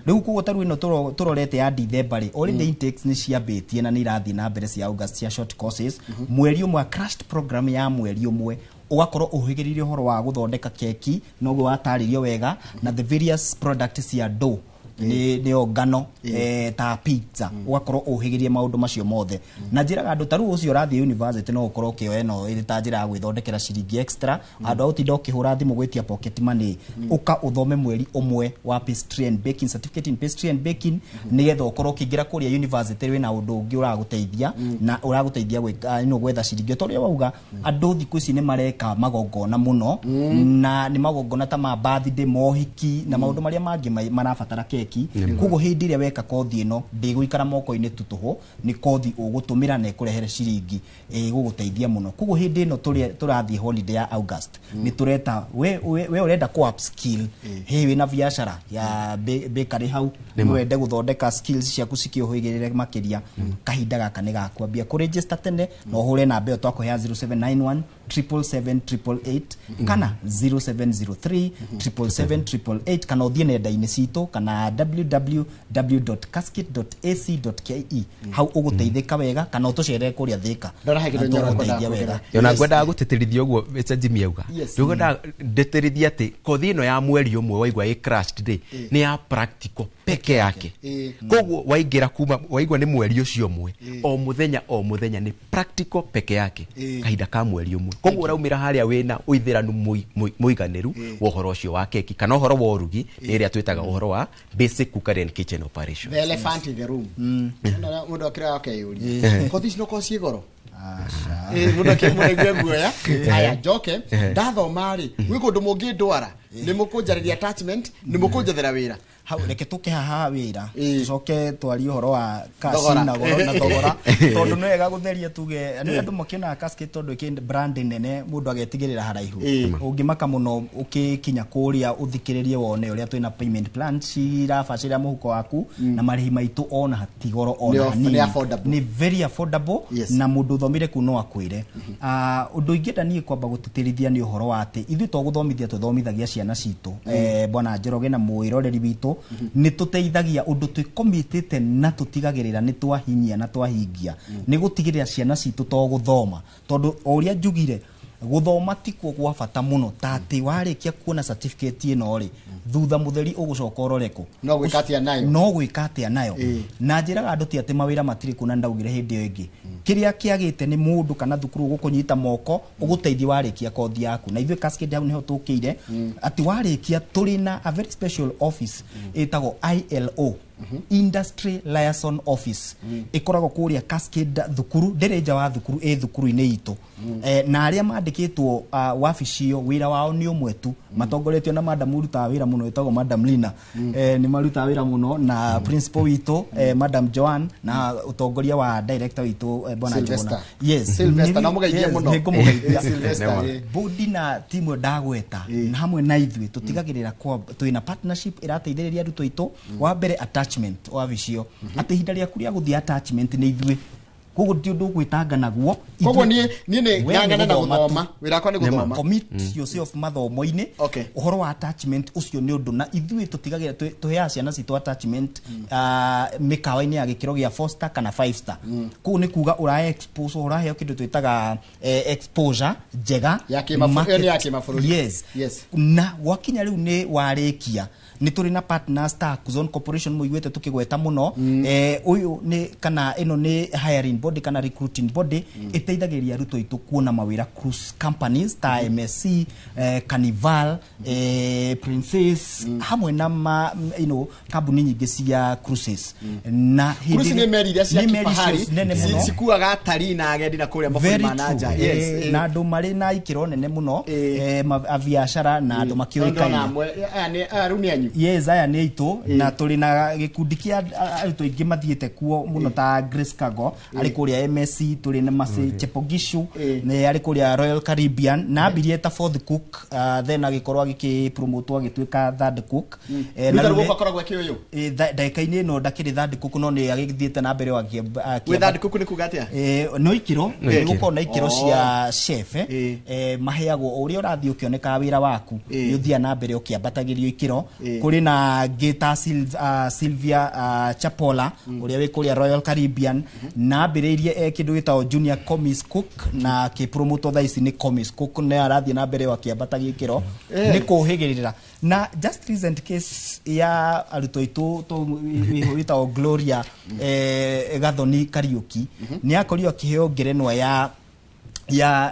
Rĩu koguo ta rĩu ĩno tũrorete ya December rĩ, already intakes nĩ ciambĩtie na nĩ irathiĩ na mbere cia August cia short courses. Mweri ũmwe crashed program ya mweri ũmwe ũgakorwo ũhĩgĩrĩire ũhoro wa gũthondeka keki, noguo watarĩrio wega, na the various products cia dough nĩyo ngano, ta pizza, ũgakorwo ũhĩgĩrie maũndũ macio mothe. Na njĩraga andũ ta rĩu ũcio ũrathiĩ university no ũkorwo ũkĩoya ĩno ĩrĩ ta njĩra ya gwĩthondekera ciringi extra, handũ ha gũtinda ũkĩhũra thimũ gwĩtia pocket money, ũka ũthome mweri ũmwe wa pastry and baking, certificate in pastry and baking, nĩgetha ũkorwo ũkĩingĩra kũrĩa university wĩna ũndũ ũngĩ ũragũteithia na ũragũteithia gwĩka ĩno gwetha ciringi. Tondũ ũrĩa wauga andũ thikũ ici nĩ mareka magongona mũno, na nĩ magongona ta ma birthday, mohiki na maũndũ marĩa mangĩ marabatara keki. Koguo hĩndĩ ĩrĩa weka kothi ĩno ndĩgũikara moko-inĩ tu tũhũ, nĩ kothi ũgũtũmĩra na ĩkũrehere ciringi ĩgũgũteithia mũno. Koguo hĩndĩ ĩno tũrathiĩ holiday ya August, nĩ tũreta we ũrenda kũ upskill, hey wĩna biacara ya bakery hau, no wende gũthondeka skills ciaku cikĩũhĩgĩrĩre makĩria, kahinda gaka nĩ gakwambia kũ register tene, na ũhũre namba ĩyo twakũhea 0791 777 888 kana 0703 777 888, kana ũthiĩ nenda-inĩ citũ kana www.cascade.ac.ke, hau ũgũteithĩka wega, kana ũtũcerere kũrĩa Thika.
Ona ngwendaga gũtĩtĩrithia ũguo Mr. Jimmy auga, ngwendaga ndĩtĩrithie atĩ kothi ĩno ya mweri ũmwe waigua ĩ crashed rĩ, nĩ ya practical peke yake. Koguo waingĩra kuma waigua nĩ mweri ũcio ũmwe, o mũthenya o mũthenya nĩ practical peke yake kahinda ka mweri ũmwe. Koguo ũraumĩra harĩa wĩna ũithĩranu mũiganĩru wa ũhoro ũcio wa keki kana ũhoro wa ũrugi, nĩ ĩrĩa twĩtaga ũhoro wa basic cookery and kitchen operations.
The elephant in the room. Mũndũ akĩrĩa akeyũria kothi ici no korwo ciĩ goro? Mũndũ akĩmũraigua guoya. Aya njoke ndathoma rĩ, gwĩ kũndũ mũngĩndwara, nĩ mũkũnjarĩria attachment, nĩ mũkũnjethera wĩra.
Hau reke tũke haha wĩra, tũcoke twarie ũhoro wa cash
Thogora.
Na goro na thogora, tondũ nĩ wega gũtheria tuge nĩ andũ makĩonaga Cascade tondũ ĩkĩ brand nene, mũndũ agetigĩrĩra haraihu. Ũngĩmaka mũno ũkĩkinya kũrĩa ũthikĩrĩrie wone ũrĩa twĩna payment plan cirabacĩrĩra mũhuko waku, na marĩhi maitũ ona hatigoro ona hanini.
Nĩ affordable.
Nĩ very affordable. Na mũndũ ũthomire kuu no akwĩre. Ũndũ ingĩenda niĩ kwamba gũtĩtĩrithia nĩ ũhoro wa atĩ ithuĩ to gũthomithia tũthomithagia ciana citũ. Bwana Njoroge na mwĩroreri witũ, nĩ tũteithagia ũndũ twĩkomitĩte na tũtigagĩrĩra nĩ twahinyia na twahingia nĩ gũtigĩrĩra ciana citũ to gũthoma, tondũ o ũrĩa njugire gũthoma tikuo gwa bata mũno ta atĩ warĩkia kuona certificate ĩno rĩ, thutha mũtheri ũgũcoka ũrore kũ.
No gwĩka atĩa nayo.
No gwĩka atĩa nayo. Na njĩraga andũ ti atĩ mawĩra matirĩ kuo, na ndaugire hĩndĩ ĩyo ĩngĩ kĩrĩa kĩagĩte nĩ mũndũ kana thukuru ũgũkũnyita moko ũgũteithie warĩkia kothi yaku. Na ithuĩ Cascade hau nĩho tũkĩire atĩ warĩkia tũrĩ na a very special office ĩtagwo ILO, Industry Liaison Office, ĩkoragwo kũrĩa Cascade thukuru, ndĩrĩ nja wa thukuru, ĩ thukuru-inĩ itũ. Na arĩa mandĩkĩtwo wabici ĩyo wĩra wao nĩ ũmwe tu, matongoretio na madam ũrutaga wĩra mũno ĩtagwo Madam Lina. Nĩ marutaga wĩra mũno na principal witũ, madam Joan, na ũtongoria wa director witũ, bwana
Sylvester.
Njuguna. Yes.
Sylvester, no mũgeithie mũno.
Nĩngũmũgeithia.
Sylvester,
Bodi na timu ĩyo ndagweta na hamwe na ithuĩ tũtigagĩrĩra kwa twĩna partnership ĩrateithĩrĩria arutwo aitũ. Wa mbere, attachment wabici ĩyo, atĩ ihinda rĩaku rĩa gũthiĩ attachment nĩ ithuĩ, koguo ti ũndũ ũgwĩtanga naguo.
Koguo niĩ nĩ
We
ng'ang'ana na
gũthoma
gũthoma.
tu.
Wĩra wakwa nĩ gũthoma.
Commit yourself mathomo-inĩ. Ũhoro wa attachment ũcio nĩ ũndũ na ithuĩ tũtigagĩrĩra tũheaga ciana citũ attachment mĩkawa-inĩ ya gĩkĩro gĩa 4 star kana 5 star. Kũu nĩ kuga ũra expose, ũraheo kĩndũ twĩtaga exposure njega.
Ya ĩyo nĩ ya kĩmabũrũri.
Yes. Na gwakinya rĩu nĩ warĩkia, nĩ tũrĩ na partners ta Kuzon Corporation, mũiguĩte tũkĩgweta mũno. Ũyũ nĩ kana ĩno nĩ hiring body kana recruiting body ĩteithagĩrĩria arutwo aitũ kuona mawĩra cruise companies ta MSC, Carnival, Princess, hamwe na ma, kambuni nyingĩ cia cruises. Na hĩndĩ
Cruise nĩ meri iria cia
nĩ meri
kifahari
icio nene mũno.
Cikuaga atarii na agendi na kũrĩa mabũrũri
Very
ma na nja.
true. Na andũ marĩ na ikĩro nene mũno, a biacara na andũ
Tondũ ona
makĩũĩkaine.
amwe, aya rĩu nĩ anyu.
Yes, aya nĩ aitũ, na tũrĩ na gĩkundi kĩa arutwo aingĩ mathiĩte kuo mũno ta Grace Kago arĩ kũrĩa MSC, tũrĩ na Mercy Chepogishu nĩ arĩ kũrĩa Royal Caribbean, na ambirie ta fourth cook, then agĩkorwo agĩkĩpromotwo agĩtuĩka third cook. Na
Rĩu
rĩu
gũkũ akoragwo akĩ ũyũ.
Ndagĩka-inĩ ĩno ndakĩrĩ third cook, no nĩ agĩthiĩte na mbere
Gwĩ third cook nĩ kuga atĩa?
No ikĩro.
No ikĩro.
Nĩ gũkorwo na ikĩro cia chef, maheagwo o ũrĩa ũrathiĩ ũkĩonekaga wĩra waku, nĩ ũthiaga na mbere ũkĩambatagĩrio ikĩro. Kũrĩ na ngĩ ta Sylvia Chapola ũrĩa wĩ kũrĩa Royal Caribbean, na ambĩrĩirie kĩndũ gĩtagwo junior commis cook na akĩpromotwo thaa ici nĩ commis cook, na arathiĩ na mbere o akĩambatagia ikĩro. Nĩ kũhĩgĩrĩra. Na just recent case ya arutwo aitũ wĩtagwo Gloria Gathoni Kariuki, nĩ akorirwo akĩheo ngerenwa ya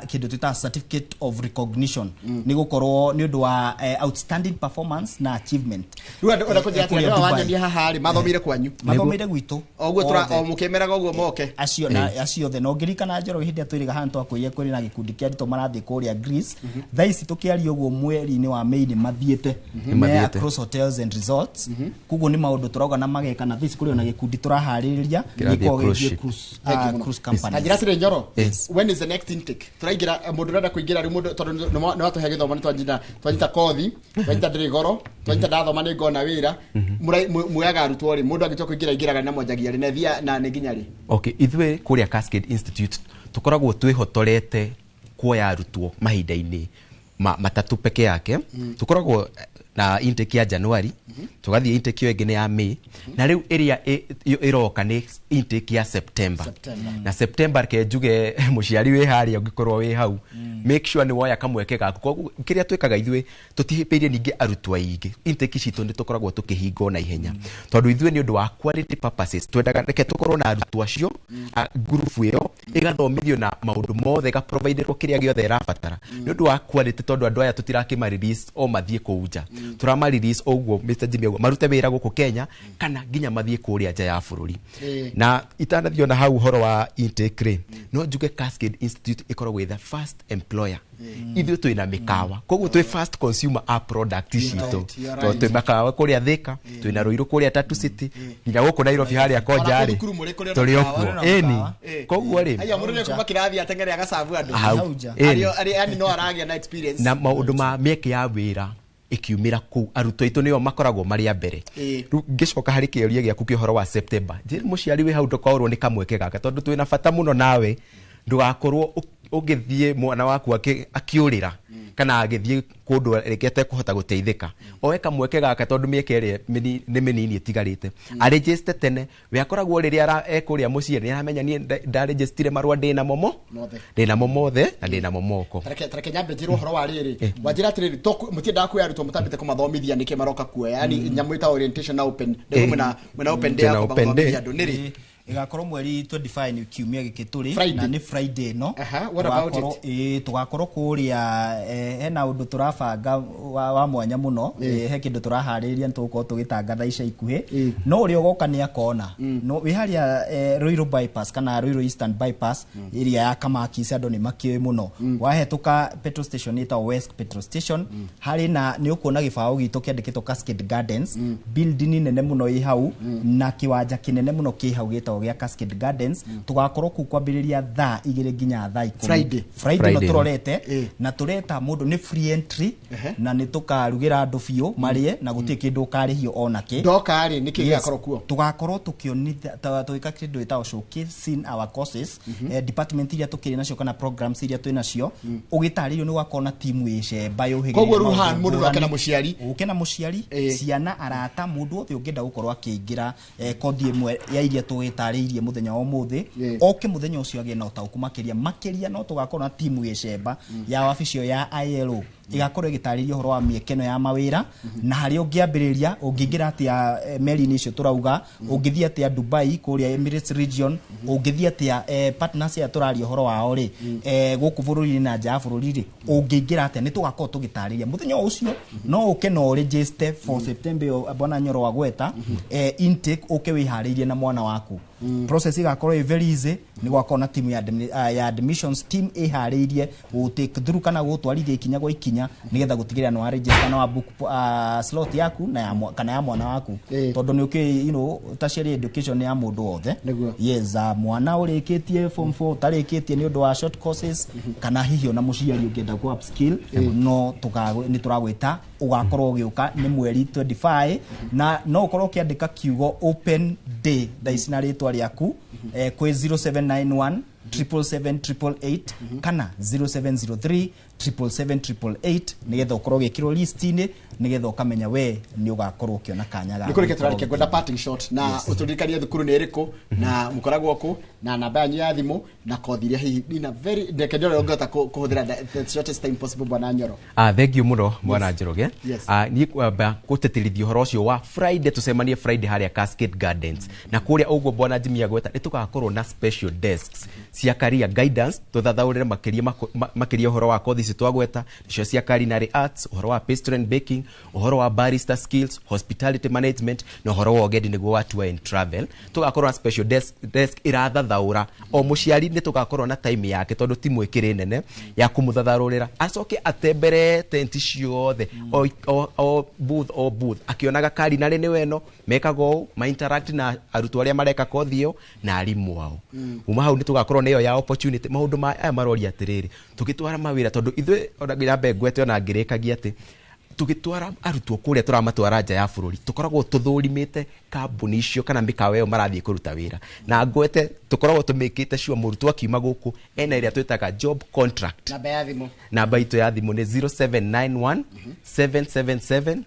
kĩndũ twĩtaga certificate of recognition nĩ gũkorwo nĩ ũndũ wa outstanding performance na achievement.
Rĩu andũ ona kũnjĩra atĩ
Kũrĩa
andũ aya
Dubai.
wanyonia haha rĩ, mathomire kwanyu.
Mathomire gwitũ.
O ũguo
Othe.
o mũkĩmeraga ũguo moke.
Acio na acio othe, na ũngĩririkana Njoroge, hĩndĩ ĩrĩa twĩrĩga haha twakwĩrire kũrĩ na gĩkundi kĩa arutwo marathiĩ kũrĩa Greece. Thaa ici tũkĩaria ũguo, mweri-inĩ wa May nĩ mathiĩte.
Nĩ
Me
mathiĩte.
across hotels and resorts. Koguo nĩ maũndũ tũrauga na mageka, na thaa ici kũrĩ ona gĩkundi tũraharĩrĩria
Kĩrathiĩ
gĩkoragwo
cruise
gĩgĩthiĩ
ship.
Thank you mũno.
cruise
Na njĩra
companies.
atĩrĩ Njoro, when is the next intake? Tũraingĩra, mũndũ ũrenda kũingĩra rĩu, mũndũ tondũ nĩ watũhe gĩthomo, nĩ twanyita kothi, twanyita ndĩrĩ goro, twanyita ndathoma nĩ ngona wĩra. Muoyaga arutwo rĩ? Mũndũ angĩtua kũingĩra aingĩraga na mwanjagia rĩ na ĩthia na nĩ nginya rĩ?
Okay, ithuĩ kũrĩa Cascade Institute tũkoragwo twĩhotorete kuoya arutwo mahinda-inĩ matatũ peke yake. Tũkoragwo na intake ya January, tũgathiĩ intake ĩyo ĩngĩ nĩ ya May, na rĩu ĩrĩa ĩroka nĩ intake ya September. Na September, reke njuge mũciari wĩ harĩa, ũngĩkorwo wĩ hau, make sure nĩ woya kamweke gaku. Koguo kĩrĩa twĩkaga ithuĩ, tũtihĩmbĩirie ningĩ arutwo aingĩ. Intake citũ nĩ tũkoragwo tũkĩhingwo na ihenya, tondũ ithuĩ nĩ ũndũ wa quality purposes twendaga reke tũkorwo na arutwo acio, ngurubu ĩyo ĩgathomithio na maũndũ mothe, ĩgaproviderwo kĩrĩa gĩothe ĩrabatara nĩ ũndũ wa quality, tondũ andũ aya tũtirakĩma release o mathiĩ kũu nja. Tũrama release ũguo Mr Jimmy ũguo marute wĩra gũkũ Kenya kana nginya mathiĩ kũrĩa nja ya bũrũri. Na itanathiĩ ona hau ũhoro wa intake rĩ, no njuge Cascade Institute ĩkoragwo ĩ the first employer. Ithuĩ twĩna mĩkawa, koguo twĩ first consumer a product citũ, tondũ twĩ mĩkawa kũrĩa Thika, twĩna Ruiru kũrĩa Tatu City, nginya gũkũ Nairobi harĩa Konja rĩ, tũrĩ o kuo. Ĩni, koguo rĩ,
Aya mũndũ nĩ kuma kĩrathi ateng'ere agacabu andũ.
Hau.
Arĩ yani no aragĩa na experience.
Na maũndũ ma mĩeke ya wĩra ĩkiumĩra kũu, arutwo aitũ nĩo makoragwo marĩ a mbere. Rĩu ngĩcoka harĩ kĩũria gĩaku kĩa ũhoro wa September, njĩre mũciari wĩ hau ndũkaũrwo nĩ kamweke gaka, tondũ twĩna bata mũno nawe ndũgakorwo ũgĩthiĩ mwana waku akĩũrĩra kana agĩthiĩ kũndũ rĩngĩ atekũhota gũteithĩka. Oe kamweke gaka, tondũ mĩeke ĩrĩa nĩ mĩnini ĩtigarĩte. Arĩnjĩste tene, we akoragwo rĩrĩa ekũrĩa mũciĩ nĩ aramenya niĩ ndarĩnjĩstire marũa ndĩnamo mo ndĩnamo mothe na ndĩnamo moko.
Tareke nyambe njĩrwo ũhoro wa rĩrĩ. Wanjĩra atĩrĩrĩ, mũtiendaga kuoya arutwo mũtambĩte kũmathomithia nĩkĩ maroka kuoya, yani nyamũ ĩta orientation na open day, mwĩna open day ya kũmathomithia andũ nĩrĩ?
Ĩgakorwo mweri 25, nĩ kiumia gĩkĩ tũrĩ, na nĩ Friday no. Tũgakorwo kũrĩa, hena ũndũ tũrabanga wa mwanya mũno, he kĩndũ tũraharĩrĩria, nĩ tũgũkorwo tũgĩtangatha ica ikuhĩ, no ũrĩa ũgoka nĩ akona. No wĩ harĩa Ruiru bypass kana Ruiru Eastern bypass ĩrĩa ya Kamakis, andũ nĩ makĩũĩ mũno. Wahĩtũka petrol station ĩtagwo West Petrol Station, harĩ na nĩ ũkuona gĩbaũ gitũ kĩandĩkĩtwo Cascade Gardens, building nene mũno ĩ hau na kĩwanja kĩnene mũno kĩ hau gĩtagwo gĩa Cascade Gardens. Tugakorwo kuu kwambĩrĩria thaa 2 nginya thaa 10 Friday no tũrorete, na tũreta mũndũ nĩ free entry, na nĩ tũkarugĩra andũ biũ marĩe na gũtirĩ kĩndũ ũkarĩhio ona kĩ.
Ndoka rĩ, nĩkĩ gĩgakorwo kuo?
Tũgakorwo tũkĩonithia, tũgĩka kĩndũ gĩtagwo showcasing our courses, department iria tũkĩrĩ nacio kana programs iria twĩ nacio, ũgĩtarĩrio nĩ gũgakorwo na timu ĩcemba yũhĩgĩrĩire.
Koguo rĩu haha mũndũ no oke na mũciari,
ũke na mũciari, ciana, arata, mũndũ wothe ũngĩenda gũkorwo akĩingĩra kothi ĩmwe ya iria tũgĩtarĩirie mũthenya wa ũmũthĩ, oke mũthenya ũcio agĩe na ũtaũku makĩria. No tũgakorwo na timu ĩcemba ya wabici ĩyo ya ILO ĩgakorwo ĩgĩtarĩria ũhoro wa mĩeke ĩno ya mawĩra, na harĩa ũngĩambĩrĩria, ũngĩingĩra atĩa meri-inĩ icio tũrauga, ũngĩthiĩ atĩa Dubai kũrĩa Emirates region, ũngĩthiĩ atĩa partners aya tũraria ũhoro wao rĩ, gũkũ bũrũri-inĩ na nja ya bũrũri rĩ, ũngĩingĩra atĩa, nĩ tũgakorwo tũgĩtarĩria mũthenya ũcio. No ũke na ũregister for September ĩyo bwana Nyoro wagweta, intake, ũke wĩharĩirie na mwana waku. Process ĩgakorwo ĩ very easy, nĩ gwakorwo na timu ya admissions team ĩharĩirie gũtake through kana gũtwarithia ikinya gwa ikinya, nĩgetha gũtigĩrĩra nĩ wa register na wa book slot yaku na ya kana ya mwana waku, tondũ nĩ ũkĩ you know tertiary education nĩ ya mũndũ wothe. Yes, mwana ũrĩkĩtie form 4, ũtarĩkĩtie nĩ ũndũ wa short courses, kana hihi ona mũciari ũngĩenda ku upskill, no nĩ tũragwĩta ũgakorwo ũgĩũka nĩ mweri 25, na no ũkorwo ũkĩandĩka kiugo open day thaa ici na rĩtwa rĩaku kwĩ 0791 777 888 kana 0703 777 888, nĩgetha ũkorwo ũgĩkĩrwo list-inĩ, nĩgetha ũkamenya we nĩ ũgakorwo ũkĩona kanya ga
nĩ kũrĩkia tũrarĩkia. Ngwenda parting shot na ũtũririkanie thukuru nĩ ĩrĩkũ na mũkoragwo kũ na namba yanyu ya thimũ na kothi iria hihi nina very ndeke ndore ũngĩhota kũhũthĩra the shortest time possible, bwana Nyoro.
Thank you mũno bwana Njoroge. Niĩ kwamba gũtĩtĩrithia ũhoro ũcio wa Friday, tũcemanie Friday harĩa Cascade Gardens, na kũrĩa ũguo bwana Jimmy agweta nĩ tũgakorwo na special desks cia career guidance, tũthathaũrĩre makĩria ũhoro wa kothi ici twagweta, nĩcio cia culinary arts, ũhoro wa pastry and baking, ũhoro wa barista skills, hospitality management na ũhoro wa ũgendi nĩguo wa tour and travel. Tũgakorwo na special desk ĩrathathaũra o mũciari, nĩ tũgakorwo na time yake tondũ timu ĩkĩrĩ nene ya kũmũthathaũrĩra, acoke atembere tenti ciothe, o booth o booth, akĩonaga culinary nĩ weno mekaga ũũ, ma interact na arutwo arĩa mareka kothi ĩyo na arimũ ao. Kuma hau nĩ tũgakorwo na ĩyo ya opportunity. Maũndũ maya maroria atĩrĩrĩ, tũgĩtwara mawĩra, tondũ ithuĩ ona nyambe ngwete ona ngĩrĩkagia atĩ tũgĩtwara arutwo kũrĩa tũramatwara nja ya bũrũri, tũkoragwo tũthũrimĩte kambuni icio kana mĩkawa ĩyo marathiĩ kũruta wĩra, na ngwete tũkoragwo tũmĩkĩte sure mũrutwo akiuma gũkũ ena ĩrĩa twĩtaga job contract.
Namba ya thimũ?
Namba itũ ya thimũ nĩ 0791 777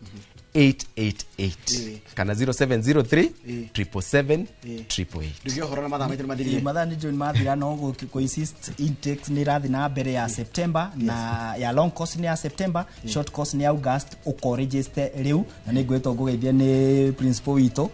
888 kana 0703 777 888.
Nduge ũhoro na mathaa maitũ nĩ mathirire.
Mathaa nĩ njũĩ nĩ mathira, no kũ insist intakes nĩ ĩrathiĩ na mbere ya September, na ya long course nĩ ya September, short course nĩ August. Ũko register rĩu, na nĩ ngwĩtwo ngũgeithie nĩ principal witũ,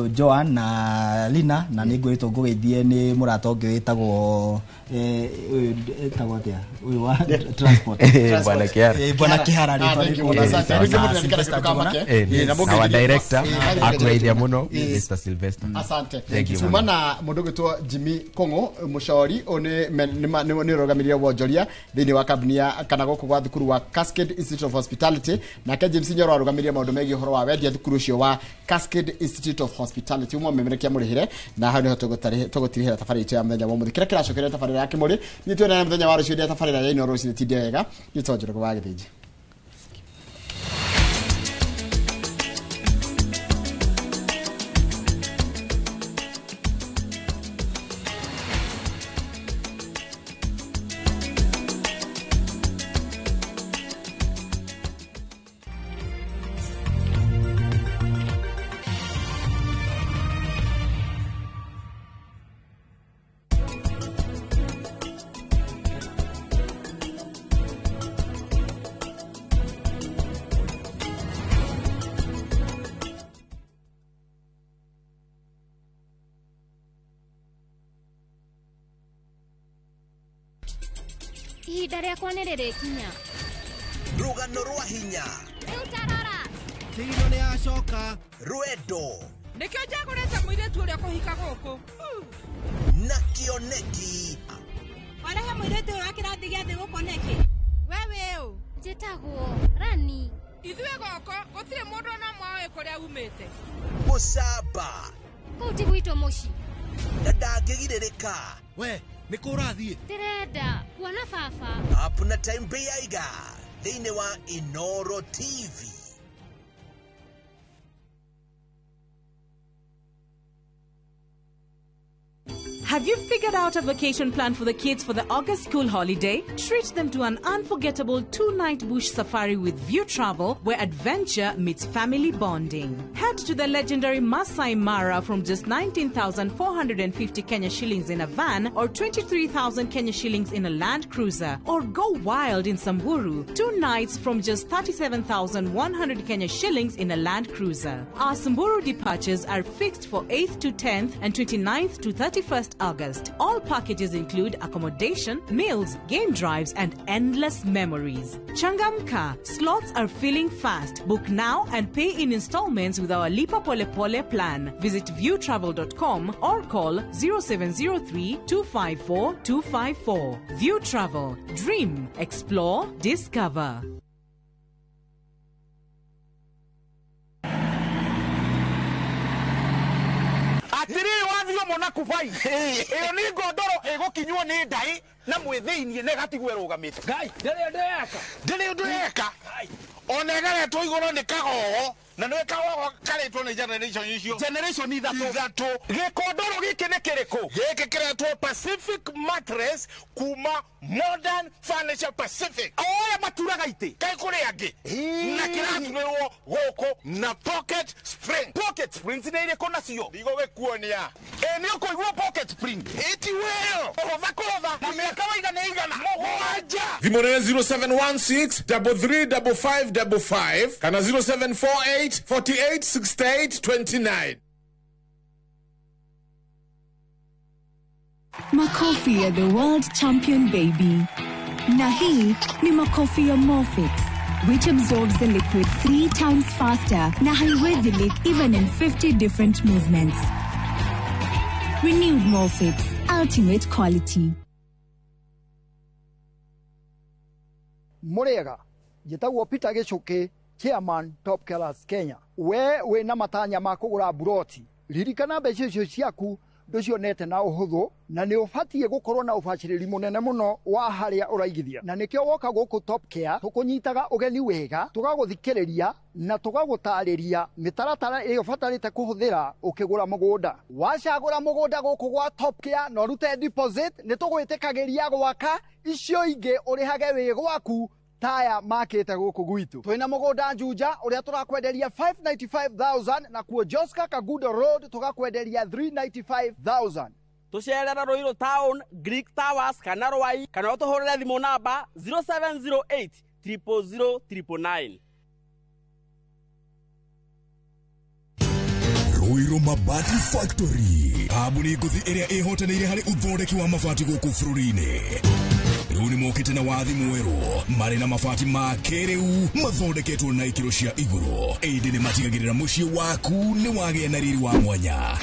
Joan na Lina, na nĩ ngwĩtwo ngũgeithie nĩ mũrata ũngĩ wĩtagwo, ũyũ ĩtagwo atĩa, ũyũ wa transport?
Bwana Kihara.
Bwana Kihara.
Ah,
rĩtwa
thank you
rĩkwo.
mũno. Asante.
Na
Rĩngĩ mũndũ
Sylvester
nĩarikana
Njuguna.
kĩndũ na mũngĩ
Our
nginya-
director akũgeithia mũno,
Yes.
Mr. Sylvester.
Asante.
Thank you
Tuma
mũno.
na mũndũ ũgwĩtwo Jimmy Kong'o mũcori ũyũ nĩ ũrũgamĩrĩire wonjoria thĩinĩ wa kambuni ya kana gũkũ gwa thukuru wa Cascade Institute of Hospitality, nake James Nyoro arũgamĩrĩire maũndũ megiĩ ũhoro wa wendia thukuru ũcio wa Cascade Institute of Hospitality. Umwe memerekia mũrĩhĩre, na hau nĩho tũgũtirihĩra tabarĩra itũ ya mũthenya wa ũmũthĩ. Kĩrĩa kĩracokeria tabarĩra ya Kĩmũrĩ niĩ tuonane mũthenya wa rũciũ rĩa tabarĩra ya Inooro rũcinĩ. Tinde wega, niĩ to Njoroge wa Gĩthĩnji.
Ihinda rĩakwa nĩ rĩrĩkinya.
Rũgano rwa hinya.
Rĩu tarora.
Kĩgino nĩ acoka. Rwendo.
Nĩkĩo njagũrĩte mũirĩtu ũrĩa kũhika gũkũ.
Na kĩoneki.
Warehe mũirĩtu ũyũ wa kĩrathi gĩa thĩ gũkũ nĩkĩ? We wĩ ũ?
Njĩtagwo Rani.
Ithuĩ gũkũ gũtirĩ mũndũ ona ũmwe ũĩ kũrĩa umĩte.
Gũcamba.
Kũu ti gwitũ mũciĩ.
Na ndangĩgirĩrĩka.
We nĩ kũ ũrathiĩ?
Ndĩrenda kuona baba.
Up na time Beiga thĩinĩ wa Inooro TV.
Have you figured out a vacation plan for the kids for the August school holiday? Treat them to an unforgettable 2-night bush safari with View Travel, where adventure meets family bonding. Head to the legendary Masai Mara from just 19,450 Kenya shillings in a van or 23,000 Kenya shillings in a Land Cruiser. Or go wild in Samburu, 2 nights from just 37,100 Kenya shillings in a Land Cruiser. Our Samburu departures are fixed for 8th to 10th and 29th to 31st August. All packages include accommodation, meals, game drives, and endless memories. Changamka, slots are filling fast. Book now and pay in installments with our Lipa Pole Pole plan. Visit viewtravel.com or call 0703 254 254. View Travel. Dream, explore, discover.
Atiriri wathio mona kubai iyo ni ngondoro igukinywo ni ndai na mwithĩinie na ĩgatigwo ĩrũgamĩte. Ngai ndĩrĩ ũndũ eka, ndĩrĩ ũndũ eka, ona ĩgaretwo igũrũ nĩ kagogo, na nĩ kagogo karetwo nĩ generation icio, generation ithatũ. Gĩkondoro gĩkĩ nĩ kĩrĩkũ? Gĩkĩ kĩretwo Pacific Mattress kuma Modern Furniture Pacific. O aya maturaga itĩ kaĩ kũrĩ angĩ, na kĩraturĩrwo gũkũ na pocket spring. Pocket springs nĩ irĩkũ nacio? Ndigũgĩkuonia. Ĩ nĩ ũkũigua pocket spring ĩti wĩyo kũhũtha kũhũtha na mĩaka waigana igana mũgwanja.
Thimũ nĩ 0716 335555 kana 0748 48 68 29.
Makofi ya the world champion baby. Na hii ni makofi ya Morfix, which absorbs the liquid 3 times faster na haiwezi leak even in 50 different movements. Renewed Morfix, ultimate quality.
Murega, njĩtagwo Peter Gĩchũkĩ, chairman Top Killers Kenya. We wĩna matanya ma kũgũra buroti, ririkana mbeca icio ciaku ndũcionete na ũhũthũ, na nĩ ũbatiĩ gũkorwo na ũbacĩrĩri mũnene mũno wa harĩa ũraigithia, na nĩkĩo woka gũkũ Top Care tũkũnyitaga ũgeni wega, tũgagũthikĩrĩria na tũgagũtarĩria mĩtaratara ĩrĩa ũbatarĩte kũhũthĩra ũkĩgũra mũgũnda. Wacagũra mũgũnda gũkũ gwa Top Care na ũrute deposit, nĩ tũgwĩtĩkagĩria gwaka icio ingĩ ũrĩhage wĩ gwaku Taya makĩte gũkũ gwitũ. Twĩna mũgũnda Juja ũrĩa tũrakwenderia 595,000 na kuo Joska Kagudo Road tũgakwenderia 395,000.
Tucerera Ruiru Town, Greek Towers kana Rwai kana ũtũhũrĩre thimũ namba 0708 000 999.
Ruiru Mabati Factory, kambuni ngũthi ĩrĩa ĩhotanĩire harĩ ũthondeki wa mabati gũkũ bũrũri-inĩ. Rĩu nĩ mokĩte na wathi mwerũ, marĩ na mabati ma kĩrĩu mathondeketwo na ikĩro cia igũrũ, ĩndĩ nĩ matigagĩrĩra mũciĩ waku nĩ wagĩa na riri wa mwanya.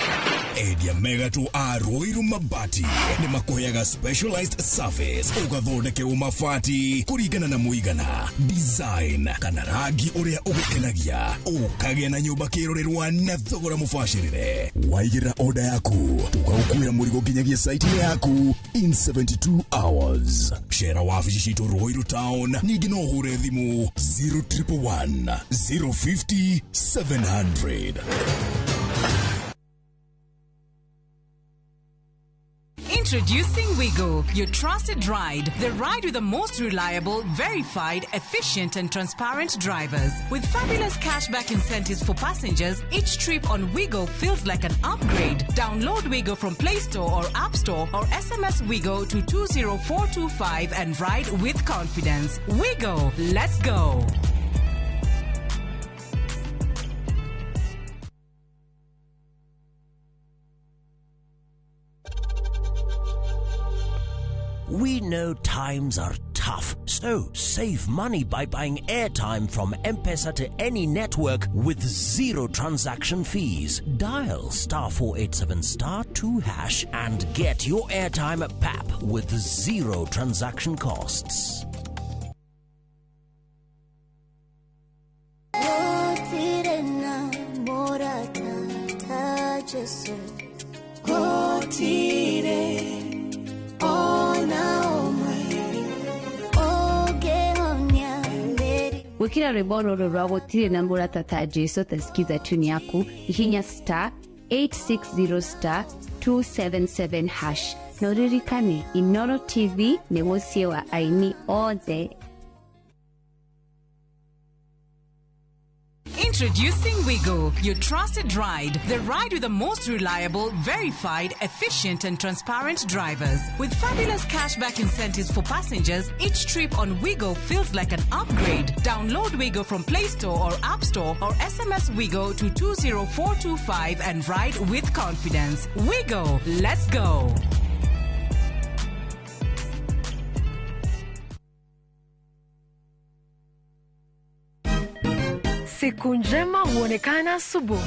Endia megatũ a Ruiru Mabati nĩ makũheaga specialized service, ũgathondekerwo mabati kũringana na mũigana, design kana rangi ũrĩa ũgũkenagia, ũkagĩa na nyũmba kĩrorerwa na thogora mũbacĩrĩre. Waigĩrĩra order yaku, tũgagũkuĩra mũrigo nginyagia site yaku in 72 hours. Cera wabici citũ Ruiru Town, ningĩ no ũhũre thimũ 0111 050 700.
Introducing Wigo, your trusted ride. The ride with the most reliable, verified, efficient and transparent drivers. With fabulous cashback incentives for passengers, each trip on Wigo feels like an upgrade. Download Wigo from Play Store or App Store or SMS Wigo to 20425 and ride with confidence. Wigo, let's go.
We know times are tough, so save money by buying airtime from M-Pesa to any network with zero transaction fees. Dial *487 *2# and get your airtime at PAP with zero transaction costs.
Wikira rwimbo rũrũ rwa gũtirĩ na mũrata ta Jesu tasikiza tune yaku hihinya *860 *277# na ũririkane Inoro TV nĩ mũciĩ wa aini othe.
Introducing Wigo, your trusted ride. The ride with the most reliable, verified, efficient and transparent drivers. With fabulous cashback incentives for passengers, each trip on Wigo feels like an upgrade. Download Wigo from Play Store or App Store or SMS Wigo to 20425 and ride with confidence. Wigo, let's go.
Siku njema huonekana asubuhi.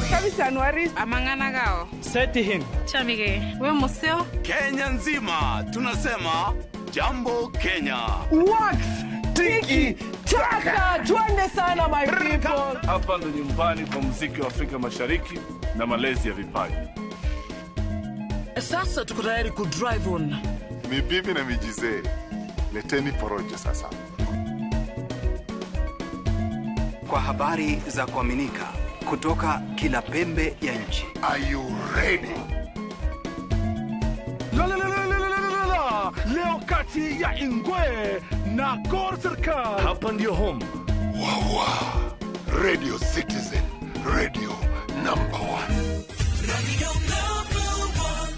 Amangana gao.
Setihin.
Chamige. We museo.
Kenya nzima tunasema jambo Kenya.
Wax tiki taka, twende sana my people.
Hapa ndo nyumbani kwa muziki wa Afrika Mashariki na malezi ya vipaji.
Sasa tuko tayari ku drive on.
Ni bibi na mijizee. Leteni porojo sasa.
Kwa habari za kuaminika kutoka kila pembe ya nchi.
Are you ready?
La la la la la la la. Leo kati ya Ingwe na Gor Serikal.
Hapa ndio home.
Wawa. Radio Citizen, radio number 1.
Radio number 1.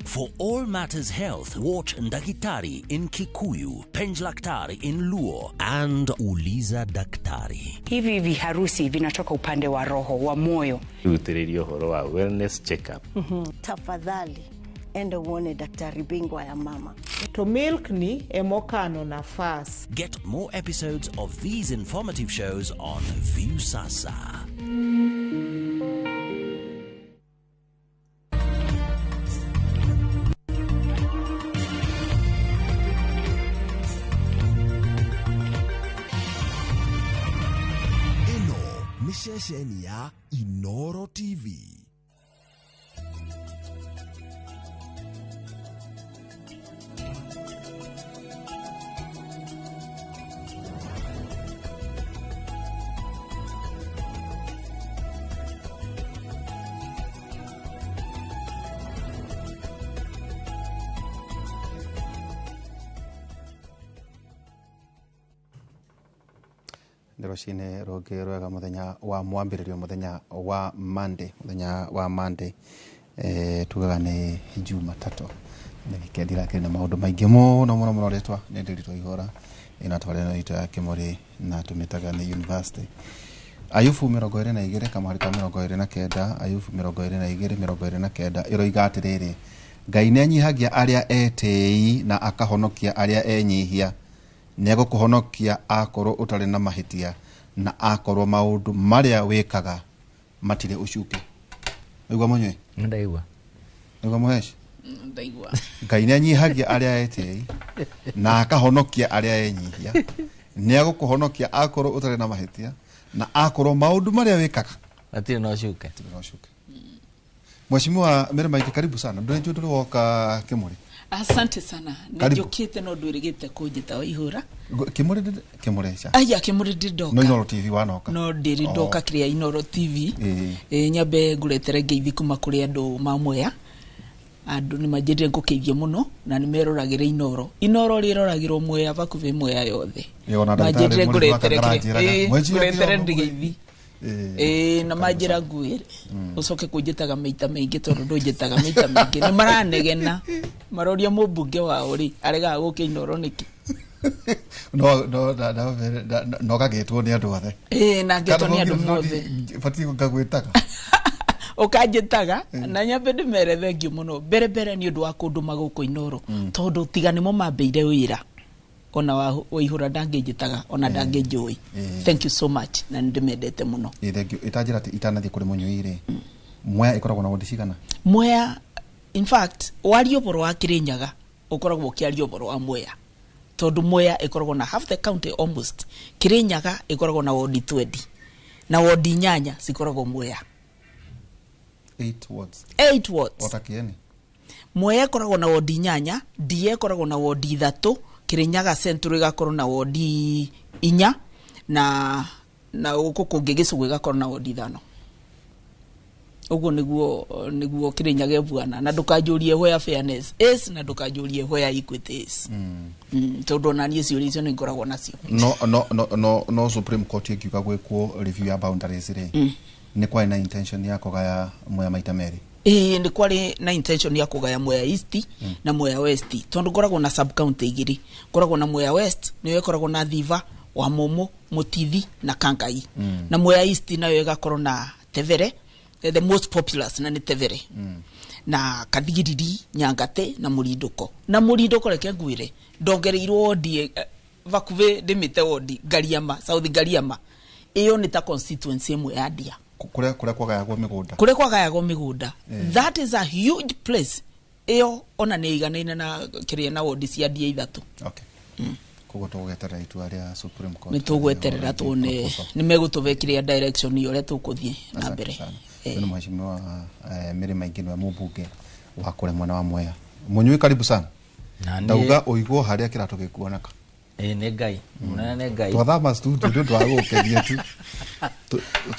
For all matters health, watch Ndakitari in Kikuyu, Penjlaktari in Luo, and Uliza Daktari.
Hivi viharusi vinatoka upande wa roho, wa moyo.
Utiririo horo wa wellness check-up.
Tafadhali, enda uone daktari bingwa ya mama.
To milk ni emokano nafas.
Get more episodes of these informative shows on Viusasa.
Ceceni ya Inoro TV.
Nĩ rũcinĩ rũngĩ rwega mũthenya wa mwambĩrĩrio, mũthenya wa Monday, mũthenya wa Monday, tugaga nĩ Jumatatũ, nĩ wikendi irakĩrĩ na maũndũ maingĩ mũno mũno mũno. Rĩtwa nĩ Ndĩritũ Ihũra, ĩno tabarĩra ĩno itũ ya Kĩmũrĩ na tũmĩtaga nĩ University. Ayubu 22 kamũhari ka 29, Ayubu 22 29 ĩroiga atĩrĩrĩ, Ngai nĩ anyihagia arĩa etĩi na akahonokia arĩa enyihia. Nĩ egũkũhonokia akorwo ũtarĩ na mahĩtia na akorwo maũndũ marĩa wĩkaga matirĩ ũcuke. Waigua mũnyue?
Ndaigua.
Waigua mũheci?
Ndaigua.
Ngai nĩ anyihagia arĩa etĩi na akahonokia arĩa enyihia. Nĩ egũkũhonokia akorwo ũtarĩ na mahĩtia na akorwo maũndũ marĩa wĩkaga
matirĩ na ũcuke.
Matirĩ na ũcuke. Mheshimiwa Mary Maike, karibu sana. Ndũrĩ njũĩ ndũrĩ woka Kĩmũrĩ.
Asante sana.
Karibu.
Nĩnjũkĩte no ndwĩrĩgĩte kũnjĩta Waihũra.
Kĩmũrĩ Kĩmũrĩ ca.
Aya Kĩmũrĩ ndĩ ndoka.
No Inoro TV wanoka.
No ndĩrĩ ndoka kĩrĩa Inoro TV.
Ĩĩ.
Nyambe ngũretere ngeithi kuma kũrĩ andũ ma Mwea. Andũ nĩ manjĩrire ngũkĩithie mũno na nĩ meroragĩra Inoro. Inoro rĩroragĩrwo Mwea bakubĩ Mwea yothe.
Ĩĩ, ona ndagĩtarĩ
Manjĩrire
mũrĩmi wa
ngũretere
Kangara
kĩrĩa-
anjĩraga,
ĩĩ,
"Mwenjia
ngũretere
Kĩroko
ngeithi. Ĩĩ, na manjĩra nguĩre ũcoke kũnjĩtaga maita maingĩ tondũ ndũnjĩtaga maita maingĩ. Nĩ maranegena maroria mũmbunge wao rĩ aregaga gũka Inoro nĩkĩ.
No no na na na no gagĩtwo nĩ andũ othe.
Ĩĩ, na ngetwo nĩ andũ
Kana
mothe.
Batiĩ ngagwĩtaga.
Ũkanjĩtaga na nyambe ndĩmere thengiũ mũno mbere mbere nĩ ũndũ wa kũndũma gũkũ Inoro, tondũ tiga nĩmo mambĩire wĩra ona Waihũra ndangĩnjĩtaga ona ndangĩnjũĩ. Thank you so much na nĩ ndĩmendete mũno.
Ĩĩ, thank you. Ĩtanjĩra atĩ itanathiĩ kũrĩ mũnyui rĩ, Mwea ĩkoragwo na wondi cigana?
Mwea, in fact, waria ũhoro wa Kĩrĩnyaga ũkoragwo ũkĩaria ũhoro wa Mwea, tondũ Mwea ĩkoragwo na half the county almost. Kĩrĩnyaga ĩkoragwo na wondi 20 na wondi 8 cikoragwo Mwea.
8 wards.
8 wards.
Ota Kĩeni.
Mwea ĩkoragwo na wondi 8, Ndia ĩkoragwo na wondi 3, Kĩrĩnyaga Central ĩgakorwo na wondi 4 na gũkũ kũngĩ Gĩcũgũ ĩgakorwo na wondi 5. Ũguo nĩguo Kĩrĩnyaga ĩbuana. Na ndũkanjũrie where fairness is na ndũkanjũrie where equity is. Tondũ ona niĩ ciũria icio nĩ ngoragwo nacio.
No no no no no Supreme Court ĩngiuga gwĩkwo review ya boundaries rĩ, nĩ kwarĩ na intention ya kũgaya Mwea maita merĩ.
Ĩĩ, nĩ kwarĩ na intention ya kũgaya Mwea East na Mwea West, tondũ ngoragwo na sub county igĩrĩ. Ngoragwo na Mwea West nĩyo ĩkoragwo na Thiva, Wamumu, Mutithi na Kangai. Na Mwea East nayo ĩgakorwo na Tevere, the most populous na nĩ Tevere. Na Kathigiriri, Nyangate na Mũrindũko. Na Mũrindũko reke ngwĩre, ndongereirwo wondi bakubĩ ndĩmĩte wondi Ngariama, South Ngariama. Ĩyo nĩ ta constituency ĩmwe ya Ndia.
Kũrĩa kwagayagwo mĩgũnda.
Kũrĩa kwagayagwo mĩgũnda. That is a huge place. Ĩyo ona nĩ ĩiganaine na kĩrĩa na wondi cia Ndia 3.
Okay. Koguo tũgweterera itua rĩa Supreme Court.
Nĩ tũgweterera tuone nĩ megũtũbe kĩrĩa direction ĩyo ũrĩa tũkũthiĩ na mbere.
Nĩ mheshimiwa Mary Maingĩ nĩwe mũmbunge wa kũrĩa mwena wa Mwea. Mũnyui karibu sana. Ndauga ũigwo harĩa kĩratũ gĩkuoneka.
Ĩĩ, nĩ Ngai. Mũnene nĩ Ngai.
Twathama studio nĩ ũndũ wa gũkenia tu.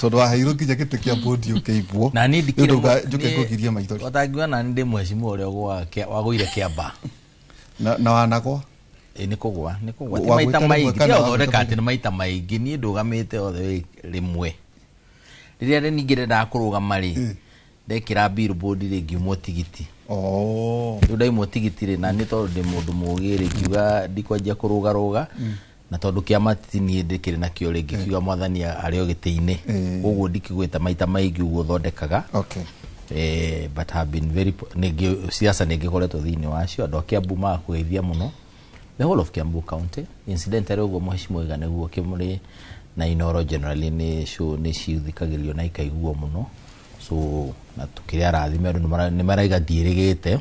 Tondũ waheirwo nginya gĩtĩ kĩa bodi ũkĩimbwo.
Na niĩ ndikĩrĩ
njũke ngũgirie maithori.
Ũtangiuga na niĩ ndĩ mheshimiwa ũrĩa wagũire Kĩamba.
Na wanagwa?
Ĩĩ, nĩ kũgwa, nĩ kũgwa. Ti maita maingĩ, ti gũthondeka atĩ nĩ maita maingĩ. Niĩ ndũgamĩte othe rĩmwe. Rĩrĩa ningĩ ndendaga kũrũgama rĩ, ndekĩra billboard rĩ, ngiumwo tigiti. Rĩu ndaimwo tigiti rĩ, na nĩ tondũ ndĩ mũndũ mũũgĩ rĩ, ngiuga ndikwanjia kũrũgarũga. Na tondũ kĩama ti niĩ ndĩkĩrĩ nakĩo rĩ, ngĩkiuga mwathani arĩ o gĩtĩ-inĩ. Koguo ndikĩgwĩta maita maingĩ ũguo thondekaga. But have been very siasa nĩ ngĩkoretwo thĩinĩ wacio. Andũ a Kiambu magakũgeithia mũno. The whole of Kiambu County. Incidentally ũguo mheshimiwa oiga nĩguo Kĩmũrĩ na Inoro generally nĩ show nĩ cithikagĩrĩrio na ikaiguo mũno. So na tukĩrĩ arathime andũ nĩ maraiga ndiĩrĩgĩte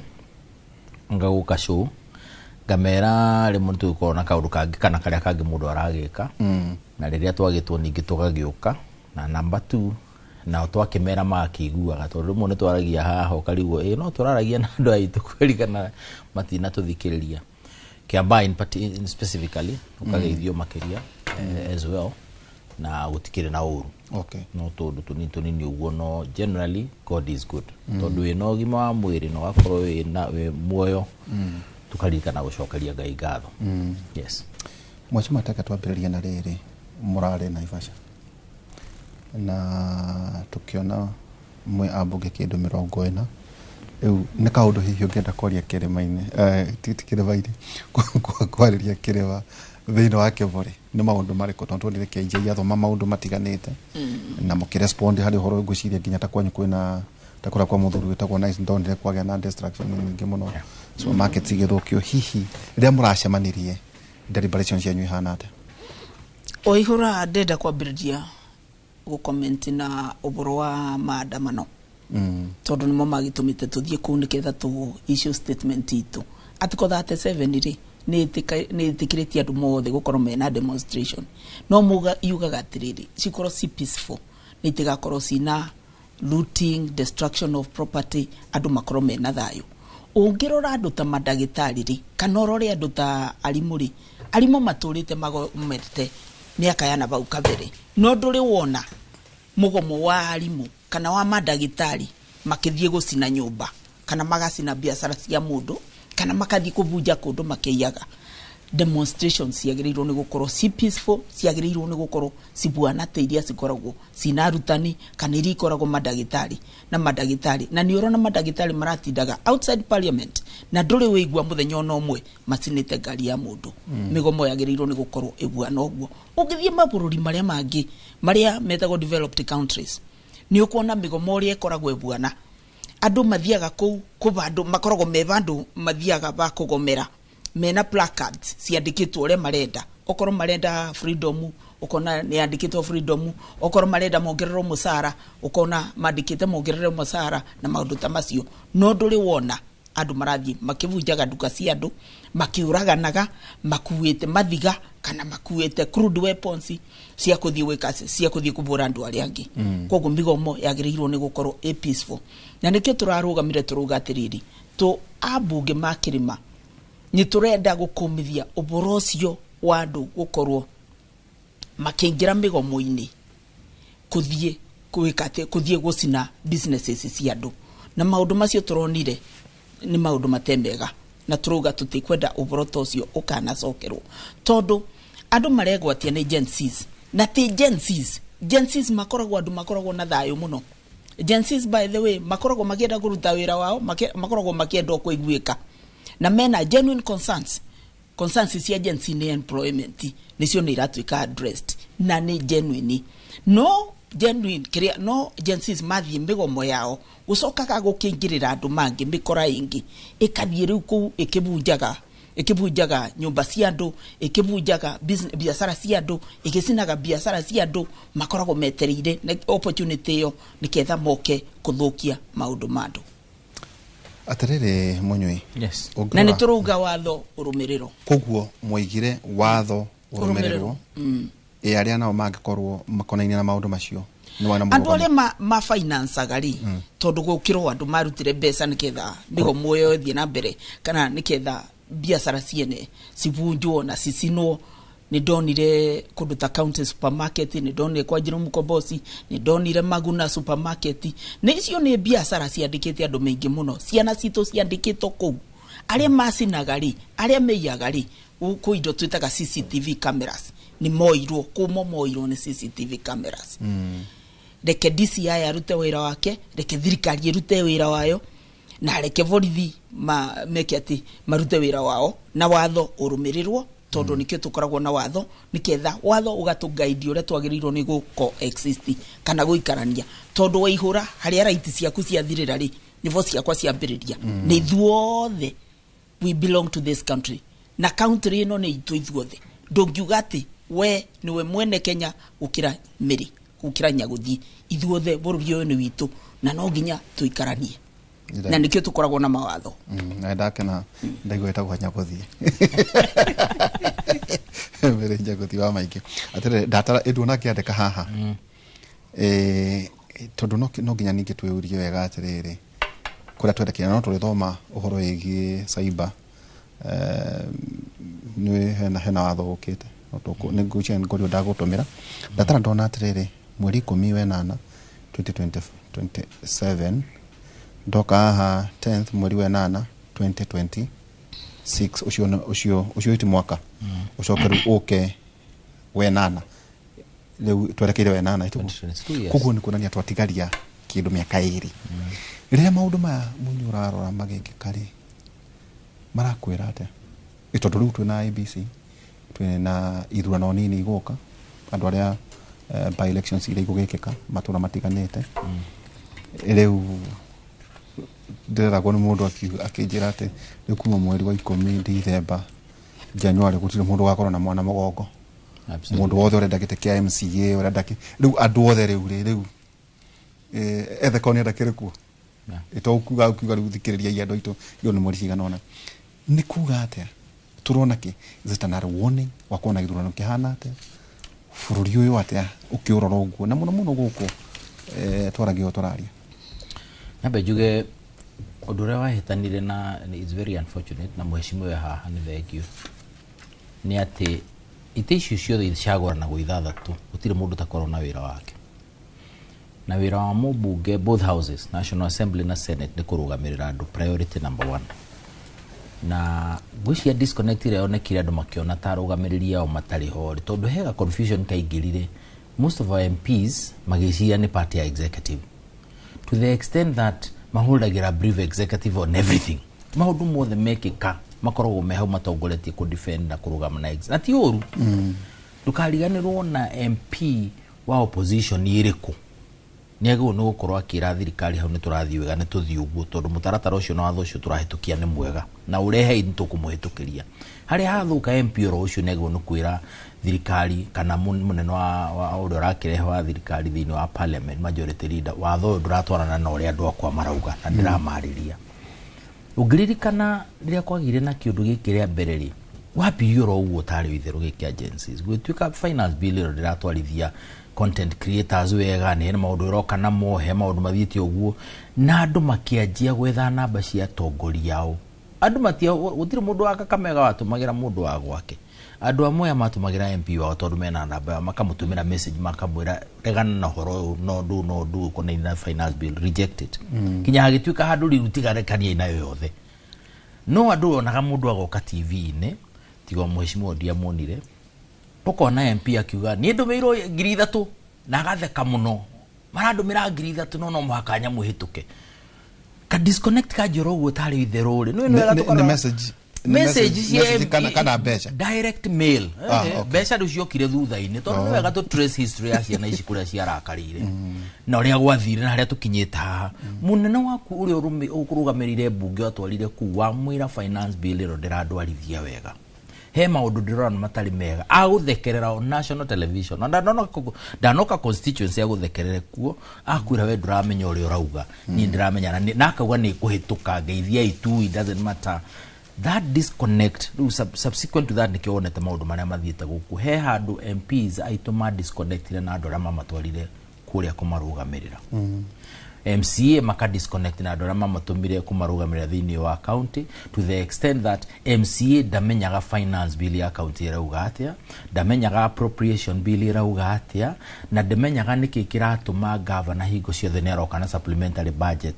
ngagũka show ngamera rĩmwe nĩtũgũkorwo na kaũndũ kangĩ kana karĩa kangĩ mũndũ aragĩka. Na rĩrĩa twagĩtwo ningĩ tũgagĩũka. Na number 2 nao twakĩmera magakĩiguaga, tondũ rĩmwe nĩtwaragia haha ũkarigwo ĩ no tũraragia na andũ aitũ kweri kana matinatũthikĩrĩria. Kiambaa in specifically ũkageithio makĩria as well na gũtikĩrĩ na ũru.
Okay.
No tũndũ tũnini tũnini ũguo, no generally God is good. Tondũ wĩna ũgima wa mwĩrĩ na ũgakorwo wĩ muoyo, tũkaririkana gũcokeria Ngai ngatho. Yes.
Mheshimiwa, taka twambĩrĩrie na rĩrĩ. Mũrarĩ Naivasha na tũkĩona mwe ambunge kĩndũ 40. Rĩu nĩ kaũndũ hihi ũngĩenda kwaria kĩrĩma-inĩ, ti kĩrĩma-inĩ, kwarĩria kĩrĩma thĩinĩ wa Kĩbũrĩ nĩ maũndũ marĩkũ? Tondũ tuonire KJ athoma maũndũ matiganĩte na mũkĩrespond harĩ ũhoro. Ngwĩciria nginya ta kwanyu kwĩna ta kũrĩa kwa mũthuri wĩtagwo Nice, ndonire kwagĩa na destruction nyingĩ mũno, supermarket igĩthũkio. Hihi rĩrĩa mũracemanirie, deliberation cianyu ihana atĩa?
Oihũra, ndenda kwambĩrĩria gũcomment na ũhoro wa maandamano tondũ nĩmo magĩtũmĩte tũthiĩ kũu nĩgetha tũ issue statement itũ. Article 37 rĩ, nĩ ĩtĩkĩrĩtie andũ mothe gũkorwo mena demonstration, no muga yugaga atĩrĩrĩ, cikorwo ci peaceful, nĩ itigakorwo cina looting, destruction of property, andũ makorwo mena thayũ. Ũngĩrora andũ ta mandagĩtarĩ rĩ, kana ũrore andũ ta arimũ rĩ, arimũ matũrĩte magomete mĩaka ya nabau kabere, no ndũrĩ wona mũgomo wa arimũ kana wa mandagĩtarĩ makĩthiĩ gũcina nyũmba kana magacina biacara cia mũndũ kana makathiĩ kũbunja kũndũ makĩiyaga. Demonstrations ciagĩrĩirwo nĩ gũkorwo ci peaceful, ciagĩrĩirwo nĩ gũkorwo cibuana ta iria cikoragwo cina arutani kana iria ikoragwo mandagĩtarĩ na mandagĩtarĩ. Na nĩ ũrona mandagĩtarĩ maratindaga outside parliament na ndũrĩ wĩigua mũthenya ona ũmwe macinĩte ngari ya mũndũ. Mĩgomo yagĩrĩirwo nĩ gũkorwo ĩbuana ũguo. Ũngĩthiĩ mabũrũri marĩa mangĩ marĩa metagwo developed countries, nĩ ũkuona mĩgomo ũrĩa ĩkoragwo ĩbuana. Andũ mathiaga kũu kũ vandũ makoragwo me vandũ mathiaga ba kũgomera mena placards ciandĩkĩtwo ũrĩa marenda. Okorwo marenda freedom, ũkona nĩ yandĩkĩtwo freedom. Okorwo marenda mongererwo mũcara, ũkona mandĩkĩte mongererwo mũcara na maũndũ ta macio. No ndũrĩ wona andũ marathiĩ makĩbunjaga nduka cia andũ, makĩũraganaga makuĩte mathiga kana makuĩte crude weapons cia kũthiĩ gwĩka, cia kũthiĩ kũbũra andũ arĩa angĩ. Koguo migomo yagĩrĩirwo nĩ gũkorwo ĩ peaceful, na nĩkĩo tũrarũgamire tũrauga atĩrĩrĩ, tũ ambunge ma kĩrĩma nĩ tũrenda gũkũmithia ũboro ũcio wa andũ gũkorwo makĩingĩra mĩgomo-inĩ kũthiĩ gwĩka atĩ kũthiĩ gũcina businesses cia andũ na maũndũ macio tũronire nĩ maũndũ matemega, na tũrauga tũtikwenda ũboro ta ũcio ũkanacokerwo tondũ andũ maregwatia nĩ Gen Zs, na ti Gen Zs. Gen Zs makoragwo andũ makoragwo na thayũ mũno. Gen Zs, by the way, makoragwo makĩenda kũruta wĩra wao, makoragwo makĩenda kũiguĩka na mena genuine concerns. Concerns cia Gen Z nĩ employment, nĩcio nĩ iratuĩka addressed na nĩ genuine, no genuine kĩrĩa no Gen Zs mathiĩ mĩgomo yao gũcokaga gũkĩingĩrĩra andũ mangĩ, mĩkora ĩngĩ ĩkathiĩ rĩu kũu ĩkĩbunjaga nyũmba cia andũ, ĩkĩbunjaga biacara cia andũ, ĩgĩcinaga biacara cia andũ. Makoragwo metereire opportunity ĩyo nĩgetha moke kũthũkia maũndũ ma andũ.
Atĩrĩrĩ Mũnyui.
Yes.
Na nĩ tũrauga watho ũrũmĩrĩrwo.
Koguo mwoigire watho ũrũmĩrĩrwo. Ĩ arĩa nao mangĩkorwo makonainie na maũndũ macio nĩ wana
andũ arĩa ma financaga rĩ, tondũ gũkĩrwo andũ marutire mbeca nĩgetha mĩgomo ĩyo ĩthiĩ na mbere kana nĩgetha biacara ciene cibunjwo na cicinwo. Nĩ ndonire kũndũ ta County Supermarket, nĩ ndonire kwa Njirũ Mũkomboci, nĩ ndonire Maguna Supermarket. Nĩ icio nĩ biacara ciandĩkĩte andũ maingĩ mũno, ciana citũ ciandĩkĩtwo kũu. Arĩa macinaga rĩ, arĩa meiyaga rĩ, kwĩ indo twĩtaga CCTV cameras, nĩ moirwo kũmo, moirwo nĩ CCTV cameras. Reke DCI arute wĩra wake, reke thirikari ĩrute wĩra wayo, na reke borithi meke atĩ marute wĩra wao na watho ũrũmĩrĩrwo, tondũ nĩkĩo tũkoragwo na watho, nĩketha watho ũgatũguide ũrĩa twagĩrĩirwo nĩ gũ coexist kana gũikarania, tondũ waihũra harĩa right ciaku ciathirĩra rĩ, nĩvo ciakwa ciambĩrĩria. Nĩ ithuothe we belong to this country, na country ĩno nĩ itũ ithuothe. Ndũngiuga atĩ we nĩwe mwene Kenya gũkĩra mĩrĩ, gũkĩra nyagũthiĩ. Ithuothe bũrũri ũyũ nĩ witũ na no nginya tũikaranie, na nĩkĩo tũkoragwo na mawatho.
Na ndakena ndaigua ĩtagwo nyagũthiĩ, mbere nyagũthiĩ wa maingĩ. Atĩrĩrĩ, ndatara ĩnduona ngĩandĩka haha, tondũ no nginya ningĩ twĩũrie wega atĩrĩrĩ, kũrĩa twerekeire no tũrĩthoma ũhoro wĩgiĩ cyber, nĩ hena watho ũkĩte nĩ ngwĩciria ngorio ndagũtũmĩra. Ndatara ndona atĩrĩrĩ, mweri 18 2027, ndoka haha 10th mweri wa 8 2026, ũcio ũcio ũcio ti mwaka ũcoke rĩu ũke wenana. Rĩu twerekeire wenana itugu.
2022, yes.
Koguo nĩ kuonania twatigaria kĩndũ mĩaka 2. Rĩrĩa maũndũ maya Munyi ũrarora magĩkĩka rĩ, marakwĩra atĩa? Tondũ rĩu twĩna IEBC, twĩna ithurano nini igũka, andũ arĩa by elections iria igũgĩkĩka matũra matiganĩte. Rĩu ndĩreragwo nĩ mũndũ akĩnjĩra atĩ rĩu kuma mweri wa 10 Dithemba, January, gũtirĩ mũndũ ũgakorwo na mwana mũgongo. Mũndũ wothe ũrenda gĩtĩ kĩa MCA, ũrenda kĩ rĩu andũ othe rĩu rĩ rĩu ethe korwo nĩenda kĩrĩ kuo ĩto ũkuga ũkiuga rĩu thikĩrĩria andũ aitũ iyo nĩ mweri cigana ũna. Nĩ kuga atĩa tũrona kĩ? Is it another warning wa kuona gĩthurano kĩhana atĩa bũrũri ũyũ atĩa ũkĩũrora ũguo, na mũno mũno gũkũ twaragia ũũ tũraria?
Nyambe njuge ũndũ ũrĩa wahĩtanire na it's very unfortunate, na mheshimiwa haha nĩ thengio, nĩ atĩ itĩ icio ciothe icagũranagwo 6 gũtirĩ mũndũ ũtakorwo na wĩra wake. Na wĩra wa mũmbunge both houses, National Assembly na Senate, nĩ kũrũgamĩrĩra andũ, priority number 1. Na ngwĩciria disconnect ĩrĩa yonekire andũ makĩona ta arũgamĩrĩri ao matarĩ ho rĩ, tondũ hega confusion kaingĩrire, most of our MPs magĩciria nĩ party ya executive, to the extent that mahũragĩra brief executive on everything. Maũndũ mothe mekĩka makoragwo me hau matongoretie kũ defend na kũrũgama na na ti ũru. Ndũkariganĩrwo na MP wa opposition ĩrĩkũ nĩ agĩrĩirwo nĩ gũkorwo akĩra thirikari hau nĩ tũrathiĩ wega, nĩ tũthiĩ ũguo, tondũ mũtaratara ũcio na watho ũcio tũrahĩtũkia nĩ mwega na ũrehe nĩ tũkũmũhĩtũkĩria. Harĩa hathũka MP oro ũcio nĩ agĩrĩirwo nĩ kwĩra thirikari kana mũnene wa ũrĩa ũrakĩrehe wa thirikari thĩinĩ wa parliament, majority leader, watho ũyũ ndũratwarana na ũrĩa andũ akwa marauga na ndĩramarĩria. Ũngĩririkana rĩrĩa kwagĩire na kĩũndũ gĩkĩ rĩa mbere rĩ, wambirie oro ũguo tarĩ itherũ gĩkĩ agencies gwĩtuĩka finance bill ĩyo ndĩratwarithia content creators wega, nĩ hena maũndũ ĩroka namo, he maũndũ mathiĩte ũguo, na andũ makĩanjia gwetha namba cia atongoria ao. Andũ matia, gũtirĩ mũndũ wa Kakamega watũmagĩra mũndũ wa gwake. Andũ amwe matũmagĩra MP wao tondũ mena namba yao, makamũtũmĩra message makamwĩra regana na ũhoro ũyũ, no ndũ, no ndũ ũkonainie na finance bill, reject it. Kinya hagĩtuĩka handũ rĩu tigarekania nayo yothe. No andũ onaga mũndũ agoka TV-inĩ, tiga mheshimiwa ndiamuonire, ũkona MP akiuga niĩ ndũmĩirwo 3,000 na agatheka mũno, marandũmĩra 3,000 no no mũhaka nyamũ ĩhĩtũke. Ka disconnect ka njoro ũguo tarĩ itherũ rĩ. Nĩ wega
Nĩ
tũkarora.
message, nĩ
Message
message,
cia
message
MP
kana mbeca.
Direct mail.
Okay.
Mbeca rĩu ciokire thutha-inĩ, tondũ nĩ wega tũ trace history ya ciana ici kũrĩa ciarakarĩire na ũrĩa gwathire na harĩa tũkinyĩte haha. Mũnene waku ũrĩa ũkũrũgamĩrĩire mbunge watwarire kũu wamwĩra finance bill ĩno ndĩrandwarithia wega, he maũndũ ndĩrona matarĩ mega, agũthekerera on national television. Na ndanoka constituency agũthekerere kuo, akwĩra we ndũramenya ũrĩa ũrauga, niĩ ndĩramenya na akauga nĩ kũhĩtũka, ngeithia itu, it doesn't matter. That disconnect rĩu subsequent to that nĩkĩo wonete maũndũ marĩa mathiĩte gũkũ. He handũ MPs aitũ ma disconnectire na andũ arĩa mamatwarire kũrĩa kũmarũgamĩrĩra. MCA maka disconnect na andũ arĩa mamatũmire kũmarũgamĩrĩra thĩinĩ wa county, to the extent that MCA ndamenyaga finance bill ya county ĩrauga atĩa, ndamenyaga appropriation bill ĩrauga atĩa, na ndamenyaga nĩkĩ kĩratũma governor hingo ciothe nĩ aroka na supplementary budget.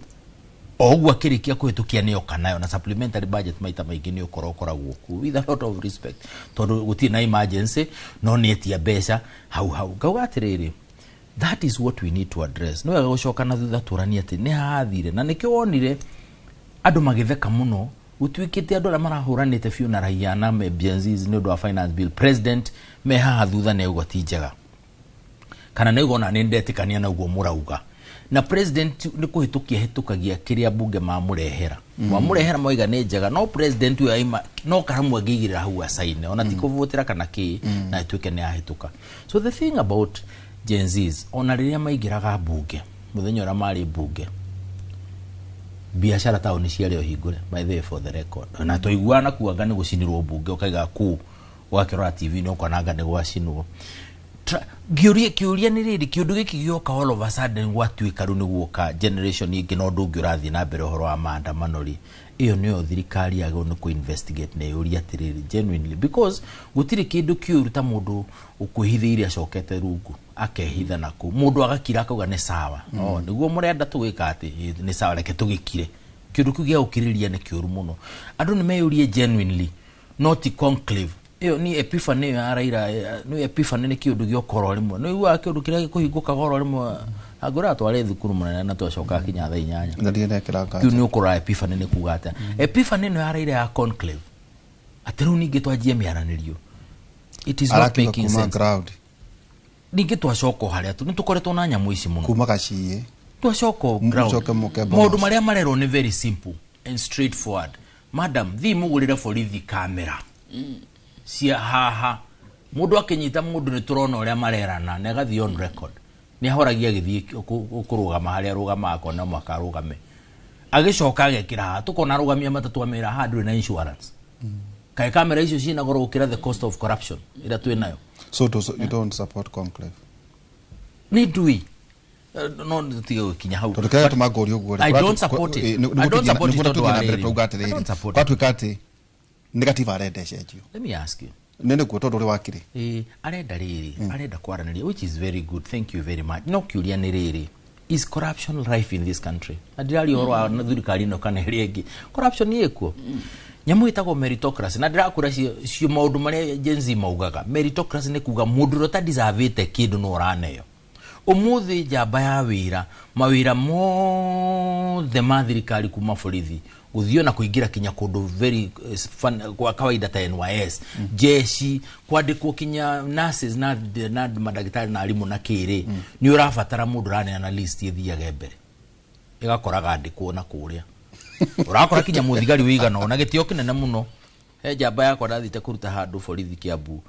O ũguo akĩrĩkia kũhĩtũkia nĩ oka nayo, na supplementary budget maita maingĩ nĩ ũkora ũkoragwo kuo with a lot of respect, tondũ gũtirĩ na emergency, no nĩ etia mbeca hau hau. Ngauga atĩrĩrĩ, that is what we need to address. Nĩ wega gũcoka na thutha tũranie atĩ nĩ hathire, na nĩkĩo wonire andũ magĩtheka mũno, gũtuĩkĩte andũ arĩa marahũranĩte biũ na raia na Gen Zs nĩ ũndũ wa finance bill, president me haha thutha nĩ auga ti njega, kana nĩ auga ona nĩ ndetĩkania na ũguo mũrauga, na president nĩ kũhĩtũkia hĩtũkagia kĩrĩa mbunge mamũrehera. Mamũrehera moiga nĩ njega, no president ũyũ aima no karamu angĩigĩrĩra hau acaine, ona ti kũvotera kana kĩ, na ĩtuĩke nĩ yahĩtũka. So the thing about Gen Zs, ona rĩrĩa maingĩraga mbunge, mũthenya ũrĩa marĩ mbunge, biacara taũni ciarĩ o hingũre, by the way, for the record, na twaiguaga na kuanga nĩ gũcinirwo mbunge, ũkaiga kũu ũgakĩrora TV nĩ ũkona anga nĩ gwacinwo. Kĩũria nĩ rĩrĩ, kĩũndũ gĩkĩ gĩoka all of a sudden gwatuĩka rĩu nĩ guoka generation ĩngĩ na ũndũ ũngĩ ũrathiĩ na mbere ũhoro wa maandamano rĩ, ĩyo nĩyo thirikari yagĩrĩirwo nĩ kũ-investigate na ĩũrie atĩrĩrĩ genuinely, because gũtirĩ kĩndũ kĩũru ta mũndũ ũkwĩhithĩire acokete rungu akehitha na kũu, mũndũ agakira akauga nĩ sawa. Oh, nĩguo mũrenda tũgĩka atĩ, nĩ sawa, reke tũgĩkire. Kĩũndũ kĩu gĩa gũkirĩrĩria nĩ kĩũru mũno. Andũ nĩ meyũrie genuinely, no ti conclave. Ĩyo ni epiphany ĩyo ya Raila, nĩ epiphany nĩ kĩũndũ gĩokora rĩmwe. Nĩ ũiguaga kĩũndũ kĩrĩa gĩkũhingũkaga oro rĩmwe. Angũra twarĩ thukuru mũnene na twacoka kinya thaa 8.
Na ndinekĩra nganja.
Kĩu nĩ ũkũrora epiphany nĩ kuga atĩa. Epiphany ĩno ya Raila ya conclave. Atĩ rĩu ningĩ twanjie mĩaranĩrio. It is not
Arakiuga
making
kuma
sense.
ground.
Ningĩ twacoka o harĩa tu nĩ tũkoretwo na nyamũ ici mũno.
Kuma gaciĩ.
Twacoka o ground.
Mũcoke mũke
Maũndũ
Bomas.
marĩa marerwo nĩ very simple and straightforward. Madam, thiĩ mũgũrĩre borithi kamera cia haha. Mũndũ akĩnyita mũndũ nĩ tũrona ũrĩa marerana na ĩgathiĩ on record. Nĩ ahoragia agĩthiĩ kũrũgama harĩa arũgamaga akona mũhaka arũgame. Agĩcoka agekĩra haha tũkona arũgamia matatũ amera haha ndũrĩ na insurance. Kaĩ kamera icio ciĩna goro gũkĩra the cost of corruption ĩrĩa twĩ nayo.
So you don't support conclave.
Nĩ ndui. No tũtige gũkinya hau.
Tondũ kĩrĩa gĩatũma ngũrie ũguo rĩ,
I don't support it. I don't support it
nĩguo
tondũ
tũthiĩ
wa
na mbere
rĩrĩ.
twauga
I
atĩrĩrĩ,
don't support it.
gwatuĩka atĩ nĩ gatiba arenda ĩcenjio.
Let me ask you.
Nĩ nĩguo tondũ ũrĩ wakiri.
Arenda rĩrĩ, arenda kwaranĩria, which is very good, thank you very much. No kĩũria nĩ rĩrĩ, is corruption rife in this country? Na ndĩraria ũhoro wa thirikari ĩno kana ĩrĩa ĩngĩ. Corruption nĩ ĩkuo. Nyamũ ĩtagwo meritocracy na ndĩrakwĩra cio maũndũ marĩa Gen Z maugaga. Meritocracy nĩ kuga mũndũ ũrĩa ũtadeservĩte kĩndũ no ũraneo. Ũmũthĩ njamba ya wĩra, mawĩra mothe ma thirikari kuma borithi gũthiĩ na kũingĩra kinya kũndũ very fun, kwa kawaida ta NYS, jeshi kwandĩkwo kinya nurses na mandagĩtarĩ na arimũ na kĩrĩ, nĩ ũrabatara mũndũ ũraneana list ĩthiage mbere ĩgakoraga andĩkwo na kũrĩa ũrakora kinya mũthigari wĩigana ũna gĩtĩo kĩnene mũno. He njamba yakwa ndathiĩte kũruta handũ borithi Kiambu,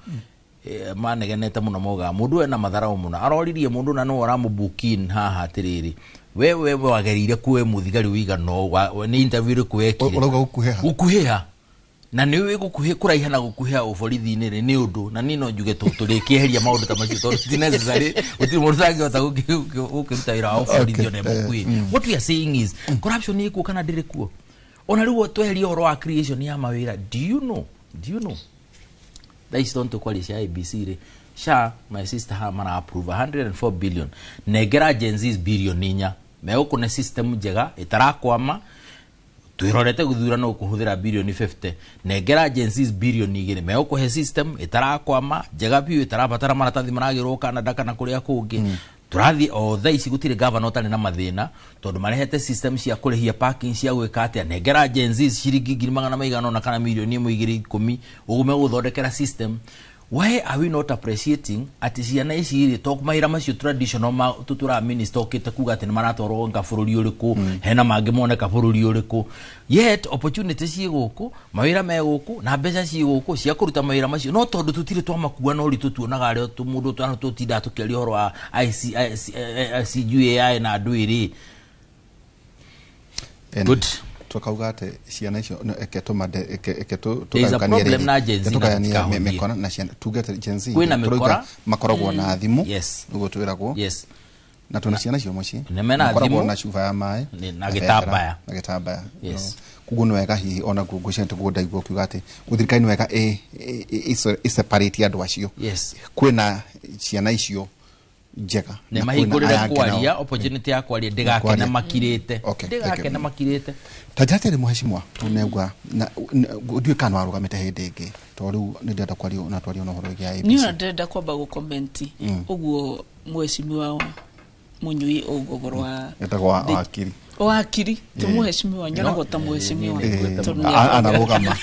manegenete mũno maugaga mũndũ ena matharau mũno, aroririe mũndũ na nĩwe ũramũbukin haha atĩrĩrĩ, wewe wagereire kuwe mũthigari wĩigana ũũ, nĩ interview ĩrĩkũ wekire?
Ũrauga gũkuhĩha?
Gũkuhĩha. Na nĩ ũĩ kũraiha na gũkuhĩha ũborithi-inĩ rĩ, nĩ ũndũ, na niĩ no njuge tũrĩkĩeheria maũndũ ta macio tondũ ti necessary, gũtirĩ mũndũ ũtangĩhota gũkĩruta wĩra wa ũborithi ona mũkuhĩ. What we are saying is, corruption ĩkuo kana ndĩrĩ kuo? Ona rĩu tweherie ũhoro wa creation ya mawĩra, do you know? Do you know? Thaa ici tondũ tũkwaria cia ABC rĩ, SHA, my sister ha mara approve 104 billion. Nengera Gen Zs billion 4. Megũkũne system njega ĩtarakwama, twĩrorete gũthurana ũkũhũthĩra billion 50. Nengera Gen Zs billion 2. Megũkũhe system ĩtarakwama, njega biũ, ĩtarabatara maratathi maragĩrwo Canada kana kũrĩa kũngĩ. Tũrathiĩ o thaa ici gũtirĩ governor ũtarĩ na mathĩna tondũ marehete system cia kũrĩhia parking cia gwĩka atĩa. Nengera Gen Zs ciringi ngiri magana maigana ũna kana mirioni ĩmwe igĩrĩ ikũmi ũguo megũthondekera system. Why are we not appreciating atĩ ciana ici rĩ, to mawĩra macio traditional ma tũtũraga minister okĩte kuga atĩ nĩ maratwarwo nga bũrũri ũrĩkũ, hena mangĩ moneka bũrũri ũrĩkũ, yet opportunity ciĩ gũkũ, mawĩra me gũkũ na mbeca ciĩ gũkũ cia kũruta mawĩra macio, no tondũ tũtirĩ twamakua na ũritũ tuonaga arĩa mũndũ tũtindaga tũkĩaria ũhoro wa ICGAI na andũ ĩrĩ. Good.
Tukauga atĩ ciana icio eke tũmande eke
There is a problem na Gen Z na
tũgayanie
tũtikahũthie.
mĩkora na ciana, tuge atĩ Gen Z
Kwĩna
tũrauga
mĩkora.
makoragwo na thimũ.
Yes.
Ũguo twĩragwo.
Yes.
Na twĩna ciana icio mũciĩ.
Nĩ mena
Makoragwo
thimũ.
na cuba ya maĩ.
Nĩ, na
Na
gĩtambaya.
bendera, na gĩtambaya.
Yes.
No. Koguo nĩ wega hihi ona ngũcia tũguo ndaigua ũkiuga atĩ thirikari nĩ wega ĩ separate andũ acio.
Yes.
Kwĩna ciana icio njega.
Nĩ
Na kwĩna
mahingũrĩre
aya angĩ nao.
kwaria, opportunity ya kwaria, ndĩgakene
Kwaria.
makirĩte.
Okay, thank you.
Ndĩgakene makirĩte.
Ta njĩra atĩrĩ mũhecimwa, tũnegua, na, ndiũĩ kana warũgamĩte hĩndĩ ĩngĩ, tondũ rĩu nĩ ndĩrenda kwaria na twaria na ũhoro wĩgiĩ IEBC.
Niĩ ona ndĩrenda kwamba gũkomenti ũguo mũhecimiwa Mũnyui ũguo ũhoro wa
Etagwo wakiri.
Wakiri, ti mũhecimiwa, nyonagwo ta mũhecimiwa. Tondũ nĩ
Anarũgama.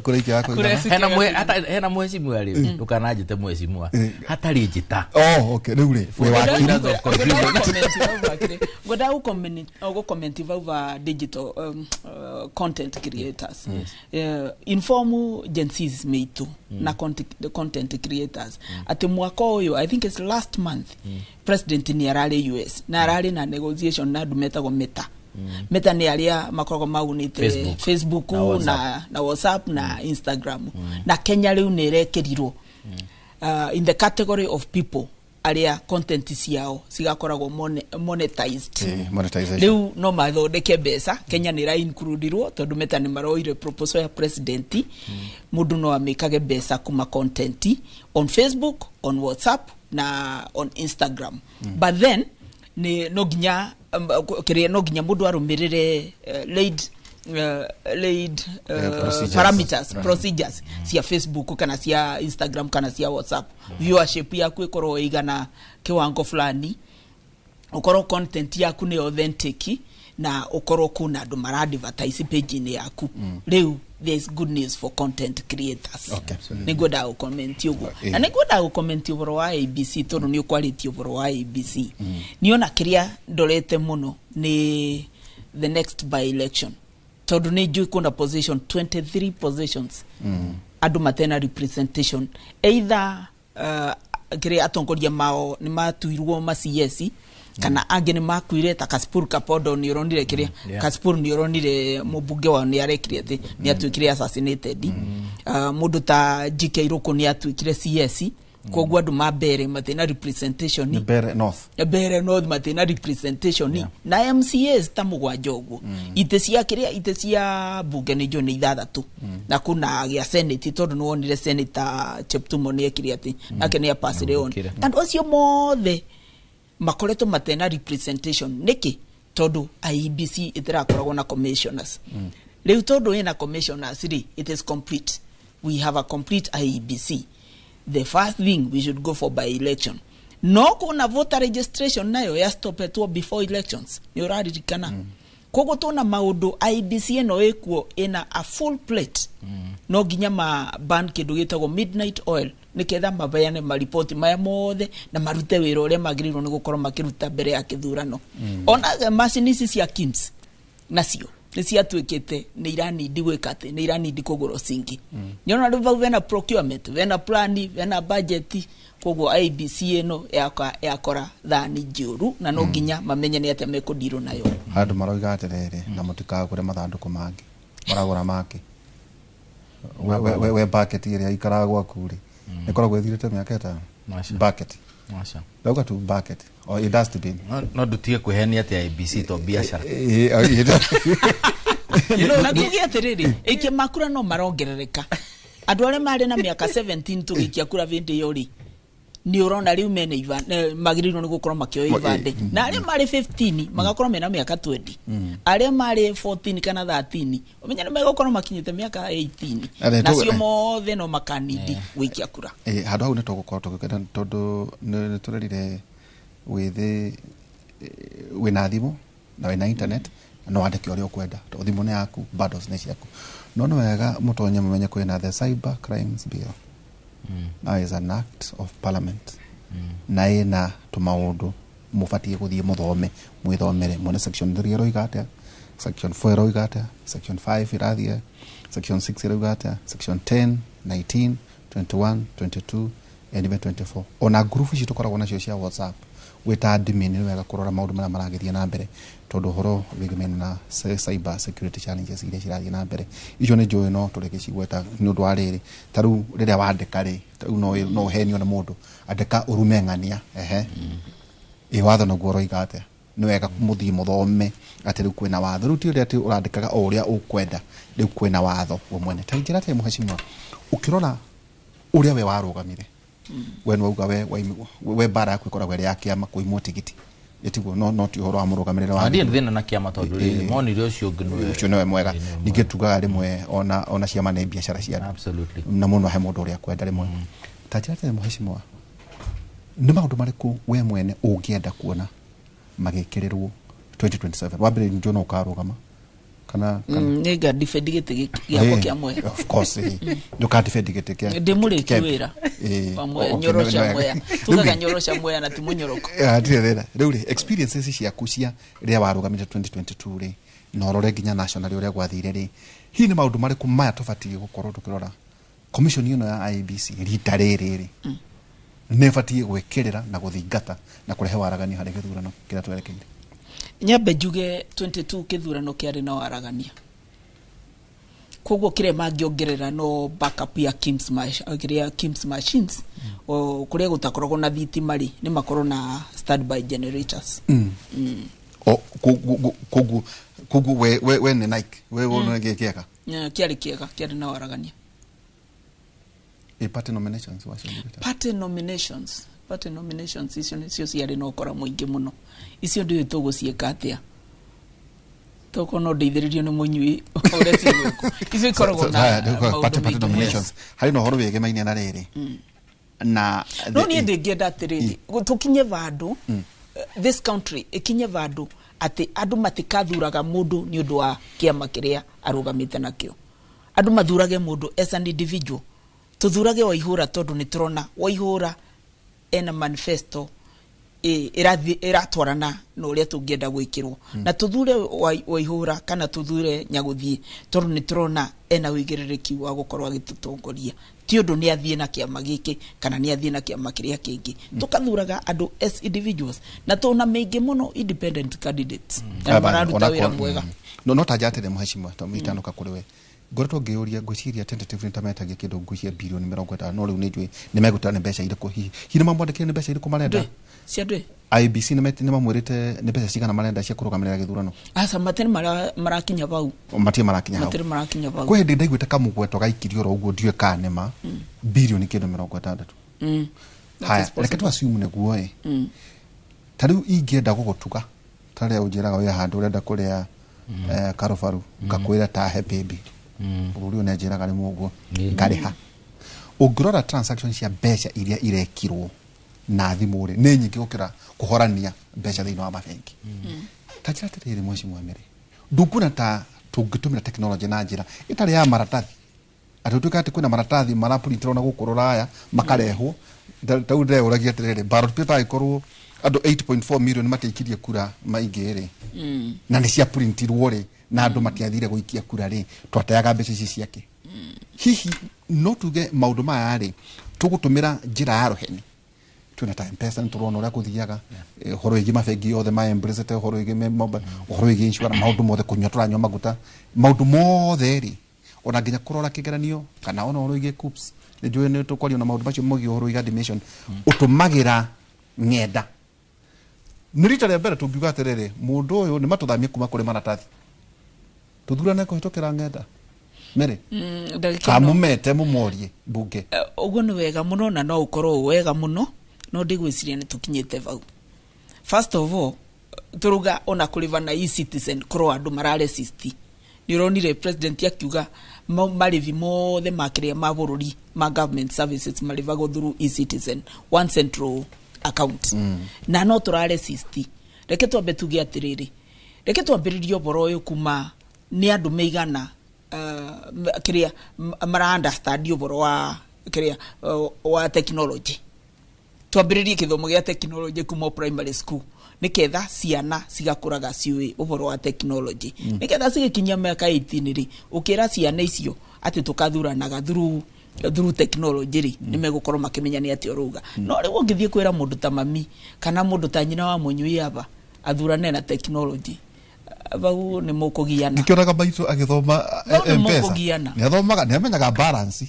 Kura ikĩ yakwa
Kura
igana?
ici
Hena hena mũhecimiwa rĩ, ndũkananjĩte mũhecimiwa. Hatarĩ njĩta.
Oh, okay, rĩu rĩ, wĩ wakiri.
Windows of confusion.
Ngwenda gũcomment vau va digital content creators. Inform Gen Zs meitu na content creators atĩ mwaka ũyũ, I think it's last month, president nĩ ararĩ US na ararĩ na negotiation na andũ metagwo Meta. Meta nĩ arĩa makoragwo maunĩte
Facebook.
Facebook
Na WhatsApp.
na WhatsApp na Instagram. Na Kenya rĩu nĩ ĩrekĩrirwo in the category of people arĩa content ciao cigakoragwo monetized.
Monetization.
Rĩu no mathondeke mbeca. Kenya nĩ ĩra includirwo tondũ Meta nĩ maroire proposal ya president, mũndũ no amĩkage mbeca kuma content on Facebook, on WhatsApp na on Instagram. But then nĩ no nginya kĩrĩa no nginya mũndũ arũmĩrĩre laid laid
Procedures.
Parameters, procedures cia Facebook kana cia Instagram kana cia WhatsApp, viewership yaku ĩkorwo ĩigana kiwango fulani, ukorwo content yaku nĩ authentic, na ukorwo kuna andũ mara advertise page-inĩ yaku. Rĩu there is good news for content creators. Nĩngwendaga gũcomment ũguo. Na nĩngwendaga gũcomment ũhoro wa ABC, tondũ nĩ ũkwarĩtie ũhoro wa ABC. Niona kĩrĩa ndorete mũno nĩ the next by election, tondũ nĩ njũĩ kuna position 23 positions andũ matena representation, either kĩrĩa atongoria mao nĩ matuirwo ma CS, kana angĩ nĩ makuire, ta Kasipul Kapondo. Nĩ ũronire kĩrĩa Kasipul, nĩ ũronire mũmbunge wao nĩ arekire atĩ nĩ atuĩkire assassinated. Mũndũ ta GK Rũkũ nĩ atuĩkire CS, koguo andũ ma mbere matina representation.
Nĩ Mbere North.
Mbere North matina representation, na MCAs ta mũgwanja ũguo. Itĩ cia kĩrĩa, itĩ cia mbunge nĩ njũĩ nĩ ithathatũ, na kuna gĩa senate, tondũ nĩ wonire Senator Cheptumo nĩ ekire atĩ nake nĩ apacire on.
Nĩahũthĩkire.
Andũ acio mothe makoretwo matena representation nĩkĩ? Tondũ IEBC ĩtĩrakoragwo na commissioners. Rĩu tondũ ĩna commissioners rĩ, it is complete, we have a complete IEBC. The first thing, we should go for by election. No kuna voter registration nayo yastopetwo before elections, nĩ ũraririkana. Koguo tuna maũndũ IEBC ĩno ĩkuo ĩna a full plate. No nginya ma ban kĩndũ gĩtagwo midnight oil, nĩgetha mabeane maripoti maya mothe na marute wĩra ũrĩa magĩrĩirwo nĩ gũkorwo makĩruta mbere ya kĩthurano. Ona macini ici cia KIMS nacio nĩ ciatuĩkĩte nĩ iranindi gwĩka atĩ nĩ iranindi kũgũrwo cingi. Nĩona rĩu vau vena procurement, vena plan, vena budget. Koguo IEBC ĩno yakora thani njũru, na no nginya mamenye nĩ atĩa mekũndirwo nayo.
Andũ maroiga atĩrĩrĩ, na mũtikagũre mathandũkũ mangĩ, maragũra mangĩ. We bucket ĩrĩa ikaraga gwaku rĩ, ĩkoragwo ĩthirĩte mĩaka 5.
Maca.
Bucket.
Maca.
Ndauga tu bucket o ĩ dustbin.
No ndutige kwĩhenia atĩ IEBC to biacara.
Na tuge atĩrĩrĩ, aikia makura no marongerereka. Andũ arĩa marĩ na mĩaka 17 tũgĩikia kura hĩndĩ ĩyo rĩ, nĩ ũrona rĩu mena magĩrĩirwo nĩ gũkorwo makĩoya ibandĩ, na arĩa marĩ 15 magakorwo mena mĩaka 20, arĩa marĩ 14 kana 13 ũmenye nĩ megũkorwo makinyĩte mĩaka 18.
Arĩa
nacio mothe no makanindi gũikia kura.
Handũ hau nĩ tũgũkorwo tũgĩkena, tondũ nĩ tũrerire wĩthĩ wĩna thimũ na wĩna internet, no wandĩke ũrĩa ũkwenda, tondũ thimũ nĩ yaku, bundles nĩ ciaku. No nĩ wega mũtonye mũmenye kwĩna the Cyber Crimes Bill. Now is an act of parliament, na ĩna tũmaũndũ mũbatiĩ gũthiĩ mũthome, mwĩthomere, muone section 3 ĩroiga atĩa, section 4 ĩroiga atĩa, section 5 ĩrathiĩ, section 6 ĩroiga atĩa, section 10, 19, 21, 22 and even 24. Ona ngurubu ici tũkoragwo nacio cia WhatsApp, wĩta admin nĩ wega kũrora maũndũ marĩa maragĩthiĩ na mbere, tondũ ũhoro wĩgĩmaine na cyber security challenges iria cirathiĩ na mbere, icio nĩ njũĩ no tũrĩgĩcigweta. Nĩ ũndũ wa rĩrĩ, ta rĩu rĩrĩa wandĩka rĩ, ta rĩu no ũhenio nĩ mũndũ andĩka ũrume ng'ania ehe ĩ watho naguo ũroiga atĩa. Nĩ wega mũthiĩ mũthome atĩ rĩu kwĩna watho, rĩu ti ũrĩa atĩ ũrandĩkaga o ũrĩa ũkwenda, rĩu kwĩna watho we mwene. Ta njĩra atĩ mũhecimiwa, ũkĩrora ũrĩa we warũgamire, we nĩwauga we mbara yaku ĩkoragwo ĩrĩ ya kĩama kũimwo tigiti, ĩtiguo? No ti ũhoro wa mũrũgamĩrĩre wa
Ndirĩ thĩna na kĩama, tondũ rĩrĩ monire ũcio ũngĩ nĩwe
ũcio nĩwe mwega. Ningĩ tugaga rĩmwe ona ciama nĩ biacara cia andũ. Na mũndũ ahe mũndũ ũrĩa akwenda rĩmwe. Ta njĩra atĩrĩ mũhecimiwa, nĩ maũndũ marĩkũ we mwene ũngĩenda kuona magĩkĩrĩrwo 2027? Wa mbere, njũĩ no ũkarũgama kana
Nĩ nga defend gĩtĩ gĩakwa kĩa Mwea.
Of course, ndũka defend gĩtĩ kĩa
ndĩ mũrĩki wĩra wa Mwea, nyorosha
nĩ wega.
Mwea tugaga nyorosha Mwea na ti mũnyoroko.
Hatirĩ thĩna. Rĩu rĩ, experiences ciaku cia rĩrĩa warũgamire 2022 rĩ, na ũrore nginya national ũrĩa gwathire rĩ, hihi nĩ maũndũ marĩkũ maya tũbatiĩ gũkorwo tũkĩrora commission ĩno ya IEBC rita rĩrĩ rĩ nĩ ĩbatiĩ gwĩkĩrĩra na gũthingata na kũrehe waragania harĩ gĩthurano kĩrĩa twerekeire?
Nyambe njuge 22 kĩthurano kĩarĩ na waragania, koguo kĩrĩa mangĩongerera no backup ya KIMS, kĩrĩa KIMS machines. O kũrĩa gũtakoragwo na thitima rĩ, nĩ makorwo na standby generators.
O koguo we nĩ Nike we wona gĩ kĩega?
Kĩarĩ kĩega, kĩarĩ na waragania.
Ĩ party nominations wacio?
Party nominations icio nĩcio ciarĩ na ũkora mũingĩ mũno. Icio ndiũĩ tũgũciĩka atĩa. Toko no ndeithĩrĩrio nĩ mũnyui ũrĩa cigwĩkwo icio ikoragwo na maũndũ
party
maingĩ.
nominations harĩ na ũhoro wĩgemaine na rĩrĩ na
No niĩ ndĩngĩenda atĩrĩrĩ, tũkinye vandũ, this country ĩkinye vandũ atĩ andũ matikathuraga mũndũ nĩ ũndũ wa kĩama kĩrĩa arũgamĩte nakĩo. Andũ mathurage mũndũ as an individual. Tũthurage Waihũra tondũ nĩ tũrona Waihũra ena manifesto ĩratwarana na ũrĩa tũngĩenda gwĩkĩrwo, na tũthure Waihũra kana tũthure Nyagũthiĩ tondũ nĩ tũrona ena ũigĩrĩrĩki wa gũkorwo agĩtũtongoria, ti ũndũ nĩ athiĩ na kĩama gĩkĩ kana nĩ athiĩ na kĩama kĩrĩa kĩngĩ. Tũkathuraga andũ as individuals, na tũna maingĩ mũno independent candidates na mararuta wĩra mwega.
No tanja atĩrĩ, mũhecimwa, itanuka kũrĩ we, ngoretwo ngĩyũria, ngwĩciria tentatively ta metagia kĩndũ, ngwĩciria bilioni 50, no rĩu nĩ njũĩ nĩ megũtĩra nĩ mbeca irĩkũ. Hihi hihi nĩ mamwandĩkire nĩ mbeca irĩkũ marenda?
Ndũĩ, cia ndũĩ.
IEBC nĩ mamwĩrĩte nĩ mbeca cigana marenda cia kũrũgamĩrĩra gĩthurano?
Aca, matirĩ marakinya bau.
Matirĩ marakinya hau.
Matirĩ marakinya bau.
Kwĩ hĩndĩ ndaiguĩte kamũgweto gaikirio oro ũguo, ndiũĩ kana nĩ ma, bilioni kĩndũ 60.
That
Haya,
is possible.
reke tu assume nĩguo ĩ. Ta rĩu ingĩenda gũgũtuga, ta rĩa ũnjĩraga wĩ handũ ũrenda kũrĩa karubaru, ngakwĩra tahe baby, bũrũri ũyũ nĩanjĩraga rĩmwe ũguo ngarĩha. Ũngĩrora transaction cia mbeca iria irekirwo na thimũ rĩ, nĩ nyingĩ gũkĩra kũhorania mbeca thĩinĩ wa mabengi. Ta njĩra atĩrĩrĩ, mheshimiwa Mary, ndũkuona ta tũngĩtũmĩra tekinoronjĩ na njĩra ĩtarĩ ya maratathi, atĩ ũtuĩke atĩ kwĩna maratathi maraprintirwo na gũkũ rũraya makarehwo? Tau ndĩreũragia atĩrĩrĩ, ballot paper angĩkorwo andũ 8.4 million matiaikirie kura maingĩ rĩ, na nĩ cia printirwo rĩ, na andũ matiathire gũikia kura rĩ, twateaga mbeca ici ciake. Hihi no tuge maũndũ maya rĩ, tũgũtũmĩra njĩra ya rũheni? Twĩna ta Mpesa, nĩ tũrona ũrĩa kũthiaga. Ũhoro wĩgiĩ mabengi yothe ma embracete ũhoro wĩgiĩ mobile, ũhoro wĩgiĩ insurance, maũndũ mothe, kũnyua tũranyua maguta, maũndũ mothe rĩ, ona nginya kũrora kĩgeranio kana ona ũhoro wĩgiĩ KUCCPS, nĩ njũĩ nĩ tũkwaria na maũndũ macio megiĩ ũhoro wĩgiĩ admission, ũtũmagĩra ng'enda. Nĩ rita rĩa mbere tũngiuga atĩrĩrĩ, mũndũ ũyũ nĩ matũthamie kuma kũrĩ maratathi, tũthurane kũhĩtũkĩra ng'enda. Mary,
Ndagĩka ĩno.
kamũmete mũmorie mbunge.
Ũguo nĩ wega mũno na no ũkorwo wĩ wega mũno, no ndigwĩciria nĩ tũkinyĩte vau. First of all, tũruga ona kũrĩva na e-Citizen korwo andũ mararesist. Nĩ ũronire president akiuga marĩvi mothe ma kĩrĩa ma bũrũri ma government services marĩvagwo through e-Citizen, one central account, na no tũraresist. Reke twambe tuge atĩrĩrĩ, reke twambĩrĩrie ũhoro ũyũ kuma nĩ andũ meigana kĩrĩa mara understand ũhoro wa kĩrĩa wa technology. Twambĩrĩrie gĩthomo gĩa technology kuma primary school, nĩketha ciana cigakũraga ciũĩ ũhoro wa technology, nĩketha cigĩkinyia mĩaka 18 rĩ, ũkĩra ciana icio atĩ tũkathuranaga through technology rĩ, nĩ megũkorwo makĩmenya nĩ atĩa ũrauga. No rĩu ũngĩthiĩ kwĩra mũndũ ta mami kana mũndũ ta nyina wa mũnyui aba athurane na technology, bau nĩ mũkũgiana.
Ngĩkĩonaga maitũ agĩthoma
Bau nĩ
M-Pesa.
mũkũgiana.
Nĩ athomaga, nĩ amenyaga balance.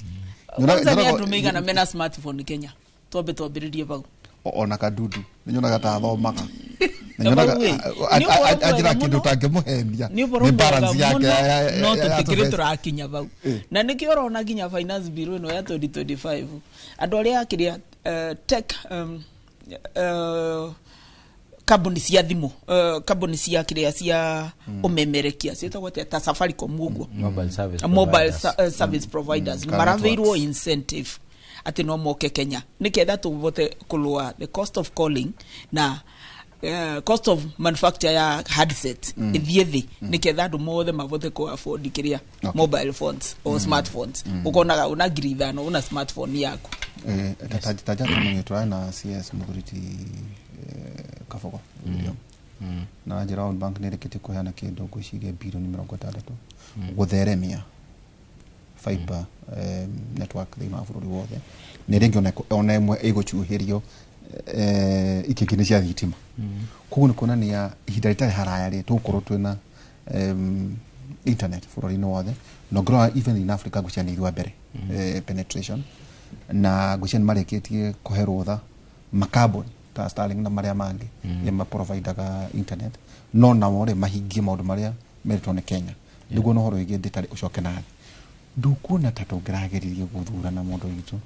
Kwanza nĩ andũ meigana mena smartphone Kenya? Twambe twambĩrĩrie bau.
Ona kadudu nĩ nyonaga ta athomaga. Nĩ
Bau
nyonaga
ĩ, nĩ ũhoro
anjĩra
mwega
kĩndũ
mũno.
ũtangĩmũhenia
Nĩ ũhoro
nĩ
mwega
balance yake
mũno, no
ya
tũtikĩrĩ
tũbeca.
tũrakinya bau. Na nĩkĩo ũrona nginya finance bill ĩno ya 2025, andũ arĩa akĩrĩa tech kambuni cia thimũ, kambuni cia kĩrĩa cia ũmemerekia ciĩtagwo atĩa, ta Safaricom ũguo,
Mobile service
mobile
providers.
Service providers,
Kana
maraveirwo
networks.
incentive atĩ no moke Kenya nĩketha tũvote kũlũa the cost of calling na cost of manufacture ya handset ĩthiĩ thĩ, nĩketha andũ mothe mavote kũ afford kĩrĩa mobile phones or smartphones. Ũkonaga una 5,000 una smartphone yaku.
Taja tũmenye tũrarĩ na CS Mũthuriti Kabogo William, na njĩra World Bank nĩ ĩrĩkĩtie kũheana kĩndũ ngwĩciria bilioni 60 gũtheremia fiber network thĩinĩ wa bũrũri wothe, nĩ rĩngĩ ona ĩmwe ĩgũcuhĩrio ikĩngĩ-inĩ cia thitima. Koguo nĩ kuonania ihinda rĩtarĩ haraya rĩ, tũgũkorwo twĩna internet bũrũri-inĩ wothe. Na ũngĩrora even in Africa, ngwĩciria nĩ ithuĩ a mbere penetration, na ngwĩciria nĩ marĩkĩtie kũhe rũtha makambuni ta Starlink na marĩa mangĩ mm. maprovidaga internet, no nao rĩ mahingie maũndũ marĩa meritwo nĩ Kenya nĩguo na ũhoro wĩgiĩ ndĩtarĩ ũcoke na thĩ. Ndukuona ta tũngĩragĩrĩrie gũthurana mũndũ witũ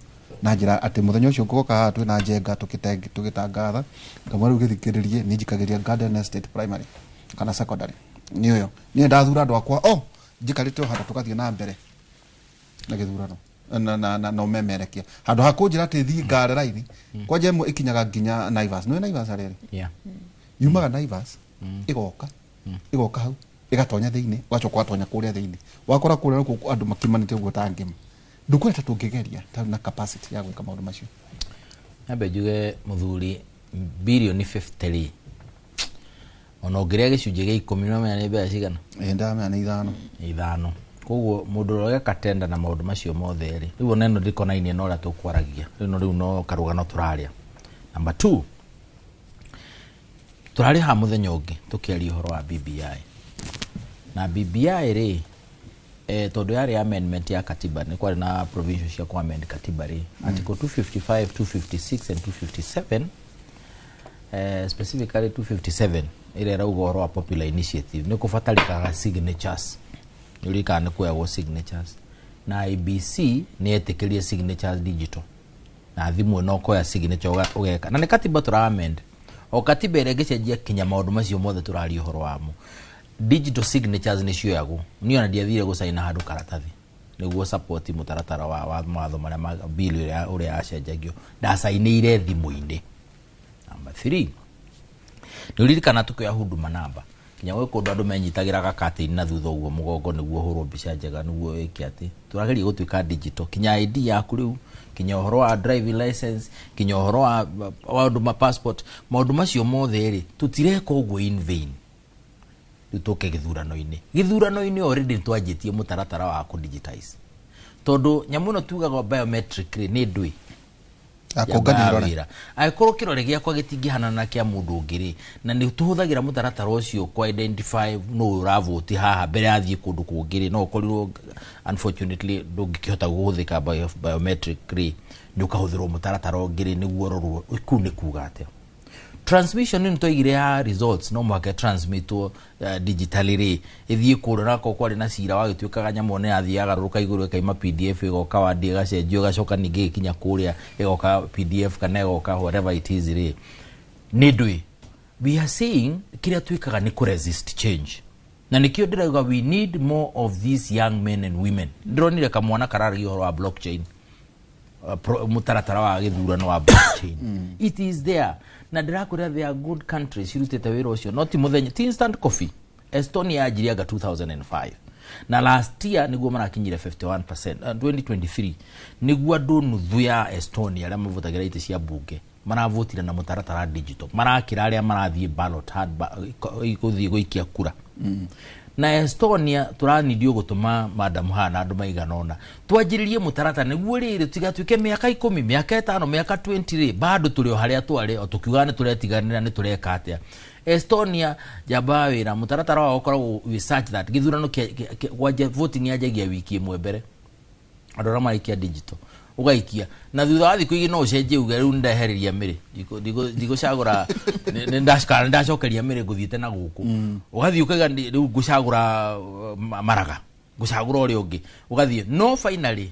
na njĩra atĩ mũthenya ũcio ngũgoka haha twĩna njenga tũgĩtangatha ngamwe rĩu gĩthikĩrĩrie niĩ njikagĩria Garden Estate Primary kana Secondary. Nĩ ũyũ niĩ ndathura andũ akwa o njikarĩte o handũ tũgathiĩ na mbere na gĩthurano na ũmemerekia handũ ha kũnjĩra atĩ thiĩ ngare raini kwanja ĩmwe ĩkinyaga nginya Naivas. Nĩũĩ Naivas rĩrĩ?
Yeah.
Yumaga Naivas ĩgoka ĩgoka hau ĩgatonya thĩinĩ, ũgacoka ũgatonya kũrĩa thĩinĩ, wakora kũrĩa gũkũ andũ makimanĩte ũguo ta ngĩma. Ndũkwenda ta tũngĩgeria ta na capacity ya gwĩka maũndũ macio.
Nyambe njuge mũthuri, birioni 50 rĩ, ona ũngĩrĩa gĩcunjĩ gĩa 10 nĩwamenya nĩ mbeca cigana?
Ĩĩ, ndamenya nĩ 5.
Nĩ 5. Koguo mũndũ ũrĩa ũgeka tenda na maũndũ macio mothe rĩ, rĩu ona ĩno ndĩkonainie na ũrĩa tũkwaragia, rĩu no karũgano tũraria. Number 2, tũrarĩ haha mũthenya ũngĩ tũkĩaria ũhoro wa BBI. Na BBI rĩ, tondũ yarĩ amendment ya katiba, nĩ kwarĩ na provision cia ku amend katiba rĩ, article 255, 256 and 257, specifically 257 ĩrĩa ĩrauga ũhoro wa popular initiative, nĩ kũbatarĩkaga signatures. Nĩ ũririkana nĩ kuoyagwo signatures. Na IBC nĩ yetĩkĩrie signatures digital. Na thimũ ĩno ũkoya signature ũgeka. Na nĩ katiba tũra amend. O katiba ĩrĩa ĩngĩcenjia kinya maũndũ macio mothe tũraria ũhoro wamo. Digital signatures nĩ cioyagwo. Niĩ ona ndiathire gũcaina handũ karatathi nĩguo support mũtaratara wa mawatho marĩa ma bill ũrĩa yacenjagio. Ndacainĩire thimũ-inĩ. Number 3, nĩ ũririkana tũkĩoya Huduma Number kinya gwĩ kũndũ andũ menyitagĩra gakatĩini na thutha ũguo mũgongo nĩguo ũhũrwo mbica njega nĩguo ĩke atĩ tũrageria gũtuĩka digital kinya ID yaku rĩu, kinya ũhoro wa driving license, kinya ũhoro wa maũndũ ma passport, maũndũ macio mothe rĩ tũtireka ũguo in vain. Rĩu tũke gĩthurano-inĩ. Gĩthurano-inĩ already nĩtwanjĩtie mũtaratara wa kũ-digitize. Tondũ nyamũ ĩno tugaga biometric rĩ nĩ ndũĩ.
Akũngania irore.
Angĩkorwo kĩrore gĩakwa gĩtingĩhanana na kĩa mũndũ ũngĩ rĩ, na nĩ tũhũthagĩra mũtaratara ũcio kũ identify nũ ũravoti haha mbere athiĩ kũndũ kũngĩ rĩ, no ũkorirwo unfortunately ndũngĩkĩhota kũhũthĩka biometric rĩ, nĩ ũkahũthĩrwo mũtaratara ũngĩ rĩ nĩguo ũrorwo kũu nĩ kuga atĩa. Transmission nĩ twaigire ya results no mũhaka transmitwo digitally rĩ, ĩthiĩ kũrĩa na akorwo kwarĩ na cira wagĩtuĩkaga nyamũ nĩ yathiĩ yagarũrũka igũrũ ĩkaima PDF ĩgoka Word ĩgacenjio ĩgacoka ningĩ ĩgĩkinya kũrĩa ĩgoka PDF kana ĩgoka whatever it is rĩ, nĩ ndũĩ. We are saying kĩrĩa twĩkaga nĩ kũ resist change. Na nĩkĩo ndĩrauga we need more of these young men and women. Ndĩronire kamwana kararagia ũhoro wa blockchain. Mũtaratara wa gĩthurano wa blockchain. It is there. Na ndĩrakwĩra there are good countries cirutĩte wĩra ũcio, no ti mũthenya, ti instant coffee. Estonia yanjirie anga 2005. Na last year nĩguo marakinyire 51%, 2023 nĩguo andũ nuthu ya Estonia arĩa mavotagĩra itĩ cia mbunge maravotire na mũtaratara digital, marakĩra arĩa marathiĩ ballot hard gũthiĩ gũikia kura. Na Estonia tũranidio gũtũma madam haha na andũ maigana ũna twanjĩrĩrie mũtaratara nĩguo rĩrĩ tũtigatuĩke mĩaka 10, mĩaka 5, mĩaka 20 rĩ bado tũrĩ o harĩa twarĩ o tũkiugaga nĩ tũretiganĩra nĩ tũreka atĩa. Estonia njamba ya wĩra mũtaratara wao ũkoragwo wĩ such that gĩthurano kwanja voting yanjagia wiki ĩmwe mbere andũ arĩa maraikia digital ũgaikia na thutha wa thikũ igĩrĩ no ũcenjie uge rĩu nĩndehereria mĩrĩ ndigũcagũra nĩndacokeria mĩrĩ ngũthiĩte na gũkũ ũgathiĩ ũkaiga rĩu ngũcagũra maraga ngũcagũra ũrĩa ũngĩ ũgathiĩ no finally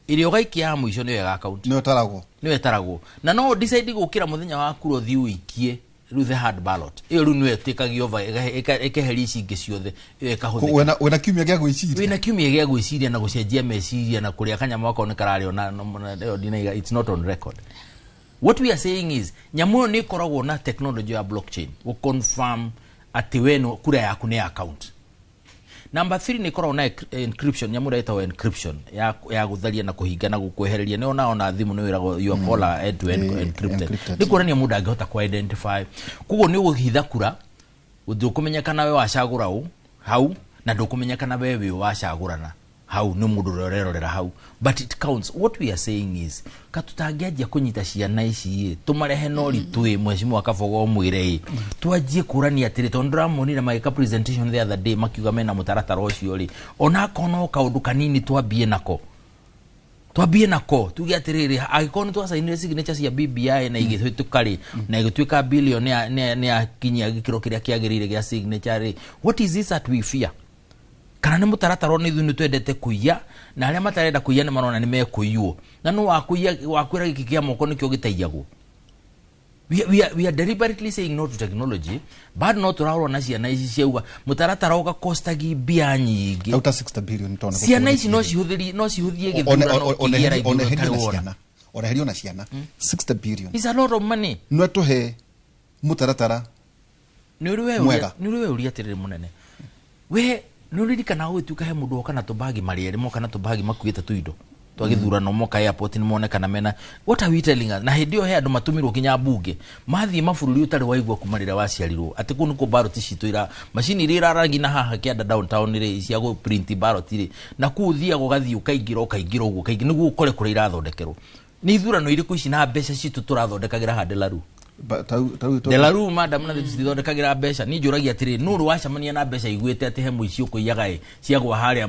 ĩrĩa ũgaikia ya mũico nĩyo ĩga count
nĩyo ĩtaragwo
nĩyo ĩtaragwo na no decide gũkĩra mũthenya wa kura ũthiĩ ũikie rĩu the hard ballot ĩyo rĩu nĩyo ĩtĩkagio over ĩkeheria ici ingĩ ciothe ĩyo ĩkahũthĩka.
Wĩna kiumia gĩa gwĩciria.
Wĩna kiumia gĩa gwĩciria na gũcenjia meciria na kũrĩa kanyamũ gako nĩ kararĩo na ĩyo ndinaiga, it's not on record. What we are saying is nyamũ ĩyo nĩ ĩkoragwo na technology ya blockchain gũ confirm atĩ we no kura yaku nĩ ya account. Number 3 nĩ ĩkoragwo na encryption, nyamũ ĩrĩa ĩtagwo encryption ya gũtharia na kũhinga na gũkwehereria. Nĩ ona thimũ nĩ wĩragwo your call are end to end encrypted. Nĩ kuonania mũndũ angĩhota kũ identify. Koguo nĩ ũgũhitha kura, ndũkũmenya kana we wacagũra ũ hau na ndũkũmenya kana we wĩ wacagũrana hau nĩ mũndũ ũrĩa ũrerorera hau, but it counts. What we are saying is ka tũtangĩanjia kũnyita ciana ici ĩ tũmarehe no ritũ ĩ mheshimiwa Kabogo mwĩre ĩ twanjie kũrania atĩrĩ tondũ ndĩramonire magĩka presentation the other day makiuga mena mũtaratara ũcio rĩ onakorwo no kaũndũ kanini twambie nako tuge atĩrĩrĩ angĩkorwo nĩ twacainire signature cia BBI na igĩhĩtũka rĩ na ĩgĩtuĩka billion nĩ yakinyia gĩkĩro kĩrĩa kĩagĩrĩire gĩa signature rĩ, what is this that we fear? Kana nĩ mũtaratara nĩ ithuĩ nĩ twendete kũiya na arĩa matarenda kũiya nĩ marona nĩ mekũiywo na nũ wakwĩra gĩkĩ kĩa moko nĩkĩo gĩtaiyagwo. We are deliberately saying no to technology, but no tũrarora na ciana ici ciauga mũtaratara ũgakostagi mbia nyingĩ.
Auta 60 billion tona.
Ciana ici no cihũthĩri, no cihũthie gĩthurano kĩgĩe raithi
oneherio
ũtarĩ
na
wona.
ciana, oneherio na ciana 60 billion.
It's a lot of money.
No tũhe mũtaratara
nĩ ũrĩ we
mwega.
Nĩ ũrĩ we ũria atĩrĩrĩ mũnene, we nĩ ũririkanaga gũgĩtuĩka he mũndũ woka na tũbagi marĩerĩ, moka na tũbagi makuĩte tũindo twa gĩthurano, moka airport nĩ monekana mena, what are we telling us? Na hĩndĩ ĩyo he andũ matũmirwo kinya mbunge mathiĩ mabũrũri ũtarĩ waigua kuma rĩrĩa waciarirwo atĩ kũu nĩkuo ballot citũ ira macini iria irarangi na haha kĩanda downtown rĩ cia gũ print ballot rĩ, na kũu ũthiaga ũgathiĩ ũkaingĩra ũkaingĩra ũguo ũkaingĩra nĩguo ũkore kũrĩa irathondekerwo. Nĩ ithurano irĩkũ ici na mbeca citũ tũrathondekagĩra haha Delaru? Delaru madam na tũtithondekagĩra mbeca. Niĩ njũragia atĩrĩrĩ, nũ ũrĩ wacemania na mbeca iguĩte atĩ he mũici ũkũiyaga ĩ ciagwa harĩa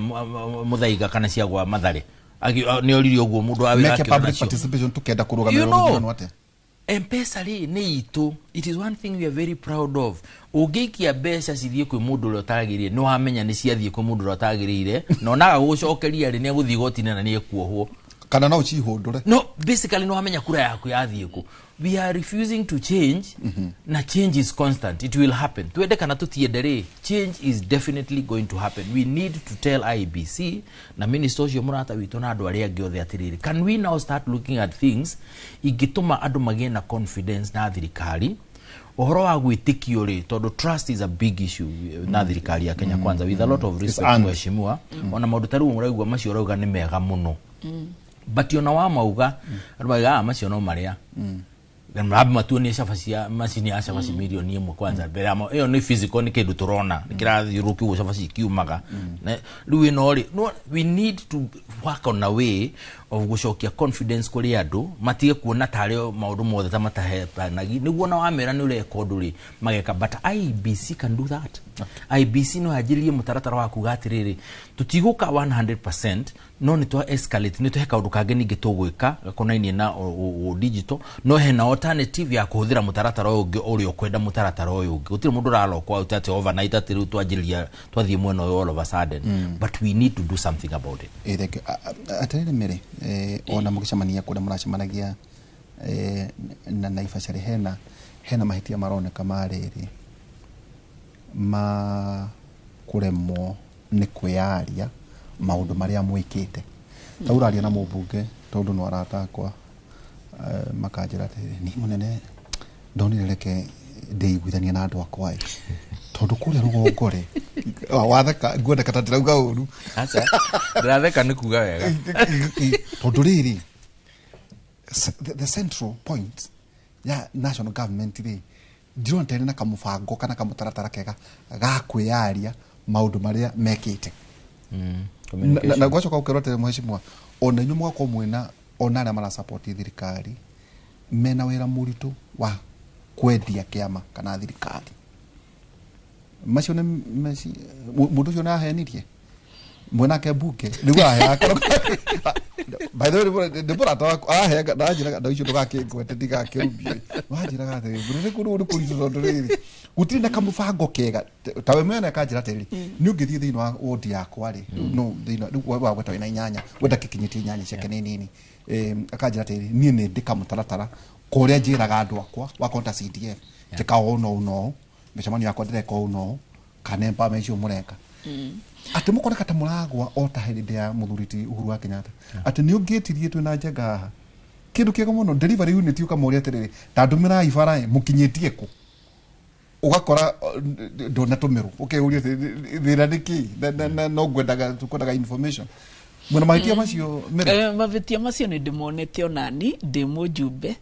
Mũthaiga kana ciagwa Mathare? Nĩ oririe ũguo mũndũ wa wĩra
meke
akĩona
public
nacio.
participation tukenda
You
kũrũgamĩrĩra
know,
gĩthurano atĩa?
Mpesa rĩ nĩ itũ, it is one thing we are very proud of. Ũngĩikia mbeca cithiĩ kwĩ mũndũ ũrĩa ũtagĩrĩire, nĩ wamenya nĩ ciathiĩ kwĩ mũndũ ũrĩa ũtagĩrĩire, na onaga gũgũcokeria rĩ, nĩ egũthiĩ igoti-inĩ na nĩ ekuohwo
kana no ũcihũndũre.
No basically nĩ wamenya kura yaku yathiĩ kũ. We are refusing to change. Na change is constant, it will happen, twende kana tũtiende rĩ, change is definitely going to happen. We need to tell IEBC na minister ũcio mũrata witũ na andũ arĩa angĩ othe atĩrĩrĩ, can we now start looking at things ingĩtũma andũ magĩe na confidence na thirikari, ũhoro wa gwĩtĩkio rĩ, tondũ trust is a big issue na thirikari ya Kenya Kwanza, with a lot of respect,
earned.
Mheshimiwa, ona maũndũ ta rĩu ũraigua macio ũrauga nĩ mega mũno, but ona wa mauga andũ mauga, "Ah, macio no marĩa rambe matuonie cabaci ya macini ya cabaci 1 million kwanza mbere ya ĩyo nĩ physical, nĩ kĩndũ tũrona nĩ kĩrathiũrũrũkio ũguo cabaci ikiumaga." Rĩu ĩno rĩ, no, we need to work on a way of gũcokia confidence kũrĩ andũ, matige kuona tarĩ maũndũ mothe ta mataheanagi, nĩguo ona wamera nĩ ũreka ũndũ rĩ, mageka. But IEBC can do that. IEBC no yanjĩrĩrie mũtaratara wa kuga atĩrĩrĩ, tũtigũka 100%, no nĩ twa escalate, nĩ tũhe kaũndũ kangĩ ningĩ tũgwĩka gakonainie na o digital, no hena alternative ya kũhũthĩra mũtaratara ũyũ ũngĩ ũrĩa ũkwenda mũtaratara ũyũ ũngĩ. Gũtirĩ mũndũ ũrarokwo out atĩ overnight atĩ rĩu twanjĩrĩria twathiĩ mwena ũyũ all of a sudden, but we need to do something about it.
Thank you. Atĩrĩrĩ Mary, ona mũgĩcemania kũrĩa mũracemanagia na Naivasha rĩ, hena mahĩtia maroneka ma rĩrĩ ma kũremwo nĩ kwĩyaria maũndũ marĩa mwĩkĩte. Ta ũraria na mũmbunge tondũ no arata akwa, makanjĩra atĩrĩrĩ, ni mũnene ndonire reke ndĩiguithanie na andũ akwa ĩ, tondũ kũrĩa rũgongo rĩ, watheka nguoneka ta ndĩrauga ũru.
Aca, ndĩratheka nĩ kuga wega.
Tondũ rĩrĩ the central point ya national government rĩ, ndirona ta ĩrĩ na kamũbango kana kamũtaratara kega ga kwĩyaria maũndũ marĩa mekĩte. Na gwacoka gũkerwo atĩrĩ, mheshimiwa, ona inyuĩ mũgakorwo mwĩna ona arĩa marasapoti thirikari mena wĩra mũritũ wa kwendia kĩama kana thirikari macio nĩ mũndũ ũcio nĩ ahenirie mwenake mbunge nĩguo aheaga. By the way, nĩ mũrata wakwa, araheaga ndanjĩraga na icio ndũgakĩngwete ndigakĩrumie, wanjĩraga atĩrĩ, mũnene, kũndũ nĩ kũritũ tondũ rĩrĩ gũtirĩ na kamũbango kega. Ta we mwene akanjĩra atĩrĩrĩ, nĩ ũngĩthiĩ thĩinĩ wa wodi yakwa rĩ, no thĩinĩ rĩu wagweta wĩna inyanya, we ndakĩkinyĩtie inyanya ciake nĩ nini. Akanjĩra atĩrĩrĩ, niĩ nĩ ndĩ kamũtaratara korĩa njĩraga andũ akwa wakorwo ta CDF njĩka ũũ na ũũ na ũũ, mĩcemanio yakwa ndĩreka ũũ na ũũ, kana empowerment icio mũreka, atĩ mũkoneka ta mũragwa o ta hĩndĩ ya mũthuri ti Uhuru wa Kenyatta, atĩ nĩ ũngĩtirie twĩna njenga haha kĩndũ kĩega mũno, delivery unit, ũkamũria atĩrĩrĩ, ta ndũmĩrai bara ĩ, mũkinyĩtie kũ, ũgakora ndũnatũmĩrwo, ũkeyũria atĩrĩrĩ, thĩna nĩ kĩ? No ngwendaga tũkwendaga information mwena mahĩtia macio Mary.
Mahĩtia macio nĩ ndĩmonete onani ndĩ mũjumbe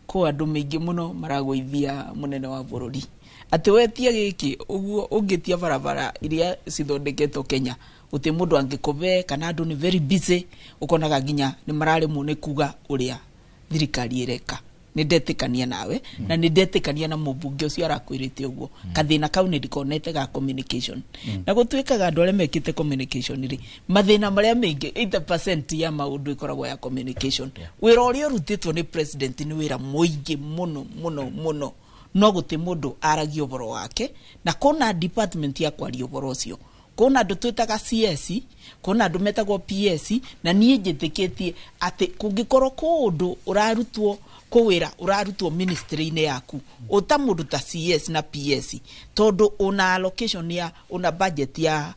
kũ andũ maingĩ mũno maragũithia mũnene wa bũrũri atĩ wetia gĩkĩ ũguo ũngĩtia barabara iria cithondeketwo Kenya, gũtirĩ mũndũ angĩkũbe kana andũ nĩ very busy, ũkonaga nginya nĩ mararemwo nĩ kuga ũrĩa thirikari ĩreka. Nĩ ndetĩkania nawe na nĩ ndetĩkania na mũmbunge ũcio arakwĩrĩte ũguo. Kathĩna kau nĩ ndikonete ga communication, na gũtuĩkaga andũ arĩa mekĩte communication rĩ, mathĩna marĩa maingĩ 80% ya maũndũ ĩkoragwo ya communication. Wĩra ũrĩa ũrutĩtwo nĩ president nĩ wĩra mũingĩ mũno mũno mũno, no gũtĩ mũndũ aragia ũhoro wake, na kũna department ya kwaria ũhoro ũcio. Kuna andũ twĩtaga CS, kuna andũ metagwo PS, na niĩ njĩtĩkĩtie atĩ kũngĩkorwo kũndũ ũrarutwo kũwĩra ũrarutwo ministry-inĩ yaku ũta mũndũ ta CS na PS, tondũ una allocation ya una budget ya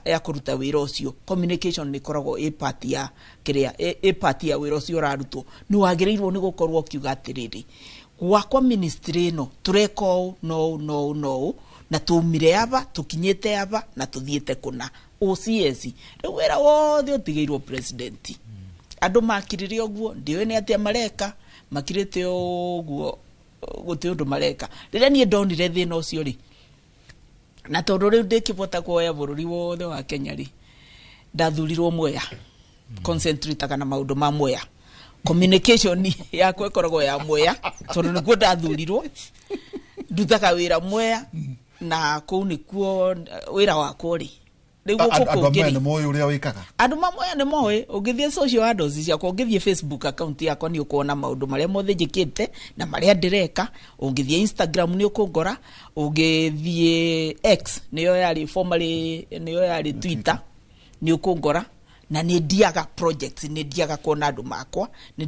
kũruta wĩra ũcio, communication nĩ ĩkoragwo ĩ part ya kĩrĩa ĩ part ya wĩra ũcio ũrarutwo. Nĩ wagĩrĩirwo nĩ gũkorwo ũkiuga atĩrĩrĩ, gwakwa ministry ĩno tũreka ũũ na ũũ na ũũ na ũũ, na tumire aba tukinyite aba na tuthiĩte kũna. OCS rĩu wĩra wothe ũtigĩirwo president. Andũ makirire ũguo, ndiũĩ nĩ atĩa mareka, makirĩte ũguo gũtirĩ ũndũ mareka. Rĩrĩa niĩ ndonire thĩna ũcio rĩ, na tondũ rĩu ndĩkĩbota kuoya bũrũri wothe wa Kenya rĩ, ndathurirwo Mwea, concentrataga na maũndũ ma Mwea. Communication yakwa ĩkoragwo ya Mwea tondũ nĩkuo ndathurirwo, ndutaga wĩra Mwea na kũu nĩkuo wĩra wakwa ũrĩ. Rĩu gũkũ
Andũ
kũngĩ
amwe
rĩ,
nĩ moĩ ũrĩa wĩkaga.
Andũ mamwe nĩ moĩ. Ũngĩthiĩ social handles ciakwa, ũngĩthiĩ Facebook account yakwa, nĩ ũkuona maũndũ marĩa mothe njĩkĩte na marĩa ndĩreka. Ũngĩthiĩ Instagram nĩ ũkũngora, ũngĩthiĩ X, nĩyo yarĩ formerly nĩyo yarĩ Twitter, nĩ ũkũngora. Na nĩ ndiaga projects, nĩ ndiaga kuona andũ makwa, nĩ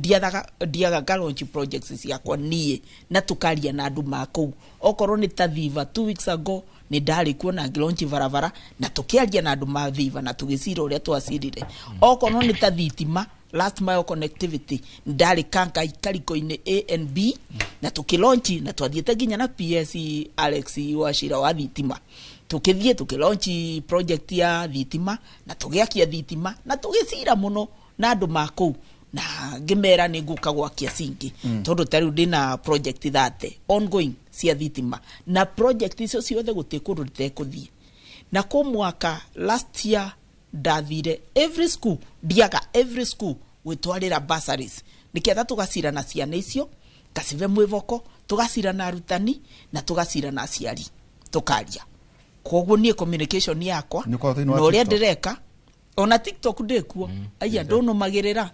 ndiaga nga launch projects ciakwa niĩ, na tũkaria na andũ ma kũu. Okorwo nĩ ta Thiva, 2 weeks ago nĩ ndarĩ kuo na ngĩlaunch barabara, na tũkĩaria na andũ ma Thiva na tũgĩcira ũrĩa twacirire. Okorwo nĩ ta thitima, last mile connectivity, ndarĩ Kangai Kariko-inĩ A and B na tũkĩlaunch, na twathiĩte nginya na PS Alex Wachira wa thitima, tũkĩthiĩ tũkĩlaunch project ya thitima na tũgĩakia thitima na tũgĩcira mũno na andũ ma kũu, na ngĩmera nĩ ngũka gwakia cingĩ. Tondũ ta rĩu ndĩna project 30 ongoing cia thitima, na project icio ciothe gũtirĩ kũndũ ndĩtekũthiĩ. Na kũ mwaka last year ndathire every school, ndiaga every school gwĩtwarĩra bursaries, nĩketha tũgacira na ciana icio, ngacibe mwĩvoko, tũgacira na arutani na tũgacira na aciari, tũkaria. Koguo niĩ communication yakwa
Nĩ ũkoragwo thĩinĩ wa
na ũrĩa
TikTok?
ndĩreka, ona TikTok ndĩkuo, aya ndũnũmagĩrĩra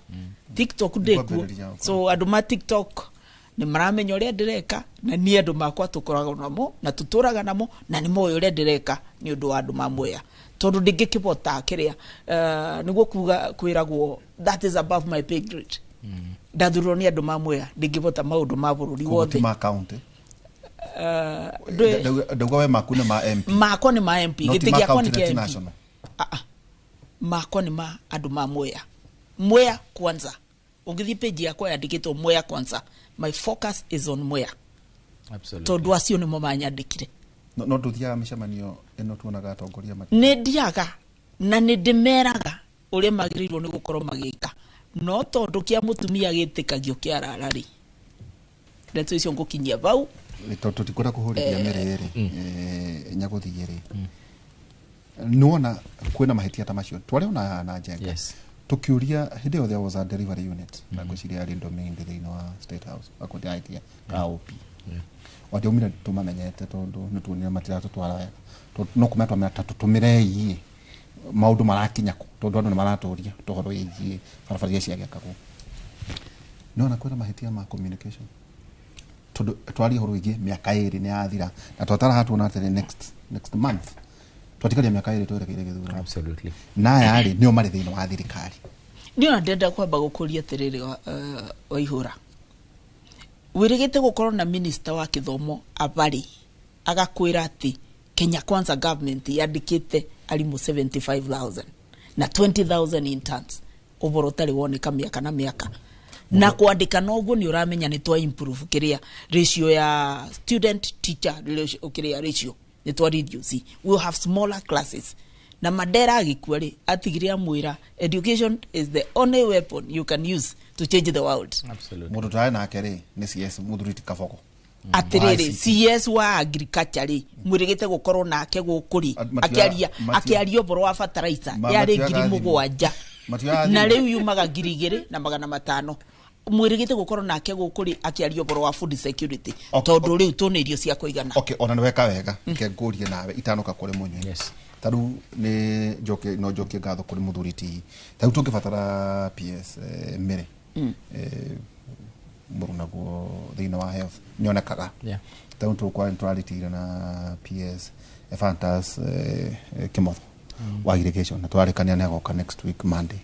TikTok ndĩkuo.
Nĩkwambĩrĩria gũkorwo.
So andũ ma TikTok nĩ maramenya ũrĩa ndĩreka, na niĩ andũ makwa tũkoragwo namo na tũtũraga namo, na nĩ moĩ ũrĩa ndĩreka nĩ ũndũ wa andũ ma Mwea, tondũ ndingĩkĩbota kĩrĩa nĩguo kuga kwĩragwo that is above my pay grade. Ndathurirwo nĩ andũ ma Mwea, ndingĩbota maũndũ ma bũrũri
Koguo ti
wothe.
ma county. Ndauga we maku nĩ ma MP.
Makwa nĩ ma MP.
No ti
Gĩtĩ
ma
gĩakwa
county
nĩ
na
kĩa
ti
MP.
national.
Makwa nĩ ma andũ ma Mwea. Mwea kwanza, ũngĩthiĩ page yakwa yandĩkĩtwo Mwea kwanza. My focus is on Mwea. Tondũ acio nĩmo manyandĩkire.
No ndũthiaga mĩcemanio ĩno tuonaga atongoria
Nĩ ndiaga, na nĩ ndĩmeraga ũrĩa magĩrĩirwo nĩ gũkorwo magĩka, no tondũ kĩa mũtumia gĩtĩkagio kĩarara rĩ, ndeto icio ngũkinyia bau.
Tondũ tũtikwenda kũhũrithia mĩrĩ rĩ, nyagũthiĩ rĩ, nĩwona kwĩna mahĩtia ta macio twarĩ ona na Njenga. Tũkiũria hĩndĩ ĩyo there was a delivery unit, na ngwĩciria yarĩ domain thĩinĩ wa State House akũndĩaitia ka OP wandiaumire tũmamenyete, tondũ nĩ tuonire matiratũtwara wega. Tondũ no kũmenya twamenya ta tũtũmĩrei maũndũ marakinya kũ, tondũ andũ nĩ maratũria tũhoro wĩgiĩ barabara iria ciagĩakagwo. Nĩwona kwĩna mahĩtia ma communication, tondũ twaria ũhoro wĩgiĩ mĩaka 2 nĩ yathira, na twatara haha tuona atĩrĩ next month twatigaria mĩaka 2 twerekeire gĩthurano. Na aya rĩ, nĩo marĩ thĩinĩ wa thirikari.
Niĩ ona ndĩrenda kwamba gũkũria atĩrĩrĩ, Waihũra, wĩrĩgĩte gũkorwo na minister wa gĩthomo abarĩ agakwĩra atĩ Kenya Kwanza government yandĩkĩte arimũ 75,000 na 20,000 interns, ũboro ũtarĩ woneka mĩaka na mĩaka, na kwandĩka noguo nĩ ũramenya nĩ twa improve kĩrĩa ratio ya student teacher ratio, kĩrĩa ratio nĩ twa reduce, we will have smaller classes. Na Mandela agĩkua rĩ, atigire amwĩra education is the only weapon you can use to change the world.
Mũndũ tũrarĩ nake rĩ nĩ CS mũthuri ti Kabogo.
Atĩrĩrĩ,
Wa ICT.
CS wa agriculture rĩ, mwĩrĩgĩte gũkorwo nake gũkũ rĩ, akĩaria ũhoro wa fertilizer yarĩ
Matioyaga
ngiri
thimũ.
mũgwanja
Matioyaga
na
thimũ.
rĩu yumaga 2500. Mwĩrĩgĩte gũkorwo nake gũkũ rĩ, akĩaria ũhoro wa food security, tondũ rĩu tũna irio cia kũigana.
Okay, ona nĩ weka wega, reke ngũrie nawe itanoka kũrĩ mũnyui. Ta rĩu nĩ njoke, no njokie ngatho kũrĩ mũthuri ti, ta rĩu tũngĩbatara PS Mĩrĩ, mũrunaguo thĩinĩ wa health nĩonekaga. Ta rĩu tũrarĩtĩire na PS Ephantus Kĩmotho. Wa irrigation na twarĩkania nĩ agoka next week Monday.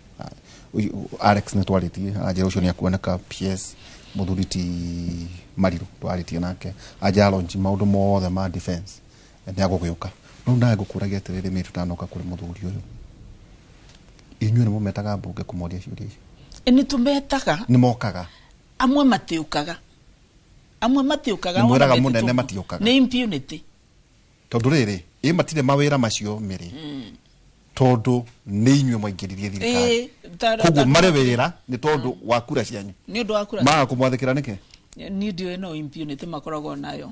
Alex nĩ twarĩtie, anjĩra ũcio nĩ akuoneka. PS mũthuri ti Mariru twarĩtie nake, anja launch maũndũ mothe ma defense nĩ agũgĩũka. No nawe ngũkũragia atĩrĩrĩ, mĩ tũtanoka kũrĩ mũthuri ũyũ, inyuĩ nĩ mũmetaga mbunge kũmoria ciũria icio?
Nĩ tũmetaga.
Nĩ mokaga?
Amwe matiũkaga, amwe matiũkaga.
Nĩ mwĩraga
Ona
mũnene
metĩtwo-
matiũkaga?
Nĩ impunity.
Tondũ rĩrĩ, ĩ matirĩ mawĩra macio mĩrĩ, tondũ nĩ inyuĩ mwaingĩririe thirikari.
Ĩĩ,
Koguo marĩ wĩra nĩ tondũ wa kura cianyu.
Nĩ ũndũ wa kura.
Maga kũmwathĩkĩra nĩkĩ?
Niĩ ndiũĩ, no impunity makoragwo nayo,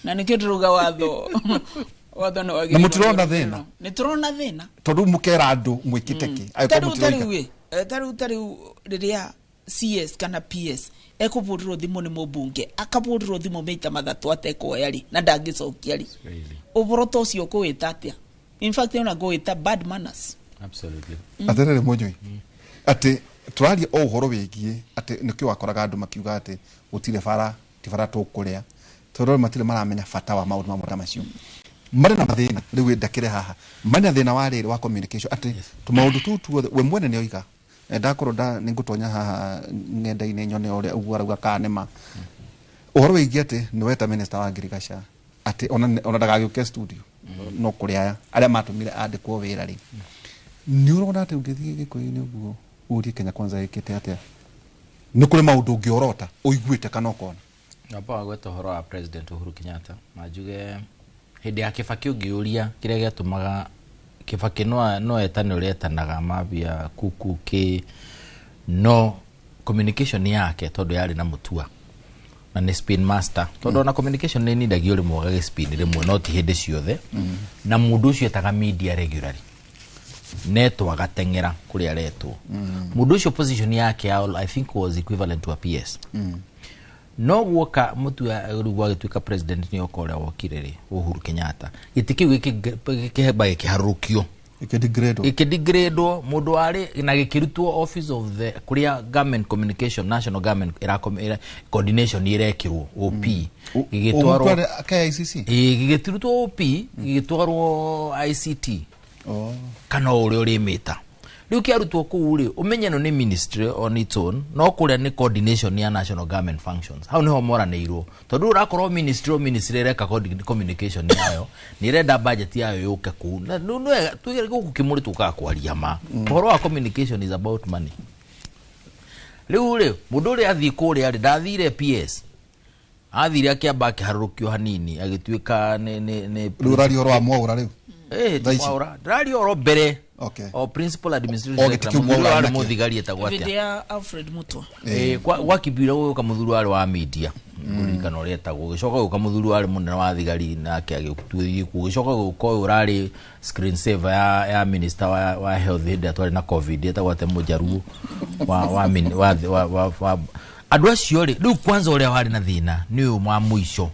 na nĩkĩo ndĩrauga watho nĩ wagĩrĩirwo
Na mũtirona
nĩ
thĩna?
Nĩ tũrona thĩna.
Tondũ mũkera andũ mwĩkĩte kĩ angĩkorwo
Tarĩu
mũtiroiga?
tarĩu ĩ, tarĩu rĩrĩa CS kana PS ekũbũrĩrwo thimũ nĩ mũmbunge, akabũrĩrwo thimũ maita 3 atekuoya rĩ, na ndangĩcokia rĩ, ũboro ta ũcio ũkũwĩta atĩa? In fact, ona ngũwĩta bad manners.
Absolutely.
Atĩrĩrĩ mũnyui, atĩ tũraria o ũhoro wĩgiĩ atĩ nĩkĩo wakoraga andũ makiuga atĩ gũtirĩ bara, ti bara tũkũrĩa, tondũ matirĩ maramenya bata wa maũndũ mamwe ta macio. Marĩ na mathĩna rĩu ndakĩrĩ haha, marĩ na thĩna wa rĩrĩ wa communication, atĩ tũmaũndũ tũu tuothe we mwene nĩ oiga. Ndakorwo nda nĩ ngũtonya haha ng'enda-inĩ nyone ũrĩa ũguo arauga kana nĩ ma ũhoro wĩgiĩ atĩ nĩ weta minister wa ngirigaca atĩ ona ndagagĩũke studio, no kũrĩ aya arĩa matũmire andĩkwo wĩra rĩ. Nĩ ũrona atĩ ũngĩthiĩ Gĩkũyũ-inĩ ũguo ũrie Kenya Kwanza ĩkĩte atĩa, nĩ kũrĩ maũndũ ũngĩorota ũiguĩte kana ũkona?
Namba wagweta ũhoro wa President Uhuru Kenyatta, na njuge hĩndĩ ya Kibaki ũngĩũria kĩrĩa gĩatũmaga Kibaki no etane ũrĩa etanaga mambia kuku kĩ, no communication yake, tondũ yarĩ na mũtua na nĩ spin master, tondũ ona communication nĩ nindagio rĩmwe agagĩ spin rĩmwe, no ti hĩndĩ ciothe. Na mũndũ ũcio etaga media regularly, netwo agateng'era kũrĩa aretwo. Mũndũ ũcio position yake ya, I think, was equivalent to a PS. No guoka Mutua rĩu gwagĩtuĩka president, nĩ oka ũrĩa wokire rĩ, Uhuru Kenyatta, gĩtĩ kĩu gĩkĩhemba gĩkĩharũrũkio,
ĩkĩdegrade.
Ĩkĩdegradwo mũndũ warĩ na gĩkĩrutwo office of the kũrĩa government communication, national government ĩra coordination ĩrekĩrwo OP, gĩgĩtwarwo
Ũgũtware KICC?
Ĩĩ, gĩgĩtirutwo OP, gĩgĩtwarwo ICT
Oh.
kana o ũrĩa ũrĩmĩta rĩu kĩarutwo kũu rĩ, ũmenye ĩno nĩ ministry on its own, no kũrĩa nĩ coordination ya national government functions. Hau nĩho moranĩirwo, tondũ rĩu ũrakorwo ministry o ministry ĩreka communication yayo, nĩ ĩrenda budget yayo yũke kũu. Na nĩ wega tuge gũkũ kĩmũrĩ tũkaga kwaria ma ũhoro wa communication is about money. Rĩu rĩ, mũndũ ũrĩa athiĩ kũrĩa rĩ, ndathire PS, athire akĩamba akĩharũrũkio hanini, agĩtuĩka nĩ
Rĩu ũraria ũhoro wa Mwaũra rĩu?
Eh,
Thaa
ti
ici?
Mwaũra ndĩraria ũhoro mbere o principal administrative
O gĩtĩ
secretary,
kĩu
mũthuri
Mwaũra
warĩ
nakĩo.
mũthigari etagwo
Hĩndĩ
atĩa?
ya Alfred Mutua.
Eh, gwakibira gũgĩũka mũthuri warĩ wa media, ngũririkana ũrĩa etagwo. Gũgĩcoka gũka mũthuri warĩ mũnene wa thigari, nake agĩthiĩ kuo. Gũgĩcoka gũka ũyũ ũrarĩ screen saver ya minister wa health hĩndĩ ĩrĩa twarĩ na COVID, etagwo atĩa, mũjaruo wa, wa, wa, wa, wa andũ acio rĩ. Rĩu kwanza ũrĩa warĩ na thĩna nĩ ũyũ wa mũico,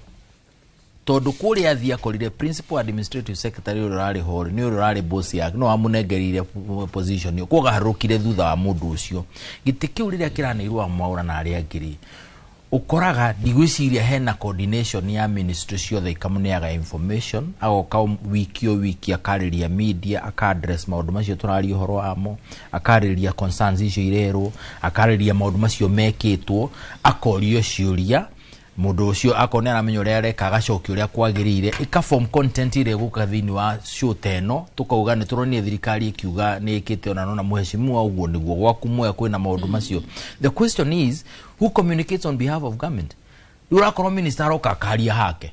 tondũ kũrĩa athiĩ akorire principal administrative secretary ũrĩa ũrarĩ ho rĩ, nĩ ũrĩa ũrarĩ boss yake, no amũnengereire position ĩyo, koguo aharũrũkire thutha wa mũndũ ũcio. Gĩtĩ kĩu rĩrĩa kĩraneirwo wa Mwaũra na arĩa angĩ rĩ, ũkoraga ndigwĩciria hena coordination ya ministry ciothe ikamũneaga information. Agoka wiki o wiki akarĩria media, aka address maũndũ macio tũraria ũhoro wamo, akarĩria concerns icio irerwo, akarĩria maũndũ macio mekĩtwo, akorio ciũria. Mũndũ ũcio akorwo nĩ aramenya ũrĩa areka, agacokia ũrĩa kwagĩrĩire, ĩka form content ĩrĩa ĩgũka thĩinĩ wa show ta ĩno, tũkauga nĩ tũronire thirikari ĩkiuga nĩ ĩkĩte ona nona mũheshimiwa ũguo nĩguo gwaku Mwea kwĩna maũndũ macio. The question is, who communicates on behalf of government? Rĩu ũrakorwo minister aroka akaria hake,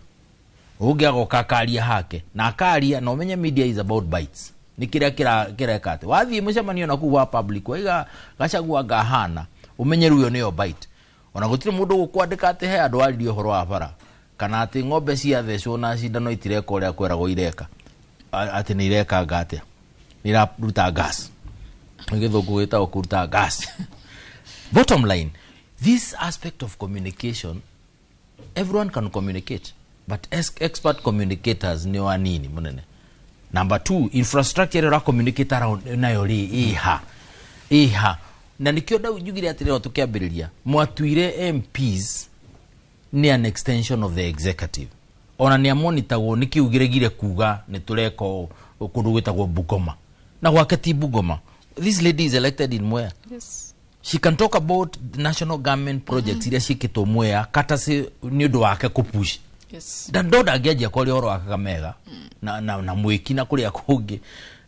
ũngĩ agoka akaria hake na akaria, na ũmenye media is about bites. Nĩ kĩrĩa kĩreka atĩ wathiĩ mũcemanio na kũu wa public waiga Gachagua ngahana, ũmenye rĩu ĩyo nĩyo bite. Ona gũtirĩ mũndũ ũgũkwandĩka atĩ he andũ aririe ũhoro wa bara, kana atĩ ng'ombe ciathecwo na cindano itireka ũrĩa kweragwo ireka. Atĩ nĩ ireka anga atĩa, nĩ iraruta gas, nĩ gĩthũngũ gĩtagwo kũruta gas. Bottom line, this aspect of communication, everyone can communicate, but expert communicators nĩ anini mũnene. Number two, infrastructure ĩrĩa ũra communicate around nayo rĩ, ĩha? Na nĩkĩo njugire atĩrĩrĩ, o tũkĩambĩrĩria, mwatuire MPs nĩ an extension of the executive. Ona nĩ amonitagwo nĩ kĩu gĩregire kuga nĩ tũreka ũũ kũndũ gwĩtagwo Bungoma. Na gwake ti Bungoma. This lady is elected in Mwea.
Yes.
She can talk about the national government projects iria ciĩkĩtwo Mwea kata si nĩ ũndũ wake kũpush.
Yes.
Ndo ndangĩanjia kwaria ũhoro wa Kakamega na mwĩki na kũrĩa kũngĩ.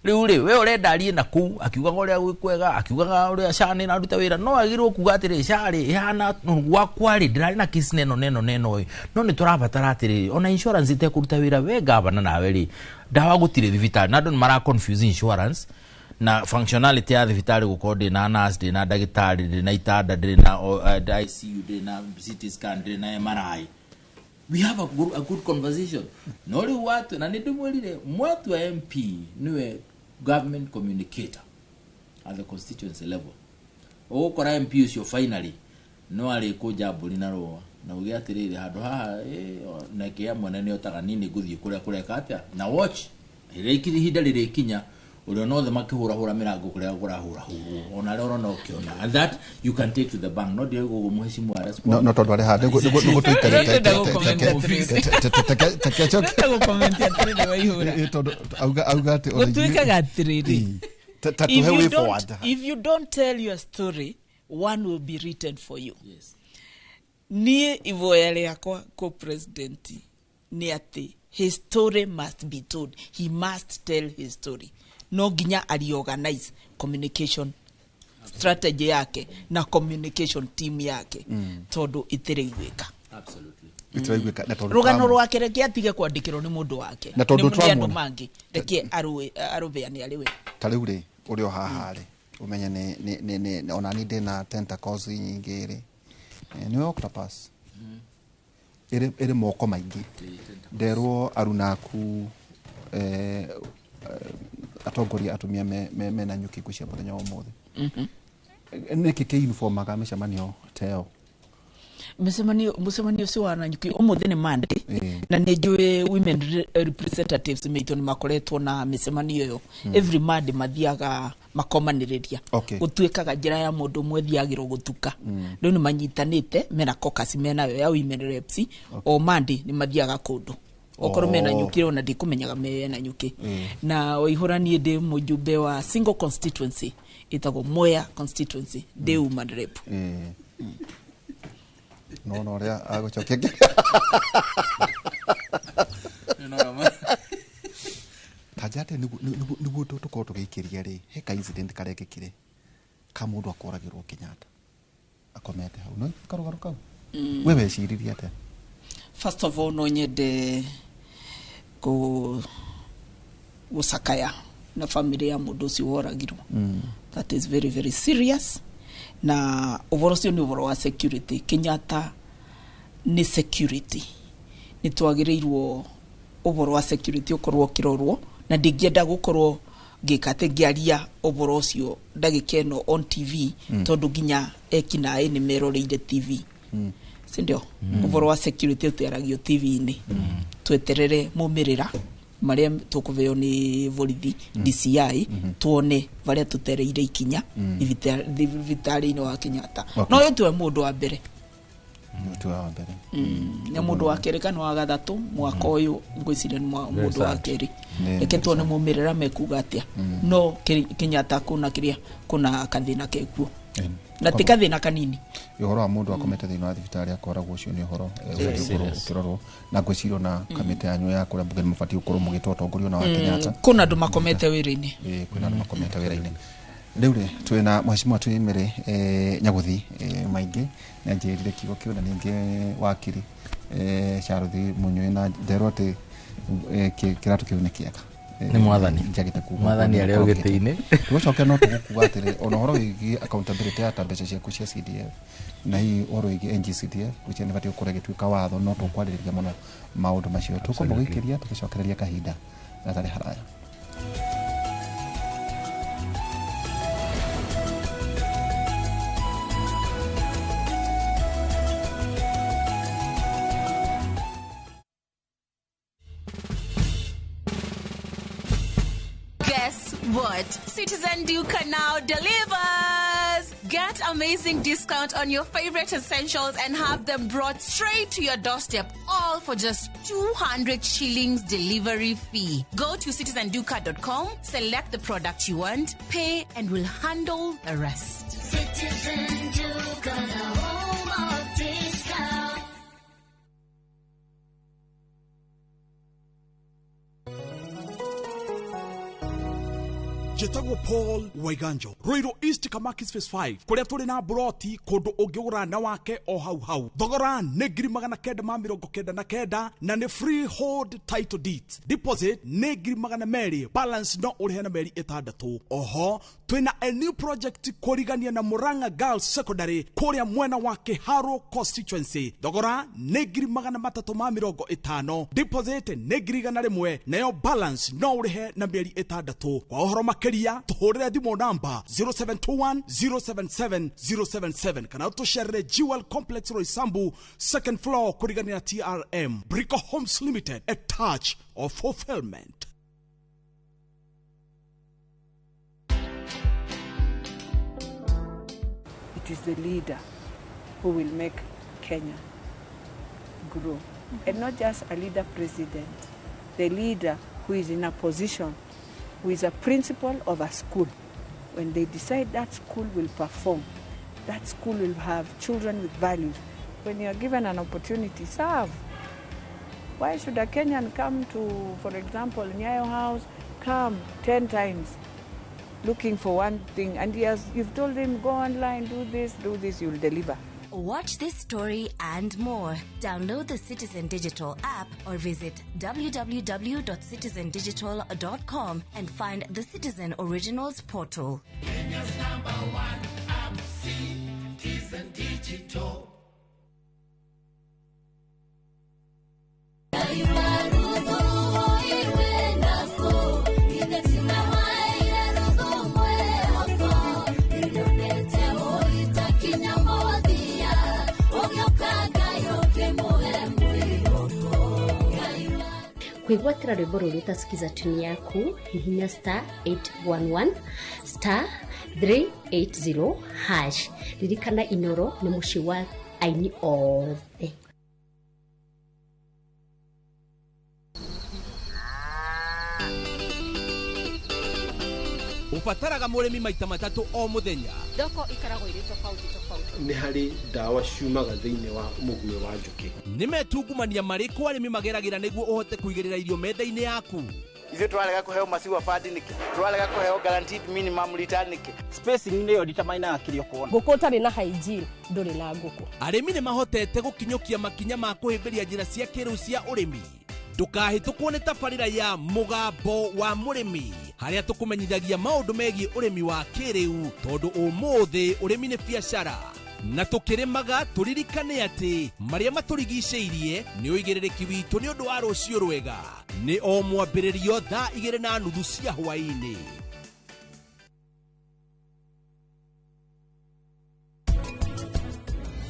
Rĩu rĩ we ũrenda arie na kũu akiugaga ũrĩa gwĩ kwega, akiugaga ũrĩa SHA nĩ ĩraruta wĩra, no agĩrĩirwo kuga atĩrĩ SHA rĩ ĩhana gwakwa rĩ ndĩrarĩ na case neno neno neno ĩ, no nĩ tũrabatara atĩrĩrĩ ona insurance ĩtekũruta wĩra we gavana nawe rĩ ndawa gũtirĩ thibitarĩ na andũ nĩ mara confuse insurance na functionality ya thibitarĩ gũkorwo ndĩ na nurse, ndĩ na ndagĩtarĩ, ndĩ na itanda, ndĩ na ICU, ndĩ na CT scan, ndĩ na MRI. We have a good conversation. No rĩu watu na nĩ ndĩmwĩrire mwatu wa MP niwe government communicator at the constituency level. Ũgũkora MP ũcio finally no arĩkũnja mbũri na rũa na uge atĩrĩrĩ handũ haha na kĩa mwene nĩ otaga nini ngũthiĩ kũrĩa kũreka atĩa na watch rĩrĩa ihinda rĩrĩkinya ũrĩa nothe makĩhũrahũra mĩrango kũrĩa kũrahũrahũrwo ona arĩa ũrona ũkĩona, and that you can take to the bank. No ndirĩ gũgũ mũhecimu wa respond.
No tondũ arĩ haha nĩguo tũikarĩte tondũ auga atĩ
gũtuĩkaga atĩrĩrĩ,
ta tũhe way forward.
If you don't tell your story, one will be written for you. Yes. Niĩ ivoya rĩakwa kũ president nĩ atĩ his story must be told. He must tell his story. No nginya ariorganize communication strategy yake na communication team yake tondu itiraiguika.
Absolutely.
Itiraiguika na tondu
rugano rwake reke atige kwandikirwo ni mundu wake
na tondu
ni andu mangi reke arubeane ari we.
Ta riu ri uri o haha ri umenye ni ona ni ndina tentacles nyingi ri ni octopus iri moko maingi nderwo arunaku atongoria atumia mena nyuki ngwĩciria mũthenya wa ũmũthĩ. Nĩkĩ kĩ uniformaga mĩcemanio ta ĩyo?
Mũcemanio ũcio wa Nanyuki ũmũthĩ nĩ Monday na nĩ njũĩ women representatives meitũ nĩ makoretwo na mĩcemanio ĩyo. Every Monday mathiaga makomanĩrĩria. Gũtuĩkaga njĩra ya mũndũ ũmwe thiagĩrwo gũtuka. Rĩu nĩ manyitanĩte mena caucus menayo ya women reps. O Monday nĩ mathiaga kũndũ. Okorwo mena nyuki ona ndikumenyaga mena nyuki. Na Waihura niĩ ndĩ mũjumbe wa single constituency ĩtagwo Mwea constituency, ndĩ woman rep.
No ũrĩa agũcokia tanja atĩ nĩguo tũkorwo tũgĩikĩria rĩ he ka incident karekĩkire ka mũndũ akoragĩrwo Kenyatta akomete hau no karũgano kau we weciririe atĩa?
First of all, no nyende gũcakaya na family ya mũndũ ũcio woragirwo. That is very very serious. Na ũhoro ũcio nĩ ũhoro wa security. Kenyatta nĩ security. Nĩ twagĩrĩirwo ũhoro wa security ũkorwo ũkĩrorwo na ndingĩenda gũkorwo ngĩka atĩ ngĩaria ũhoro ũcio ndagĩka ĩno on TV tondũ nginya ekinaĩ nĩ meroreire TV. Sindio? Ũhoro wa security ũtĩaragio TV-inĩ. Tweterere mumĩrĩra marĩa tũkũheo nĩ borithi DCI tuone varĩa tũtereire ikinya thibitarĩ-inĩ wa Kenyatta. No ũyũ tiwe mũndũ wa mbere. Nĩ mũndũ wa kerĩ kana wa gathatũ mwaka ũyũ ngwĩciria nĩ mũndũ wa kerĩ. Reke tuone mumĩrĩra mekuga atĩa. No Kenyatta kuna kĩrĩa kuna kathĩna kekuo. Na ti kathĩna kanini.
Ũhoro wa mũndũ akomete thĩinĩ wa thibitarĩ akoragwo ũcio nĩ ũhoro ũkĩrorwo na ngwĩciria na kamĩtĩ yanyu ya kũrĩa mbunge nĩ mũbatiĩ gũkorwo mũgĩtwo atongoria ona wa Kenyatta.
Kuna andũ makomete wĩra-inĩ.
Kwĩna andũ makomete wĩra-inĩ. Rĩu rĩ twĩna mheshimiwa twĩ Mary Nyaguthi maingĩ nĩ anjĩrire kiugo kĩu na ningĩ wakiri Charles Munyui na nderwo atĩ kĩratũ kĩu nĩ kĩega.
Nĩ mwathani.
Njagĩte kuga
mwathani arĩ o gĩtĩ-inĩ.
Tũgũcokia no tũgũkuga atĩrĩ ona ũhoro wĩgiĩ accountability ya ta mbeca ciaku cia CDF na hihi ũhoro wĩgiĩ NGCDF gwĩciria nĩ batiĩ gũkorwo ĩgĩtuĩka watho no tũkwarĩrĩria mũno maũndũ macio. Tũkwamba gũikĩria tũgĩcokereria kahinda gatarĩ haraya.
Guess what? Citizen Duka now delivers! Get
amazing discount on your favorite essentials and have them brought straight to your doorstep, all for just 200 shillings delivery fee. Go to citizenduka.com, select the product you want, pay, and we'll handle the rest.
Citizen Duka, the home of discount.
Njĩtagwo Paul Waiganjo, Ruiru East Kamakis Phase 5, kũrĩa tũrĩ na mburoti kũndũ ũngĩgũra na wake o hau hau. Thogora nĩ 999 na nĩ freehold title deeds. Deposit nĩ 200,000, balance no ũrĩhe na mĩeri 6. Oho twĩna a new project kũrigania na Murang'a Girls Secondary kũrĩa mwena wa Kĩharũ constituency. Thogora nĩ 350,000, deposit nĩ 100,000, nayo balance no ũrĩhe na mĩeri 6. Kwa ũhoro makĩria tũhũrĩre thimũ namba 0721 077 077 kana tũcerere Jewel Complex Roysambu, second floor, kũrigania na TRM. Brico Homes Limited, a touch of fulfillment.
It is the leader who will make Kenya grow. And not just a leader president, the leader who is in a position, who is a principal of a school. When they decide that school will perform, that school will have children with values. When you are given an opportunity, serve. Why should a Kenyan come to, for example, Nyayo House, come 10 times looking for one thing, and you've told him, go online, do this, you'll deliver.
Watch this story and more. Download the Citizen Digital app or visit www.citizendigital.com and find the Citizen Originals portal.
Kenya's number one app, Citizen Digital.
Kwĩgwatĩra rwĩmbo rũrũ ũtasikiza tuni yaku hihinya star 811 star 380 hash. Ririkana Inoro nĩ mũciĩ wa aini othe.
Ũbataraga mũrĩmi maita matatũ o mũthenya.
Thoko ikaragwo irĩ tofauti tofauti.
Nĩ harĩ ndawa ciumaga thĩinĩ wa mũguĩ wa njũkĩ.
Nĩ metungumania marĩkũ arĩmi mageragĩra nĩguo ũhote kũigĩrĩra irio metha-inĩ yaku?
Ithuĩ tũrarega kũheo maciwa bandi nĩkĩ? Tũrarega kũheo guaranteed minimum return nĩkĩ?
Spacing nĩyo determinaga kĩrĩa ũkuona.
Ngũkũ ũtarĩ na hygiene ndũrĩ na ngũkũ.
Arĩmi nĩ mahotete gũkinyũkia makinya ma kũhĩmbĩria njĩra cia kĩrĩu cia ũrĩmi. Ndũkahĩtũkwo nĩ tabarĩra ya Mũgambo wa Mũrĩmi, harĩa tũkũmenyithagia maũndũ megiĩ ũrĩmi wa kĩrĩu, tondũ ũmũthĩ ũrĩmi nĩ biacara. Na tũkĩrĩmaga tũririkane atĩ marĩa matũrigicĩirie nĩ ũigĩrĩrĩki witũ nĩ ũndũ wa rũciũ rwega. Nĩ o mwambĩrĩrio thaa 2:30 cia hwaĩ-inĩ.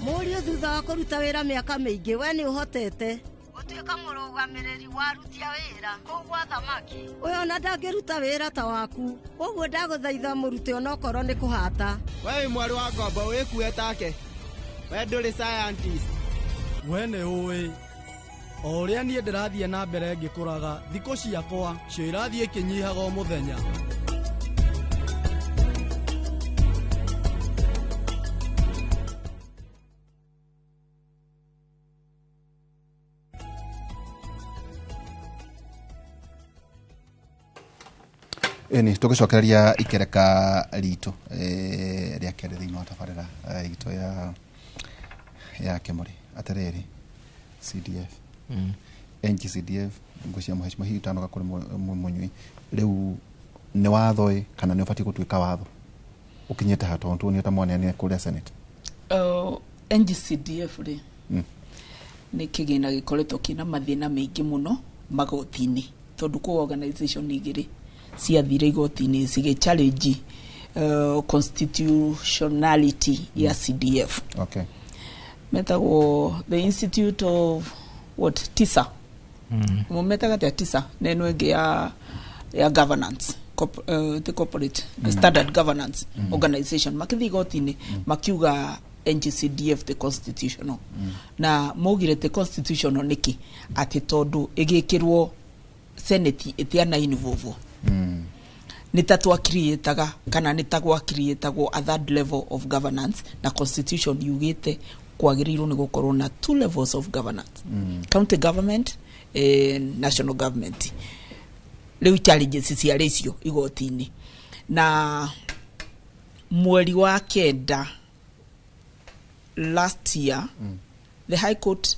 Mũriũ thutha wa kũruta wĩra mĩaka mĩingĩ, we nĩ ũhotete gũtuĩka mũrũgamĩrĩri wa aruti a wĩra kũu gwa thamaki. Ũyũ ona ndangĩruta wĩra ta waku, koguo ndagũthaitha mũrute onokorwo nĩ kũhata.
We wĩ mwarĩ wa ngombo wĩkue take, we ndũrĩ scientist.
We nĩ ũĩ o ũrĩa niĩ ndĩrathiĩ na mbere ngĩkũraga, thikũ ciakwa cio irathiĩ ikĩnyihaga o mũthenya.
Ĩni tũgĩcokereria ikereka ritũ rĩa kerĩ thĩinĩ wa tabarĩra itũ ya Kĩmũrĩ. Atĩrĩrĩ, CDF NGCDF ngũcia mũhecimo hihi ũtanoka kũrĩ mũnyui rĩu nĩ watho ĩ kana nĩ ũbatiĩ gũtuĩka watho ũkinyĩte ha tondũ nĩ ta mwaneanire kũrĩa Senate?
NGCDF rĩ nĩ kĩgĩna gĩkoretwo kĩna mathĩna maingĩ mũno magoti-inĩ, tondũ kũ organization igĩrĩ ciathire igoti-inĩ cigĩ challenge constitutionality ya CDF.
Okay.
Metagwo the Institute of what TISA. Mumetaga atia TISA neno ĩngĩ ya governance the corporate standard governance organization makĩthiĩ igoti-inĩ makiuga NGCDF the constitutional, na maugire the constitutional nĩkĩ, atĩ tondũ ĩgĩkĩrwo senate ĩtiana involve nĩ ta twakiriĩtaga kana nĩ ta gwakiriĩtagwo a third level of governance, na constitution yugĩte kwagĩrĩirwo nĩ gũkorwo na two levels of governance, county government, national government. Rĩu challenges ciarĩ icio igoti-inĩ, na mweri wa 9 last year the high court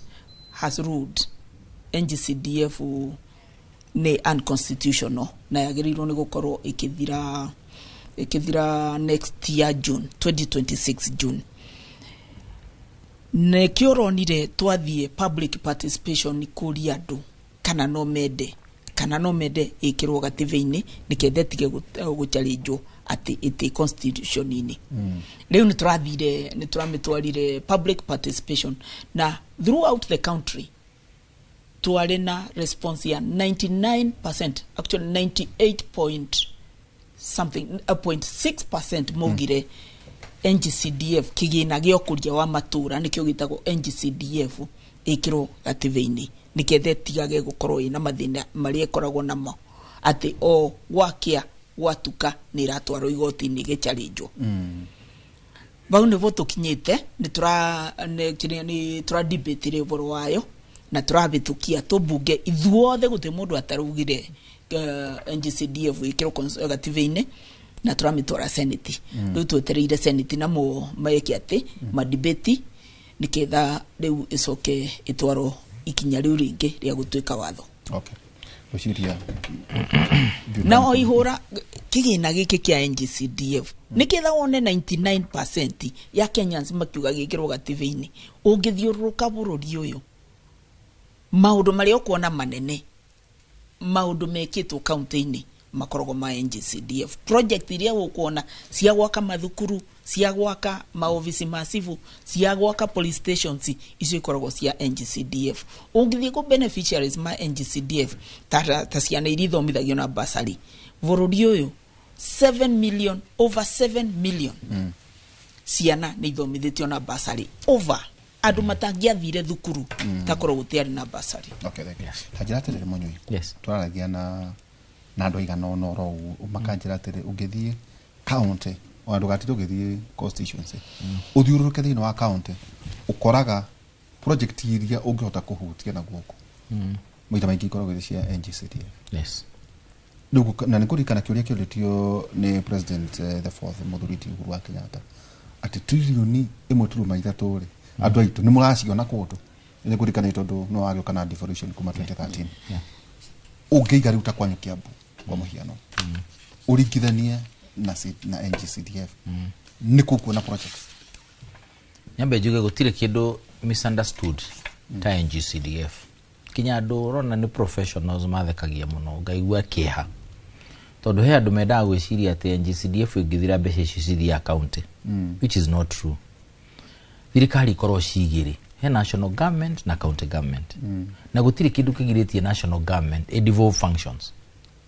has ruled NGCDF nĩ unconstitutional na yagĩrĩirwo nĩ gũkorwo ĩkĩthira next year June 2026 June. Nĩkĩo ũronire twathiĩ public participation kũria andũ kana no mende ĩkĩrwo gatiba-inĩ nĩketha ĩtige gũchallengewo atĩ ĩtĩ constitution-inĩ. Rĩu nĩ tũrathire, nĩ tũramĩtwarire public participation, na throughout the country twarĩ na response ya 99%, actually 98 point something, point 6% maugire NGCDF, kĩgĩna gĩa ũkũria wa matũra nĩkĩo gĩtagwo NGCDF, ĩkĩrwo gatiba-inĩ nĩketha ĩtigage gũkorwo ĩna mathĩna marĩa ĩkoragwo namo atĩ o gwakĩa gwatuka nĩ ĩratwarwo igoti-inĩ ĩgĩchallengewo. Bau nĩvo tũkinyĩte, nĩ tũra nĩ kĩrĩa nĩ tũra debate ũhoro wayo na tũrabĩtũkia tũmbunge ithuothe, gũtirĩ mũndũ ataraugire NGCDF ĩkĩrwo gatiba-inĩ, na tũramĩtwara senate. Rĩu twetereire senate namo meke atĩ madebate nĩketha rĩu ĩcoke ĩtwarwo ikinya rĩu rĩngĩ rĩa gũtuĩka watho.
Okay, gwĩciria
Na o ihũra kĩgĩna gĩkĩ kĩa NGCDF nĩketha wone 99% ya Kenyans makiuga gĩkĩrwo gatiba-inĩ, ũngĩthiũrũrũka bũrũri ũyũ maũndũ marĩa ũkuona manene, maũndũ mekĩtwo kaunti-inĩ makoragwo ma NGCDF project iria ũkuona cia gwaka mathukuru, cia gwaka maobici ma civil, cia gwaka police stations, icio ikoragwo cia NGCDF. Ũngĩthiĩ kũ beneficiaries ma NGCDF ta ciana iria ithomithagio na basari bũrũri ũyũ, 7 million, over 7 million ciana nĩ ithomithĩtio na basari, over andũ matangĩathire thukuru takorwo gũtiarĩ na basari.
Okay, thank you. Ta njĩra atĩrĩrĩ Mũnyui.
Yes.
Tũraragia na andũ aigana ũna oro ũguo makanjĩra atĩrĩ, ũngĩthiĩ county, ona ndũgatinde ũgĩthiĩ constituency, ũthiũrũrũke thĩinĩ wa county, ũkoraga project iria ũngĩhota kũhutia na guoko maita maingĩ ikoragwo irĩ cia NGCDF. Rĩu na nĩ kũririkana kĩũria kĩũrĩtio nĩ president, the fourth, mũthuri ti Uhuru wa Kenyatta, atĩ 1.3 trillion rĩ, andũ aitũ nĩ mũraciona kũndũ? Nĩ kũririkana tondũ no wagĩũka na devolution kuma 2013. Ũngĩiga rĩu ta kwanyu Kiambu kwa mũhiano, ũringithanie na NGCDF, nĩ kũkuona projects?
Nyambe njuge gũtirĩ kĩndũ misunderstood ta NGCDF. Kinya andũ ũrona nĩ professionals mathekagia mũno, ngaigua kĩeha tondũ he andũ mendaga gwĩciria atĩ NGCDF ĩngĩthira mbeca icio cithiaga county, which is not true. Thirikari ikorwo ci igĩrĩ, he national government na county government, na gũtirĩ kĩndũ kĩgirĩtie national government ĩ devolve functions,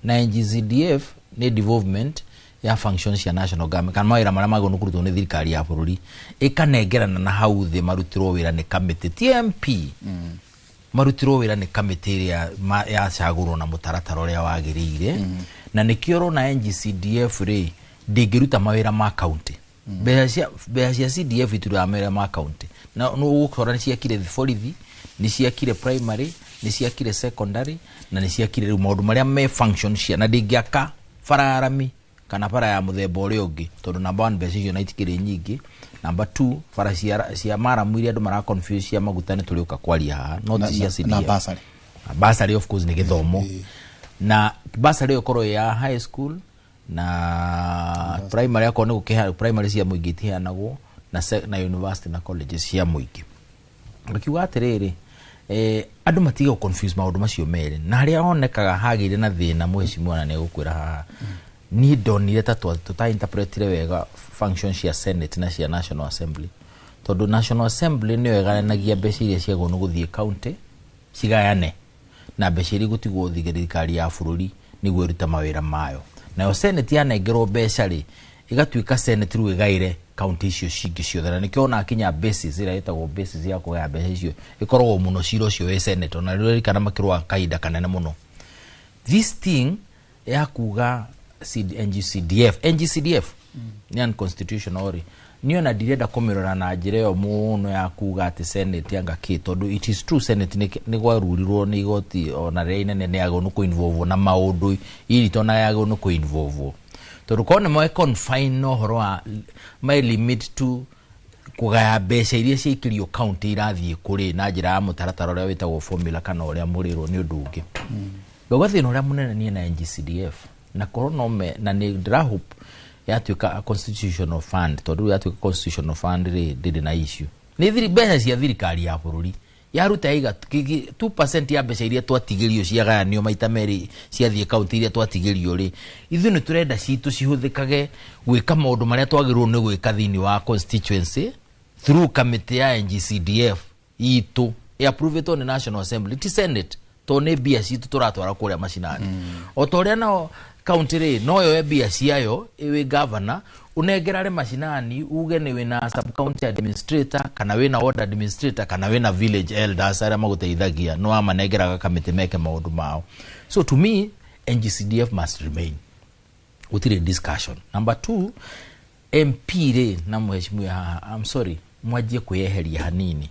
na NGCDF nĩ devolvement ya functions cia national government kana mawĩra marĩa magĩrĩirwo nĩ kũrutwo nĩ thirikari ya bũrũri, ĩkanengerana na hau thĩ marutirwo wĩra nĩ kamĩtĩ TMP, marutirwo wĩra nĩ kamĩtĩ ĩrĩa yacagũrwo na mũtaratara ũrĩa wagĩrĩire. Na nĩkĩo ũrona NGCDF rĩ ndĩngĩruta mawĩra ma county. Mbeca cia CDF itirutaga mawĩra ma county, na nĩ ũgũkora nĩ ciakire borithi, nĩ ciakire primary, nĩ ciakire secondary, na nĩ ciakire rĩu maũndũ marĩa me function cia, na ndĩngĩaka bara ya rami kana bara ya mũthemba ũrĩa ũngĩ, tondũ number one, mbeca icio na itikĩrĩ nyingĩ, number two, bara cia maramu iria andũ mara confuse cia maguta nĩ tũrĩũka kwaria haha, no ti cia CDF.
Na bursary.
Bursary of course nĩ gĩthomo, na bursary ĩyo ĩkorwo ĩ ya high school na primary, akorwo nĩ gũkĩhe primary cia mũingĩ itiheanagwo, na university na colleges cia mũingĩ. Ngakiuga atĩrĩrĩ, andũ matige gũ confuse maũndũ macio merĩ, na harĩa honekaga hagĩire na thĩna, mũhecimiwa na nĩegũkwĩra haha, niĩ ndonire ta tũta-interpretire wega function cia senate na cia national assembly, tondũ national assembly nĩyo ĩgayanagia mbeca iria ciagwo nĩ gũthiĩ county cigayane na mbeca iria igũtigwo thirikari ya bũrũri nĩguo ĩrute mawĩra mayo. Nayo Senate yanengerwo mbeca rĩ, ĩgatuĩka Senate rĩu ĩgaĩre kaunti icio cingĩ ciothe, na nĩkĩo ona kinya basis ĩrĩa ĩtagwo basis ya kũgaya mbeca icio ĩkoragwo mũno cira ũcio wĩ Senate, ona rĩrĩa kana makĩrũa kahinda kanene mũno. This thing ya kuga NGCDF, NGCDF nĩ unconstitutional rĩ, niĩ ona ndirenda kũmĩrora na njĩra ĩyo mũno ya kuga atĩ Senate anga kĩ, tondũ it is true Senate nĩ gwarurirwo nĩ igoti ona rĩrĩa inene nĩ yagĩrĩirwo nĩ kũ-involve na maũndũ iritũ ona yagĩrĩirwo nĩ kũ-involve, tondũ korwo nĩ moe confine na ũhoro wa my limit to kũgaya mbeca iria ciaikĩrio county irathiĩ kũrĩ na njĩra ya mũtaratara ũrĩa wĩtagwo formula kana ũrĩa mũrĩrwo nĩ ũndũ ũngĩ. Ngauga thĩna ũrĩa mũnene niĩ na NGCDF na korwo no me na nĩ ndĩrahope yatuĩka a constitutional fund, tondũ rĩu yatuĩka constitutional fund rĩ, ndĩrĩ na issue. Nĩ thiri mbeca cia thirikari ya bũrũri yaruta yaiga 2% ya mbeca iria twatigĩrio ciagayanio maita merĩ ciathiĩ kaunti iria twatigĩrio rĩ, ithuĩ nĩ tũrenda citũ cihũthĩkage gwĩka maũndũ marĩa twagĩrĩirwo nĩ gwĩka thĩinĩ wa constituency through committee ya NGCDF itũ ĩapprovetwo nĩ National Assembly, ti Senate, tondũ nĩ mbia citũ tũratwara kũrĩa macinani. O ta ũrĩa nao kaunti rĩ no yoe mbia ciayo ĩwĩ governor ũnengerare macinani uge nĩ wĩna sub county administrator kana wĩna ward administrator kana wĩna village elders arĩa magũteithagia, no amanengeraga kamĩtĩ meke maũndũ mao. So to me NGCDF must remain, gũtirĩ discussion. Number 2, MP rĩ na mheshimiwa haha, I'm sorry, mwanjie kwĩyeheria hanini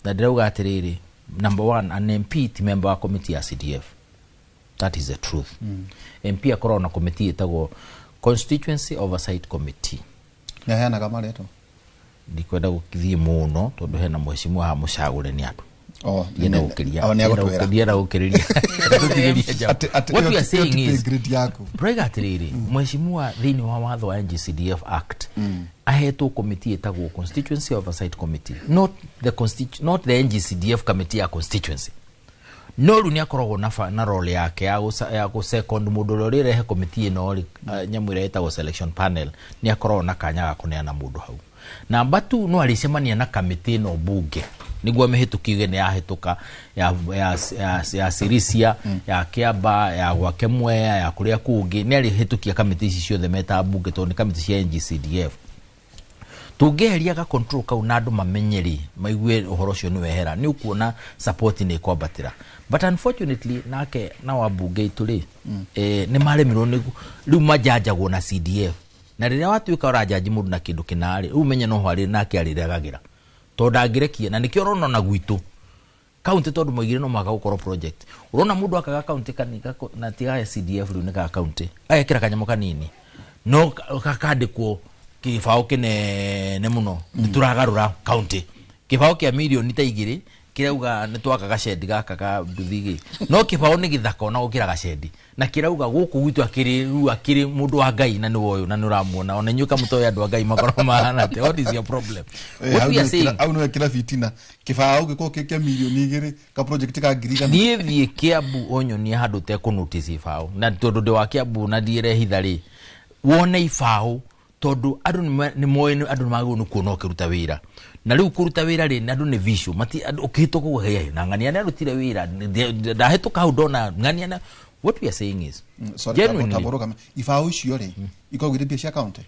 na ndĩrauga atĩrĩrĩ, number 1, an MP ti member wa committee ya CDF. That is the truth. MP akoragwo na committee ĩtagwo Constituency Oversight Committee.
Nĩaheanaga marĩtwa?
Ndikwenda gũthiĩ mũno tondũ hena mheshimiwa haha mũcagũre nĩ andũ.
Oh,
Ndienda gũkĩria.
Oh, nĩ agũtwĩra.
Ndienda gũkĩrĩria. Tũtigĩrie nja. What we are saying is,
grade yaku.
Tũrauga atĩrĩrĩ, mheshimiwa thĩinĩ wa watho wa NGCDF Act ahetwo committee ĩtagwo Constituency Oversight Committee, not the not the NGCDF committee ya constituency. No rĩu nĩ akoragwo na role yake ya gũ second mũndũ ũrĩa ũrĩrehe committee ĩno rĩ, nyamũ ĩrĩa ĩtagwo selection panel, nĩ akoragwo na kanya ga kũneana mũndũ hau. Namba 2, no arĩcemania na kamĩtĩ ĩno mbunge nĩguo amĩhĩtũkie nĩ yahĩtũka ya Sirisia, ya Kiamba, ya gwake Mwea, ya kũrĩa kũngĩ, nĩ arĩhĩtũkia kamĩtĩ ici ciothe meta mbunge tondũ nĩ kamĩtĩ cia NGCDF. Tũngĩeheria ga control kau na andũ mamenye rĩ, maigue ũhoro ũcio nĩ wehera, nĩ ũkuona support nĩ ĩkwambatĩra. But unfortunately nake na wambunge itũ rĩ, nĩ maremirwo nĩ rĩu majanjagwo na CDF. Na rĩrĩa watuĩka ũrajanji mũndũ na kĩndũ kĩna rĩ, rĩu ũmenye no harĩ nake arĩregagĩra. Tondũ ndangĩrekia, na nĩkĩo ũrona ona gwitũ kaunti tondũ moigire no mũhaka gũkorwo project. Ũrona mũndũ akaga kaunti na tiga CDF rĩu nĩ ga kaunti, agekĩra kanyamũ kanini no gakandĩkwo kĩbaũ kĩnene mũno, nĩ tũragarũra kaunti, kĩbaũ kĩa mirioni ta 2 kĩrauga nĩ twaka gacendi gaka ka nduthi gĩ, no kĩbaũ nĩ gĩthaka ona gũkĩra gacendi, na kĩrauga gũkũ gwitũ akĩrĩ rĩu akĩrĩ mũndũ wa Ngai na nĩwe ũyũ na nĩ ũramuona ona inyuĩ kamũtoĩ andũ a Ngai makorwo mahana atĩa. What is your problem? What we are saying,
Au nĩ wekĩra fitina kĩbaũ gĩkorwo kĩ kĩa mirioni 2 ka project ka ngiri igana.
Niĩ thiĩ Kiambu ũnyonie handũ ũtekũ notice ibaũ, na tondũ ndĩ wa Kiambu na ndirehitha rĩ, wone ibaũ tondũ andũ nĩ moĩ andũ nĩ magĩrĩirwo nĩ kuona ũkĩruta wĩra. Na rĩu kũruta wĩra rĩ, andũ nĩ visual, mati andũ ũkĩhĩtũka ũguo, hey, na ng'ania nĩ arutire wĩra, ndahĩtũka hau ndona ng'ania na what we are saying is,
Sorry,
genuinely.
Taboro kama, ibaũ icio rĩ, ikoragwo irĩ mbia cia county?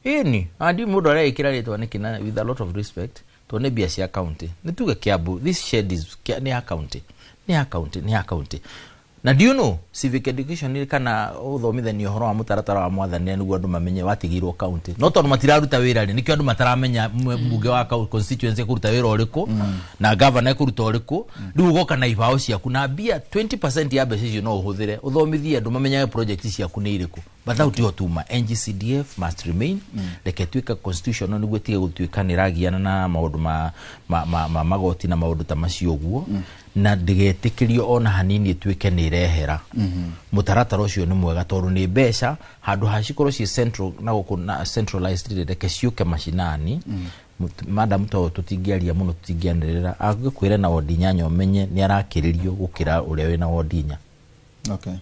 Ĩni, andi mũndũ areĩkĩra rĩtwa nĩkĩ na with a lot of respect, tondũ nĩ mbia cia county. Nĩ tuge Kiambu, this shed is nĩ ya county, nĩ ya county, nĩ ya county. Na do you know civic education ni kana uthomithania ũhoro wa mũtaratara wa mwathani nĩguo andũ mamenye watigĩirwo county, no tondũ matiraruta wĩra rĩ, nĩkĩo andũ mataramenya mbunge wa constituency kũruta wĩra ũrĩkũ na governor kũruta ũrĩkũ. Rĩu ũgoka na ibaũ ciaku na mbia 20% ya mbeca icio no ũhũthĩre ũthomithie andũ mamenyage project ciaku nĩ irĩkũ. But that tiho tuma, NGCDF must remain. Reke tuĩke constitutional nĩguo ĩtige gũtuĩka nĩ ĩragiana na maũndũ ma magoti na maũndũ ta macio ũguo, na ndĩgetĩkĩrio ona hanini ĩtuĩke nĩ ĩrehera. Mũtaratara ũcio nĩ mwega tondũ nĩ mbeca handũ ha cikorwo ciĩ central na gũkũ na centralized rĩ, reke ciũke macinani. Madam to tũtingĩaria mũno, tũtingĩanĩrĩra, angĩkwĩra na wondi 8 ũmenye nĩ arakĩrĩrio gũkĩra ũrĩa wĩna wondi 4.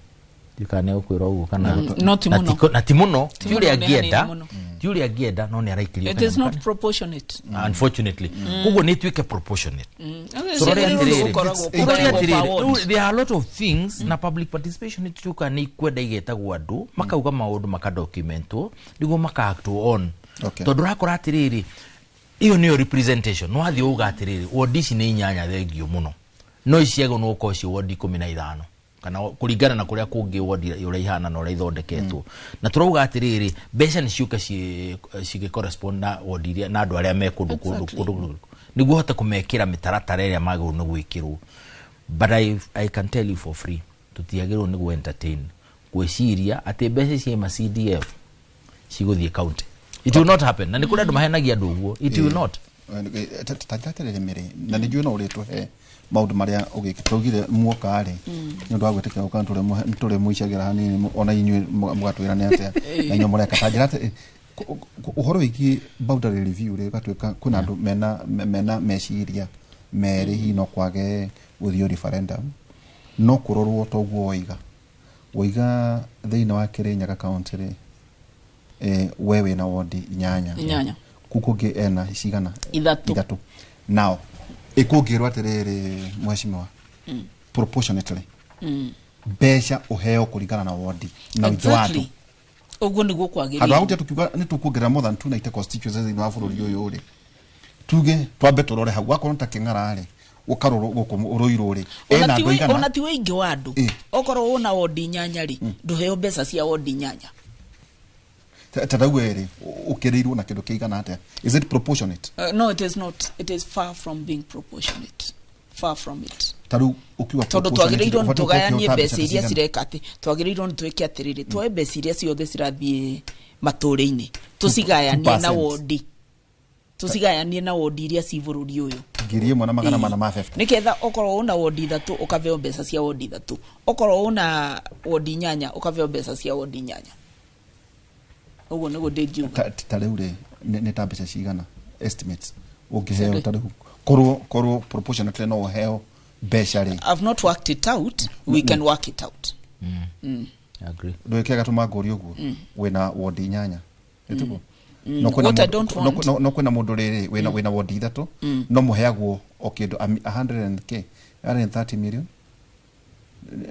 Ndikane gũkwĩra ũguo kana
No ti
na
mũno.
na ti mũno,
Ti
ti ũrĩa
mũno, nĩ hanini
angĩenda,
mũno.
Ti ũrĩa angĩenda, no nĩ araikĩrio.
It is not proportionate.
Unfortunately, koguo nĩ ĩtuĩke proportionate. Tũrore
Ciagĩrĩirwo
atĩrĩrĩ,
gũkoragwo
tũrore
kũgayagwo per
atĩrĩrĩ,
ward.
rĩu there are a lot of things na public participation nĩ tuka nĩ ikwenda igetagwo andũ makauga maũndũ makadocumentwo nĩguo maka-act on.
Okay.
Tondũ ũrakora atĩrĩrĩ, ĩyo nĩyo representation. Nwathiĩ uga atĩrĩrĩ, wodi ici nĩ inyanya, thengio mũno, no ici ciagĩrĩirwo nĩ gũkorwo ciĩ wodi 15 kana kũringana na kũrĩa kũngĩ wodi ũrĩa ihana na ũrĩa ithondeketwo. Na tũrauga atĩrĩrĩ, mbeca nĩ ciũke cigĩ correspond na wodi iria na andũ arĩa me kũndũ kũndũ kũndũ nĩguo hote kũmekĩra mĩtaratara ĩrĩa magĩrĩirwo nĩ gwĩkĩrwo. But I can tell you for free, tũtiagĩrĩirwo nĩ gũ entertain gwĩciria atĩ mbeca ciaima CDF cigũthiĩ county. It will not happen, na nĩ kũrĩ andũ mahenagia andũ ũguo. It will not.
Tanjĩra atĩrĩrĩ, Mary, na nĩ njũĩ no ũrĩtũhe maũndũ marĩa ũgĩka. Twaugire muoka rĩ, nĩ ũndũ wa gwĩtĩkĩra gũka, nĩ tũrĩmũicagĩra hanini ona inyuĩ mũgatwĩra nĩ atĩa na inyuĩ mũreka. Tanjĩra atĩ ũhoro wĩgiĩ boundary review rĩ, ũgatuĩka kwĩna andũ mena meciria merĩ, hihi no kwage gũthiĩ referendum, no kũrorwo toguo woiga thĩinĩ wa Kirinyaga county rĩ, we wĩna wodi inyanya.
Inyanya.
Kũu kũngĩ ena cigana?
Ithatũ.
Ithatũ. Now ĩkũngĩrwo atĩrĩrĩ, mheshimiwa, proportionately mbeca ũheo kũringana na wodi na ũingĩ wa andũ.
Exactly. Ũguo nĩguo
Handũ ha
kwagĩrĩire.
gũtia tũkiuga nĩ tũkuongerera more than 290 constituencies thĩinĩ wa bũrũri ũyũ rĩ, tuge twambe tũrore hau wakorwo nĩ ta Kĩng'ara rĩ, ũkarorwo gũkũ Rũirũ rĩ, ena
Ona
andũ
ti
aigana.
Ona ti ũingĩ wa andũ. Okorwo ũna wodi inyanya rĩ, ndũheo mbeca cia wodi inyanya.
Ta rĩu we rĩ, ũkĩrĩirwo na kĩndũ kĩigana atĩa? Is it proportionate?
No, it is not. It is far from being proportionate, far from it.
Ta rĩu ũkiuga
Tondũ
proportionate,
twagĩrĩirwo nĩ
ũbatiĩ gũkorwo
tũgayanie
ũkĩhota
mbeca
mbeca
iria
cigana?
cireka atĩ twagĩrĩirwo nĩ twĩke atĩrĩrĩ, tuoe mbeca iria ciothe cirathiĩ matũũra-inĩ, tũcigayanie na
2%.
wodi, tũcigayanie na wodi iria ci bũrũri ũyũ.
1450.
Nĩgetha okorwo ũna wodi ithatũ, ũkaveo mbeca cia wodi ithatũ, okorwo ũna wodi inyanya, ũkaveo mbeca cia wodi inyanya. Ũguo nĩguo ndĩngiuga.
Ta rĩu rĩ, nĩ ta mbeca cigana estimates ũngĩheo ta rĩu korwo proportionately no ũheo mbeca rĩ?
I've not worked it out. We can work it out.
Agree.
Ndwĩkĩaga tũma ngũri ũguo. Wĩna wodi inyanya, ĩtiguo? No kwĩna
What I don't want.
no kwĩna mũndũ rĩrĩ wĩna wodi ithatũ, no mũheagwo o kĩndũ 100 and k 130 million.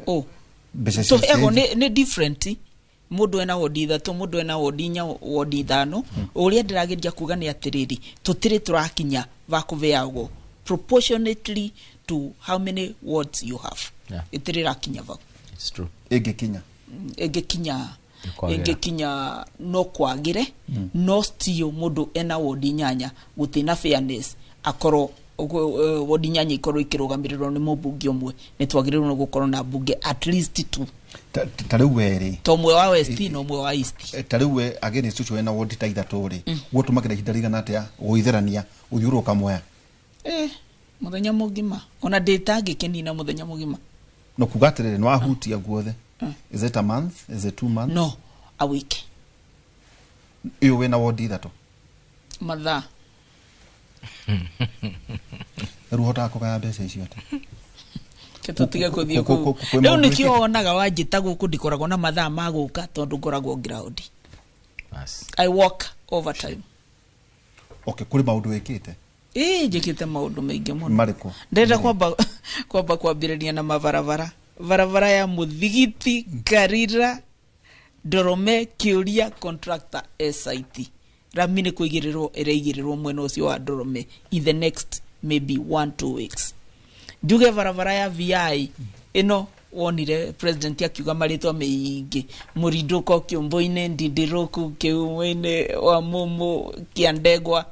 Oh.
Mbeca
Tũheagwo nĩ different, mũndũ ena wodi ithatũ, mũndũ ena wodi inya, wodi ithano. Ũrĩa ndĩrageria kuga nĩ atĩrĩrĩ, tũtirĩ tũrakinya va kũheagwo proportionately to how many wards you have. Ĩtirĩ ĩrakinya vau.
It's true.
Ĩngĩkinya?
Ĩngĩkinya
Nĩ kwagĩra.
Ĩngĩkinya no kwagĩre, no still mũndũ ena wodi inyanya gũtirĩ na fairness akorwo wodi inyanya ikorwo ikĩrũgamĩrĩrwo nĩ mũmbunge ũmwe. Nĩ twagĩrĩirwo nĩ gũkorwo na mbunge at least two.
Ta rĩu we rĩ,
ta ũmwe wa West na ũmwe wa East.
Ta rĩu we against ũcio wĩna wodi ta ithatũ rĩ, gũtũmagĩra ihinda rĩigana atĩa gũitherania gũthiũrũrũka Mwea?
Mũthenya mũgima, ona ndĩtangĩkĩnina mũthenya mũgima.
No kuga atĩrĩrĩ, nĩ wahutia guothe. Is it a month? Is it 2 months?
No, a week.
Ĩyo wĩna wodi ithatũ?
Mathaa.
Rĩu ũhotaga kũgaya mbeca icio atĩa?
Ke tũtige kũthiĩ kũu.
Kwĩ
Rĩu
maũndũ
nĩkĩo
wĩkĩte?
wonaga wanjĩta gũkũ ndikoragwo na mathaa ma gũka tondũ ngoragwo ground.
Bas.
I work overtime.
Okay, kũrĩ maũndũ wĩkĩte?
Ĩĩ, njĩkĩte maũndũ maingĩ mũno.
Marĩkũ?
Ndĩrenda kwamba kwambĩrĩria na mabarabara, barabara ya Mũthigiti, Karira, Ndorome, Kĩũria, contractor SIT. Rami nĩ kũigĩrĩrwo ĩraigĩrĩrwo mwena ũcio wa Ndorome in the next maybe 1-2 weeks. Njuge barabara ya VI ĩno wonire president akiuga marĩtwa maingĩ, mũrindũko kĩũmbũ-inĩ, ndindirũku kĩumo-inĩ, wa mumu kĩandegwa,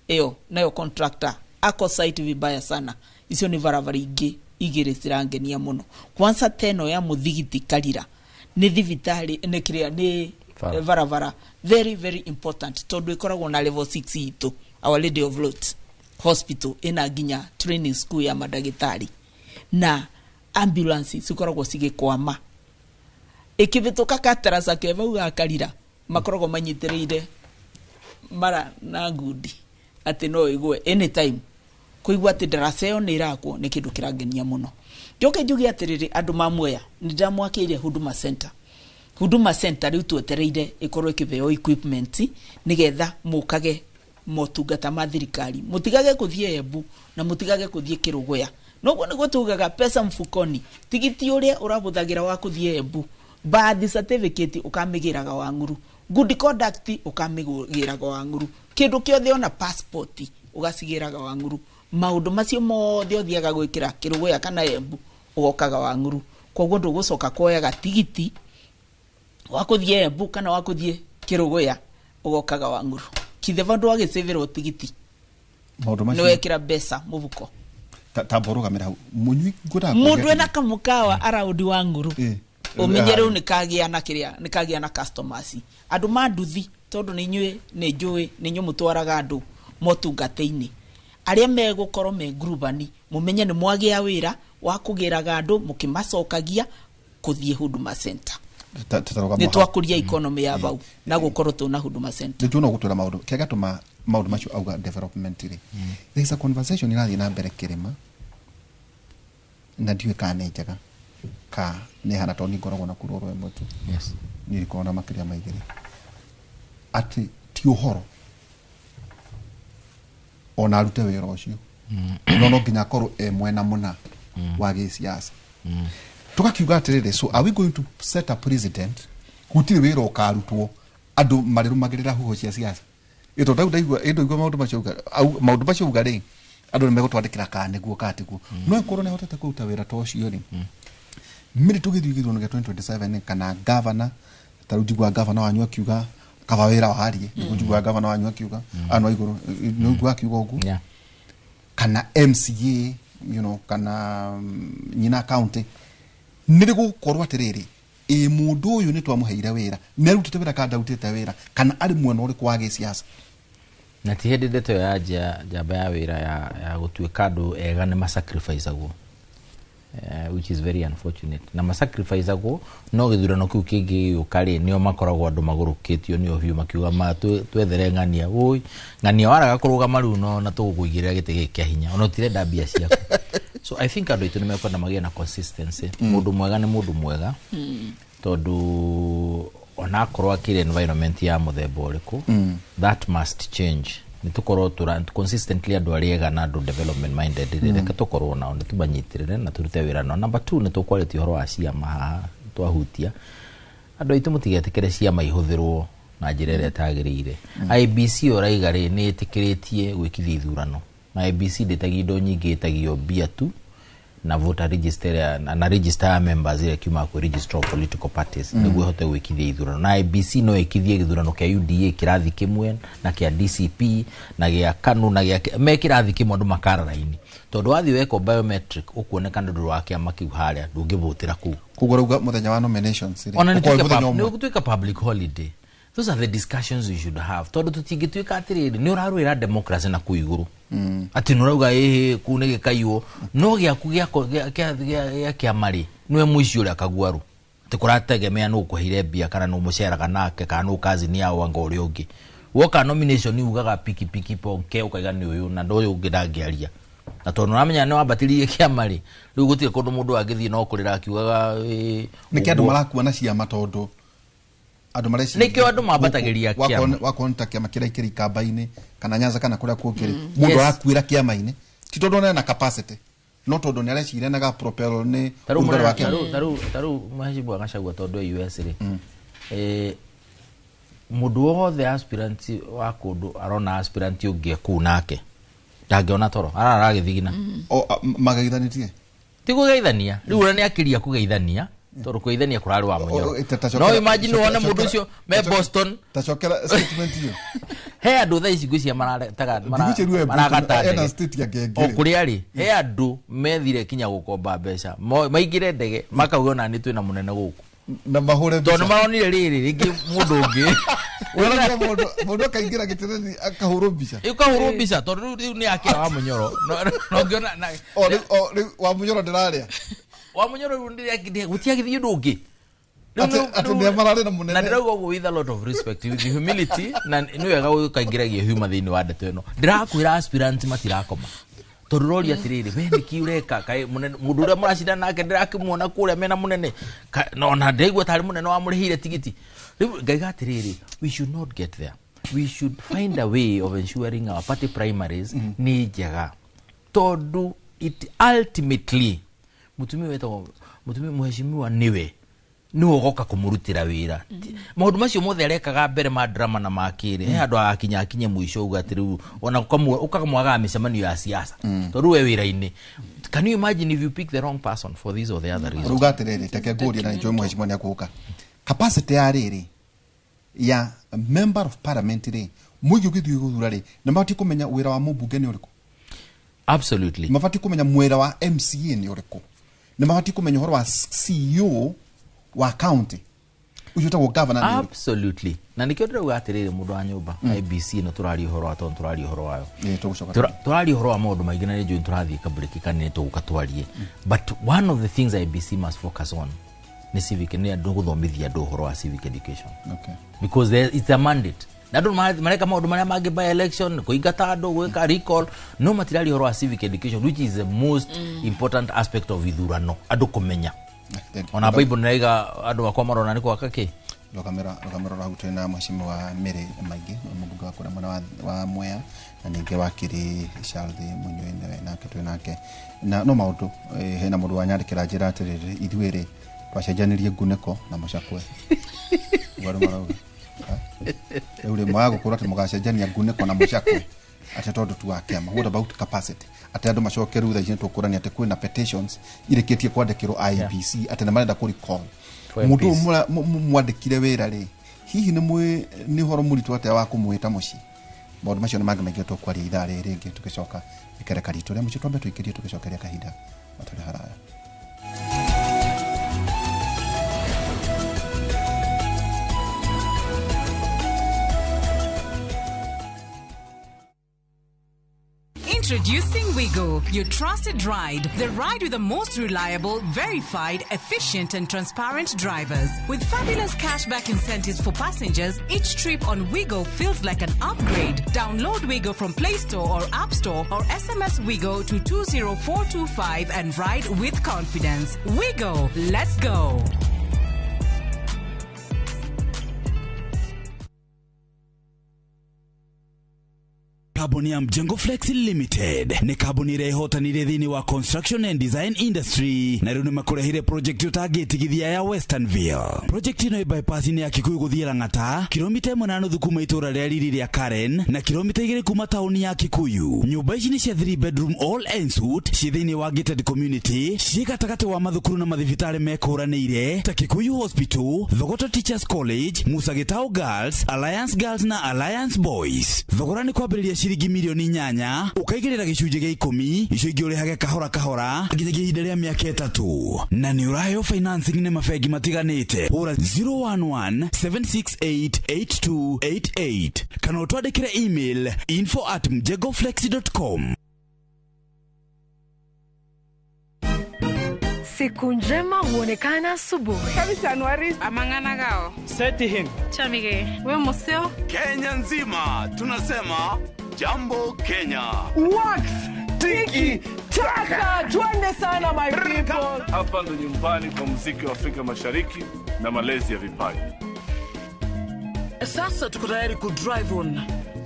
ĩyo nayo contractor ako site vibaya sana. Icio nĩ barabara ingĩ igĩrĩ cirangenia mũno. Kwanza teno ya Mũthigiti Karira nĩ thibitarĩ, nĩ kĩrĩa nĩ
Bara.
Barabara very very important tondũ ĩkoragwo na level 6 itũ, Our Lady of Lourdes Hospital, ĩna nginya training school ya mandagĩtarĩ na ambulance cikoragwo cigĩkwama ĩkĩhĩtũka kataraca ke vau ga Karira, makoragwo manyitĩrĩire mara na ngundi atĩ no ĩgwe anytime. Kũigua atĩ ndaraca ĩyo nĩ ĩrakwo nĩ kĩndũ kĩrangenia mũno. Njoke njuge atĩrĩrĩ, andũ ma Mwea, nĩ ndamwakĩire Huduma Center. Huduma Center rĩu twetereire ĩkorwo ĩkĩheo equipment nĩgetha mũkage motungata ma thirikari, mũtigage kũthiĩ Embu na mũtigage kũthiĩ Kĩrũgũya. Noguo nĩguo tugaga pesa mfukoni. Tigiti ũrĩa ũrabũthagĩra wa kũthiĩ Embu, birth certificate ũkamĩgĩraga Wang'uru, good conduct ũkamĩgĩraga Wang'uru, kĩndũ kĩothe ona passport ũgacigĩraga Wang'uru. Maũndũ macio mothe ũthiaga gwĩkĩra Kĩrũgũya kana Embu ũgokaga Wang'uru. Koguo ndũgũcoka kuoyaga tigiti wa kũthiĩ Embu kana wa kũthiĩ Kĩrũgũya, ũgokaga Wang'uru. Kitheva ndwagĩcĩvĩrwo tigiti,
maũndũ
nĩ
macio
wekĩra mbeca mũbuko.
Ta mbũrũgamĩra hau mũnyui ngwendaga
Mũndũ
kũria
ena kamũkawa araũndi wa ng'uru, ũmenye rĩu nĩ kagĩa na kĩrĩa, nĩ kagĩa na customers, andũ ma nduthi, tondũ nĩ inyuĩ, nĩ njũĩ nĩ inyuĩ mũtwaraga andũ motungata-inĩ arĩa megũkorwo me ngurubani. Mũmenye nĩ mwagĩa wĩra wa kũgĩraga andũ mũkĩmacokagia kũthiĩ Huduma Center.
Ta rũgama
Nĩ
hau.
twakũria economy ya bau na gũkorwo tũna Huduma Center.
Nĩ tuona gũtwĩra maũndũ kĩrĩa gĩatũma maũndũ macio auga development rĩ, there is a conversation irathiĩ na mbere kĩrĩma na ndiũĩ kana nĩ njega ka nĩ hana, tondũ niĩ ngoragwo na kura oro ĩmwe tu. Niĩ ndikoragwo na makĩria ma igĩrĩ, atĩ ti ũhoro ona arute wĩra ũcio, no nginya akorwo e mwena mũna wa gĩsiasa. Tugakiuga atĩrĩrĩ, so are we going to set a president gũtirĩ wĩra ũkarutwo, andũ marĩrũmagĩrĩra huho cia siasa? Ĩtondũ ndau ndaigua ĩndũ maũndũ macio maũndũ macio uga rĩ, andũ nĩ megũtwandĩkĩra kana nĩguo kana tiguo. No ĩkorwo nĩ ahotete kũruta wĩra ta ũcio rĩ, mĩrĩ tũgĩthiĩ gĩthurano gĩa 2027, kana gavana, ta rĩu njiguaga gavana wanyu akiuga kaba wĩra warie, nĩguo njiguaga gavana wanyu akiuga ano igũrũ, nĩ njiguaga akiuga ũguo, kana MCA, kana nyina county, nĩ rĩgũkorwo atĩrĩrĩ, ĩ mũndũ ũyũ nĩ twamũheire wĩra, nĩ arutĩte wĩra kana ndarutĩte wĩra, kana arĩ mwena ũrĩkũ wa gĩsiasa?
Na ti hĩndĩ ndeto ya njamba ya wĩra ya gũtuĩka andũ ega nĩ masacrificagwo, which is very unfortunate, na masacrificagwo no gĩthurano kĩu kĩngĩ gĩũka rĩ, nĩo makoragwo andũ magũrũkĩtio nĩo biũ, makiuga ma twethere ng'ania, ũi ng'ania waraga kũrũgama rĩu, no na tũgũkũigĩrĩra gĩtĩ gĩkĩ kĩa hinya ona ũtirenda mbia ciaku. So I think andũ aitũ nĩ mekwenda magĩe na consistency. Mũndũ mwega nĩ mũndũ mwega, tondũ onakorwo akĩrĩ environment ya mũthemba ũrĩkũ, that must change. Nĩ tũkorwo tũra consistently andũ arĩa ega na andũ development minded rĩ, reke tũkorwo nao, nĩ tũmanyitĩrĩre na tũrute wĩra nao. Number two, nĩ tũkwarĩtie ũhoro wa ciama haha, twahutia andũ aitũ mũtigetĩkĩre ciama ihũthĩrwo na njĩra ĩrĩa ĩtagĩrĩire. IEBC ũraiga rĩ, nĩ ĩtĩkĩrĩtie gwĩkithia ithurano, na IEBC ndĩtagia indo nyingĩ, ĩtagio mbia tu na voter register na register ya members ĩrĩa kiumaga kwĩ registrar of political parties, nĩguo ĩhote gwĩkithia ithurano. Na IEBC no ĩkithie gĩthurano kĩa UDA kĩrathi kĩmwe na kĩa DCP na gĩa KANU na gĩa me kĩrathi kĩmwe, andũ makara raini, tondũ wathiĩ wekwo biometric ũkuoneka ndũrĩ wa kĩama kĩu harĩa, ndũngĩvũtĩra kũu.
Koguo rauga mũthenya wa nominations rĩ,
ona nĩ
ũkorwo
tuĩke
mũthenya ũmwe.
nĩ gũtuĩka public holiday. Those are the discussions we should have, tondũ tũtingĩtuĩka atĩrĩrĩ nĩ ũrarũĩra democracy na kũu igũrũ, atĩ nĩ ũrauga ĩhĩ kũu nĩ gĩkaiywo, no gĩaku gĩa kĩama rĩ, nĩwe mũici ũrĩa kaguarũ, atĩ kũrategemea nũ ũkũheire mbia, kana nũ mũceraga nake, kana nũ cousin yao anga ũrĩa ũngĩ. Woka nomination ugaga piki piki ponke, ũkaiga nĩ ũyũ na ũyũ ũngĩ ndangĩaria, na tondũ nĩũramenya nĩ wambatĩririe kĩama rĩ, rĩu gũtirĩ kũndũ mũndũ angĩthiĩ no kũrĩra akiugaga
Nĩkĩ andũ
ũguo.
marakua na ciama? Tondũ andũ mareciria
Nĩkĩo andũ mambatagĩria kĩama.
Wakorwo nĩ ta kĩama kĩrĩa kĩrĩ ikamba-inĩ kana Nyanza kana kũrĩa kũngĩ rĩ, mũndũ arakuĩra kĩama-inĩ ti tondũ ona ena capacity, no tondũ nĩ areciria na gapropel nĩ
Tarĩu
ũrugarĩ wa kĩama.
Tarĩu Mheshimiwa Gachagua, tondũ e US rĩ, mũndũ wothe aspirant wa kũndũ arona aspirant ũngĩ kũu nake ndangĩona toro, arara agĩthigina.
Mageithanĩtie?
Ti kũgeithania rĩu, ũrĩa nĩ akĩria kũgeithania, tondũ kũgeithania kũrarĩ wa mũnyoro.
Ta
No imagine wone mũndũ ũcio me Boston.
Tacokera statement iyo.
He andũ thaa ici ngwĩciria mararetaga
Ndigwĩciria rĩu e
maragata
Boston, ena
ndege.
state ya
O
ngengere.
kũrĩa rĩ, he andũ methire kinya gũkomba mbeca, maingĩre ndege makauga ona nĩ twĩna mũnene gũkũ
na mahũre
tondũ
mbica.
nĩ maronire rĩrĩ rĩngĩ mũndũ ũngĩ.
Ũrona mũndũ akaingĩra gĩtĩreni akahũrwo mbica.
Ũkahũrwo mbica tondũ rĩu nĩ akĩa wa mũnyoro. No ngĩona
O rĩu wa mũnyoro ndĩrarĩa.
Wa mũnyoro rĩu gũtiagĩthiĩ ũndũ ũngĩ. Rĩu
Atĩ nĩ mararĩ na mũnene.
Na ndĩrauga ũguo with a lot of respect, with humility, na nĩ wega gũkaingĩragia humor thĩinĩ wa ndeto ĩno. Ndĩrakwĩra aspirant matirakoma. Tondu roria atiriri, we niki ureka kae munene mundu uria muracindana nake ndirakimuona kuria mena munene, no na ndaigua tari munene wamurihire tigiti. Riu ngaiga atiriri, we should not get there. We should find a way of ensuring our party primaries ni njega, tondu it ultimately mutumia wetagwo mutumia muheshimiwa niwe niwe ugoka kumurutira wira. Maundu macio mothe arekaga mbere ma drama na makiri, he andu agakinya akinye mwisho uga ati riu ona ukamwagaga micemanio ya siasa tondu we wira-ini. Can you imagine if you pick the wrong person for this or the other reason?
Ruga atiriri, teke ngurie na njue muheshimiwa ni akuka capacity ya riri ya member of parliament ri muingi ugithii guthura ri, ni mabati kumenya wira wa mubunge ni uriku?
Absolutely.
Mabati kumenya mwira wa MCA ni uriku? Ni mabati kumenya uhoro wa CEO wa county ucio utagwo governor ni uriku?
Absolutely. Na nikio ndirauga atiriri, mundu wa nyumba, IBC no turaria uhoro wa tondu turaria uhoro wayo, turaria uhoro wa maundu maingi na nĩ turathie kabriki kana nĩ tũgũka twarie, but one of the things IBC must focus on ni civic, ni andu guthomithia andu uhoro wa civic education.
Okay.
Because there, it's a mandate. Na andu mareka maundu maria mangi by election, kuingata andu, gwika recall, no matiraria uhoro wa civic education, which is the most important aspect of ithurano, andu kumenya. Ona Bible naiga andu akwa marona ni gwaka ki
rugamira rau twina mheshimiwa Mary Maingi mũmbunge wa kũrĩa mwena wa Mwea, na ningĩ wakiri Charles Munyui nake twĩ nake. Na no maũndũ hena mũndũ wanyandĩkĩra njĩra atĩrĩrĩ, ithuĩ rĩ twacenjanirie ngunĩko na mũcakwe. Ũguo andũ marauga rĩu rĩ mwaga gũkorwo atĩ mũgacenjania ngunĩko na mũcakwe atĩ tondũ tu wa kĩama. What about capacity? Atĩ andũ macoke rĩu thaa ici nĩtũkũrania atĩ kwĩna petitions irĩkĩtie kwandĩkĩrwo IEBC atĩ nĩ marenda kũ recall mũndũ mwandĩkire wĩra rĩ, hihi nĩ ũhoro mũritũ atĩa wa kũmwĩta mũciĩ? Maũndũ macio nĩ mangĩ maingĩ tũkwaria ithaa rĩrĩ rĩngĩ tũgĩcoka ikereka ritũ rĩa mũciĩ. Twambe tũikĩrie tũgĩcokeria kahinda matarĩ haraya.
Introducing Wigo, your trusted ride. The ride with the most reliable, verified, efficient and transparent drivers. With fabulous cashback incentives for passengers, each trip on Wigo feels like an upgrade. Download Wigo from Play Store or App Store or SMS Wigo to 20425 and ride with confidence. Wigo, let's go.
Kambuni ya Mjengo Flexi Limited nĩ kambuni ĩrĩa ĩhotanire thĩinĩ wa construction and design industry, na rĩu nĩmakũrehire project ũtangĩtigithia ya Westernville. Project ĩno ĩ bypass-inĩ ya Kikuyu gũthiĩ Lang'ata, kilomita 1.5 kuma itũũra rĩa riri rĩa Karen na kilomita 2 kuma taũni ya Kikuyu. Nyũmba ici nĩ cia 3 bedroom all en suite, ciĩ thĩinĩ wa gated community, ciĩ gatagatĩ wa mathukuru na mathibitarĩ mekũranĩire ta Kikuyu Hospital, Thogoto Teachers College, Musa Gitau Girls, Alliance Girls na Alliance Boys. Thogora nĩ kwambĩrĩria ciringi milioni 8, ukaigĩrĩra gĩcunjĩ gĩa 10, icio ingĩ ũrĩhage kahora kahora nginyagia ihinda rĩa mĩaka 3, na nĩ ũraheo financing nĩ mabengi matiganĩte. Hũra 011 768 8288 kana ũtwandĩkĩre email info@mjengoflexi.com.
Siku njema huonekana asubuhi.
Amangana gao.
Seti him.
Chamige. We museo.
Kenya nzima tunasema Jambo Kenya.
Wax tiki taka, twende sana my people.
Hapa ndo nyumbani kwa muziki wa Afrika Mashariki na malezi ya vipaji.
Sasa tuko tayari ku drive on.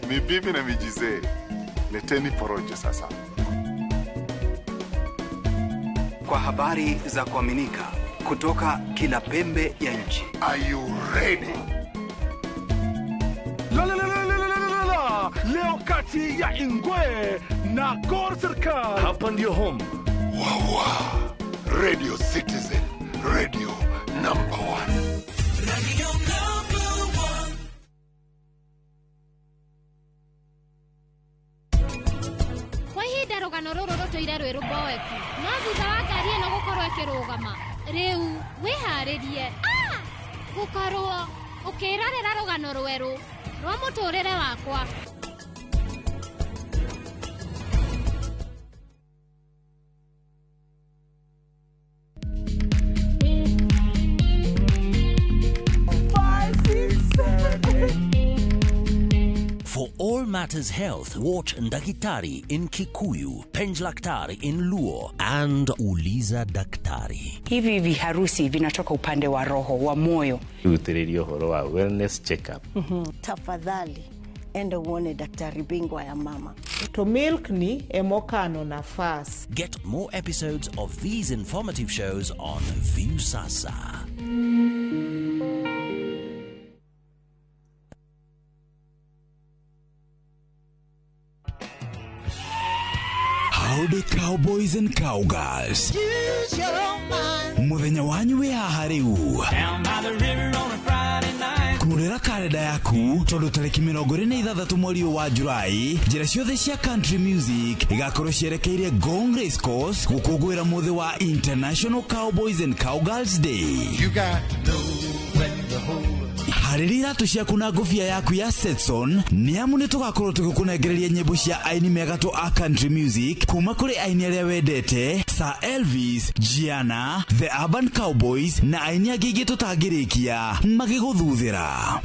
Ni bibi na mijizee. Leteni porojo sasa.
Kwa habari za kuaminika kutoka kila pembe ya nchi.
Are you ready?
La la la la la la la. Leo kati ya Ingwe na Gor Serikali. Hapa ndio home.
Wawa. Radio Citizen, radio number 1.
Radio number 1.
Kwa ihinda rũgano rũrũ rũtũire rwĩ rũboeku, no thutha wa ngari ĩno gũkorwo ĩkĩrũgama, rĩu wĩharĩrie gũkorwo ũkĩrorera rũgano rwerũ rwa mũtũrĩre wakwa.
For all
matters health, watch Ndakitari in Kikuyu, Penjlaktari in Luo, and Uliza Daktari.
Hivi viharusi vinatoka upande wa roho wa moyo.
Rutĩrĩria ũhoro wa wellness check-up.
Tafadhali enda uone daktari bingwa ya mama.
To milk ni emokano nafas.
Get more episodes of these informative shows on Viusasa.
Howdy cowboys and cowgirls. Muthenya wanyu wĩ haha rĩu. Kurĩra karenda yaku tondũ tarĩki 26 mweri ũyũ wa Julai njĩra ciothe cia country music igakorwo cierekeire Ngong Race Course gũkũngũĩra mũthĩ wa International Cowboys and Cowgirls Day.
You got to know when to hold up.
Harĩria iratũ ciaku na ngũbia yaku ya Stetson nĩ amu nĩ tũgakorwo tũgĩkũnengereria nyĩmbo cia aini megatũ a country music kuma kũrĩ aini arĩa wendete Sir Elvis, Gianna, The Urban Cowboys na aini angĩ aingĩ tũtangĩrĩkia magĩgũthuthĩra.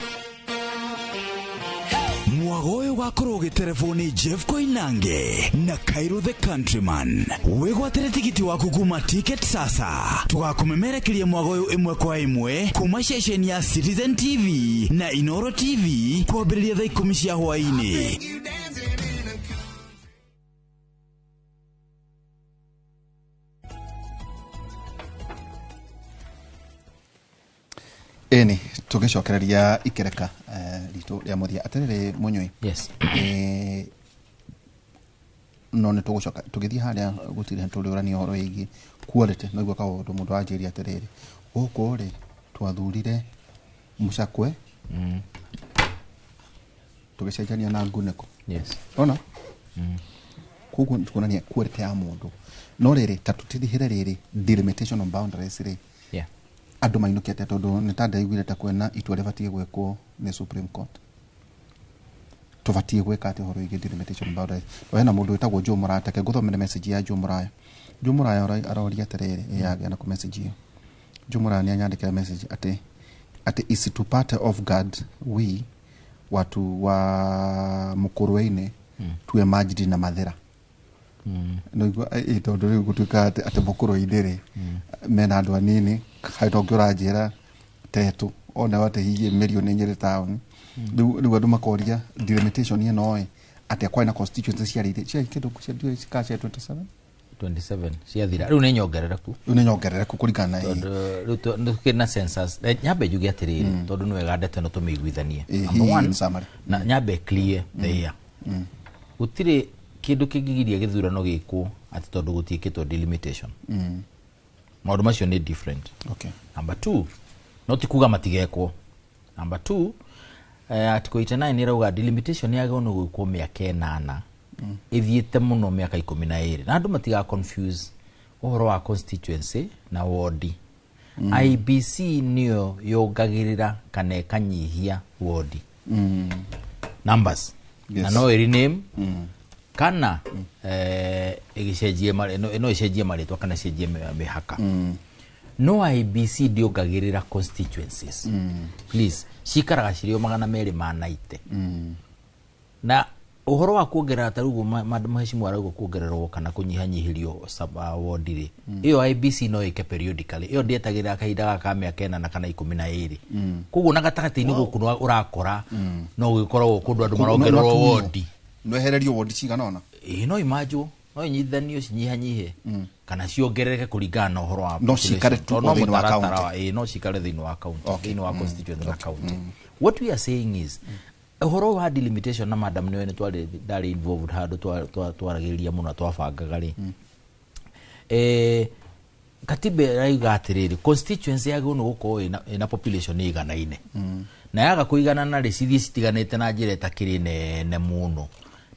Mwago ũyũ ũgakorwo ũgĩterebwo nĩ Jeff Koinange na Cairo the Countryman. Wĩgwatĩre tigiti waku kuma Ticket Sasa. Tũgakũmemerekeria mwago ũyũ ĩmwe kwa ĩmwe kuma ceceni ya Citizen TV na Inoro TV kwambĩrĩria thaa 10 cia hwaĩ-inĩ.
Ĩni tũgĩcokereria ikereka ritũ rĩa mũthia atĩrĩrĩ Mũnyui.
Yes.
No nĩ tũgũcoka tũgĩthiĩ harĩa gũtirĩ tũrĩũrania ũhoro wĩgiĩ quality no igua kaũndũ mũndũ anjĩria atĩrĩrĩ gũkũ rĩ twathurire mũcakwe tũgĩcenjania na ngunĩko.
Yes.
Ona koguo tukonania quality ya mũndũ no rĩrĩ ta tũtirihĩre rĩrĩ delimitation of boundaries rĩ.
Yeah.
Andũ mainũkĩte tondũ nĩ ta ndaiguire ta kwĩna itua rĩbatiĩ gwĩkwo nĩ Supreme Court tũbatiĩ gwĩka atĩ ũhoro wĩgiĩ delimitation boundaries. Hena mũndũ wĩtagwo Joe Mũraya, take ngũthomere message ya Joe Mũraya. Joe Mũraya aroria atĩrĩrĩ, yagĩa na message ĩyo. Joe Mũraya nĩ anyandĩkĩra message atĩ isitupate off guard we watu wa Mukurweini tuwe Majidi na Mathira. No igua tondũ rĩu gũtuĩka atĩ Mukurweini rĩ mena andũ anini harĩ tongĩ ũranjĩra tetũ ona atĩ hihi mirioni nyĩrĩ taũni. Rĩu andũ makoria delimitation ĩno ĩ atĩa kwarĩ na constituency ciarĩire cia kĩndũ cia cia cia 27
27 ciathira rĩu nĩ nyongerereku.
Rĩu nĩ nyongerereku kũringana na
tondũ rĩu tũkĩrĩ na census. Nyambe njuge atĩrĩrĩ tondũ nĩ wega ndeto ĩno tũmĩiguithanie. Number one, na nyambe clear the air. Gũtirĩ kĩndũ kĩngĩgiria gĩthurano gĩkwo atĩ tondũ gũtiĩkĩtwo delimitation. Maũndũ macio nĩ different.
Okay.
Number two, no ti kuga matigekwo. Number two, article 89 ĩrauga delimitation yagĩrĩirwo nĩ gwĩkwo mĩaka 8 ĩthiĩte mũno mĩaka 12 na andũ matiga confuse ũhoro wa constituency na wodi. IBC nĩyo yongagĩrĩra kana ĩkanyihia wodi numbers.
Yes.
Na no ĩrename kana ĩgĩcenjie no ĩcenjie marĩtwa kana ĩcenjie mĩhaka. No IBC ndĩongagĩrĩra constituencies. Please, cikaraga cirĩ o 290. Na ũhoro wa kuongerera ta rĩu mheshimiwa arauga kuongererwo kana kũnyihanyihĩrio ward rĩ, ĩyo IBC no ĩke periodically. Ĩyo ndĩetagĩrĩra kahinda gaka ka mĩaka 8 kana 12. Koguo na gatagatĩ-inĩ gũkũ no ũrakora no gũgĩkoragwo kũndũ andũ marongererwo ward.
Nwehererio ward cigana ũna?
Ĩĩ no imanjwo, no inyitithanio cinyihanyihe kana ciongerereke kũringana na ũhoro wa
No cikare tu
population.
thĩinĩ wa
Mũtaratara
county.
ĩĩ no cikare thĩinĩ wa county, thĩinĩ wa constituency na county. What we are saying is ũhoro wa delimitation na madam nĩwe nĩ twarĩ ndarĩ involved handũ twaragĩrĩria mũno twabangaga rĩ. Katiba ĩrauga atĩrĩrĩ constituency yagĩrĩirwo nĩ gũkorwo ĩna population ĩiganaine. Na yaga kũiganana rĩ cithiĩ citiganĩte na njĩra ĩtakĩrĩ nene mũno.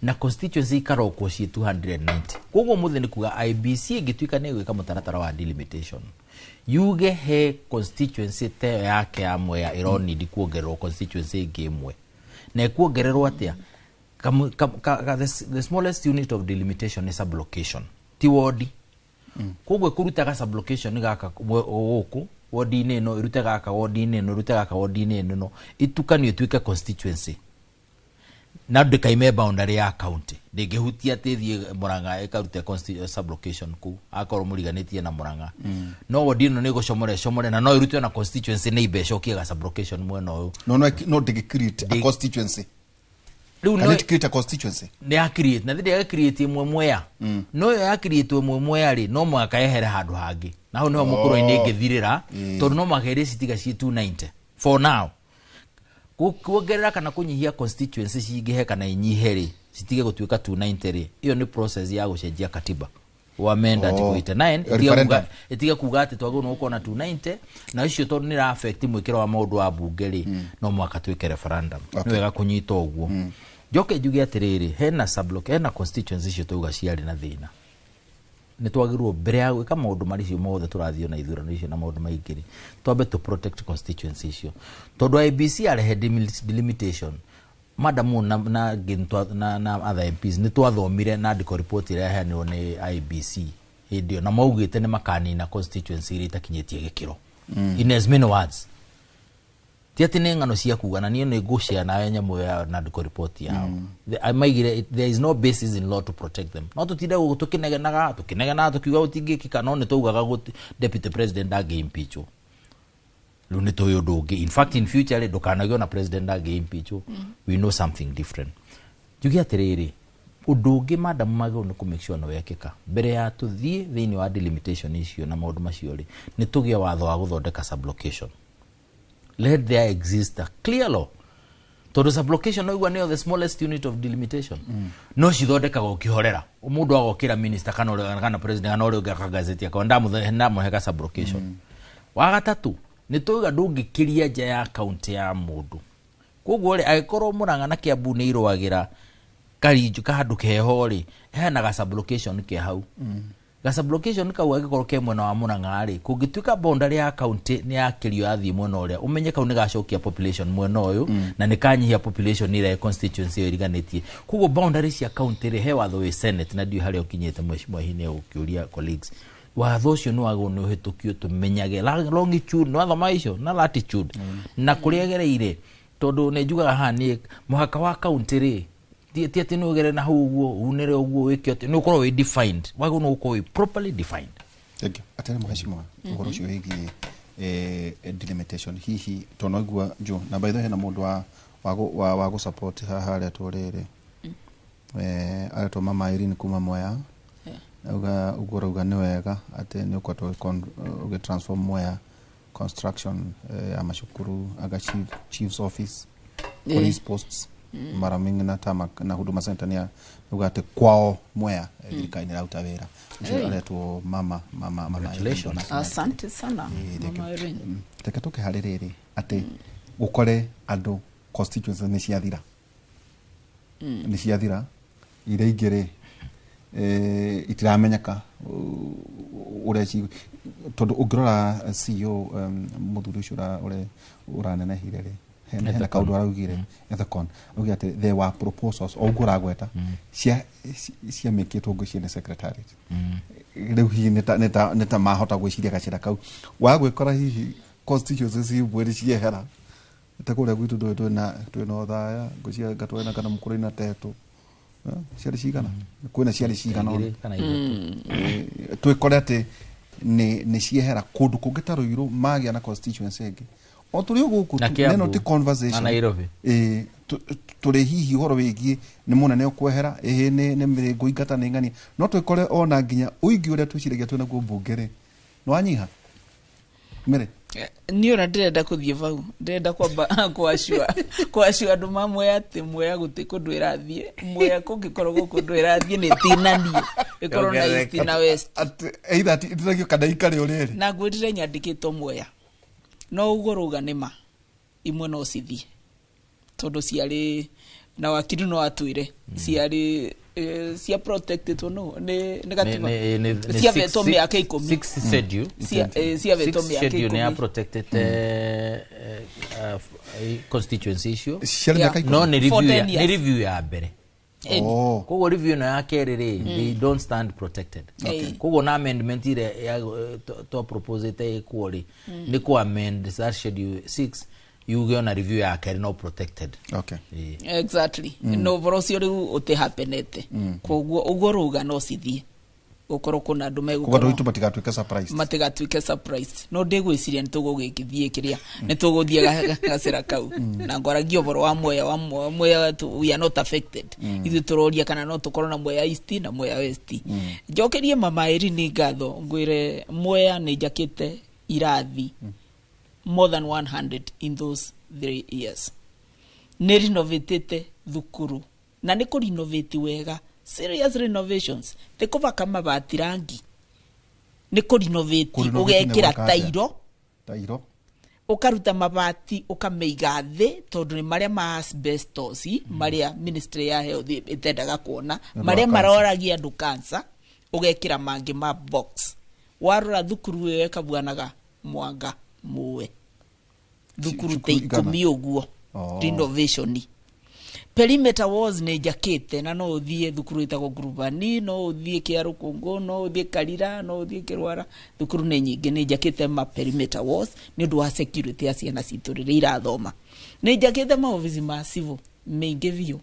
Na constituency ikarokwo ciĩ 290. Koguo mũthĩ nĩ kuga IBC ĩngĩtuĩka nĩ ĩgwĩka mũtaratara wa delimitation yuge he constituency ta ĩyo yake ya Mwea ĩronidi kuongererwo constituency ĩngĩ ĩmwe. Na ĩkuongererwo atĩa? The smallest unit of delimitation is sublocation, ti ward. Koguo ĩkũrutaga sublocation gaka gũkũ ward-inĩ ĩno, ĩrute gaka ward-inĩ ĩno, ĩrute gaka ward-inĩ ĩno, itukanio ĩtuĩke constituency. Na ndĩkaime boundary ya county, ndĩngĩhutia atĩ ĩthiĩ Murang'a ĩkarute sublocation kũu akorwo mũriganĩtie na Murang'a. No wodi ĩno nĩ ĩgũcomore ĩcomore na no ĩrutwe na constituency nĩ imbe ĩcokie ga sublocation mwena ũyũ.
No ndĩngĩ create a constituency.
Rĩu
Can it create a constituency?
Nĩ ya create na thĩndĩ ya create ĩmwe Mwea, no ĩyo ya create ĩmwe Mwea rĩ, no mũhaka yehere handũ hangĩ, na hau nĩho mũkũrũ-inĩ ĩngĩthirĩra, tondũ no mũhaka ĩrĩ citiga ciĩ 290 for now. Kuongerera kana kũnyihia constituency cingĩhe kana inyihe rĩ, citige gũtuĩka 290 rĩ, ĩyo nĩ process ya gũcenjia katiba wa amend article 89 ĩtige
Referendum.
Ĩtige kuga atĩ twagĩrĩirwo nĩ gũkorwo na 290, na icio tondũ nĩ affect mwĩkĩro wa maũndũ wa bunge rĩ, no mũhaka twĩke referendum. Nĩ wega kũnyita ũguo. Njoke njuge atĩrĩrĩ, hena subloc, hena constituency icio twauga ciarĩ na thĩna, nĩ twagĩrĩirwo mbere ya gwĩka maũndũ marĩa mothe tũrathiĩ na ithurano icio na maũndũ maingĩ rĩ, twambe tũ protect constituency icio, tondũ IEBC yarehe delimitation, madamu na, na other MPs nĩ twathomire na andĩko report ĩrĩa yaheanirwo nĩ IEBC hĩndĩ ĩyo, na maugĩte nĩ makanina constituency iria itakinyĩtie gĩkĩro. In as many words, ti atĩ nĩ ng'ano cia kuga, na niĩ nĩ ngũshare nawe nyamũ ya na andĩko report yao. Maigire there is no basis in law to protect them. No tũtinde gũkũ tũkĩnegenaga tũkiuga gũtingĩkĩka, no nĩ twaugaga deputy president ndangĩ impeachwo. Rĩu nĩ tũĩ ũndũ ũngĩ. In fact, in future rĩ, ndũkanagĩo na president ndangĩ impeachwo. We know something different. Njuge atĩrĩrĩ, ũndũ ũngĩ madam magĩrĩirwo nĩ kũ make sure nĩ wekĩka mbere ya tũthiĩ thĩinĩ wa delimitation icio na maũndũ macio rĩ, nĩ tũgĩe watho wa gũthondeka sublocation. Let there exist a clear law, tondũ sublocation noigua nĩyo the smallest unit of delimitation. No cithondekaga ũkĩhorera mũndũ agokĩra minister kana kana president kana ũrĩa ũngĩ akagazeti akauga ndamũhe ka sublocation. Wa gatatũ, nĩ tũiga ndũngĩkĩria nja ya kaunti ya mũndũ. Koguo rĩ, angĩkorwo Murang'a na Kiambu nĩ irũagĩra karinju kahandũ keho rĩ, hena ga sublocation ke hau. Ga sublocation kau angĩkorwo ke mwena wa Murang'a rĩ, kũngĩtuĩka boundary ya county nĩ yakĩrio yathiĩ mwena ũrĩa, ũmenye kau nĩ gacokia population mwena ũyũ, na nĩ kanyihia population ĩrĩa constituency ĩyo ĩriganĩtie. Koguo boundary cia county rĩ, he watho wĩ Senate na ndiũĩ harĩa ũkinyĩte, mheshimiwa hihi nĩ ũkĩũria colleagues. Watho ũcio nĩ wagĩrĩirwo nĩ ũhĩtũkio tũmenyage longitude nĩ wathoma icio na latitude na kũrĩa ĩgereire, tondũ nĩ njugaga haha niĩ mũhaka wa county rĩ, ti atĩ nĩ ũgere na hau ũguo unĩre ũguo wĩke atĩ nĩ ũkorwo wĩ defined, wagĩrĩirwo nĩ gũkorwo wĩ properly defined.
Thank you. Atĩrĩ mheshimiwa, ũhoro ũcio wĩgiĩ delimitation hihi tondũ noigua jo na by the way hena mũndũ wa gũ support haha aretwo rĩrĩ, aretwo Mama Irene kuma Mwea, auga ũguo ũrauga nĩ wega atĩ nĩ ũkoretwo ũgĩ transform Mwea construction ya macukuru aga chief's office, police posts, mara mingi na tarmac na Huduma Center, nĩ auga atĩ kwao Mwea thirikari nĩ ĩraruta wĩra ũcio. Aretwo mama Irene.
Congratulations.
Asante sana,
Thank you.
Mama Irene.
Reke tũke harĩ rĩrĩ atĩ gũkore andũ constituency nĩ ciathira, nĩ ciathira, iria ingĩ rĩ, itiramenyeka ũrĩa tondũ ũngĩrora CEO, mũthuri ũcio ũrĩa ũranenehire rĩ, hena kaũndũ araugire Ethekon, augire atĩ there were proposals o ũguo ũragweta ciamĩkĩtwo ngwĩciria nĩ secretariat. Rĩu hihi nĩ ta mahota gwĩciria gacĩra kau wa gwĩkora hihi constituency cimwe nĩ ciehera ta kũrĩa gwitũ ndũĩ twĩna ũthaya ngwĩciria anga twĩna kana mũkũrũ na tetũ. Ciarĩ cigana, kwĩna ciarĩ cigana ũna.
Igĩrĩ kana ithatũ.
Twĩkore atĩ nĩ ciehera kũndũ kũngĩ ta Ruiru magĩa na constituency ĩngĩ o tũrĩ o gũkũ
Na
tu,
Kiambu,
neno ti conversation
na Nairobi.
Tũrĩ hihi ũhoro wĩgiĩ nĩ mũnene ũkwehera ĩhĩ nĩ mĩrĩngũ ingata nĩ ng'ania, no twĩkore ona nginya ũingĩ ũrĩa twĩciragia twĩna guo mbunge rĩ nĩ wanyiha mĩrĩ.
Niĩ ona ndĩrenda kũthiĩ vau, ndĩrenda kwamba kwacua andũ ma Mwea atĩ Mwea gũtĩ kũndũ ĩrathiĩ. Mwea kũngĩkorwo gũkũ ndũ ĩrathiĩ nĩ tinanio ĩkorwo na east na west.
Atĩ either itinagio kana ikare ũrĩa ĩrĩ.
Na ngwĩrire nyandĩkĩtwo Mwea no ũguo rauga nĩ ma imwe no cithiĩ tondũ ciarĩ na wakiri no atwĩre ciarĩ cia protected no nĩ gatiba ciavetwo mĩaka 10.
Six schedule.
Ciavetwo
Six
mĩaka
schedule nĩ ya
10.
protected constituency icio.
Ciarĩ mĩaka 10?
No nĩ
For
review ya
10
nĩ
years.
review ya mbere.
Oh.
Koguo review ĩno ya kerĩ rĩ, they don't stand protected. Koguo na amendment ĩrĩa twa proposete ĩkwo rĩ, nĩ kũ amend that schedule 6 Yuge ona review ya kerĩ no protected.
Okay.
Exactly. No ũhoro ũcio rĩu ũtĩhapenete. Koguo ũguo rauga no cithiĩ gũkorwo kũna andũ
Koguo andũ
megũkorwo
aitũ matigatuĩke surprised.
Matigatuĩke surprised. No ndĩgwĩciria nĩ tũgũgĩthiĩ kĩrĩa nĩ tũgũthiĩ gacĩra kau na ngwaragia ũhoro wa Mwea wa Mwea we are not affected. Ithuĩ tũroria kana no tũkorwo na Mwea East na Mwea West. Njokerie mama Ĩrini ngatho, ngwĩre Mwea nĩ njakĩte irathi more than 100 in those 3 years. Nĩ renovatĩte thukuru na nĩ kũrenovate wega, serious renovations, ti kũbaka mabati rangi, nĩ kũrenovate.
Kũrenovate nĩ
Ũgekĩra
gwĩka atĩa?
Tairo.
Tairo.
Ũkaruta mabati ũkamĩiga thĩ, tondũ nĩ marĩa ma asbestos, marĩa ministry ya health ĩtendaga kuona,
Nĩ ũndũ wa
marĩa
cancer.
maroragia andũ cancer, ũgekĩra mangĩ ma box. Warora thukuru ĩyo ĩkabuanaga mwanga mũe thukuru ta
Cukuru igana?
10 ũguo.
Oh.
Renovation, perimeter walls nĩ njakĩte, na no ũthiĩ thukuru ĩtagwo Ngurubani, no ũthiĩ Kĩarũkũngũ, no ũthiĩ Karira, no ũthiĩ Kĩrwara, thukuru nĩ nyingĩ nĩ njakĩte ma perimeter walls nĩ ũndũ wa security ya ciana citũ rĩrĩa irathoma. Nĩ njakĩte maobici ma civil maingĩ biũ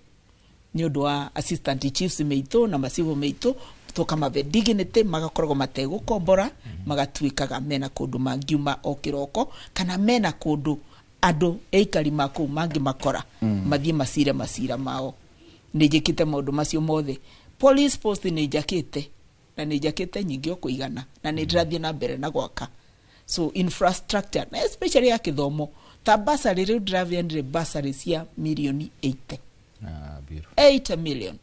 nĩ ũndũ wa assistant chiefs meitũ na macivil meitũ, tũkamabe dignity, magakoragwo mategũkombora, magatuĩkaga mena kũndũ mangiuma o kĩroko kana mena kũndũ andũ aikari ma kũu mangĩmakora mathiĩ macire macira mao. Nĩ njĩkĩte maũndũ macio mothe. Police post nĩ njakĩte, na nĩ njakĩte nyingĩ o kũigana, na nĩ ndĩrathiĩ na mbere na gwaka. So infrastructure, na especially ya kĩthomo, ta basarĩ, rĩu ndĩrabeanire basarĩ cia mirioni 80.
Ah, beautiful.
8 million,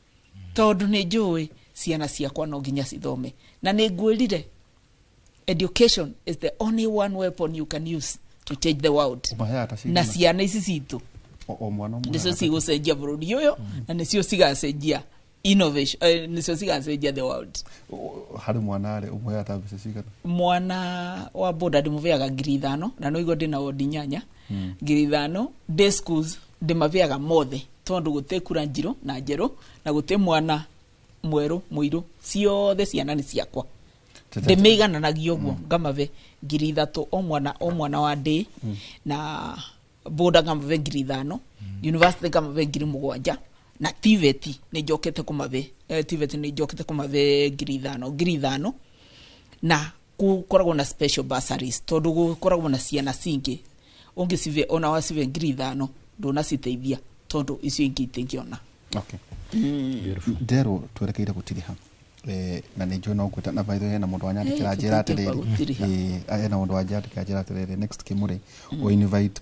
tondũ nĩ njũĩ ciana ciakwa no nginya cithome, na nĩ ngwĩrire education is the only one weapon you can use to change the world.
Ũmaheaga ta
Na
cigana?
ciana ici citũ
O mwana ũmũheaga
nĩcio
ta-
cigũcenjia bũrũri ũyũ, na nĩcio cigacenjia innovation, nĩcio cigacenjia the world.
Harĩ mwana rĩ, ũmũheaga ta mbeca cigana?
Mwana wa boda ndĩmũbeaga 5,000, na no igua ndĩna wondi 8. 5,000. Day schools ndĩmabeaga mothe, tondũ gũtĩ kura njirũ na njerũ na gũtĩ mwana mwerũ mũirũ, ciothe ciana nĩ ciakwa. Ndĩmĩigananagia ũguo, ngamabe 3,000 o mwana, o mwana wa day, na boda ngamabe 5,000, university ngamabe 7,000, na TVET nĩ njokete kũmabe, TVET nĩ njokete kũmabe 5,000 5,000, na gũkoragwo na special bursaries tondũ gũkoragwo na ciana cingĩ ũngĩcibe, ona wacibe 5,000 ndũnaciteithia tondũ icio ingĩ itingĩona.
Okay. Nderwo twerekeire gũtiriha, na nĩ njũĩ no ngwĩta na by the way hena mũndũ wanyandĩkĩra
Eh,
njĩra
tũtingĩamba
atĩrĩrĩ.
gũtiriha.
Hena mũndũ wanjandĩkĩra njĩra atĩrĩrĩ, next Kimũrĩ o invite.